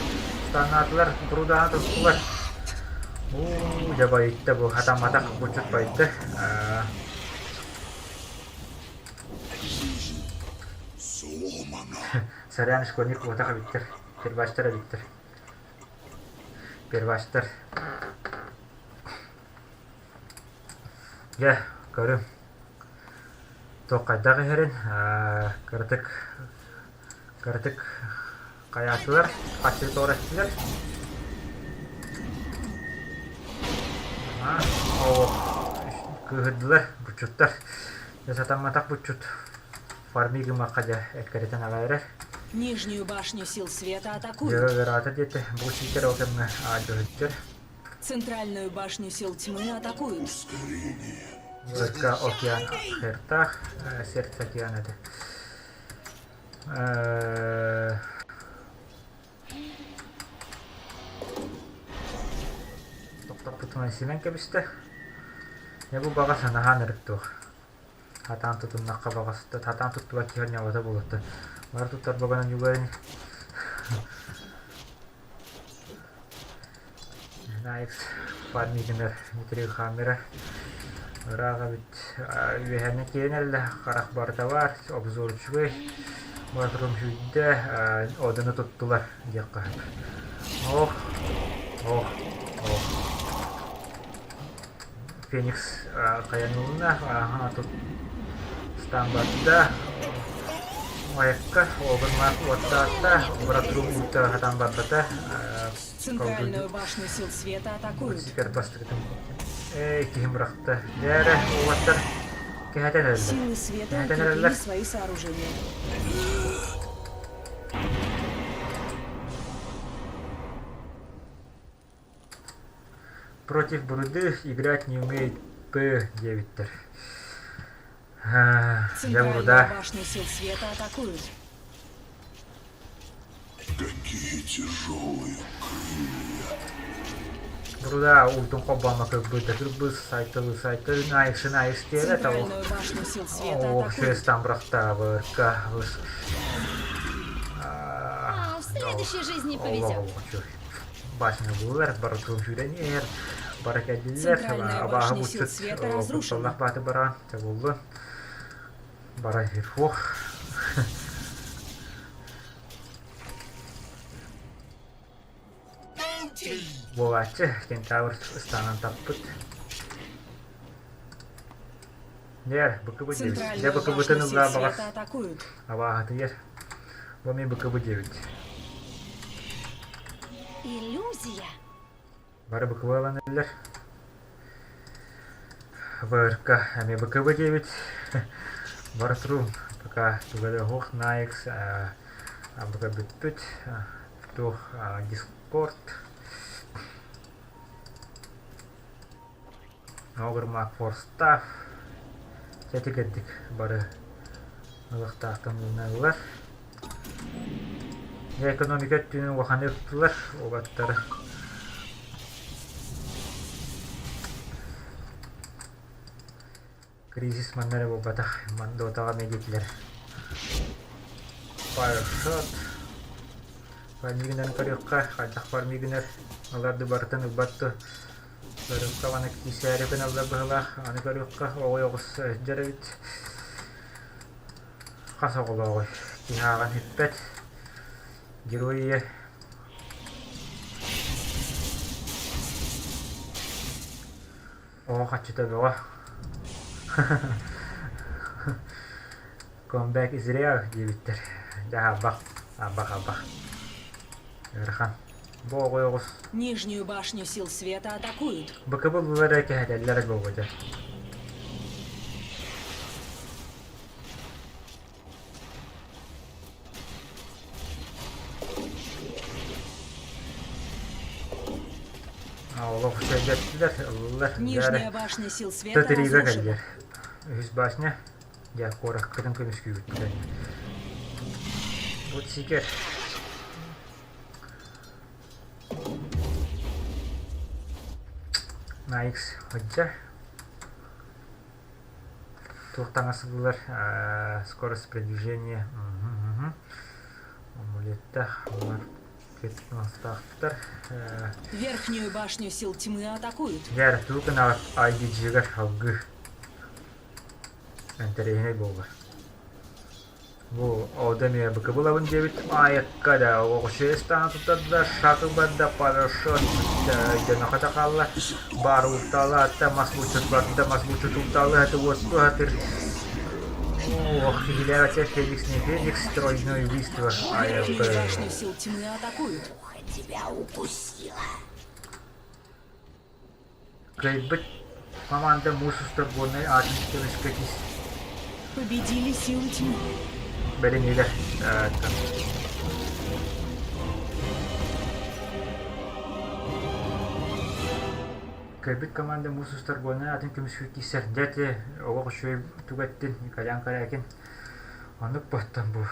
Станаатылар, турудаана туттулар. Уу, дьэ байытта бу, хатамматах булчут байытта. Сарян школьник куотах эбиттэр, первачтар эбиттэр. Первачтар. Дьэ, көрүҥ, туох хайдах иһэрин, кыратык, кыратык хайаатылар, хаччы тоҕо эттилэр. Оо, кыыһырдылар, буччуттар. Дьэ, сатамматах буччут фарми гыммакка дьэ эккирэтэн аҕай эрэр. Нижнюю башню сил света атакуют. Дьэ, ыараата диэтэ, бу сиитэр ол кэмҥэ аадьыһыттар. Центральную башню сил тьмы атакуют. Вырка океан хертах, сердце океана это. Тохтоппутунан симэн кэбистэ. Я бу баҕа санаһаан ырыттуох. Хатаан тутуннахха баҕаста, хатаан туттубат киһи ньалата буолуоттан. Бары туттар баганан югарын Найкс парнигинер Дмитрий Хаммера ыраах эбит үөһэни киирэн эрэллэ харах барыта баар обзор үчүгэй барытын сүүрдэ одуну туттулар диэххэ сөп ох ох ох Феникс хайанулна аха тут стан барда Айакка огурмаах уоттаатта братрум уутта хатан барбата Центральную башню сил света атакуют. Теперь бастыгытым. Эй, киһим бырахта. Дээрэ, уолаттар кэһэтэн эрэллэр. Силы света Кэһэтэн укрепили эрэллэр. свои сооружения. Против Бруды играть не умеет П диэбиттэр. Дьэ, Центральную Бруда. башню сил света атакуют. Какие тяжелые крылья. Бруда уутун холбоомо кырбыта кырбыс сайтылы сайтыл наайыксын айыс диэрэ того. Центральную башню сил света Оо, атакуют. стан бырахтаабырка А, в следующей жизни повезет. Башня булар, барытын сүүрэн бара кэллилэр, Центральная абааһы башня сил булчут света разрушена. кутталлах бааты бараан, чабуллу, бара хирфуох. Буолааччы, кентавр ыстаанан таппыт. Дьэ, быкыбы диэбит. Дьэ, Центральную быкыбытын башню сил ыллаа баҕас света атакуют. абааһытыйар. Бу эмиэ быкыбы диэбит. Иллюзия. Бары быкыбы ылан эрэллэр. ВРК эмиэ быкыбы диэбит. Баратрум пока туга да суох Найкс быка бүппүт. Туох Дискорд Огрмак Форстаф Сэтигэрдик бары ылыктаахтан ылыналлар. Экономика өттүнэн улаханы ыктылар уолаттары. Кризис манна эрэ буолбатах, Дотаҕа эмиэ диэтилэр. Fireshot. Фармигынан көрүөххэ, хайдах фармигынар ылар да барытын ылбат дуо? Көрүөххэ аны киисээри гыналлар быһыылаах, аны көрүөххэ оҕой оҕус сылдьар эбит. Хас оҕолооҕуй? Киһи ааҕан бүппэт. Герой ийэ Оҕо хаччыта бөҕө. Comeback is real диэбиттэр. Дьэ абах, абах, абах. Ыарахан. Бу оҕо оҕус. Нижнюю башню сил света атакуют. Быкыбыллар эрэ кэһэтэллэр буолбута. Олох үчүгэйдэрдилэр, ыллылар. Нижняя башня сил света Тэтириигэ разрушена. кэллилэр. Үһүс башня. Дьэ, куораккытын көмүскүүбүт бүтэн. Вот сикер. Найкс ходжа. Туох таҥас ыллылар? Скорость продвижения. Амулеттах, маркет таҥастаахтар. Верхнюю башню сил тьмы атакуют. Дьэ, тугу гынаҕыт IDG-гэр салгыы. Интэриэһинэй буолла. Бу ода эмиэ быкыбылабын диэбит аайакка да оҕочу ыстаан туттарда, шатыл барда, парашют дьоно хата хаалла. Баар ултаалаата, мас булчут барда, мас булчут ултаалыһаты уоттуһатыр. Ох, киһилээбэтэ Феникс не Феникс, тройное убийство. Верхнюю Айылгы. башню сил тьмы атакуют. Тебя укусила. Кыайбыт команда муус устар буоннай аатын көмүскэтис Победили силы тьмы. бэлиҥҥилэр Кыайбыт команда муус устар буоннай аатын көмүскүү киирсэр. Дьэ ити олох үчүгэй түгэттин Николян Корякин. Оннук боттон бу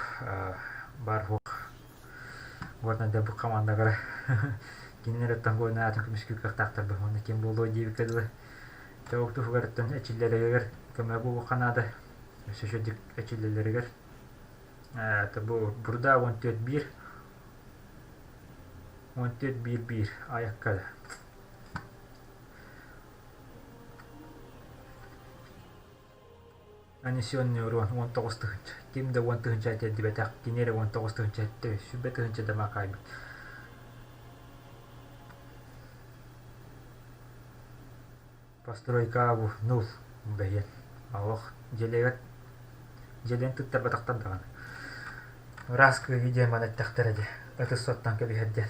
баар суох Горнайдар бу командалара кинилэр оттон Горнай аатын көмүскүүр кыахтаахтар бу. Уонна ким буолуо диэбиккэ дылы Чоок туһугарыттан эчиллэригэр көмө буолуохха наада. Өссө үчүгдүк эчиллэллэригэр. Бу Бурда 14-1 14-1-1 аякка да. Нанесенный урон 19 тыһыынча. Ким да 10 тыһыынча тиэрдибэтэх, кини эрэ 19 тыһыынча эттэ, 20 тыһыынча да маакаайбыт. Постройка бу нул бэйэн. Олох дьиэлэбэт дьиэлэн туттарбатахтар даҕаны. Ыраас кыайыы диэн маны эттэхтэрэ дии. Ытыс соттон кэбиһэр диэн.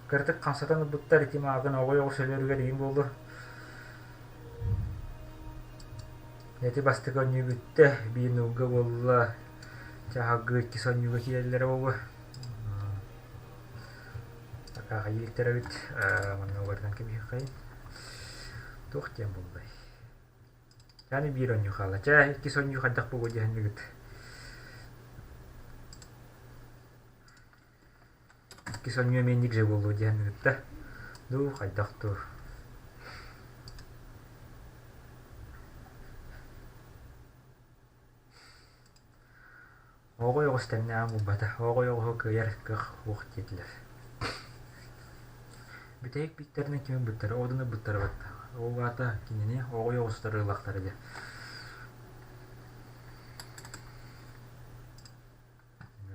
Кыратык хамсатан ылбыттар ити мааҕын оҕой-оҕус өлөрүгэр иин буолуо. Эти бастакы оонньуу бүттэ, биир нуулга буолла, чаһылгы иккис оонньууга киирэллэрэ буолуо. Акаахайыы илтэр эбит, манна угарынан кэбиһиэххэйин. Туох диэн буоллай? Аны биир оонньуу хаалла. Чэ, иккис оонньуу хайдах буолуо диэхиннигит. Иккис оонньуу эмиэ инник же буолуо диэхиннигит да. Дуу, хайдах дуу. Оҕой оҕус тэҥнээҕин булбата, оҕой оҕуһу кыайар кыах суох диэтилэр. Бүтэһик бииктэринэн кими ылбыттара, Одуну ылбыттара батта. Ол аата кинини оҕой оҕустары ыллахтара диэн.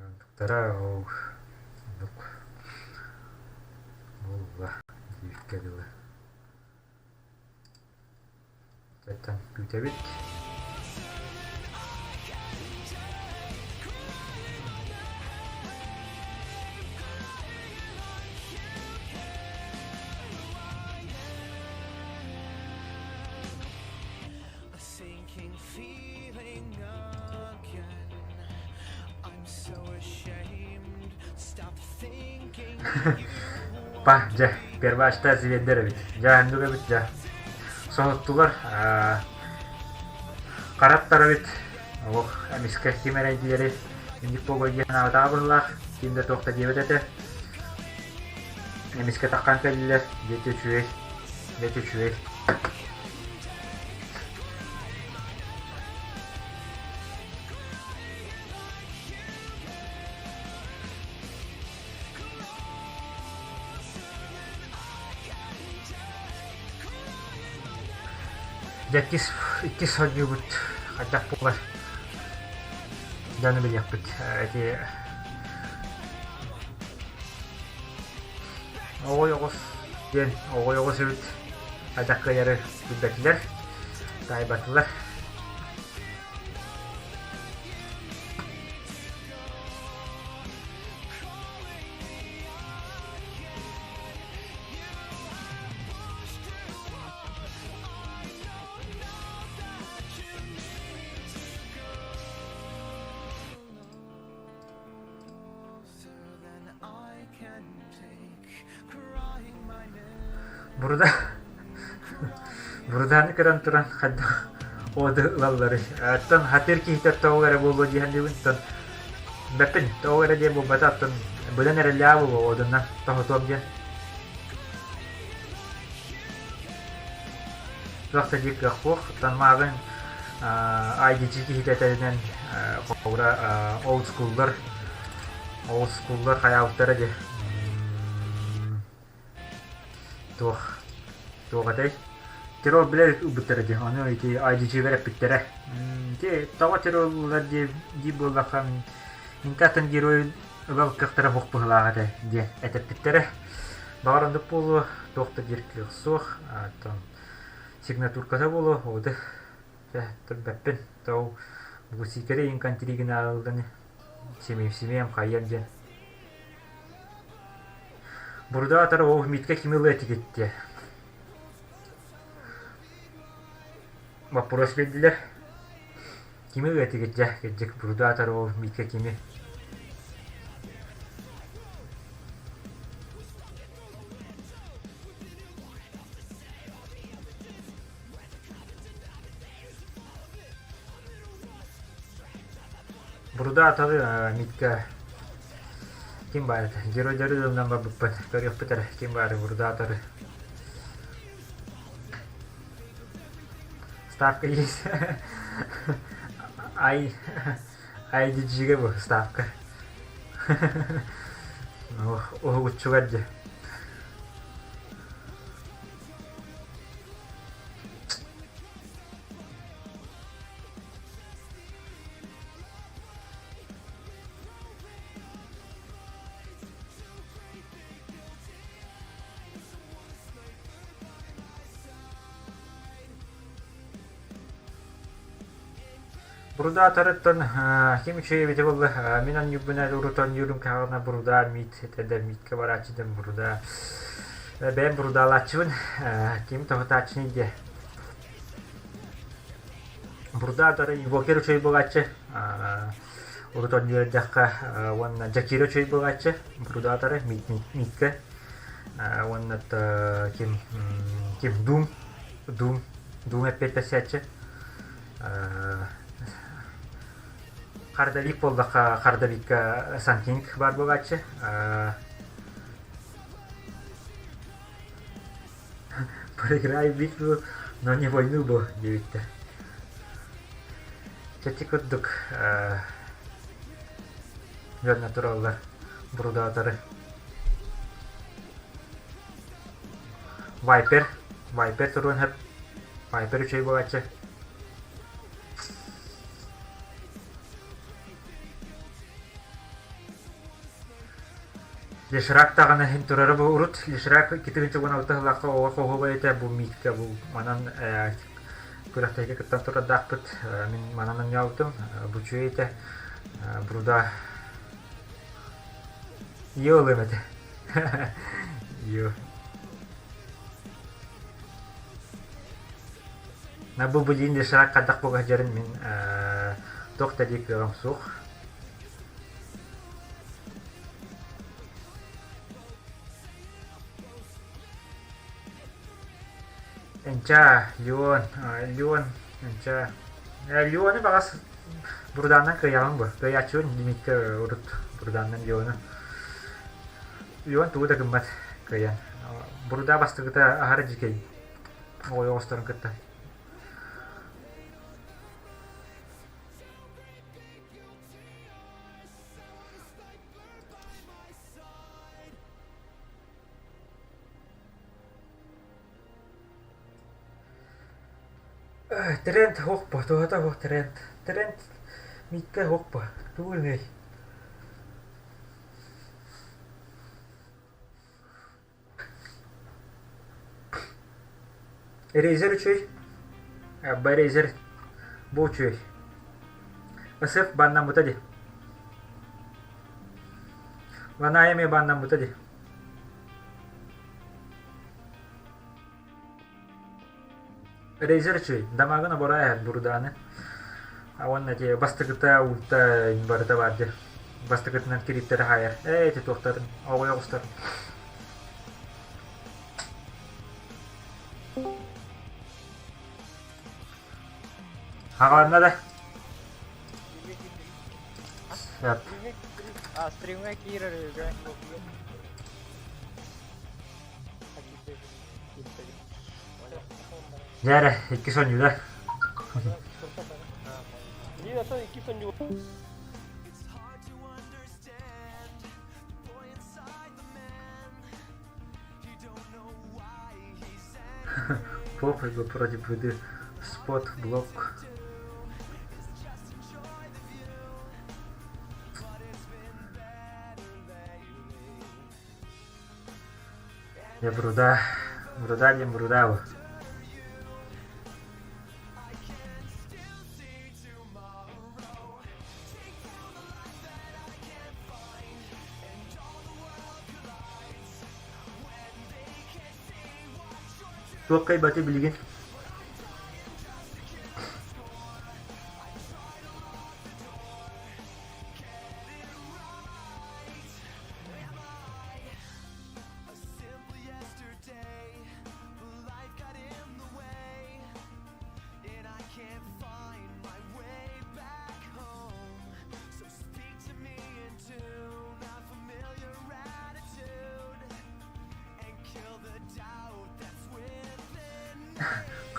Онтуктара ол оннук буолла диэбиккэ дылы. Тэттэн күүтэбит. Па, дьэ, первачта звездер эбит. Дьэ, оннук эбит, дьэ. Соһуттулар. Хараттар эбит. Олох эмискэ ким эрэйдилэри инник буолуо диэн аатаа быһылаах. Ким да туох да диэбэт этэ. Эмискэ таххан кэллилэр. Дьэ, үчүгэй. Дьэ, үчүгэй. Дьэ иккис, иккис оонньуубут хайдах буолар дьону билиэхпит. Ити Оҕой оҕус диэн оҕой оҕус эбит хайдах кыайары билбэтилэр, таайбатылар. Бурда Бурдааны көрөн туран хайдах уоду ылалларый? Оттон хатыр киһитэ тоҕо эрэ буолуо дии саныыбын. Оттон бэппин тоҕо эрэ диэн буолбата. Оттон быдан эрэллээх буолуо уодунан тоһутуом диэн. Туох да диир кыах суох. Оттон мааҕын IDG киһитэ этэринэн холобура old schoolлар old schoolлар хайаабыттара дии. Туох туох этэй? Террор билэр ылбыттара дии. Ону ити IDG-гэр эппиттэрэ. Ити тоҕо террор дии дии буоллахха интэ атын герой ылар кыахтара суох быһыылаах этэ диэн этэппиттэрэ. Баҕар оннук буолуо, туох да диир кыах суох. Оттон сигнатурката буолуо, оҕуду чэ, турбэппин. Тоҕо бу сиикэри инкантригин ааҕылланы симиэм хайыам диэн. Бурдаатар ол Митка кими ылыа этигит диэ. Вопрос биэрдилэр. Кими ылыа этигит дьэ, кырдьык Бурдаатар ол Митка кими? Бурдаатары Митка ким баар этэ? Геройдары ылынан барбыппыт. Көрүөхпүт эрэ ким баары Бурдаатары. Ставка есть. Ай IDG-гэ бу ставка. Уһугуччугар дьэ. Бурудаатарыттан ким үчүгэй эбитэ буолла мин оонньуурбун урут оонньуурум каҕына бурудаа миит этэ мииткэ барааччы бурудаа бэйэм бурудаалааччыбын ким тоһутааччыный диэ Бурдаатары инвокер үчүгэй буолааччы урут оонньуур эрдэххэ уонна Джакира үчүгэй буолааччы Бурудаатары мииткэ уонна ким ким Дум Дум Дум эппиэттэсээччи Хардавик буоллахха Хардавикка Санкинг баар буолааччы Проиграй битву, но не войну бу диэбиттэр. Чэчи курдук дьон тураллар бурудаатары. Вайпер, Вайпер туруон сөп. Вайпер үчүгэй буолааччы. Лишрак даҕаны иһин турара бу урут Лишрак 2016 сыллаахха оҕо хоһуоба этэ бу миитка бу манан күрэхтэһиигэ кыттан турардаахпыт мин манан оонньообутум бу үчүгэй этэ Бруда Йо ылыам этэ Йо На бу билиин Лишрак хайдах буола сылдьарын мин туох да диир кыаҕым суох Энча, Леон, Леон, энча. Леону баҕас Бурдааннан кыайаҕын бу. Кыайааччыбын лимиккэ урут Бурдааннан Леону. Леон тугу да гыммат кыайан. Бурдаа бастакыта аһара дьикэй. Оҕой оҕосторун кытта. Тренд суох туһата суох тренд. Тренд мииккэ суох тугу гыныай? Рейзер үчүгэй, Б-рейзер бу үчүгэй. СФ баннаммыта дии. Ланая эмиэ баннаммыта дии. Рейзер үчүгэй, дамагын оборо эһэр бурудааны. Уонна ити бастакыта ульта барыта баар дии. Бастакытынан кирииптэри хаайар. Ээ ити туохтарын, оҕуйа оҕустарын. Хаҕаланна да? Сөп. А, стримҥа киирэр үһү. Дьэ эрэ, иккис оонньуута. Иккис оонньуу. Похуй бы против воды. Спот, блок. Дьэ Бруда, Бруда диэн Бруда бу. Туох кыайбатый билигин?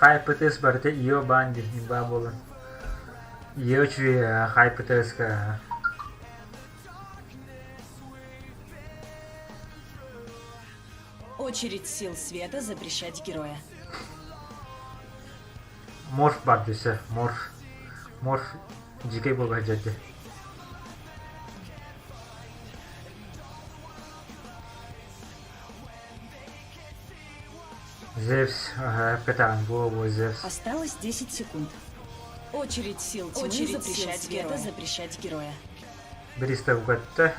Хай ПТС барыта ИО баан дии баа буолан. ИО үчүгэй хай ПТС-ка Очередь сил света запрещать героя. Морф бар десе, морф. Морф дьикэй буолар дьэрдэ. Зевс, ага, капитан, во Зевс. Осталось 10 секунд. Очередь сил тьмы Очередь запрещать сил героя. запрещать героя. Биристэ угатта.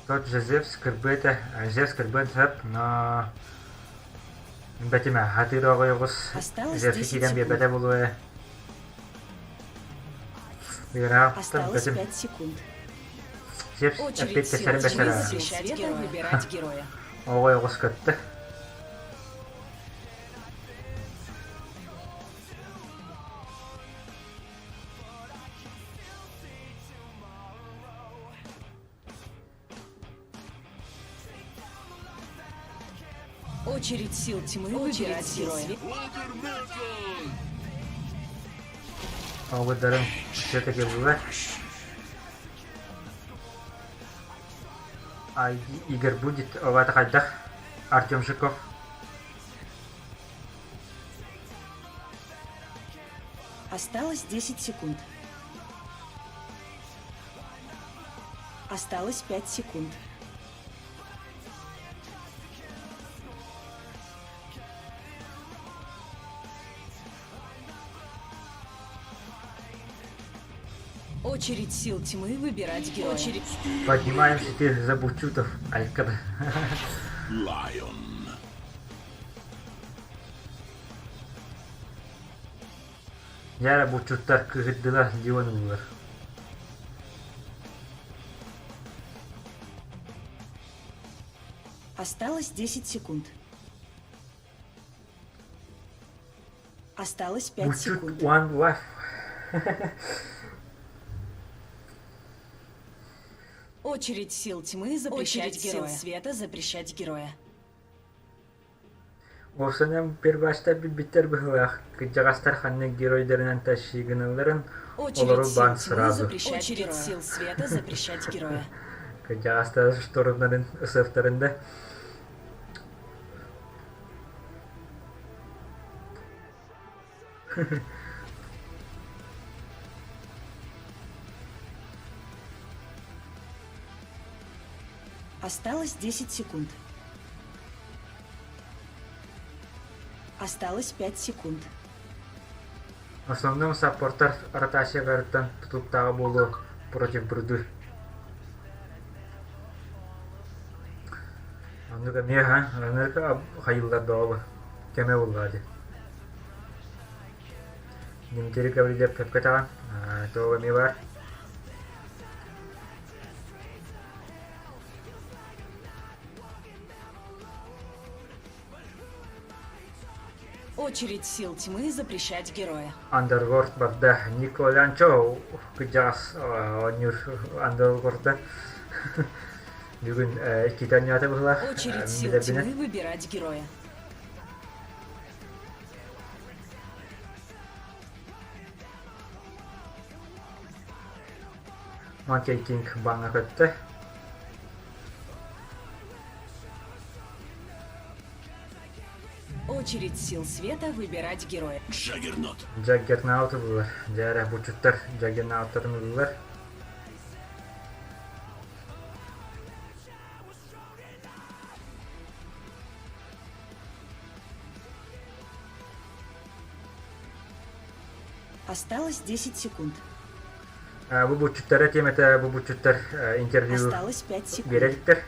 Тот же Зевс кырбыта, Зевс кырбыан сөп, но бэтимэ хатыыр оҕойоҕус Осталось Зевс 10 киирэн секунд. биэрбэтэ буолуо Ыараахтан Осталось бэтим 5 секунд. Зевс Очередь эппит сил кэсэрин тьмы бэсэрэ запрещать героя. выбирать героя. оҕойоҕус көттө. Очередь сил тьмы выбирать героя. Оҕударым все-таки было. А Игорь будет овата хайдах? Артем Жуков. Осталось 10 секунд. Осталось 5 секунд. Очередь сил тьмы выбирать героя. Очередь. Поднимаемся ты за Бучутов, Алькад. Lion. Дьэ булчуттар кыыһырдылар дии оонньууллар Осталось 10 секунд. Осталось 5 Булчут секунд. one life. Очередь сил тьмы запрещать Очередь героя. сил света запрещать героя. Уопсайынан перваштар билбиттэр быһыылаах, кырдьаҕастар ханнык геройдарынан тащигыналларын Очередь олору сил баан тьмы сразу запрещать Очередь героя. сил света запрещать героя. Кырдьаҕастар штормнарын, ысыахтарын да. Осталось 10 секунд. Осталось 5 секунд. Основном саппортар ротацияларыттан тутулуктааҕа буолуо против бруду. Оннук эмиэ ха, оннук хайыыллар бөҕө кэмэ буоллаҕа дии. Дмитрий Гаврильев кэпкэтэҕин, туох эмиэ баар. Очередь сил тьмы запрещать героя. Андергорд барда Николянчо кыдьаҕас оонньуур Андергорда бүгүн иккитэ оонньоото быһыылаах Очередь сил билэрбинэн тьмы выбирать героя. Monkey King баҥҥа көттө. Очередь сил света выбирать героя. Джаггернот. Джаггернаут ыллылар. Дьээрэ булчуттар Джаггернауттарын ыллылар. Осталось 10 секунд. Бу булчуттара тиэмэтэ бу булчуттар интервью Осталось 5 секунд. биэрэ иликтэр.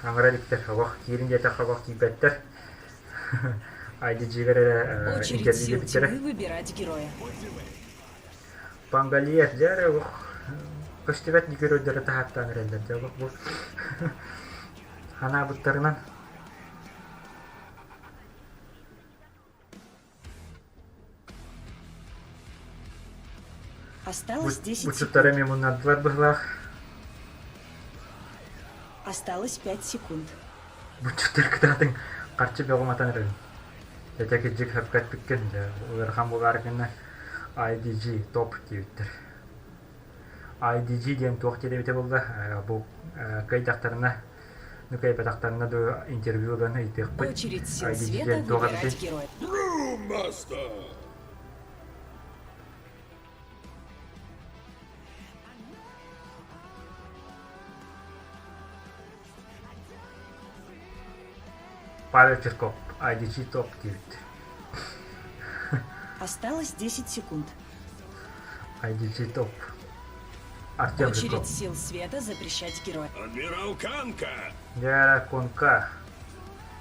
Аҥара иликтэр. Олох киирин диэтэххэ олох киирбэттэр. IDG-гэр эрэ Очередь интервью сил биэрбиттэрэ. тьмы выбирать героя. Пангалиев дьэ эрэ олох көстүбэт геройдары таһааттаан эрэллэр дьэ олох бу ханаабыттарынан Осталось 10 Бучуттара секунд. эмиэ муннардылар быһылаах. Осталось 5 секунд. Бучуттар кытаатын харчы бөҕө матан эрэн. Этэ кирдьик сөпкө эппиккин, дьэ ыарахан буолаары гынна IDG топ диэбиттэр. IDG диэн туох диэн эбитэ буолла, бу кыайдахтарына, ну кыайбатахтарына дуу интервью ылан ыйытыахпыт. Очередь сил IDG света диэн туох выбирать эбитий? героя. Brewmaster! Павел Чирков, IDG топ диэбит. Осталось 10 секунд. IDG топ. Артем Очередь Жирков. сил света запрещать героя. Адмирал Канка! Дьэ, Конка.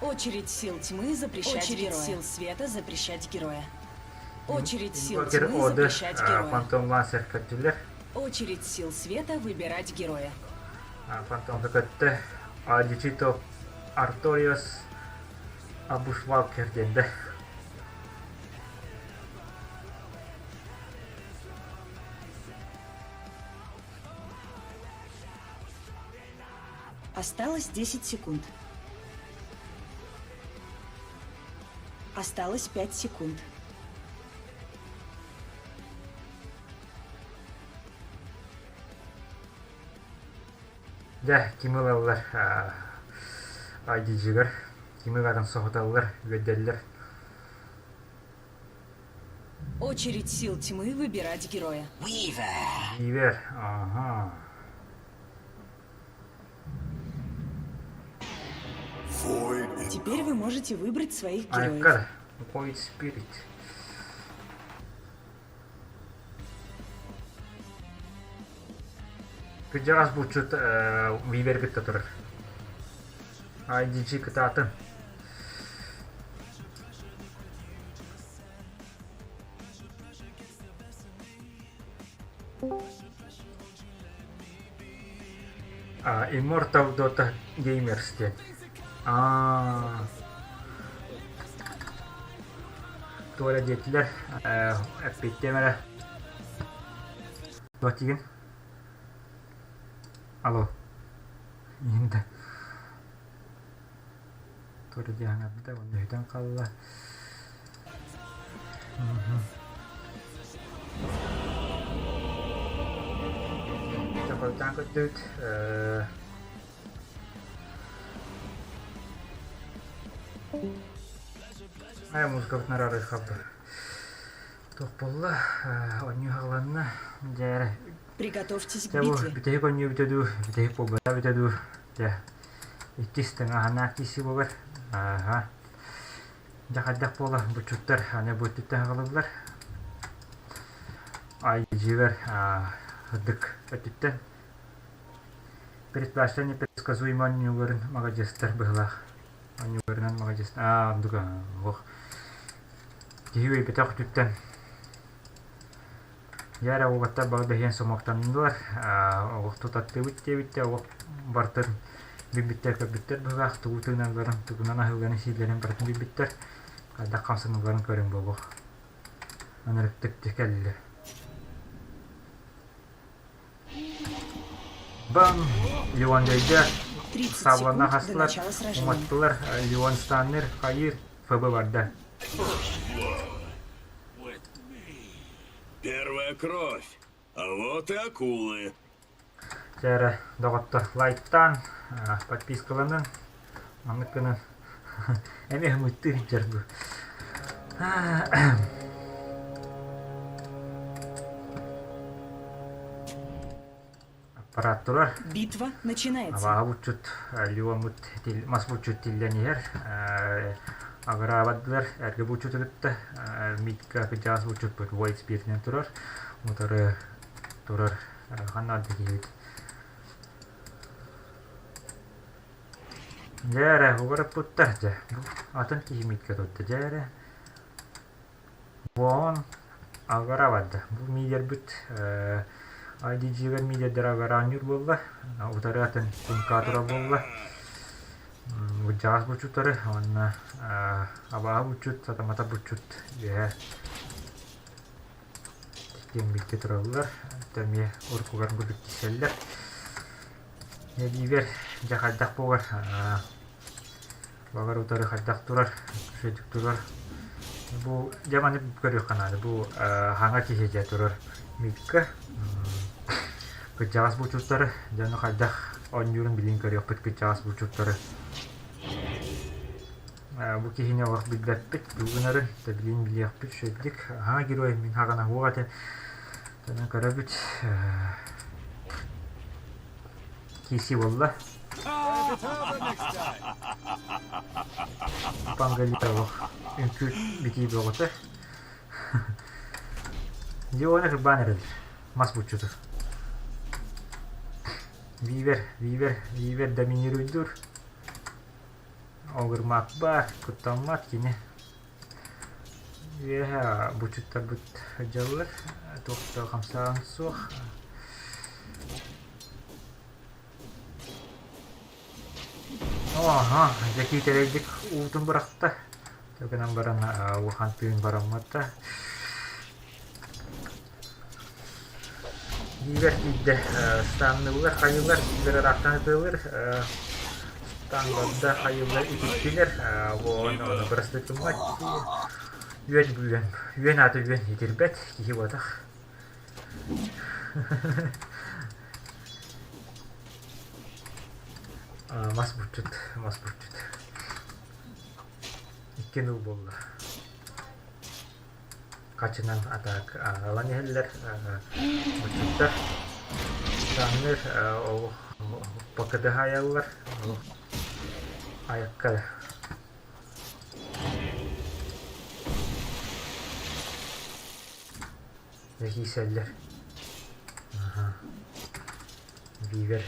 Очередь сил тьмы запрещать Очередь героя. сил света запрещать героя. Очередь сил Инвокер тьмы Оды, запрещать героя. Фантом Лансер көттүлэр. Очередь сил света выбирать героя. Фантом көттө. IDG топ Арториос Абушвалкер диэн да. Осталось 10 секунд. Осталось 5 секунд. Дьэ, кими ылаллар IDG-гэр, кими ыларын соһуталлар, үөрдэллэр. Очередь сил тьмы выбирать героя. Вивер, ага. Теперь вы можете выбрать своих героев. Айкар, Void Spirit. Кырдьаҕас булчут Вивер кытта турар. IDG кытаатын. Immortal Dota Gamers диэн. Аа туора диэтилэр эппиэттиэм эрэ Туох диигин? Алло. Иһин да. Туора дии аҥарда уонна үтэн хаалла. хойутаан көрдүбүт. Ай музыкабытын араарыы хаалла. Туох буолла? Оонньуу хааланна. Дьэ, Приготовьтесь к дьэ бу битве. бүтэһик оонньуу бүтэ дуу, бүтэһик буолбата бүтэ дуу. Дьэ, иккис тыҥааһыннаах киирсии буолар. Ааһа. Дьэ хайдах буола буччуттар аны бу өттүттэн аҕалыллар. Айдьыгар сырдык өттүттэн Предпочтение непредсказуемо оонньууларын маҕадьыастар быһыылаах. Оонньууларынан маҕадьыас аа оннук ох киһи үөйбэтэх өттүттэн дьэ эрэ уолаттар бары бэһиэн сомуоктаннылар олох тутаттыыбыт диэбиттэр олох барытын билбиттэр көрбүттэр быһыылаах тугу тыыналларын тугунан аһыылларын сииллэрин барытын билбиттэр хайдах хамсаныыларын көрөн буолуох ынырыктык кэллэ Бам! Леон дөйдө 30 саблана секунд до хастылар, начала сражения. уматтылар, Леон станныр, хайыр, ФБ барда. Первая кровь. А вот и акулы. Чэ эрэ, доҕоттор, лайктаан, подпискаланын, маннык гынан эмиэ ымыттыы сылдьар бу. Аппарат турар. Битва начинается. Абааһы булчут Леоммут мас булчут тиллэн иһэр. Агыраабадылар эргэ булчуту кытта Митка кыдьаас булчуппут White Spear-инэн турар. Утары турар ханна да киһибит. Дьэ эрэ, угарыппыттар дьэ. Атын киһи Митка турда дьэ эрэ. Буон алгара барда. Бу миидэрбит IDG-гэр миидэрдэр агараанньыыр буолла. Утары атын кунка турар буолла. Быдьаҕас буччуттары уонна абааһы буччут, сатамата буччут үөһэ диэн бииргэ тураллар. Эмиэ уруккугар курдук киирсэллэр. Эбиибэр дьэ хайдах буолар Баҕар утары хайдах турар, үчүгэйдик турар. Бу дьэ маннык көрүөххэ наада. Бу хаҥа киһи дьэ турар микка. Кырдьаҕас булчуттары дьону хайдах оонньуурун билин көрүөхпүт кырдьаҕас булчуттары. Бу киһини олох билбэппит, тугу гынарын да билин билиэхпит үчүгэйдик. Хаҥа герой мин хаҕына уох этэ. Онон көрөбүт. Киси буолла. Пангалитовых үҥкүү битии бөҕөтө. Дьиэ кырбаан эрэллэр. Мас буччуту. Вивер, вивер, вивер доминируйдуур. Огырмаак баар, куттаммат кини. Үөһэ бучуттарбыт дьаллар, туох да хамсааһын суох. Оһо, дьэ киитэрэйдик уутун бырахта. Гынан баран улахан тыын бараммата. Биибэр тиийдэ, станныллар, хайыылар, биибэр ыраахтан ытыылыр, стандарда хайыылар ититтилэр, ону ону бырастыытыммат үөн бүүөн, үөн аата үөн итирбэт, киһи буотах. Мас булчут, мас булчут. Икки нул буолла. Хачынан атаак ылан иһэллэр булчуттар. Таҥныр олох ПКД хаайаллар. Айакка Киирсэллэр. Бивер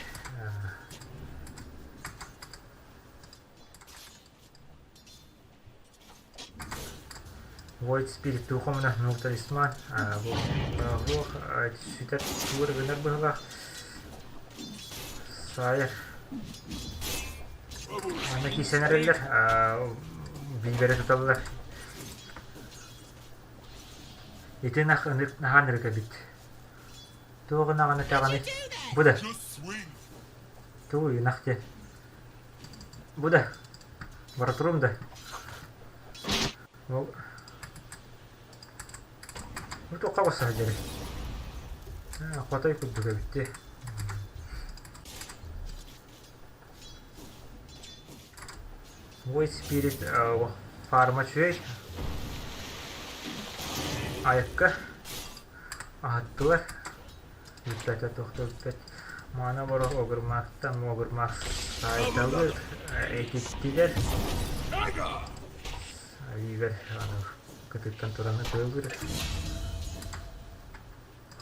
Void Spirit духовно нул талисман бу сүтэр тугу гынар быһылаах саайар Манна киирсэн эрэллэр билбэри туталлар Ити ынах ынырык наһаа ынырык эбит. Туох ынаҕын этэҕиний? Бу да. Тугуй ынах диэн? Бу да. Бара туруом да. Ол Бу туохха барса сылдьарый? Хотой курдук эбит дии. Void Spirit фарма үчүгэй. Айыкка аһаттылар. Бүппэтэ туох да бүппэт. Маана боро огурмаахтан муогурмаах саайталыр этиттилэр. Игорь аны кытыттан тураны тыалыр.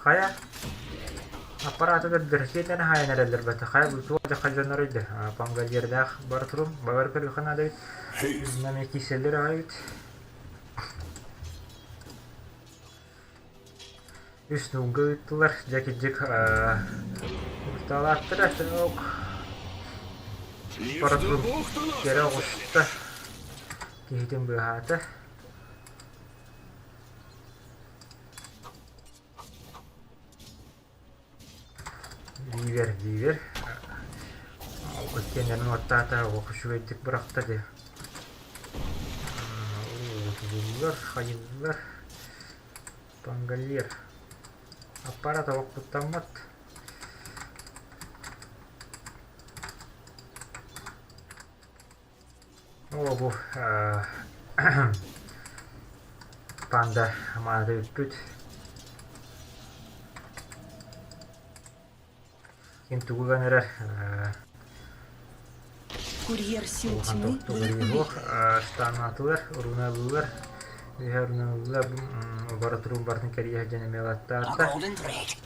Хайа аппарааты көрдөр сиэтэн хаайан эрэллэр бата хайа бу туох дьахха дьоннор өйдө пангалердаах бара турум багар көрүөххэ наада эбит Нам кииселлер аҕай эбит Үс нууга ыыттылар дьэ кирдьик усталааттара ок бара турум кэрэ оҕуста киһитин быыһаата Биивэр, биивэр. Иккиэннэрин уоттаата, олох үчүгэйдик бырахта дии. Уутуллар, хайыллар. Пангалер. Аппарат олох куттаммат. Оо бу панда мааны бүппүт. Ким тугу ган эрэр Курьер сил улахан тьмы тохтуу был суох убит. станаатылар, уруналыылар үһэ уруналыылар бара туруун бартын кэрийэ сылдьан эмиэ ылаттаата.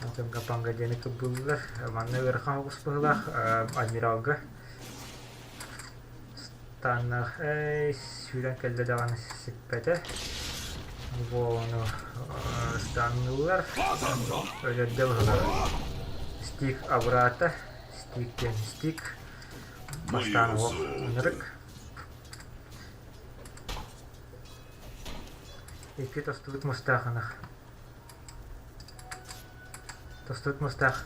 Онтон панга диэни кыбыллар. Манна ыарахан оҕус быһыылаах адмиралга Станнаах эй сүүрэн кэллэ даҕаны сиппэтэ. Буолуну станныыллар. Өлөрдө быһыылаах. Стик абыраата. Стик диэн стик. Бастаан олох ынырык. Икки тостубут мустаах ынах. Тостубут мустаах.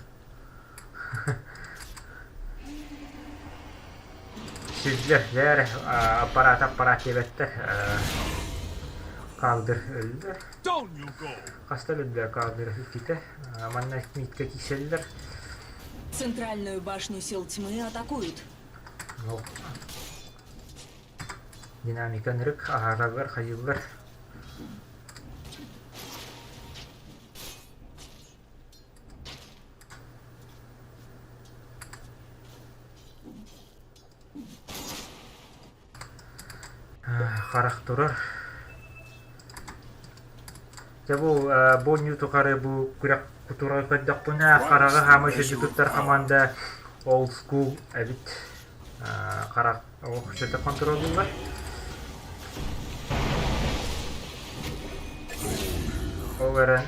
Силлэр, дьэ аппараат аппараат диэбэттэр Каалдыр өллө. Хаста өллө Каалдыр иккитэ. Манна миитка киирсэллэр. Центральную башню сил тьмы атакуют. Динамика ынырык аһараллар, хайыыллар. Харах турар. Дьэ бу бу оонньуу тухары бу күрэх кутура көрдөхпүнэ хараҕы хаамай сүдү туттар хамаанда old school эбит. Харах охчото контроллуулар. Ол эрэн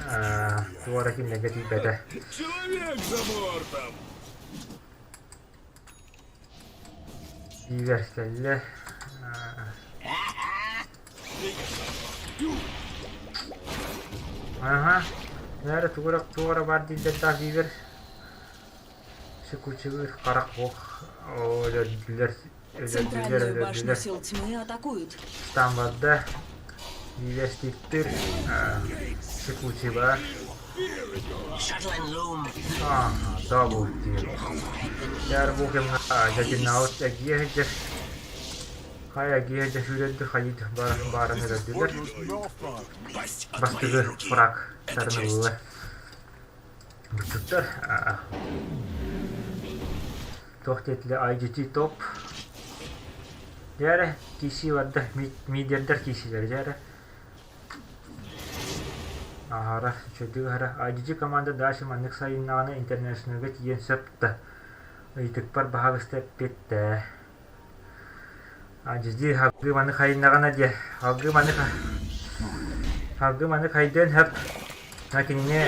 туора кинилэргэ тиийбэтэ. Человек за бортом! Биивэр кэллэ. Аха. Наара тугу эрэ туох эрэ баар дииллэрдээх биивэр. Секучевый харах ох өлөрдүлэр өлөрдүлэр Центральную башню өлөрдүлэр. сил тьмы атакуют. Стан барда. Биивэстиктир Секучева. Ааха, double kill. Дьэ бу кэмҥэ дьадьынаабыт эргийэ сылдьар. Хайа эргийэ сылдьар сүүрэрдик хайыы баарын өлөрдүлэр. Пасть от Бастакы моей руки. фраг Это честь. тарыныллар. Бутуктар туох диэтилэр IGT топ дьээрэ киирсии барда мидердэр киирсиилэр дьээрэ аһара үчүгэйдик аһара IGG команда дальше маннык сайыннаҕына интернешнлга тиийэн сөп да ыйытыкпар баһаалыста эппиэттээ IGG салгыы маннык хайыннаҕына диэ салгыы маннык салгыы маннык хайдыан сөп на кинини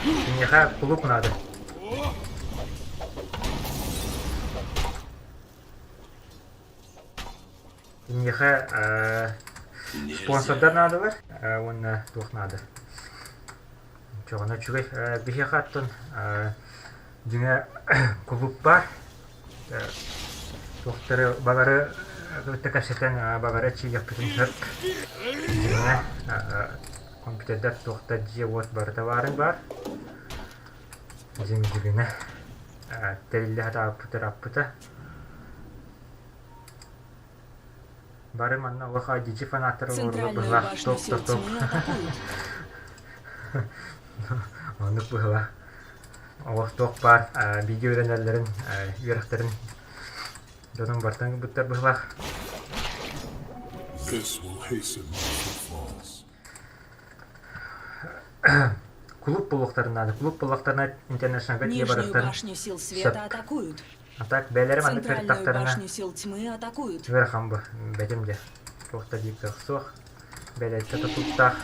киниэхэ кулууп наада Киниэхэ спонсордар наадалар уонна туох наада. Чоҕуна үчүгэй. Биһиэхэ оттон дьиҥэ кулууп баар. Туохтары балары кытта кэпсэтэн балары эчийиэхпитин сөп. Дьиҥэ компьютердар туохта дьиэ-уот барыта баарын баар. Дьиҥ дьигинэ тэриллэ сатаабыппыт ырааппыта. Бары манна олох IDG фанаттара олороллор Центральную быһылаах башню топ сил да топ. тьмы атакуют. Оннук быһылаах. Олох туох баар бииргэ үөрэнэллэрин, үөрэхтэрин дьонун бартан гыбыттар быһылаах. This will hasten my footfalls. Клуб буолуохтарын наада. Клуб буоллахтарына интернешналга тиийэ Нижнюю барыахтарын башню сил сөп. света атакуют. А так бэйэлэрэ маннык Центральную сырыттахтарына башню сил тьмы атакуют. ыарахан бу бэтим дьэ. Туох да диир кыах суох. Бэлэттэ тутуктаах.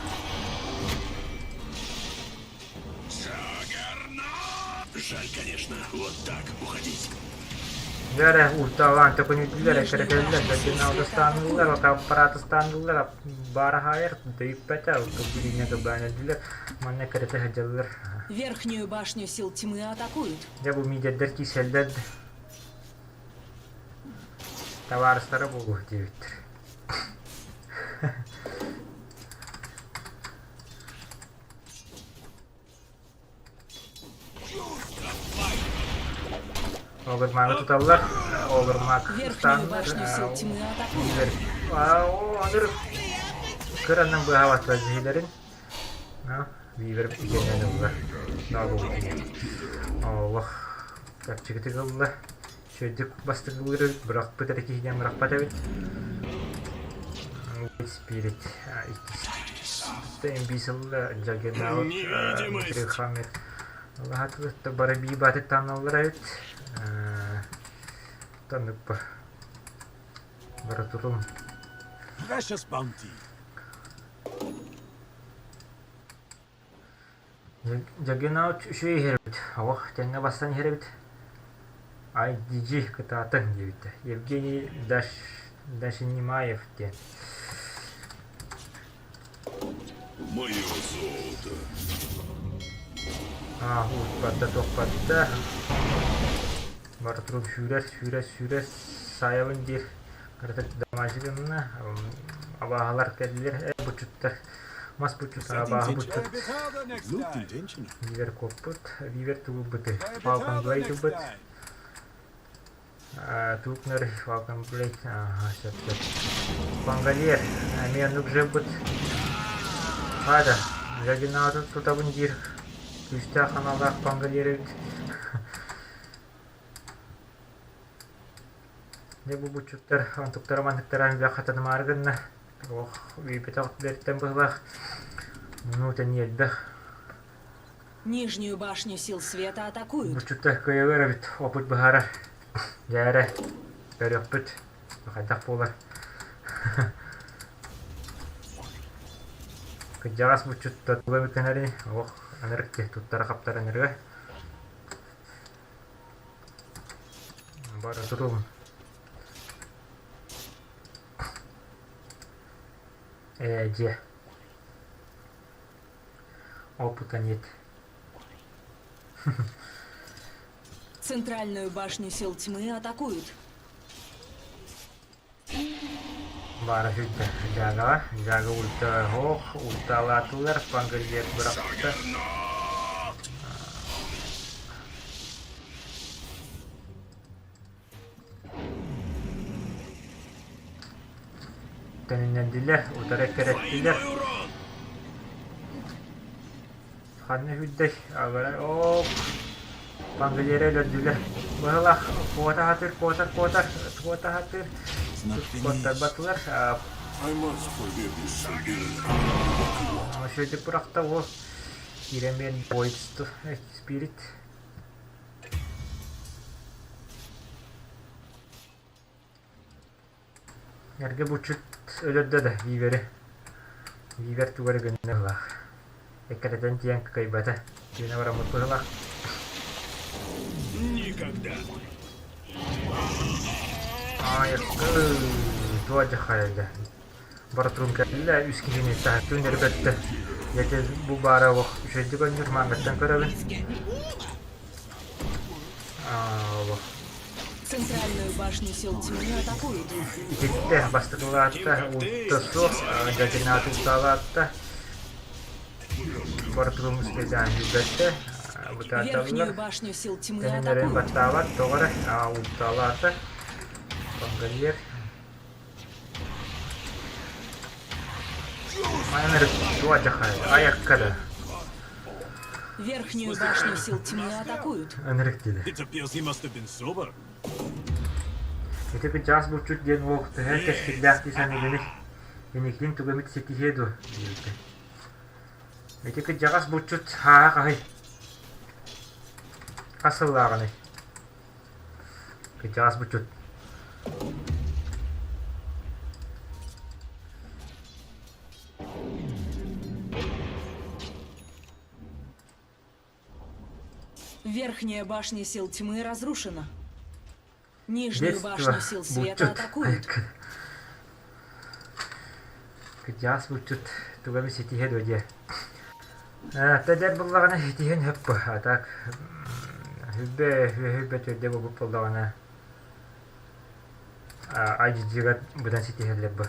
Жаль, конечно, вот так уходить. Дьэ ульталаан төкүнүйдүлэр, Нижнюю эккирэтэллэр, башню сил света ыстааныллар, атакуют. аппараатыстааныллар, баараһаайар, дөйүппэтэ, билиҥҥэ кылбаан өлдүлэр, манна эккирэтэ сылдьаллар. Верхнюю башню сил тьмы атакуют. Дьэ бу мидердэр киирсэллэр табаарыстара буолуо диэбиттэр. Огурманы туталлар, огурмак Верхнюю ыстааннар, башню сил тьмы атакуют. Оныр кыраннан быһаабаттар дьиһилэрин. Вивер икеннэн ылла. Олох чэпчэкитик ылла. Үчүгэйдик бастыгылыыр бырахпыт эрэ киһинэн бырахпат эбит. Spirit Invisible Juggernaut Хаммер Аллаһатылытта бары бии баатык таҥналлар эбит. Таннык бара турум. Precious bounty. Juggernaut үчүгэй иһэр эбит. Оҕо тэҥҥэ бастан иһэр эбит. IDG кытаатыҥ диэбиттэр. Евгений Даш Дашинимаев диэн. Мое золото. Аа, уутпатта, туохпатта. Бары турук сүүрэр, сүүрэр, сүүрэр, саайабын диир. Кыратык дамажы гынна. Абааһылар кэллилэр, э, бучуттар. Мас бучут, абааһы бучут. Вивер куоппут, Вивер тугу быты. Falcon Blade ылбыт. Туукнер Falcon Blade, ага, сөп сөп. Пангольер, эмиэ оннук жыбыт. Хада, Жагинаты тутабын диир. Күүстээх аналлаах Пангольер эбит. Дьэ бу буччуттар онтуктара манныктара элбэх хатанымаары гынна. Ох, үүйбэтэх бэртэн быһылаах. Мунуу тэнийэ элбэх. Нижнюю башню сил света атакуют. Буччуттар кыайалар эбит, опыт быһаарар. Дьэ эрэ, көрүөхпүт. Хайдах буолар. Кырдьаҕас буччутта туга бүтэнэрий, ох, ынырык киһи туттара хаптара ынырыга. Бара туруум. Ээ, дьиэ. Опыта нет. Центральную башню сил тьмы атакуют. Баара сүүрдэ дьаагаҕа. Дьаага ульта оһох, ульталаатылар, пангольер бырахта. Төнүннэрдилэр, утары эккирэттилэр. Ханна сүүрдэй? Абара оок Пангольеры өлөрдүлэр. Быһылах куота сатыыр, куотар, куотар, куота сатыыр. Куоттарбатылар. I must forgive you for giving what you want. Үчүгэйдик бырахта уол. Киирэн биэрэн Void Spirit. Эргэ булчут өлөрдө да Вивери. Вивер тугу эрэ гынна быһыылаах. Эккирэтэн тиийэн кыайбата. Тиэнэ бараммыт быһыылаах. Никогда. Аайыккы туох дьахайда. Бара турун кэллэ, үс киһини таһыттыын өрбөттө. Дьэ бу баара олох үчүгэйдик оонньуур маангаттан көрөбүн. Олох Центральную башню сил тьмы атакуют. Ититтэ бастакылаатта, уутта суох, дьадьынааты утаалаатта. Бара турун успейдаан билбэттэ. Верхнюю Бытааталлар. башню сил тьмы Тэниннэрин атакуют. баттаабат, тоҕо эрэ ульталаата. Пангольер. Майнер туа дьахай, айакка да. Верхнюю башню сил тьмы атакуют. Ынырык диде. It appears he must have been sober. Ити кычаас булчут диэн уол төһө кэскиллээх дии саныыгыный? Инникитин тугу эмит ситиһиэ дуо? диэбитэ. Ити кырдьаҕас булчут хааһа хаһый? Хас сыллааҕыный? Кырдьаҕас булчут. Верхняя башня сил тьмы разрушена. Нижнюю Детство башню сил света булчут. атакуют. Кырдьаҕас булчут тугу эмит ситиһиэ дуо диэ. Тэдэр буллаҕына ситиһиэн сөп буо. А так хүббэ үһүбэ төрдө буолбут буоллаҕына айдьыгар быдан ситиһэллэр бу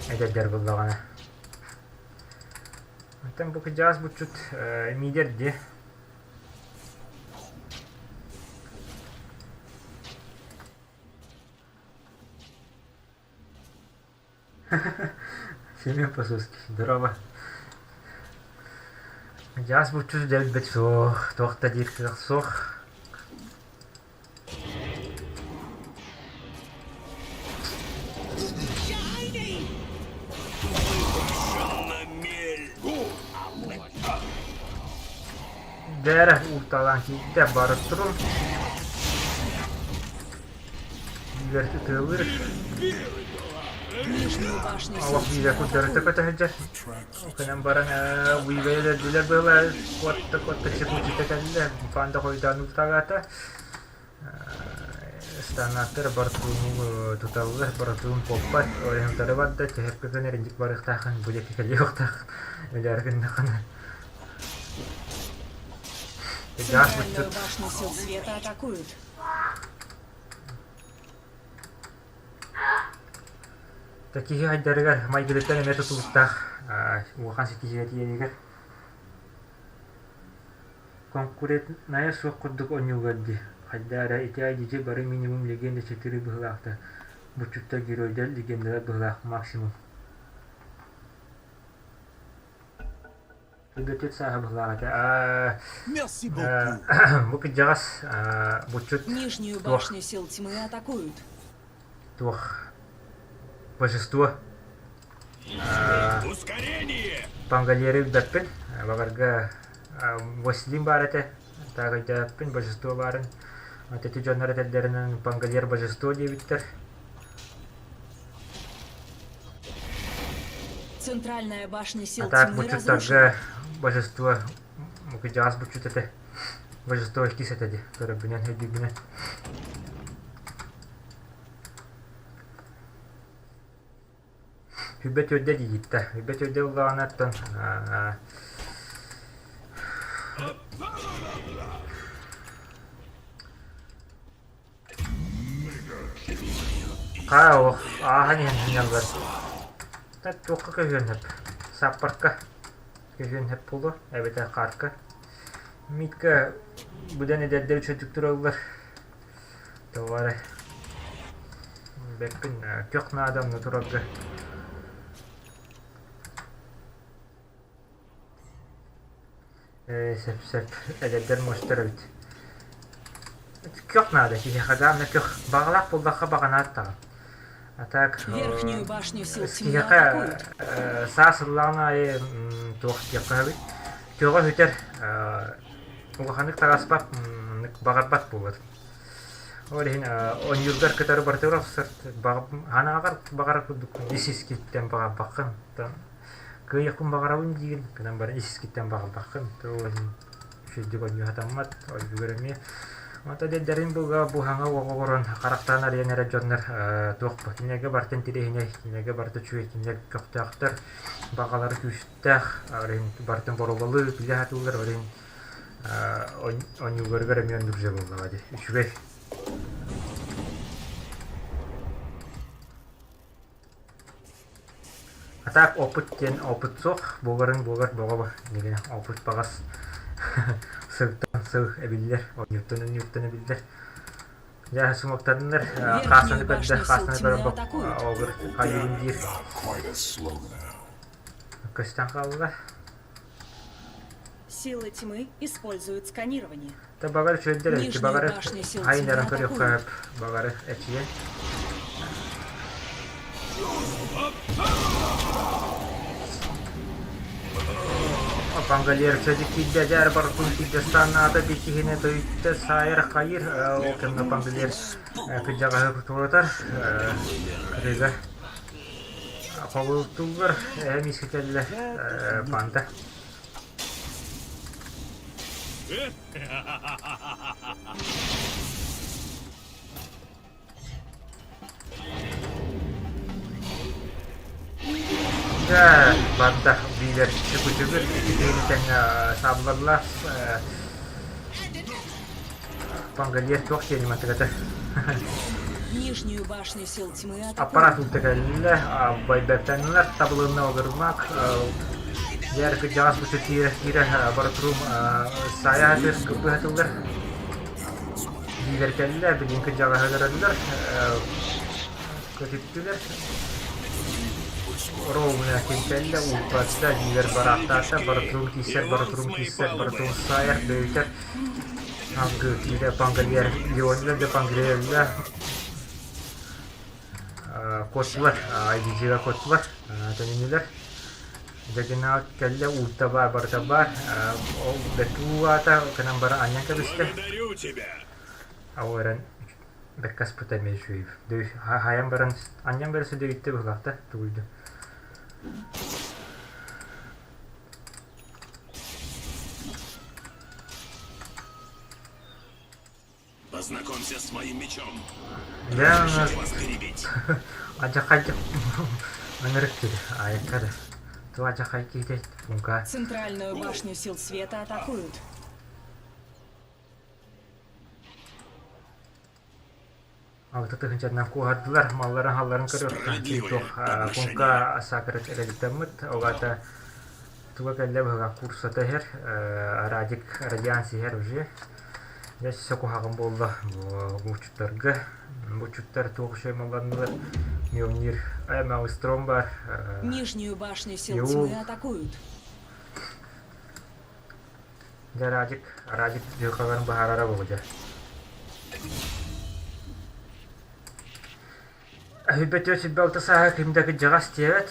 эдэрдэр буллаҕына. Оттон бу кырдьаҕас булчут миидэр дии. Семен Посольский, здорово. Дьаас булчут дэлбэт суох, туох да диир кыах суох. Бээрэ уурталаан киирдэ бары турун. Бэрт ытыалыыр. Нижнюю башню сил Олох тьмы биирэ курдарыта атакуют. көтө сылдьар. Кэнэн баран уйбайа өлөрдүлэр быһыла куотта куотта чекучута кэллэ. Панда хойутаан уурталаата. Станаттар бортууну туталлар, бортуун куоппат, ойонтору барда, түһэркэ гынар инник барыахтаахын, бу диэки кэлиэхтаах, өлөөр гыннахына. Газ Центральную быччыт. башню сил света атакуют. Такиһи хайдарыгар майгылыттан эмиэ тутулуктаах улахан ситиһиигэ тиийэригэр Конкурентнайа суох курдук оонньууллар дии, хайдаа эрэ ити IDG бары минимум легенда четыре быһыылаахтар, буччуттар геройдар легендалар быһыылаах максимум Үгэтит сааһа быһыылаах этэ. Merci beaucoup. Бу кырдьаҕас буччут Нижнюю туох башню сил тьмы атакуют. туох божество Ускорение! Пангалеры билбэппин, баҕарга Василин баар этэ, таакайдааппын божество баарын. Вот эти дьоннор этэллэринэн Пангалер божество диэбиттэр. Центральная башня А сил так тьмы бучуттарга разрушена. божество кыдьаҕас буччут этэ. Божество иккис этэ дии, көрөрбүнэн, өйдүүрбүнэн. Хүбэ төрдө диигиттэ. Хүбэ төрдө ыллаҕына оттон Хаа ох, ааһан иһэн ханньаллар. Так туохха көһүөн сөп? Саппарка көһүөн сөп буолуо, эбэтэр хаарка. Митка быдан эдэрдэр үчүгдүк тураллар. Тоҕо эрэ бэппин көх наада онно турарга. Ээ, сөп-сөп эдэрдэр мустар эбит. Көх наада киһиэхэ даҕаны көх. Баҕалаах буоллахха баҕанаат даҕаны. А так Верхнюю башню сил тьмы киһиэхэ атакуют. саас ыллаҕын аайы туох диэххэ сөбүй? Көҕө сүтэр улаханнык таҕаспат, баҕарбат буолар. Ол иһин оонньуургар кытары барытыгар охсор хаанааҕар баҕарар курдук ис искиттэн баҕарбаккын кыайыахпын баҕарабын диигин гынан баран ис искиттэн баҕарбаккын ол иһин үчүгэйдик оонньуу сатаммат ойбугар эмиэ Онто дэддэрин булга буһаҥа оҕолорун харахтаан арыйан эрэр дьоннор туох кинилэргэ барытын тириэһинэй кинилэргэ барыта үчүгэй кинилэр көхтөөхтөр баҕалара күүстээх ол иһин барытын боруобалыы билэ сатыыллар ол иһин оонньууларыгар эмиэ оннук дьэ буоллаҕа дии үчүгэй А так опыт диэн опыт суох буоларын буолар бөҕө бу иннигинэ опыт баҕас сылтан сыл эбиллэр оонньууттан оонньууттан эбиллэр дьэ сумуктаннар Верхнюю хаасаны көрдө башню сил хаасаны тьмы көрөн атакуют. огур хайыырын диир Not quite as slow now. Көстөн хаалла. Силы тьмы используют сканирование. Та баҕар үчүгэйдэр эбит, Нижнюю баҕар башню сил тьмы хайнарын көрүөххэ атакуют. сөп, баҕар эчийэн. Пангалер чөдүк киирдэ дьээр баркун киирдэ станаата бикиһине төйүттэ саайар хайыр ол кэмҥэ Пангалер кыдьаҕаһы туоратар кырыга холутуллар эмискэтэллэ панда. Дьэ, барда биилэр чүкүчүгүр иккитин тэҥҥэ саабылаллар. Пангалиер туох диэн матыгата. Нижнюю башню сил тьмы Аппарат атакуют. ылта кэллэ, байбэттэннилэр, табылынна олорумак, дьэр кырдьаҕас бучу киирэ-киирэ барытырум саайа сатыыр кыргыһатыллар. Биилэр кэллэ, билигин кырдьаҕаһы өлөрөллөр, көтүттүлэр. Ровно ким кэллэ, ууппатта, биилэр бараахтаата, барытырум киирсэр, барытырум киирсэр, барытырум саайар, дөйүтэр. Алгы киирэ Пангалиер, Леонida де Пангалиерла Куоттулар, IDG-га куоттулар, төнүннүлэр. Дьэгинаут кэллэ, уутта баар, барыта баар. Ол бэрт уулаата, кэнэн бара анньан кэбистэ. Благодарю тебя. Ол эрэн бэркэ аспыта эмиэ үчүгэй. Хайан баран, анньан баран сөдөйүттэ быһылаахта, тугуйду. Познакомься с моим мечом. Я Разрешите вас перебить. Адьахай ынырык киһи айакка да. Ту адьахай киһи пунка. Центральную башню сил света атакуют. Алта тыһыынчатынан куоһардылар, малларын халларын көрүөхтэн Справедливое туох отношение. пунка саакырыт эрэлиттэммит. Ол аата туга кэллэ быһыылаах курсата иһэр, Радик Радианс иһэр уже. Дьэ өссө куһаҕан буолла булчуттарга. Булчуттар туох үчүгэй малланнылар. Мионир Маустром бар. Нижнюю башню сил Еул. тьмы атакуют. Дьэ Радик, Радик дьылҕаларын быһаарара буолуо дьэ. Өһүйбэтиэ сүлбэ алта сааһа ким да кырдьаҕас диэбэт.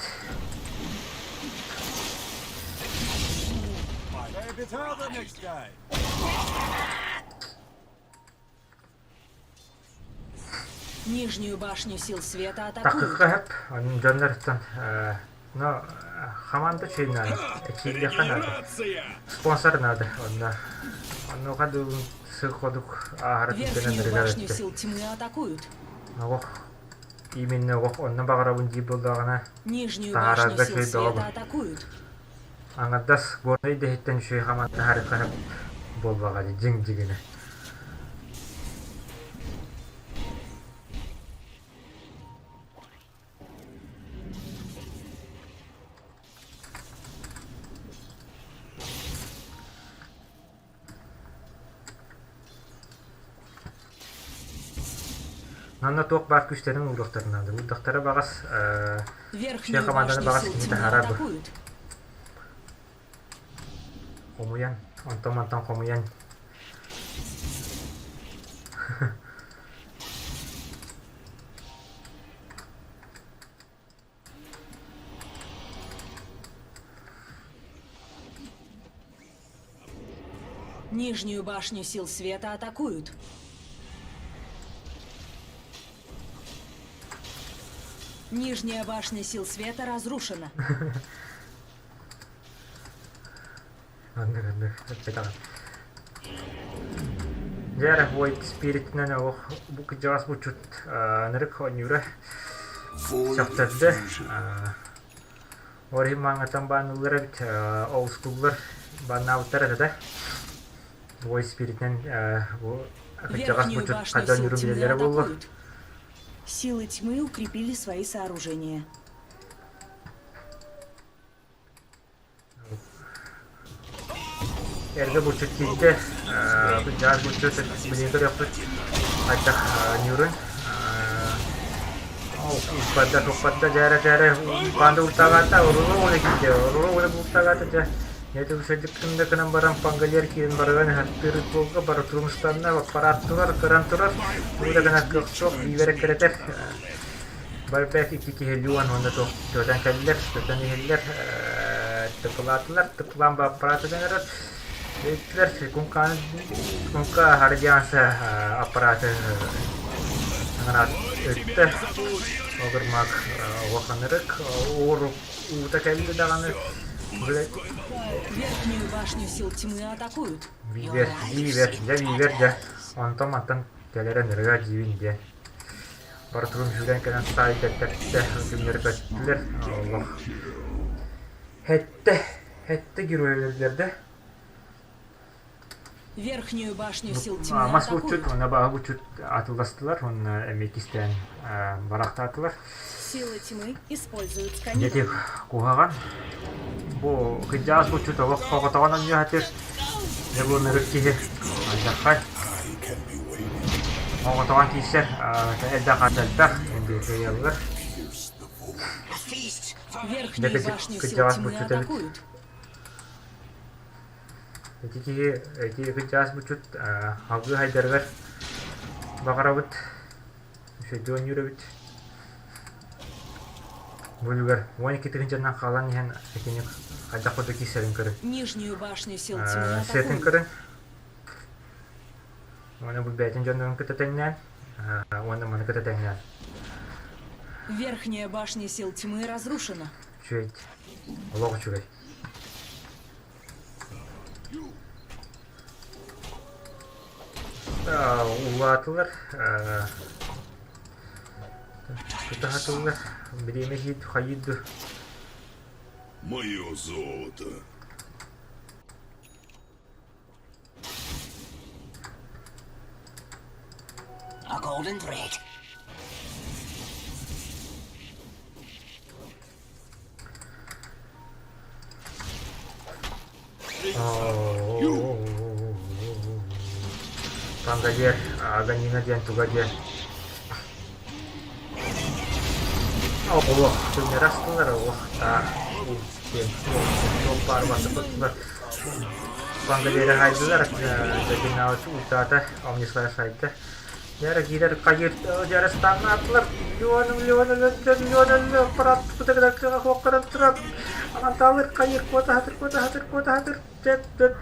Нижнюю башню сил света атакуют. Такыкка хөп, дьоннортон но хамаанда үчүгэй наада, эчииллиэххэ наада. Спонсор наада онно. Онуоха дылы сыл-ходук ааһара түргэнэ Верхнюю нырыгар башню өттө. сил тьмы атакуют. Олох именно олох онно баҕарабын диир буоллаҕына Нижнюю башню таһаарарга сил үчүгэй бөҕө света бу. атакуют. Аҥардас Горнай идэһиттэн үчүгэй хамаанда таһаарыахха сөп буоллаҕа дии дьиҥ дьигинэ. Манна туох баар күүстэрин ууруохтарын наада. Уурдахтара баҕас Верхнюю хамаанданы башню баҕас сил киһи тьмы таһаарар бу. атакуют. Хомуйан, онтон-мантан хомуйан. Нижнюю башню сил света атакуют. Нижняя башня сил света разрушена. Оннук оннук эппэтэҕим. Дьэ Void Spirit-инэн олох бу кырдьаҕас булчут ынырык оонньуура сөхтөрдө. Ол иһин мааҥҥаттан баанныллар эбит, олускуллар бааннаабыттар этэ да. Void Spirit-инэн бу кырдьаҕас Верхнюю булчут башню хайдах сил оонньуурун тьмы билэллэрэ буолуо. атакуют. Силы тьмы укрепили свои сооружения. Эргэ булчут киирдэ, дьаар булчут билигин көрүөхпүт хайдах ньуурун. Уппарда, туппарда, дьээрэ-дьээрэ, панда ультаҕаата, оруолу уола киирдэ, оруолу уола бултаҕаата дьэ. Дьэ садьыктын да гынан баран пангалер киирэн барыган ыһаттыыр буолга бары турумустанна, аппарааттылар кыран турар, уу да гына кыах суох, биибэрэ кэрэтэр. Барбэк икки киһи Люан уонна туох көтөн кэллэр, көтөн иһэллэр, тыкылаатылар, тыкылаан ба аппарааты эрэр. Эттилэр, куҥкааны куҥка Хардианса аппарааты анараат өттө. Огырмак улаханырык, уур уута кэлли даҕаны Верхнюю башню сил тьмы атакуют. Вивер, вивер, дьэ вивер дьэ. Онтон мантан кэлэрэ нырыга диибин диэн. Барытын сүүрэн кэлэн саайда тэптэ, күннэри көттүлэр. Олох. Хэттэ, хэттэ герой да. Верхнюю башню сил тьмы Мас булчут атакуют. уонна бааһы булчут атылластылар уонна эмиэ кистээн барахтаатылар. Силы тьмы используют Дьэ сканирование. куһаҕан. Бу кырдьаҕас булчут олох хоҕотоҕон анньыһатыр. Дьэ бу ынырык киһи алдьархай. Оҕотоҕон киирсэр элбэх ат элбэх кыайаллар. Дьэ Верхнюю башню сил кырдьаҕас тьмы булчут эбит. атакуют. Ити киһи ити кырдьаҕас булчут алгыы хайдарыгар баҕарабыт үчүгэйдик оонньуур эбит. Бу үлүгэр 12 тыһыынчанан хаалан иһэн итини хайдах курдук киирсэрин көрүн. Нижнюю башню сил тьмы Сиэтин атакуют. көрүн. Уонна бу бэйэтин дьоннорун кытта тэҥнээн, уонна маны кытта тэҥнээн. Верхняя башня сил тьмы разрушена. Үчүгэй. Олох үчүгэй. Улаатылар, тутаһатыллар, бириэмэ иһит хайыыр Мое золото. A golden thread. Пангадер, Аганина диэн туга диэн. Олох, түннэри астылар, олох, таах, диэн, туох баар бастапыттылар. Пангадеры хайдылар, Дагинаут ультата, Омнислав хайда. Дьара киирэр хайыр дьарыстааннаатылар. Миллион, миллион, миллион, миллион, миллион, аппарат кытыгыдаккыга хуохтаран турар. Амантаалыр хайыр куота хатыр, куота хатыр, куота хатыр. Чэт, чэт,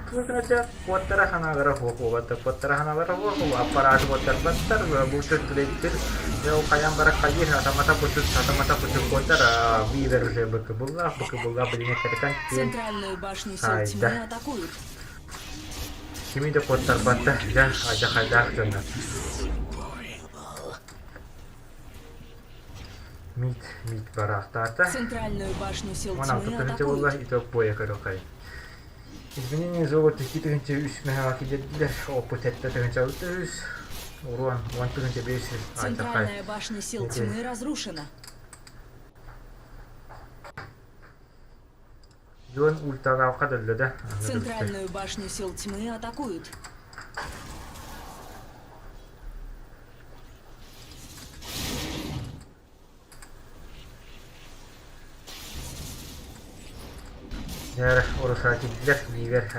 чэт, куоттара ханаалара хуох буолбаттар, куоттара ханаалара хуох, аппарааты куоттарбаттар, булчут түлэйдир. Дьэ, ол хайан бара хайыр, атамата бучут, атамата бучут куоттар, вивер уже быкы буллаах, быкы буллаах билиҥэ кэритэн киэн Центральную башню сил тьмы хайда. атакуют. Кими да куоттарбатта, дьэ, адьахайдаах дьоннор. Мит, мит бараахтаата. Центральную башню сил 16 тьмы тыһыынча буолла, атакуют. итог боя көрүөххэйин. Изменение золота 2 тыһыынча үс мэһэҕэ киллэрдилэр, опыт 7 тыһыынча алта үс, урон 10 тыһыынча 500 алдьархай. Центральная башня сил Ити тьмы разрушена. Дьон ульталаахха дөллө да, аны билсэ. Центральную башню сил тьмы атакуют. Дьэ, урусаа киирдилэр, биибэр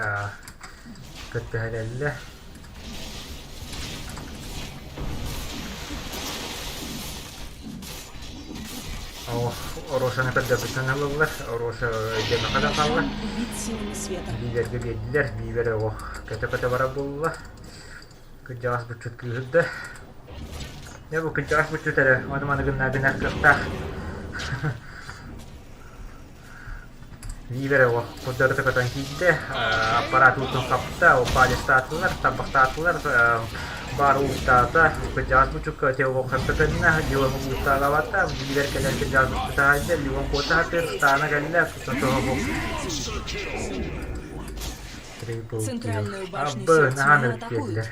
кыттыһа кэллэ. Оруосаны көрдөрбүтүнэн ылаллар, Оруоса өйдөөмөххө да хаалла. Жан убит силами света. Биибэргэ биэрдилэр, биибэр оҕо көтө-көтө барар буолла. Кырдьаҕас буччут кыыһырда. Дьэ бу кырдьаҕас буччут эрэ ону-маны гыннаа гынар кыахтаах. Биибэр оҕо курдарыта көтөн киирдэ, аппараат уутун хапта, палестаатылар, тарбахтаатылар, баар ууттаата, кырдьаҕас буччукка теолог көтөннө, Леон ууттаалаабата, биибэр кэлэн кырдьаҕас буччута хаайда, Леон куота сатыыр, ыстаана кэллэ, Трипл килл. Центральную башню Абы, сил наһаа тьмы ынырык атакуют. биэрдилэр.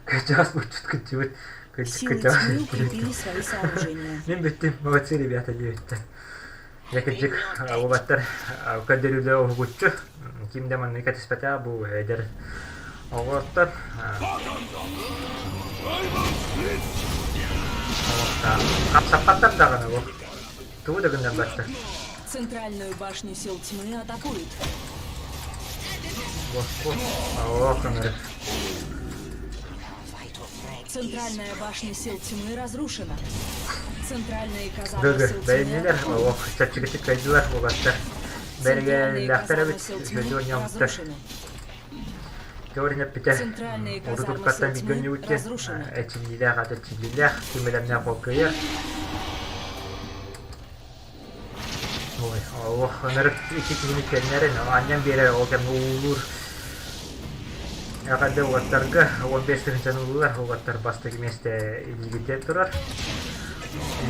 Кырдьаҕас буччут кырдьыбыт. Силы Кырдьаҕас тьмы укрепили свои сооружения. Мин бүттүм, молодцы ребята диэбиттэр. Дьэ кырдьык, уолаттар көрдөрүүлэрэ уһугуччу. Ким да маннык кэтэспэтэх бу эдэр оҕолортор. Хапсаппаттар даҕаны бу. Тугу да гыннарбаттар. Центральную башню сил тьмы атакуют. Босхо. Ох, ынырык. Центральная башня сил тьмы разрушена. Центральные казармы Гыгы, сил тьмы бэйнилэр, атакуют. ох, чэпчэкитик кыайдылар уолаттар. Центральные Бэригээллээхтэр казармы эбит, сил үчүгэйдик тьмы оонньообуттар. разрушены. Теория эппитэ, Центральные урут казармы уруккаттан сил бииргэ тьмы оонньуубут диэн, разрушены. эрчиллиилээх аата эрчиллиилээх, ким бэлэмнээх ол кыайар. Ой, олох ынырык икки киһини кэннэрин анньан биэрэр ол кэмҥэ уулуур. Эҕэрдэ уолаттарга 15 тыһыынчаны ыллылар, уолаттар бастакы миэстэ илиигитигэр турар.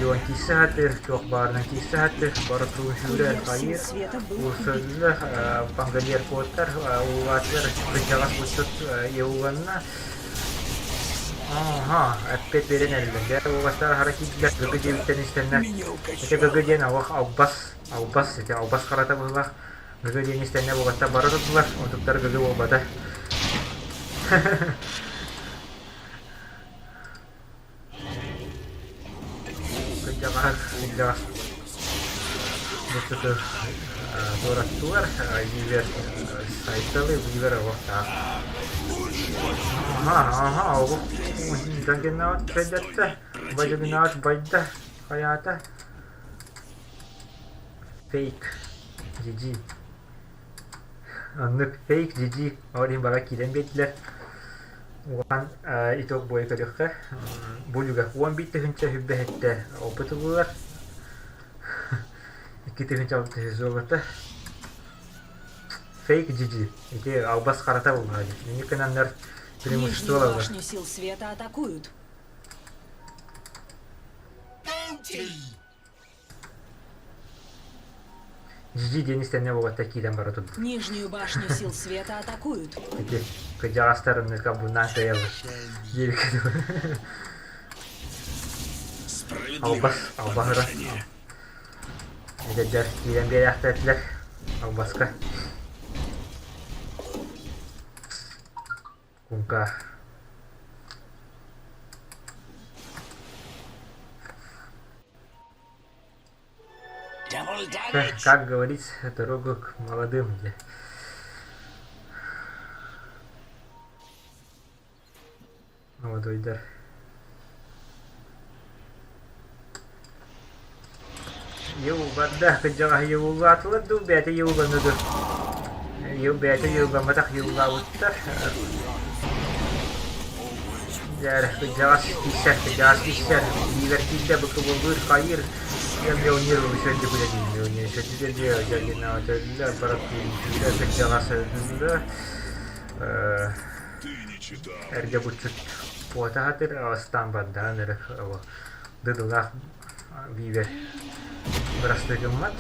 Леон киирсэ сатыыр, туох баарынан киирсэ сатыыр, бары тугун сүүрэр, Курьер сил хайыыр. света был убит. Урсөллөр, Пангалер куоттар, уулаатылар кырдьаҕас булчут еуланна. Ааха, эппиэт биэрэн эрэллэр. Дьэ, уолаттар аһара киирдилэр, ГГ диэбиттэн истэннэр. Ити ГГ диэн олох албас, албас, ити албас харата быһыылаах. ГГ диэн истэннэр уолаттар бары турдулар, онтуктар ГГ буолбата. Кырдьаҕас, кырдьаҕас бу туораттылар, Вивер сайталы, Вивер олохтоох. Аха, аха, олох Джаггернаут кэллэттэ, Бадьагнаут байда, хайаата. Фейк, GG. Оннук фейк GG ол иһин бара киирэн биэрдилэр. Улахан итог буойа көрүөххэ. Бу үлүгэр 11 тыһыынча сүүрбэ сэттэ опыт ыллылар. 2 тыһыынча 6 золото. Фейк GG. Ити албас харата буоллаҕа дии. Инник гынаннар Нижнюю преимущество ылаллар. башню сил света атакуют. GG диэн истэннэ буолбатта киирэн бара турдум. Нижнюю башню сил света атакуют. Ити кырдьаҕастар кабуннаан кыайаллар. Диэбиккэ дылы. Справедливое Албас, албаһыра. поношение. Эдэрдэр киирэн биэрээхтээтилэр албаска. Куҥка. Double damage! Как говорится, дорогу к молодым. Где. Молодойдар. Йылбарда кырдьаҕаһы йыллаатылар дуу, бэйэтэ йылланна дуу. Йыл бэйэтэ йылламматах йыллаабыттар. Дьэ, кырдьаҕас киирсэр, кырдьаҕас киирсэр, биибэр киирдэ, быкыбыллыыр, хайыыр. Я миллионер еще миллионер еще кырдьаҕас өллө. Ты не читал. Эргэ буччут куота сатыыр, астаан бардаан эрэ дыдылаах биибэр бырастыы гыммат.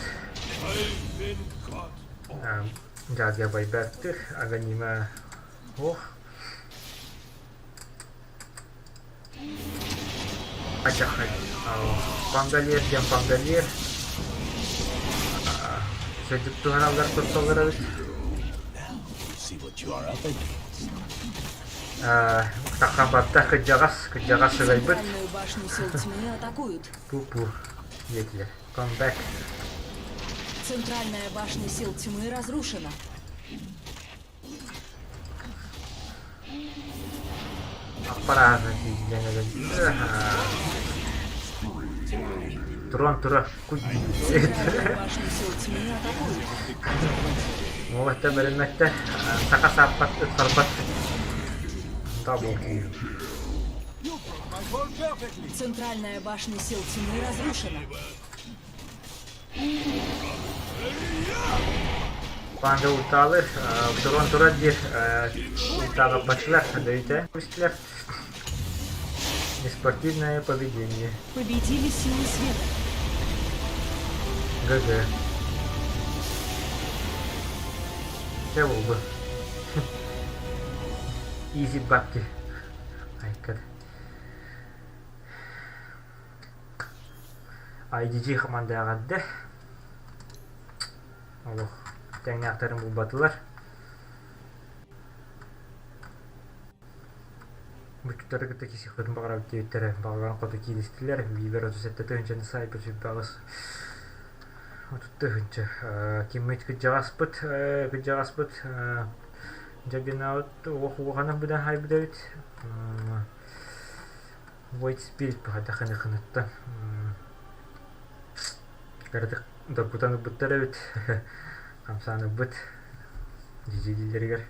Дьаадьа байбаттыр, аганима ох. Ачахай. Пангалер диэн пангалер. Сөдүк туһаналлар тутталлар эбит. See what you are up against. Таххан барда кырдьаҕас, кырдьаҕас сыгайбыт. Центральную башню сил тьмы атакуют. Пу-пу диэтилэр. Come back. Центральная башня сил тьмы разрушена. Аппарааны тиийэн өлөндө. Туран тура. Центральную башню сил тьмы атакуют. Уолаттар бэриммэттэр. Саха сааппат, ыт Double kill. Центральная башня сил тьмы разрушена. Панда ульталыр, туран турар диир ультаҕаппатылар, дөйүтэ түстүлэр. Неспортивное поведение. Победили силы света. ГГ. Чэ буолбут. Easy бабки. Айкат. IDG хамандаҕа Олох тэҥнээхтэрин булбатылар. Бучуттары кытта киирсиэхпитин баҕарабыт диэбиттэрэ. Баҕаларын хоту кииристилэр. Биибэр 37 тыһыынчаны саайбыт 28 30 тыһыынча. Киммит кырдьаҕаспыт, кырдьаҕаспыт Дьагинаабыт уох уоханах быдан хаайбыт эбит. White Spirit баҕайдах хыныттан кыратык доргутан ылбыттар эбит. Хамсаан ылбыт. Дьидьилииллэригэр.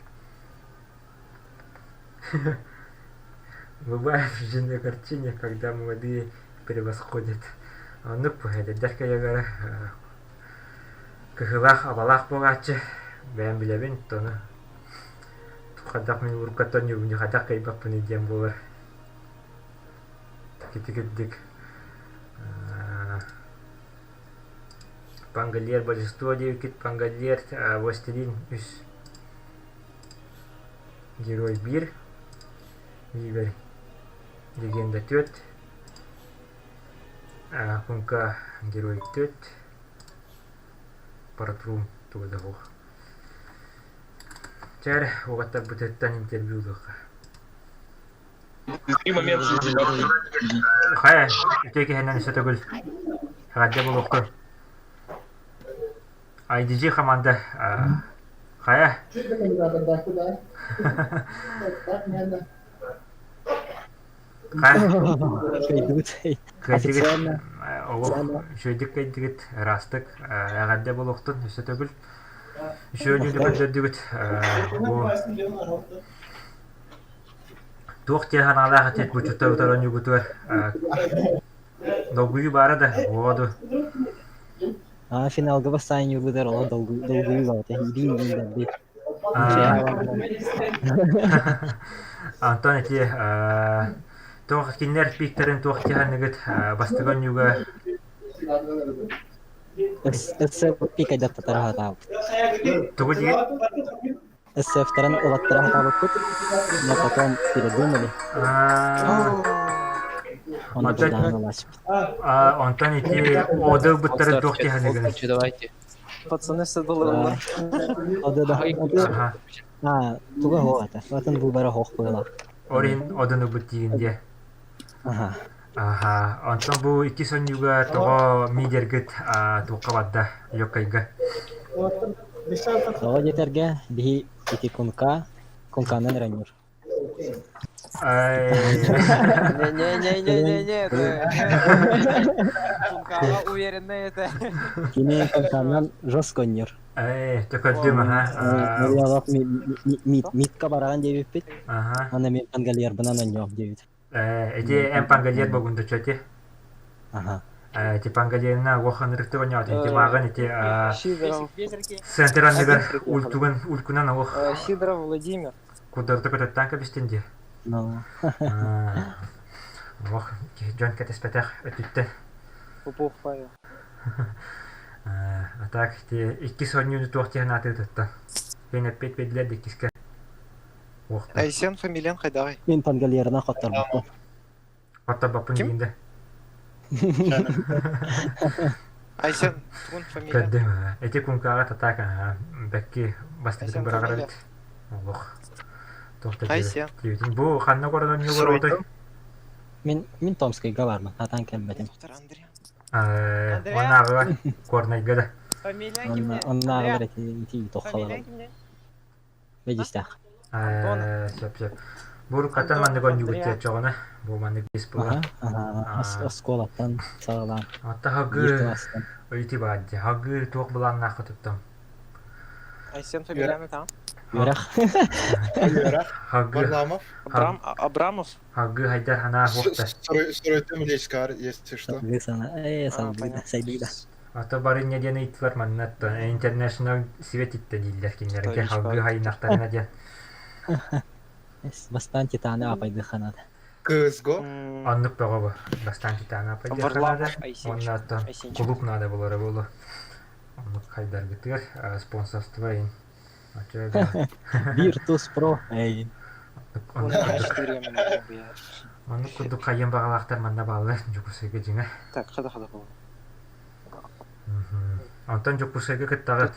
Бывает в жизни картине, когда молодые превосходят. Оннук бу эдэрдэр кэйэлэрэ кыһылаах абалаах буолааччы бэйэм билэбин тону хайдах мин уруккаттан ньугунньу хайдах кыайбаппыный диэн буолар ити кирдик Пангольер божество диэбиккит Пангольер властелин үс Герой биир Вибер легенда түөрт Кунка герой түөрт Паратрум туга да суох. Чэ эрэ, уолаттарбытыттан интервью ылыахха. Момент Хайа, үтүө киһинэн өссө төгүл эҕэрдэ буолуохтун. IDG команда хайа? Кыайдыбыт. Кыайдыгыт. Олох үчүгэйдик кыайдыгыт, ыраастык. Эҕэрдэ буолуохтун өссө төгүл. Үчүгэй дьүлү көрдөрдүгүт. Бу туох диэн санаалаах этит бу чуттар оонньуугутугар долгуйуу баара да буолуо дуо? А финалга бастаан юрбутар олох долгуйуу баҕата иилии иилэрбит. Антон ити туох кинилэр пиктэрин туох тиһаныгыт бастакы оонньууга СС пик айдаттатара хатаабыт. Тугу диир? СФ-тарын ылаттара хатаабыппыт, но потом передумали. Оны бырдаан ылаачпыт. Онтон ити оды ылбыттары туох тиһаныгын? Давайте. Пацаны садылылар. Оды да. А, туга хоох это. Атын бу бара хоох быһылаах. Орин одын ылбыт диигин диэ. Аха. Аха. Онтон бу икки сонньуга тоҕо мидергит туохха барда Лёккайга? Тоҕо диэтэргэ биһи ити кунка кунканан ыранньыр. Не-не-не-не-не, это... Кункаҕа уверенно это. Кини кунканан жестко онньур. Эй, төкөрдүм, аха. Митка бараҕан диэбиппит. Аха. Аны мен пангалербынан онньуом диэбит. Эти эн пангальер богунда ити. Ага. Эти пангальерна уоханырыктык онньоот ити мааҕын ити центр анныгар ультуган улькунан олох Сидоров Владимир. Кударда көтөттаан кэбистин дии. Олох дьон кэтэспэтэх өттүттэн. Попов Павел. А так ити иккис оонньууну туох диэн аатыытыттан. Эн эппит биллэр иккискэ. Айсен фамилиян хайдаҕый? Мин пангалерынан хотторбоппун. Хотторбоппун диин да. Айсен тугун фамилия? Көрдүм. Эти кункаҕа татаак бэкки бастакытын быраҕар эбит. Олох. Айсен. Бу ханна корон оонньуулар отой? Мин мин Томскайга бармын, хатан кэлбэтим. Оннааҕыга Корнайга да. Оннааҕылар ити тоххалар. Бэдьистээх. Сөп сөп. Бу уруккаттан маннык оонньуубут диэччэҕинэ, бу маннык бис буолар. Оскуолаттан саҕалаан. Атта хагы ыйти баар дии. Хагы туох былааннаахха туттам? Айсен фамилияны там. Үөрэх. Үөрэх. Хагы. Варламов. Абрам Абрамов. Хагы хайдар ханаа хуохта. Стройты млечкар, если что. Салгыы сана, э, салгыы сайдыыда. Ата барынньа диэн ыйыттылар манна International светитте дииллэр кинилэргэ халгыы хайынахтарына диэн. Бастаан Титаны апайдыха надо. КСГО? Оннук бөҕө бу. Бастаан Титаны апайдыха надо. Уонна оттон кулууп надо буолара буолуо. Оннук хайдаргытыгар спонсорство иһин. Virtus Pro эйин. Оннук курдук хайыан баҕалаахтар манна бааллар Дьокуускайга дьиҥэ. Так, хада хада буолла. Онтон Дьокуускайга кыттаҕыт.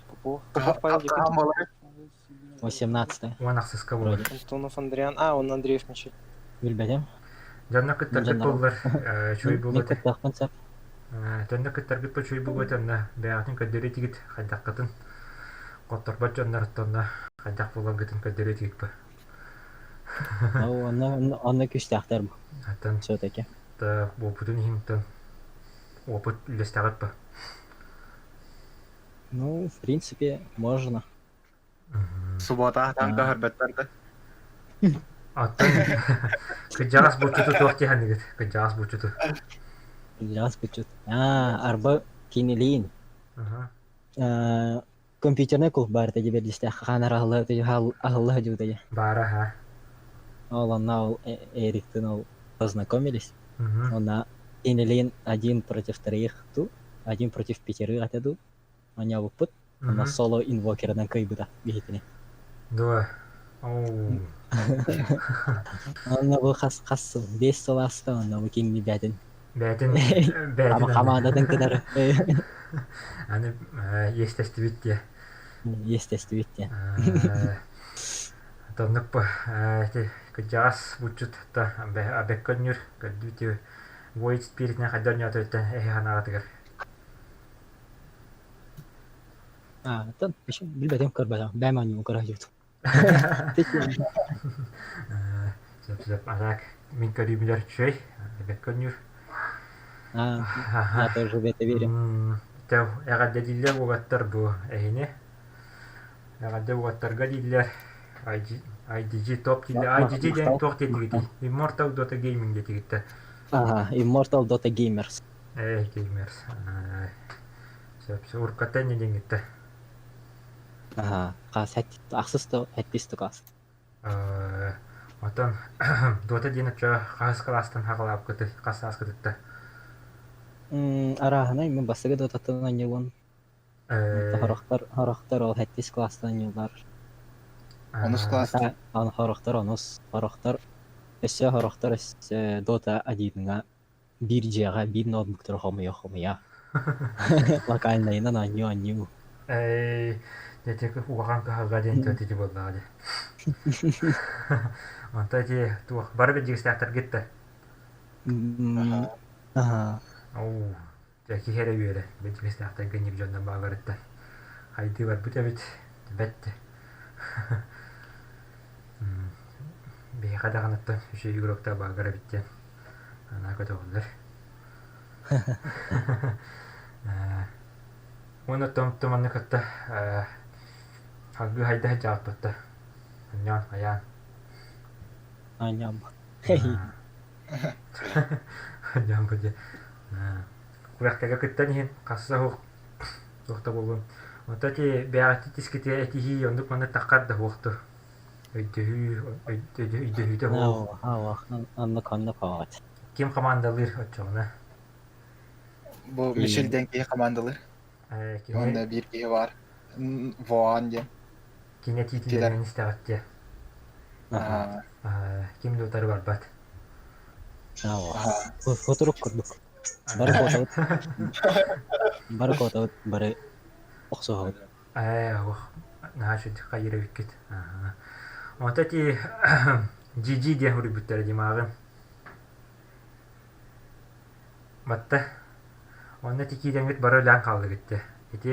Попов. Попов Павел Дьокуускай. 18 Уон ахсыска буолар. Антонов Андриан. А, он Андреев мечет. Билбэтим. Дьонно кыттаргыт буоллар, үчүгэй Мин буолуо этэ. кыттыахпын сөп. Дьонно кыттаргыт үчүгэй буолуо этэ, онно бэйэҕитин көрдөрүө этигит хайдаххытын. Хотторбот дьонноруттан онно хайдах буоларгытын көрдөрүө этигит бу. Онно онно күүстээхтэр бу. Аттан Все-таки. буолбутун иһин опыт үллэстэҕит ба. Ну, в принципе, можно. Суббота таҥка көрбөттөр да. Оттон кыдьаҕас булчуту туох диэхэнигэт? Кыдьаҕас булчуту. Кыдьаҕас булчут. Аа, арба кинилиин. Компьютерный клуб баар этэ дибэрдистээх хаанар аһылла аһылла сылдьыбыта Баара ха. Ол онно ол Эриктин ол познакомились. Онно кинилиин один против троих ту, один против пятерых этэ дуу. Оонньообуппут. Онно соло инвокерынан кыайбыта биһитини. Дуо. Оу. Онно бу хас хас сыл, 5 сыл ааста, онно бу кинини бээтин Бээтин бээтин хамаандатын кытары аны иэстэстибит диэ. Иэстэстибит диэ. Тоннук бу ити кырдьаҕас булчут та абэккөннүр көрдүүтү Void Spirit-нэн хайдах оонньоотуттан эһи ханаҕатыгар А, оттон билбэтим көрбөтөм. Бэйэм оонньуубун көрө сылдьыбытым. Сөп сөп. А так мин көрүүбүлэр үчүгэй. Бэккөннүүр. А, я тоже в это верю. Эҕэрдэлииллэр уолаттар бу эһини. Эҕэрдэ уолаттарга дииллэр. IDG топ дииллэр. IDG диэн туох диэтигитий? Immortal Dota Gaming диэтигиттэр. Ага, Immortal Dota Gamers. Э, Gamers. Сөп, уруккаттан инньэ диэҥҥиттэр. Аһаа, хас ахсыс да сэттис да класс. Оттон Dota диэн оччо хаһыс кылаастан хаҕалаабыккытый, хас сааскытыттан? Арааһынай мин бастакы Дотаттан оонньуубун. Хорохтор, хорохтор ол сэттис класстан оонньууллар. Онус класс. Хорохтор онус, хорохтор өссө хорохтор өссө Dota 1-ҥа биир дьиэҕэ биир ноутбуктары хомуйа-хомуйа локальнайынан оонньуу-оонньуу. Эй, дьэ улахан кыһалҕа диэн ити буоллаҕа дии. Онто ити туох бары билдьигистээхтэргит да? Аһаа. Оо, дьэ киһи эрэ үөрэ билдьигистээхтэргэ инник дьоннор бааларыттан. Хайдыы барбыт эбит, бэт. Биһиэхэ даҕаныттан үчүгэй игроктар бааллар эбит диэн Анаа көтөҕүллэр. Уонна томтоманы кытта салгыы хайда сылдьаҕыт Анньаан хайаан. Анньаан. Анньаан бу дьэ. Курэхтэгэ кыттан иһин хасса суох туох да буоллун. Онто ити бэйэҕитин тискитигэр этиһии оннук маннык таххар да суохтур. Өйдөһүү, өйдөһүүтэ суох. Оннук оннук оҕот. Ким командалыыр оччоҕуна? Бу Мишель диэн киһи командалыыр. Уонна биир киһи баар. Воан диэн. Кини этиитилэрин истэҕит дии. Ким да утары барбат. Футурук курдук. Бары куотабыт. Бары куотабыт, бары охсуһабыт. Ээ, ох, наһаа үчүгэй хайыыр эбиккит. Онто ити GG диэн суруйбуттара Димаҕын. Батта. Онно ити киирэҥҥит бары өлөөн хааллыгыт дии. Ити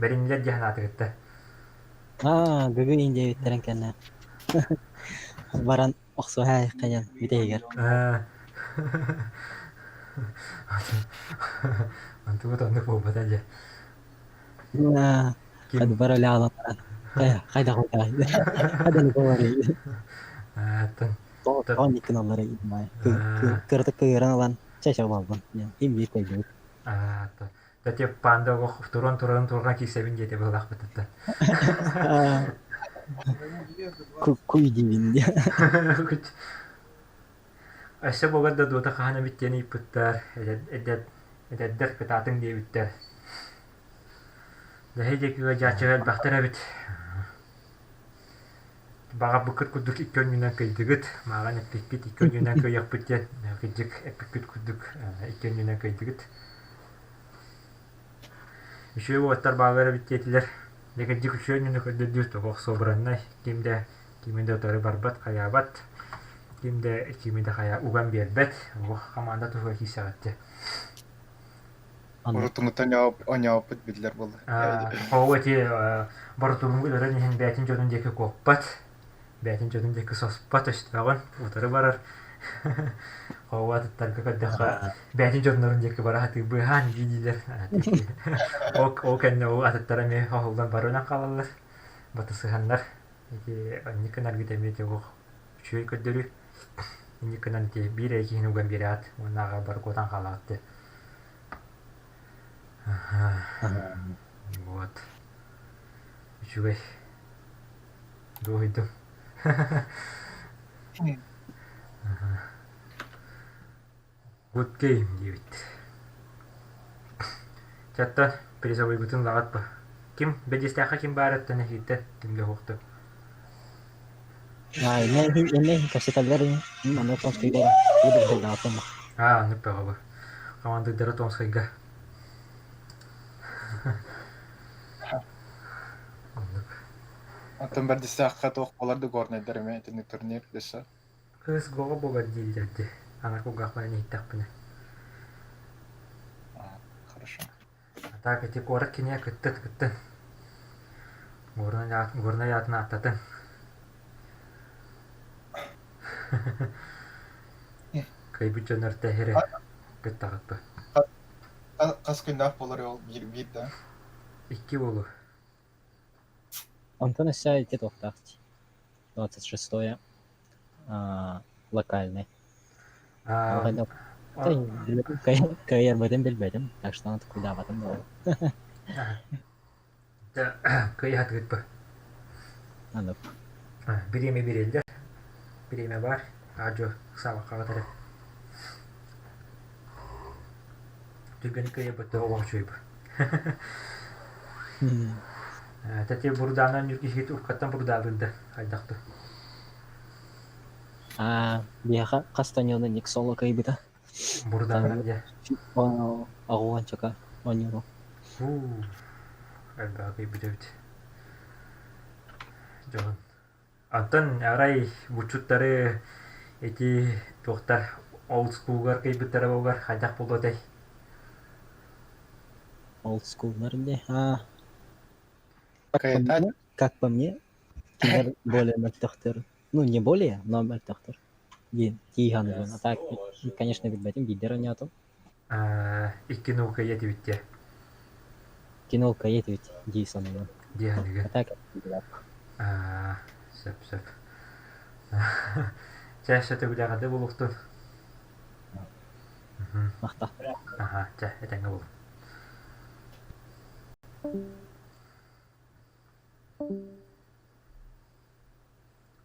бэриннилэр дии санаатыгыт да. Аа, бүгүн индиэбиттэрин кэннэ баран охсуһа хайан бүтэһигэр. Онтубут оннук буолбата дьэ. Ким бар өлө баран хайдах хайдан говори. Тоон иккин аллары кырытык кыыран ылан чача буолбун им биир көйдүбүт. Тати панда ох туран туран туран киисэбин диэти быһылаахпытыттан. Куй диибин диэ. Өссө буолар да дуота хаһан эбит диэн ыйыппыттар, эдэрдэр кытаатыҥ диэбиттэр. Дэһи диэки ыалдьааччылар элбэхтэр эбит. Баҕарбыккыт курдук икки өнньүнэн кыайдыгыт, мааҕын эппиккит икки өнньүнэн кыайыахпыт диэн кырдьык эппиккит курдук икки өнньүнэн кыайдыгыт. Үчүгэй уолаттар бааллар эбит диэтилэр. Дьэ кырдьык үчүгэй дьону көрдөрдүүр тобох собраннай, ким да кими да утары барбат, хайаабат, ким да кими да хайа уган биэрбэт, олох хамаанда туһугар киирсэҕит дьэ. Урутуҥуттан оонньообуппут биллэр буолла. Оҕо ити боротуруҥҥу өлөрөн иһэн бэйэтин дьонун диэки куоппат, бэйэтин дьонун диэки соспот өстөөҕүн утары барар. Оҕо атыттарга көрдөххө бэйэтин дьоннорун диэки бара сатыы быыһаан дии-диилэр. Ол, ол кэннэ ол атыттара эмиэ хоһуллан барынан хаалаллар, батысыһаннар. Ити инник гынаргыт эмиэ дьэ үчүгэй көрдөрүү. Инник гынан ити биир эрэ киһини уган биэрээт уонна аҕа бары куотан хаалаҕыт дии. Вот. Үчүгэй. Дуоһуйдум. Good game диэбит. Чаттан призовойгутун лаҕат ба. Ким бэдьиэстээххэ ким баарыттан эһииттэн кимгэ уһукту. Аа, эмэ кэпсэтэллэр ини, манна Томскайга ыытыллаатым. Аа, оннук бөҕө бу. Хамандыырдара Томскайга. Оннук. Оттон бэрдистээххэ туох буолар да горнайдар эмиэ итинник турнир өссө. Кыыс гоҕо буолар дииллэр дии. Аҥар кулгаахпынан иһиттэхпинэ. Хорошо. А так ити куорат киниэ кыттын кыттын. Горнай, Горнай аатын ааттатын. Кыайбыт дьоннор тэһэрэ кыттаҕыт ба. Хас күннээх буолар ол биир биир да? Икки буолуо. Онтон өссө ити туохтаах 26-е локальный. Кыайарбытын билбэтим, так что ону кудаабатым буолуо. Кыайаатыгыт ба? Анып. Бириэмэ биэрэллэр. Бириэмэ баар. Аадьуо саабаккаҕыт эрэ. Түргэнник кыайарбыт олох үчүгэй бу. Тати бурдаанан киһи уркаттан бурдаабыт да хайдах да. Аа, биһиэхэ хас да ньыны Ник Соло кыайбыта. Бурдаанан дьэ. Аҕуончака оонньууру. Уу, элбэҕи кыайбыт эбит. Дьоһун. Антон арай буччуттары ити туохтар old school-гар кыйбыттара буоллар хайдах буолуо этэй? Old school-лар дии. Аа. Как по мне, кинилэр более мөлтөхтөр. Ну, не более, но мөлтөхтөр. Диэн тии саныыбын. А так, конечно, билбэтим, биирдэр оонньоотум. Икки наука этибит дии. Кинолка этибит дии саныыбын. Дии саныыгын. А так, Сөп, сөп. Чэ, сөтөгүлэҕэ да буолуохтун. Махта. Аха, чэ, этэҥҥэ буол.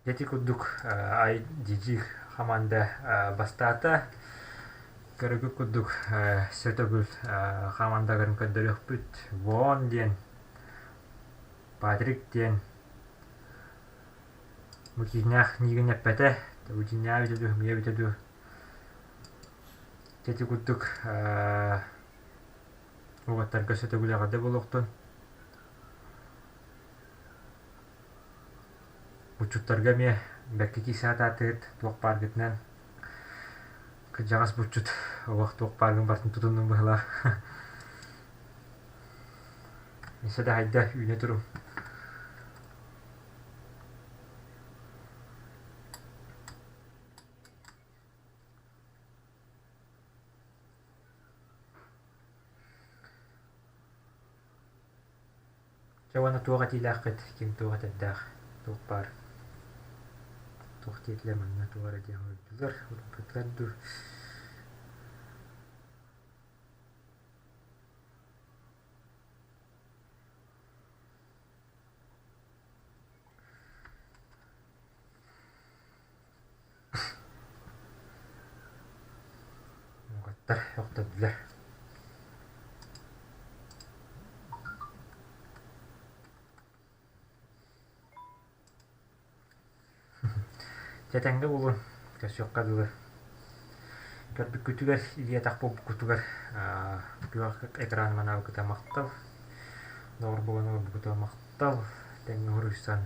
Ити курдук IDG хамаанда бастаата. Көрөгүт курдук сөтөгүл хамаандаларын көрдөрүөхпүт. Вон диэн, Патрик диэн бу киинээх миигин эппэтэ, бу дьиҥнээх эбитэ дуу, ымыйа эбитэ дуу. Ити курдук уолаттарга сөтөгүл эҕэрдэ буолуохтун. Буччуттарга эмиэ бэркэ киирсэ сатаатыгыт, туох бааргытынан кырдьаҕас буччут олох туох бааргын барытын тутуннуҥ быһыылаах. Өссө да хайда үүнэ туруҥ. Дьэ уонна туох этиилээххит, ким туох этэрдээх, туох баар, туох диэтилэр манна туох эрэ диэн уруйдулар, уруйбатылар дуу. Угаттар охтордулар. Дьэ этэҥҥэ буолун, көрсүөххэ дылы. Көрбүккүтүгэр, илии-атах буолбуккутугар күөх экран манаабыккыта махтал. Доҕор буолан олорбуккутугар махтал. Таптал тэҥҥэ хоруйсан.